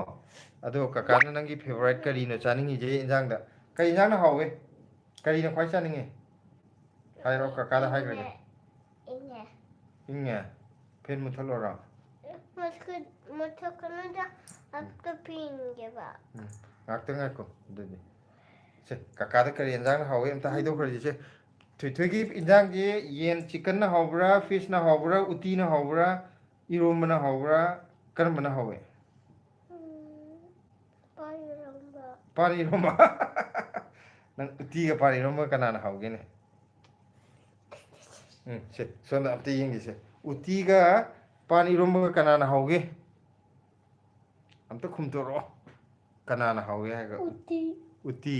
ꯑꯗꯣ ꯀꯀꯥꯅ ꯅꯪꯒꯤ ꯐꯦꯚꯣꯔꯥꯏꯠ ꯀꯔꯤꯅꯣ ꯆꯥꯅꯤꯡꯉꯤꯁꯦ ꯏꯟꯖꯥꯡꯗ? ꯀꯔꯤ ꯏꯟꯖꯥꯡꯅ ꯍꯥꯎꯋꯦ? ꯀꯔꯤꯅ ꯈ꯭ꯋꯥꯏ ꯆꯥꯅꯤꯡꯉꯤ? ꯍꯥꯏꯔꯣ, ꯀꯀꯥꯗ ꯍꯥꯏꯈ꯭ꯔꯒꯦ꯫ ꯏꯪꯉꯦ꯫ ꯏꯪꯉꯦ? ꯐꯦꯟ ꯃꯨꯠꯊꯠꯂꯣꯔꯣ? ꯃꯨꯊꯠ-, ꯃꯨꯊꯠꯀꯅꯨꯗ, ꯑꯝꯇ ꯐꯦꯟꯒꯦꯕ꯫ ꯎꯝ, ꯉꯥꯛꯇꯪ ꯉꯥꯏꯈꯣ ꯑꯗꯨꯗꯤ꯫ ꯁꯦ, ꯀꯀꯥꯗ ꯀꯔꯤ ꯏꯟꯖꯥꯡꯅ ꯍꯥꯎꯋꯦ ꯑꯝꯇ ꯍꯥꯏꯗꯣꯛꯈ꯭ꯔꯁꯤ ꯁꯦ꯫ ꯊꯣꯏꯊꯣꯏꯒꯤ ꯏꯟꯖꯥꯡꯁꯦ ꯌꯦꯟ ꯆꯤꯛꯀꯟꯅ ꯍꯥꯎꯕ꯭ꯔꯥ, ꯐꯤꯁꯅ ꯍꯥꯎꯕ꯭ꯔꯥ, ꯎꯇꯤꯅ ꯍꯥꯎꯕ꯭ꯔꯥ, ꯏꯔꯣꯝꯕꯅ ꯍꯥꯎꯕ꯭ꯔꯥ, ꯀꯔꯝꯕꯅ ꯍꯥꯎꯋꯦ? ꯎꯝ, ꯄꯥꯟ ꯏꯔꯣꯝꯕ꯫ ꯄꯥꯟ ꯏꯔꯣꯝꯕ? ꯅꯪ ꯎꯇꯤꯒ ꯄꯥꯟ ꯏꯔꯣꯝꯕ ꯀꯅꯥꯅ ꯍꯥꯎꯒꯦꯅꯦ? ꯎꯝ, ꯁꯦ, ꯁꯣꯝꯗ ꯑꯝꯇ ꯌꯦꯡꯒꯦꯁꯦ꯫ ꯎꯇꯤꯒ ꯄꯥꯟ ꯏꯔꯣꯝꯕꯒ ꯀꯅꯥꯅ ꯍꯥꯎꯒꯦ? ꯑꯝꯇ ꯈꯨꯝꯇꯣꯔꯛꯑꯣ꯫ ꯀꯅꯥꯅ ꯍꯥꯎꯒꯦ ꯍꯥꯏꯔꯒ? ꯎꯇꯤ꯫ ꯎꯇꯤ꯫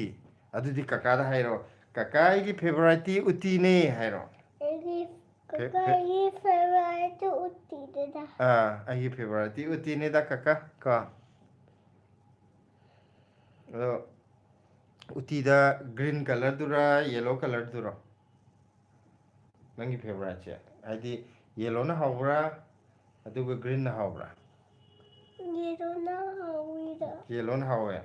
ꯑꯗꯨꯗꯤ ꯀꯀꯥꯗ ꯍꯥꯏꯔꯣ꯫ "ꯀꯀꯥ, ꯑꯩꯒꯤ ꯐꯦꯚꯣꯔꯥꯏꯠꯇꯤ ꯎꯇꯤꯅꯦ" ꯍꯥꯏꯔꯣ꯫ ꯑꯩꯒꯤ ꯐꯦ-, ꯐꯦ-, ꯀꯀꯥꯒꯤ ꯐꯦꯚꯣꯔꯥꯏꯠꯇꯨ ꯎꯇꯤꯗꯨꯗ꯫ ꯑꯥ, "ꯑꯩꯒꯤ ꯐꯦꯚꯣꯔꯥꯏꯠꯇꯤ ꯎꯇꯤꯅꯦꯗ ꯀꯀꯥ" ꯀꯣ꯫ ꯑꯗꯣ ꯎꯇꯤꯗ ꯒ꯭ꯔꯤꯟ ꯀꯂꯔꯗꯨꯔꯥ, ꯌꯦꯂꯣ ꯀꯂꯔꯗꯨꯔꯣ? ꯅꯪꯒꯤ ꯐꯦꯚꯣꯔꯥꯏꯠꯁꯦ ꯍꯥꯏꯗꯤ ꯌꯦꯂꯣꯅ ꯍꯥꯎꯕ꯭ꯔꯥ, ꯑꯗꯨꯒ ꯒ꯭ꯔꯤꯟꯅ ꯍꯥꯎꯕ꯭ꯔꯥ? ꯌꯦꯂꯣꯅ ꯍꯥꯎꯋꯤꯗ꯫ ꯌꯦꯂꯣꯅ ꯍꯥꯎꯋꯦ꯫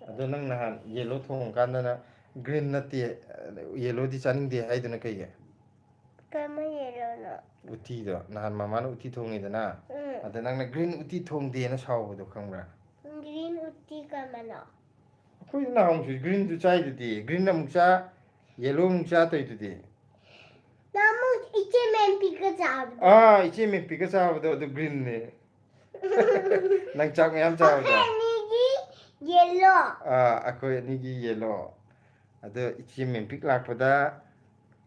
ꯑꯗꯣ ꯅꯪ ꯅꯍꯥꯟ ꯌꯦꯂꯣ ꯊꯣꯡꯉꯀꯥꯟꯗꯅ ꯒ꯭ꯔꯤꯟ ꯅꯠꯇꯦ, ꯌꯦꯂꯣꯗꯤ ꯆꯥꯅꯤꯡꯗꯦ ꯍꯥꯏꯗꯨꯅ ꯀꯩꯒꯤ? ꯀꯔꯝꯕ ꯌꯦꯂꯣꯅꯣ? ꯎꯇꯤꯗꯣ ꯅꯍꯥꯟ ꯃꯃꯥꯅ ꯎꯇꯤ ꯊꯣꯡꯉꯤꯗꯅ, ꯎꯝ꯫ ꯑꯗ ꯅꯪꯅ ꯒ꯭ꯔꯤꯟ ꯎꯇꯤ ꯊꯣꯡꯗꯦꯅ ꯁꯥꯎꯕꯗꯣ ꯈꯪꯕ꯭ꯔꯥ? ꯒ꯭ꯔꯤꯟ ꯎꯇꯤ ꯀꯔꯝꯕꯅꯣ? ꯑꯩꯈꯣꯏ ꯅꯍꯥꯟꯁꯨ ꯒ꯭ꯔꯤꯟꯁꯨ ꯆꯥꯏꯗꯨꯗꯤ, ꯒ꯭ꯔꯤꯟ ꯑꯃꯨꯛ ꯆꯥ, Yellow ꯑꯃꯨꯛ ꯆꯥ ꯇꯧꯔꯤꯗꯨꯗꯤ꯫ ꯅꯍꯥꯟꯃꯨꯛ ꯏꯆꯦ ꯃꯦꯝꯄꯤꯒ ꯆꯥꯕꯗꯣ꯫ ꯑꯥ, ꯏꯆꯦ ꯃꯦꯝꯄꯤꯒ ꯆꯥꯕꯗꯣ ꯑꯗꯨ greenꯅꯦ꯫ ꯅꯪ ꯆꯥꯛ ꯃꯌꯥꯝ ꯆꯥꯕꯗꯣ꯫ ꯑꯩꯈꯣꯏ ꯑꯅꯤꯒꯤ yellow꯫ ꯑꯥ, ꯑꯩꯈꯣꯏ ꯑꯅꯤꯒꯤ yellow꯫ ꯑꯗꯣ ꯏꯆꯦ ꯃꯦꯝꯄꯤꯛ ꯂꯥꯛꯄꯗ,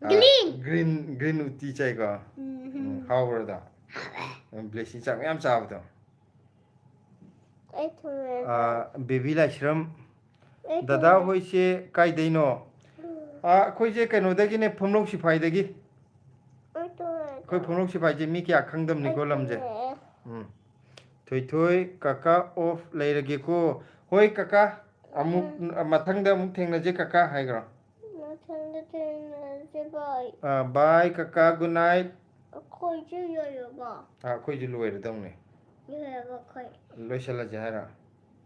ꯑꯥ, Green꯫ Green, green ꯎꯇꯤ ꯆꯥꯏꯀꯣ꯫ ꯎꯝ, ꯍꯥꯎꯕ꯭ꯔꯣ ꯑꯗꯣ? ꯎꯝ, ꯕ꯭ꯂꯦꯁꯤ ꯆꯥꯛ ꯃꯌꯥꯝ ꯆꯥꯕꯗꯣ꯫ ꯑꯩ ꯊꯨꯝꯃꯦ꯫ ꯑꯥ, ꯕꯦꯕꯤ ꯂꯥꯏꯁ꯭ꯔꯝ, ꯑꯩ ꯗꯗꯥ ꯊꯨꯝꯃꯦ꯫ ꯍꯣꯏꯁꯦ ꯀꯥꯏꯗꯩꯅꯣ? ꯑꯥ, ꯑꯩꯈꯣꯏꯁꯦ ꯀꯩꯅꯣꯗꯒꯤꯅꯦ, ꯐꯝꯂꯧ ꯁꯤꯐꯥꯏꯗꯒꯤ꯫ ꯑꯩ ꯊꯨꯝꯃꯦ꯫ ꯑꯩꯈꯣꯏ ꯐꯝꯂꯧ ꯁꯤꯐꯥꯏꯁꯦ ꯃꯤ ꯀꯌꯥ ꯈꯪꯗꯕꯅꯤꯀꯣ ꯑꯩ ꯂꯝꯁꯦ꯫ ꯊꯨꯝꯃꯦ꯫ ꯎꯝ꯫ ꯊꯣꯏꯊꯣꯏ, ꯀꯀꯥ off ꯂꯩꯔꯒꯦꯀꯣ꯫ ꯍꯣꯏ ꯀꯀꯥ, ꯑꯃꯨꯛ, ꯃꯊꯪꯗ ꯑꯃꯨꯛ ꯊꯦꯡꯅꯁꯦ ꯀꯀꯥ ꯍꯥꯏꯈ꯭ꯔꯣ꯫ ꯃꯊꯪꯗ ꯊꯦꯡꯅꯁꯦ, bye꯫ ꯑꯥ, bye ꯀꯀꯥ, good night꯫ ꯑꯩꯈꯣꯏꯁꯨ ꯌꯣꯏꯔꯕꯣ? ꯑꯥ, ꯑꯩꯈꯣꯏꯁꯨ ꯂꯣꯏꯔꯗꯧꯅꯦ꯫ ꯌꯣꯏꯔꯕꯣ ꯑꯩꯈꯣꯏ? ꯂꯣꯏꯁꯤꯜꯂꯁꯦ ꯍꯥꯏꯔꯣ?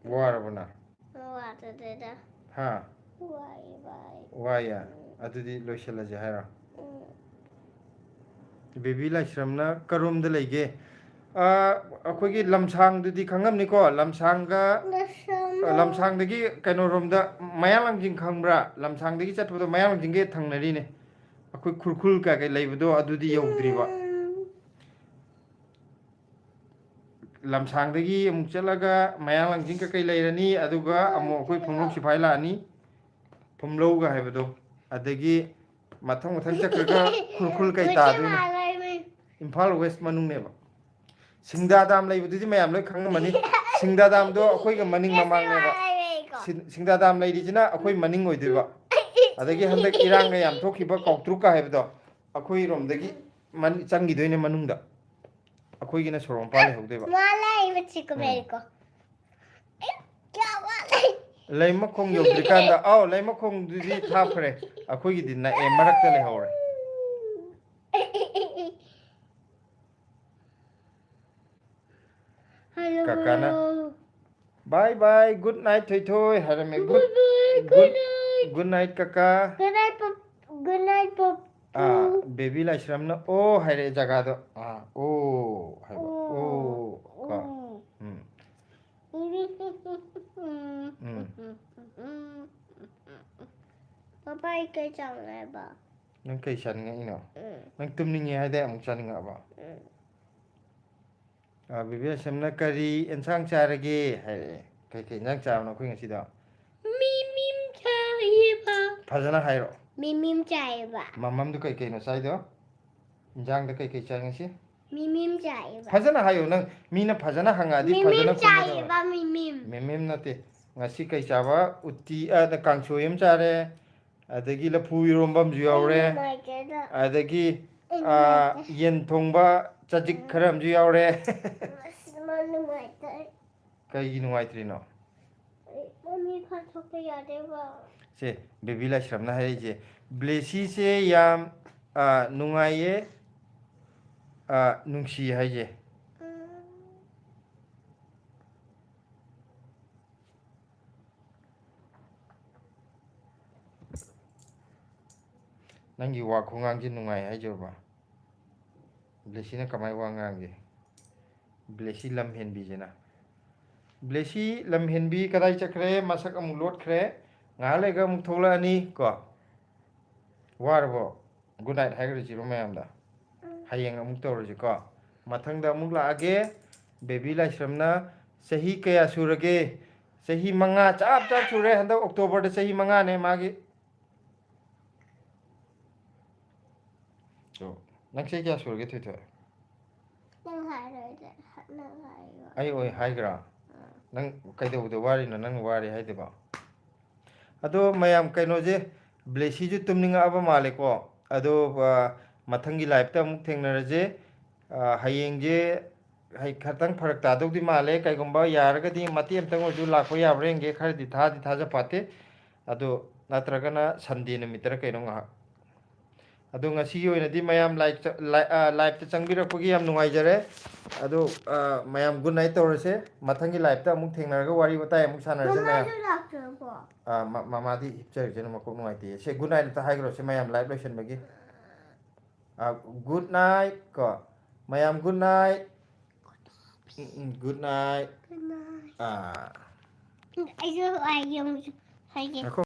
ꯋꯥꯔꯕꯣ ꯅꯪ? ꯋꯥꯗꯦꯗ꯫ ꯍꯥ? ꯋꯥꯏ, ꯋꯥꯏ꯫ ꯋꯥꯏꯌꯦ? ꯑꯗꯨꯗꯤ ꯂꯣꯏꯁꯤꯜꯂꯁꯦ ꯍꯥꯏꯔꯣ? ꯎꯝ꯫ ꯕꯦꯕꯤ ꯂꯥꯏꯁ꯭ꯔꯝꯅ ꯀꯔꯣꯝꯗ ꯂꯩꯒꯦ? ꯑꯥ, ꯑꯩꯈꯣꯏꯒꯤ ꯂꯝꯁꯥꯡꯗꯨꯗꯤ ꯈꯪꯉꯝꯅꯤꯀꯣ? ꯂꯝꯁꯥꯡꯒ, ꯂꯝꯁꯥꯡꯗ꯫ ꯂꯝꯁꯥꯡꯗꯒꯤ ꯀꯩꯅꯣꯔꯣꯝꯗ, ꯃꯌꯥꯡ ꯂꯥꯡꯖꯤꯡ ꯈꯪꯕ꯭ꯔꯥ? ꯂꯝꯁꯥꯡꯗꯒꯤ ꯆꯠꯄꯗꯣ ꯃꯌꯥꯡ ꯂꯥꯡꯖꯤꯡꯒ ꯍꯦꯛ ꯊꯪꯅꯔꯤꯅꯦ꯫ ꯑꯩꯈꯣꯏ ꯈꯨꯔꯈꯨꯜ ꯀꯩꯀꯩ ꯂꯩꯕꯗꯣ ꯑꯗꯨꯗꯤ ꯌꯧꯗ꯭ꯔꯤꯕ꯫ ꯎꯝ꯫ ꯂꯝꯁꯥꯡꯗꯒꯤ ꯑꯃꯨꯛ ꯆꯠꯂꯒ ꯃꯌꯥꯡ ꯂꯥꯡꯖꯤꯡ ꯀꯩꯀꯩ ꯂꯩꯔꯅꯤ, ꯑꯗꯨꯒ ꯑꯃꯨꯛ ꯑꯩꯈꯣꯏ ꯐꯝꯂꯧ ꯁꯤꯐꯥꯏ ꯂꯥꯛꯑꯅꯤ, ꯐꯝꯂꯧꯒ ꯍꯥꯏꯕꯗꯣ, ꯑꯗꯒꯤ ꯃꯊꯪ ꯃꯊꯪ ꯆꯠꯈ꯭ꯔꯒ ꯈꯨꯔꯈꯨꯜ ꯀꯩ ꯇꯥꯗꯣꯏꯅꯣ? ꯏꯝꯐꯥꯜ West ꯃꯅꯨꯡꯅꯦꯕ꯫ ꯁꯤꯡꯗꯥ dam ꯂꯩꯕꯗꯨꯗꯤ ꯃꯌꯥꯝ ꯂꯣꯏ ꯈꯪꯉꯝꯃꯅꯤ꯫ ꯁꯤꯡꯗꯥ dam ꯗꯣ ꯑꯩꯈꯣꯏꯒ ꯃꯅꯤꯡ ꯃꯃꯥꯡꯅꯦꯕ꯫ ꯁꯤꯡ-, ꯁꯤꯡꯗꯥ dam ꯂꯩꯔꯤꯁꯤꯅ ꯑꯩꯈꯣꯏ ꯃꯅꯤꯡ ꯑꯣꯏꯗꯣꯏꯕ꯫ ꯑꯗꯒꯤ ꯍꯟꯗꯛ ꯏꯔꯥꯡꯒ ꯌꯥꯝ ꯊꯣꯛꯈꯤꯕ ꯀꯥꯎꯇ꯭ꯔꯨꯛꯀ ꯍꯥꯏꯕꯗꯣ, ꯑꯩꯈꯣꯏꯔꯣꯝꯗꯒꯤ ꯃꯟ-, ꯆꯪꯈꯤꯗꯣꯏꯅꯦ ꯃꯅꯨꯡꯗ꯫ ꯑꯩꯈꯣꯏꯒꯤꯅ ꯁꯣꯔꯣꯛ ꯃꯄꯥꯟ ꯂꯩꯍꯧꯗꯣꯏꯕ꯫ ꯂꯩꯃꯈꯣꯡ ꯌꯧꯗ꯭ꯔꯤꯀꯥꯟꯗ, ꯑꯥꯎ, ꯂꯩꯃꯈꯣꯡꯗꯨꯗꯤ ꯊꯥꯞꯈ꯭ꯔꯦ, ꯑꯩꯈꯣꯏꯒꯤꯗꯤ ꯅꯛꯑꯦ, ꯃꯔꯛꯇ ꯂꯩꯍꯧꯔꯦ꯫ ꯀꯀꯥꯅ, "Bye bye, good night, ꯊꯣꯏꯊꯣꯏ" ꯍꯥꯏꯔꯝꯃꯦ꯫ Good, good night, ꯀꯀꯥ꯫ Good night, ꯄꯞ-, good night, ꯄꯞꯄꯨ꯫ ꯑꯥ, ꯕꯦꯕꯤ ꯂꯥꯏꯁ꯭ꯔꯝꯅ "ꯑꯣ" ꯍꯥꯏꯔꯛꯑꯦ ꯖꯒꯥꯗꯣ꯫ ꯑꯥ, "ꯑꯣ" ꯍꯥꯏꯕ꯫ "ꯑꯣ" ꯀꯣ꯫ ꯎꯝ꯫ ꯎꯝ꯫ ꯄꯄꯥ ꯑꯩ ꯀꯩ ꯆꯥꯎꯅꯦꯕ? ꯅꯪ ꯀꯩ ꯆꯥꯅꯤꯡꯉꯛꯏꯅꯣ? ꯎꯝ ꯅꯪ ꯇꯨꯝꯅꯤꯡꯉꯦ ꯍꯥꯏꯗꯥꯏ, ꯑꯃꯨꯛ ꯆꯥꯅꯤꯡꯉꯛꯑꯕ? ꯎꯝ ꯑꯥ, ꯕꯦꯕꯤ ꯂꯥꯏꯁ꯭ꯔꯝꯅ "ꯀꯔꯤ ꯑꯦꯟꯁꯥꯡ ꯆꯥꯔꯒꯦ?" ꯍꯥꯏꯔꯛꯑꯦ꯫ "ꯀꯩꯀꯩ ꯏꯟꯁꯥꯡ ꯆꯥꯕꯅꯣ ꯑꯩꯈꯣꯏ ꯉꯁꯤꯗꯣ?" ꯃꯤꯃꯤꯝ ꯆꯥꯏꯌꯦꯕ꯫ ꯐꯖꯅ ꯍꯥꯏꯔꯣ꯫ ꯃꯤꯃꯤꯝ ꯆꯥꯏꯌꯦꯕ꯫ ꯃꯃꯝꯗꯨ ꯀꯩꯀꯩꯅꯣ ꯆꯥꯏꯗꯣ? ꯏꯟꯖꯥꯡꯗ ꯀꯩꯀꯩ ꯆꯥꯏ ꯉꯁꯤ? ꯃꯤꯃꯤꯝ ꯆꯥꯏꯌꯦꯕ꯫ ꯐꯖꯅ ꯍꯥꯏꯌꯣ ꯅꯪ꯫ ꯃꯤꯅ ꯐꯖꯅ ꯍꯪꯉꯛꯑꯗꯤ ꯐꯖꯅ ꯃꯤꯃꯤꯝ ꯈꯨꯝꯒꯗꯕ꯫ ꯆꯥꯏꯌꯦꯕ, ꯃꯤꯃꯤꯝ꯫ ꯃꯤꯃꯤꯝ ꯅꯠꯇꯦ꯫ ꯉꯁꯤ ꯀꯩ ꯆꯥꯕ? ꯎꯇꯤ, ꯑ, ꯀꯥꯡꯁꯣꯏ ꯑꯃ ꯆꯥꯔꯦ꯫ ꯑꯗꯒꯤ ꯂꯐꯨ ꯏꯔꯣꯝꯕ ꯑꯃꯁꯨ ꯌꯥꯎꯔꯦ꯫ ꯑꯩ ꯅꯨꯡꯉꯥꯏꯇꯦꯗ꯫ ꯑꯗꯒꯤ, ꯑꯩ ꯑ, ꯅꯨꯡꯉꯥꯏꯇꯦ꯫ ꯌꯦꯟ ꯊꯣꯡꯕ ꯆꯖꯤꯛ ꯈꯔ ꯑꯃꯁꯨ ꯌꯥꯎꯔꯦ꯫ ꯑꯁ, ꯃꯥ ꯅꯨꯡꯉꯥꯏꯇꯦ꯫ ꯀꯩꯒꯤ ꯅꯨꯡꯉꯥꯏꯇ꯭ꯔꯤꯅꯣ? ꯑꯩ ꯃꯃꯤ ꯐꯥꯊꯣꯛꯄ ꯌꯥꯗꯦꯕ꯫ ꯁꯦ, ꯕꯦꯕꯤ ꯂꯥꯏꯁ꯭ꯔꯝꯅ ꯍꯥꯏꯔꯛꯏꯁꯦ, "ꯕ꯭ꯂꯦꯁꯤꯁꯦ ꯌꯥꯝ, ꯑ, ꯅꯨꯡꯉꯥꯏꯌꯦ, ꯑ, ꯅꯨꯡꯁꯤ" ꯍꯥꯏꯁꯦ꯫ ꯎꯝ꯫ ꯅꯪꯒꯤ ꯋꯥ ꯈꯨꯉꯥꯡꯁꯦ ꯅꯨꯡꯉꯥꯏ ꯍꯥꯏꯖꯕ꯫ ꯕ꯭ꯂꯦꯁꯤꯅ ꯀꯃꯥꯏ ꯋꯥ ꯉꯥꯡꯒꯦ? ꯕ꯭ꯂꯦꯁꯤ ꯂꯝ ꯍꯦꯟꯕꯤꯁꯤꯅ꯫ ꯕ꯭ꯂꯦꯁꯤ ꯂꯝ ꯍꯦꯟꯕꯤ ꯀꯗꯥꯏ ꯆꯠꯈ꯭ꯔꯦ? ꯃꯁꯛ ꯑꯃꯨꯛ ꯂꯣꯠꯈ꯭ꯔꯦ꯫ ꯉꯥꯏꯍꯥꯛ ꯂꯩꯔꯒ ꯑꯃꯨꯛ ꯊꯣꯛꯂꯛꯑꯅꯤ ꯀꯣ꯫ ꯋꯥꯔꯕꯣ? ꯒꯨꯗ ꯅꯥꯏꯠ ꯍꯥꯏꯈ꯭ꯔꯁꯤꯔꯣ ꯃꯌꯥꯝꯗ? ꯍꯌꯦꯡ ꯑꯃꯨꯛ ꯇꯧꯔꯁꯤꯀꯣ꯫ ꯃꯊꯪꯗ ꯑꯃꯨꯛ ꯂꯥꯛꯑꯒꯦ꯫ ꯕꯦꯕꯤ ꯂꯥꯏꯁ꯭ꯔꯝꯅ ꯆꯍꯤ ꯀꯌꯥ ꯁꯨꯔꯒꯦ? ꯆꯍꯤ ꯃꯉꯥ ꯆꯞ ꯆꯞ ꯁꯨꯔꯦ꯫ ꯍꯟꯗꯛ ꯑꯣꯛꯇꯣꯕꯔꯗ ꯆꯍꯤ ꯃꯉꯥꯅꯦ ꯃꯥꯒꯤ꯫ ꯑꯣ, ꯅꯪ ꯆꯍꯤ ꯀꯌꯥ ꯁꯨꯔꯒꯦ, ꯊꯣꯏꯊꯣꯏ? ꯅꯪ ꯍꯥꯏꯔꯣꯏꯗ, ꯅꯪ ꯍꯥꯏꯔꯣ꯫ ꯑꯩ ꯑꯣꯏ ꯍꯥꯏꯒ꯭ꯔꯥ? ꯅꯪ ꯀꯩꯗꯧꯕꯗ ꯋꯥꯔꯤꯅꯣ? ꯅꯪ ꯋꯥꯔꯦ ꯍꯥꯏꯗꯨꯕꯣ? ꯑꯗꯣ ꯃꯌꯥꯝ, ꯀꯩꯅꯣꯁꯦ, ꯕ꯭ꯂꯦꯁꯤꯁꯨ ꯇꯨꯝꯅꯤꯡꯉꯛꯑꯕ ꯃꯥꯜꯂꯦꯀꯣ꯫ ꯑꯗꯣ, ꯑ, ꯃꯊꯪꯒꯤ ꯂꯥꯏꯞꯇ ꯑꯃꯨꯛ ꯊꯦꯡꯅꯔꯁꯦ꯫ ꯑ, ꯍꯌꯦꯡꯁꯦ ꯍꯩ-, ꯈꯇꯪ ꯐꯔꯛ ꯇꯥꯗꯧꯗꯤ ꯃꯥꯜꯂꯦ꯫ ꯀꯩꯒꯨꯝꯕ ꯌꯥꯔꯒꯗꯤ ꯃꯇꯦꯛ ꯑꯃꯇꯪ ꯑꯣꯏꯔꯁꯨ ꯂꯥꯛꯄ ꯌꯥꯕ꯭ꯔꯥ ꯌꯦꯡꯒꯦ꯫ ꯈꯔꯗꯤ ꯊꯥꯗꯤ ꯊꯥꯖ ꯐꯠꯇꯦ꯫ ꯑꯗꯣ ꯅꯠꯇ꯭ꯔꯒꯅ ꯁꯟꯗꯦ ꯅꯨꯃꯤꯠꯇꯔ ꯀꯩꯅꯣ ꯉꯥꯏꯍꯥꯛ꯫ ꯑꯗꯣ ꯉꯁꯤꯒꯤ ꯑꯣꯏꯅꯗꯤ ꯃꯌꯥꯝ ꯂꯥꯏꯛ ꯆ-, ꯂꯥꯏ-, ꯑ, ꯂꯥꯏꯞꯇ ꯆꯪꯕꯤꯔꯛꯄꯒꯤ ꯌꯥꯝ ꯅꯨꯡꯉꯥꯏꯖꯔꯦ꯫ ꯑꯗꯣ, ꯑ, ꯃꯌꯥꯝ ꯒꯨꯗ ꯅꯥꯏꯠ ꯇꯧꯔꯁꯦ꯫ ꯃꯊꯪꯒꯤ ꯂꯥꯏꯞꯇ ꯑꯃꯨꯛ ꯊꯦꯡꯅꯔꯒ ꯋꯥꯔꯤ ꯋꯥꯇꯥꯏ ꯑꯃꯨꯛ ꯁꯥꯟꯅꯔꯁꯦ ꯃꯌꯥꯝ꯫ ꯃꯃꯥꯁꯨ ꯂꯥꯛꯇ꯭ꯔꯕꯣ? ꯑ, ꯃ-, ꯃꯃꯥꯗꯤ ꯍꯤꯞꯆꯔꯤꯁꯅꯨ, ꯃꯀꯣꯛ ꯅꯨꯡꯉꯥꯏꯇꯦꯌꯦ꯫ ꯁꯦ, ꯒꯨꯗ ꯅꯥꯏꯠ ꯑꯝꯇ ꯍꯥꯏꯈ꯭ꯔꯣꯁꯦ ꯃꯌꯥꯝ, ꯂꯥꯏꯞ ꯂꯣꯏꯁꯟꯕꯒꯤ꯫ ꯑ, ꯒꯨꯗ ꯅꯥꯏꯠ ꯀꯣ꯫ ꯃꯌꯥꯝ ꯒꯨꯗ ꯅꯥꯏꯠ꯫ ꯎꯝ, ꯎꯝ, ꯒꯨꯗ ꯅꯥꯏꯠ꯫ Good night. ꯑꯥ꯫ ꯑꯩꯁꯨ ꯍꯥꯏꯒꯦ ꯑꯃꯨꯛꯁꯨ ꯍꯥꯏꯒꯦ꯫ ꯉꯥꯏꯈꯣ,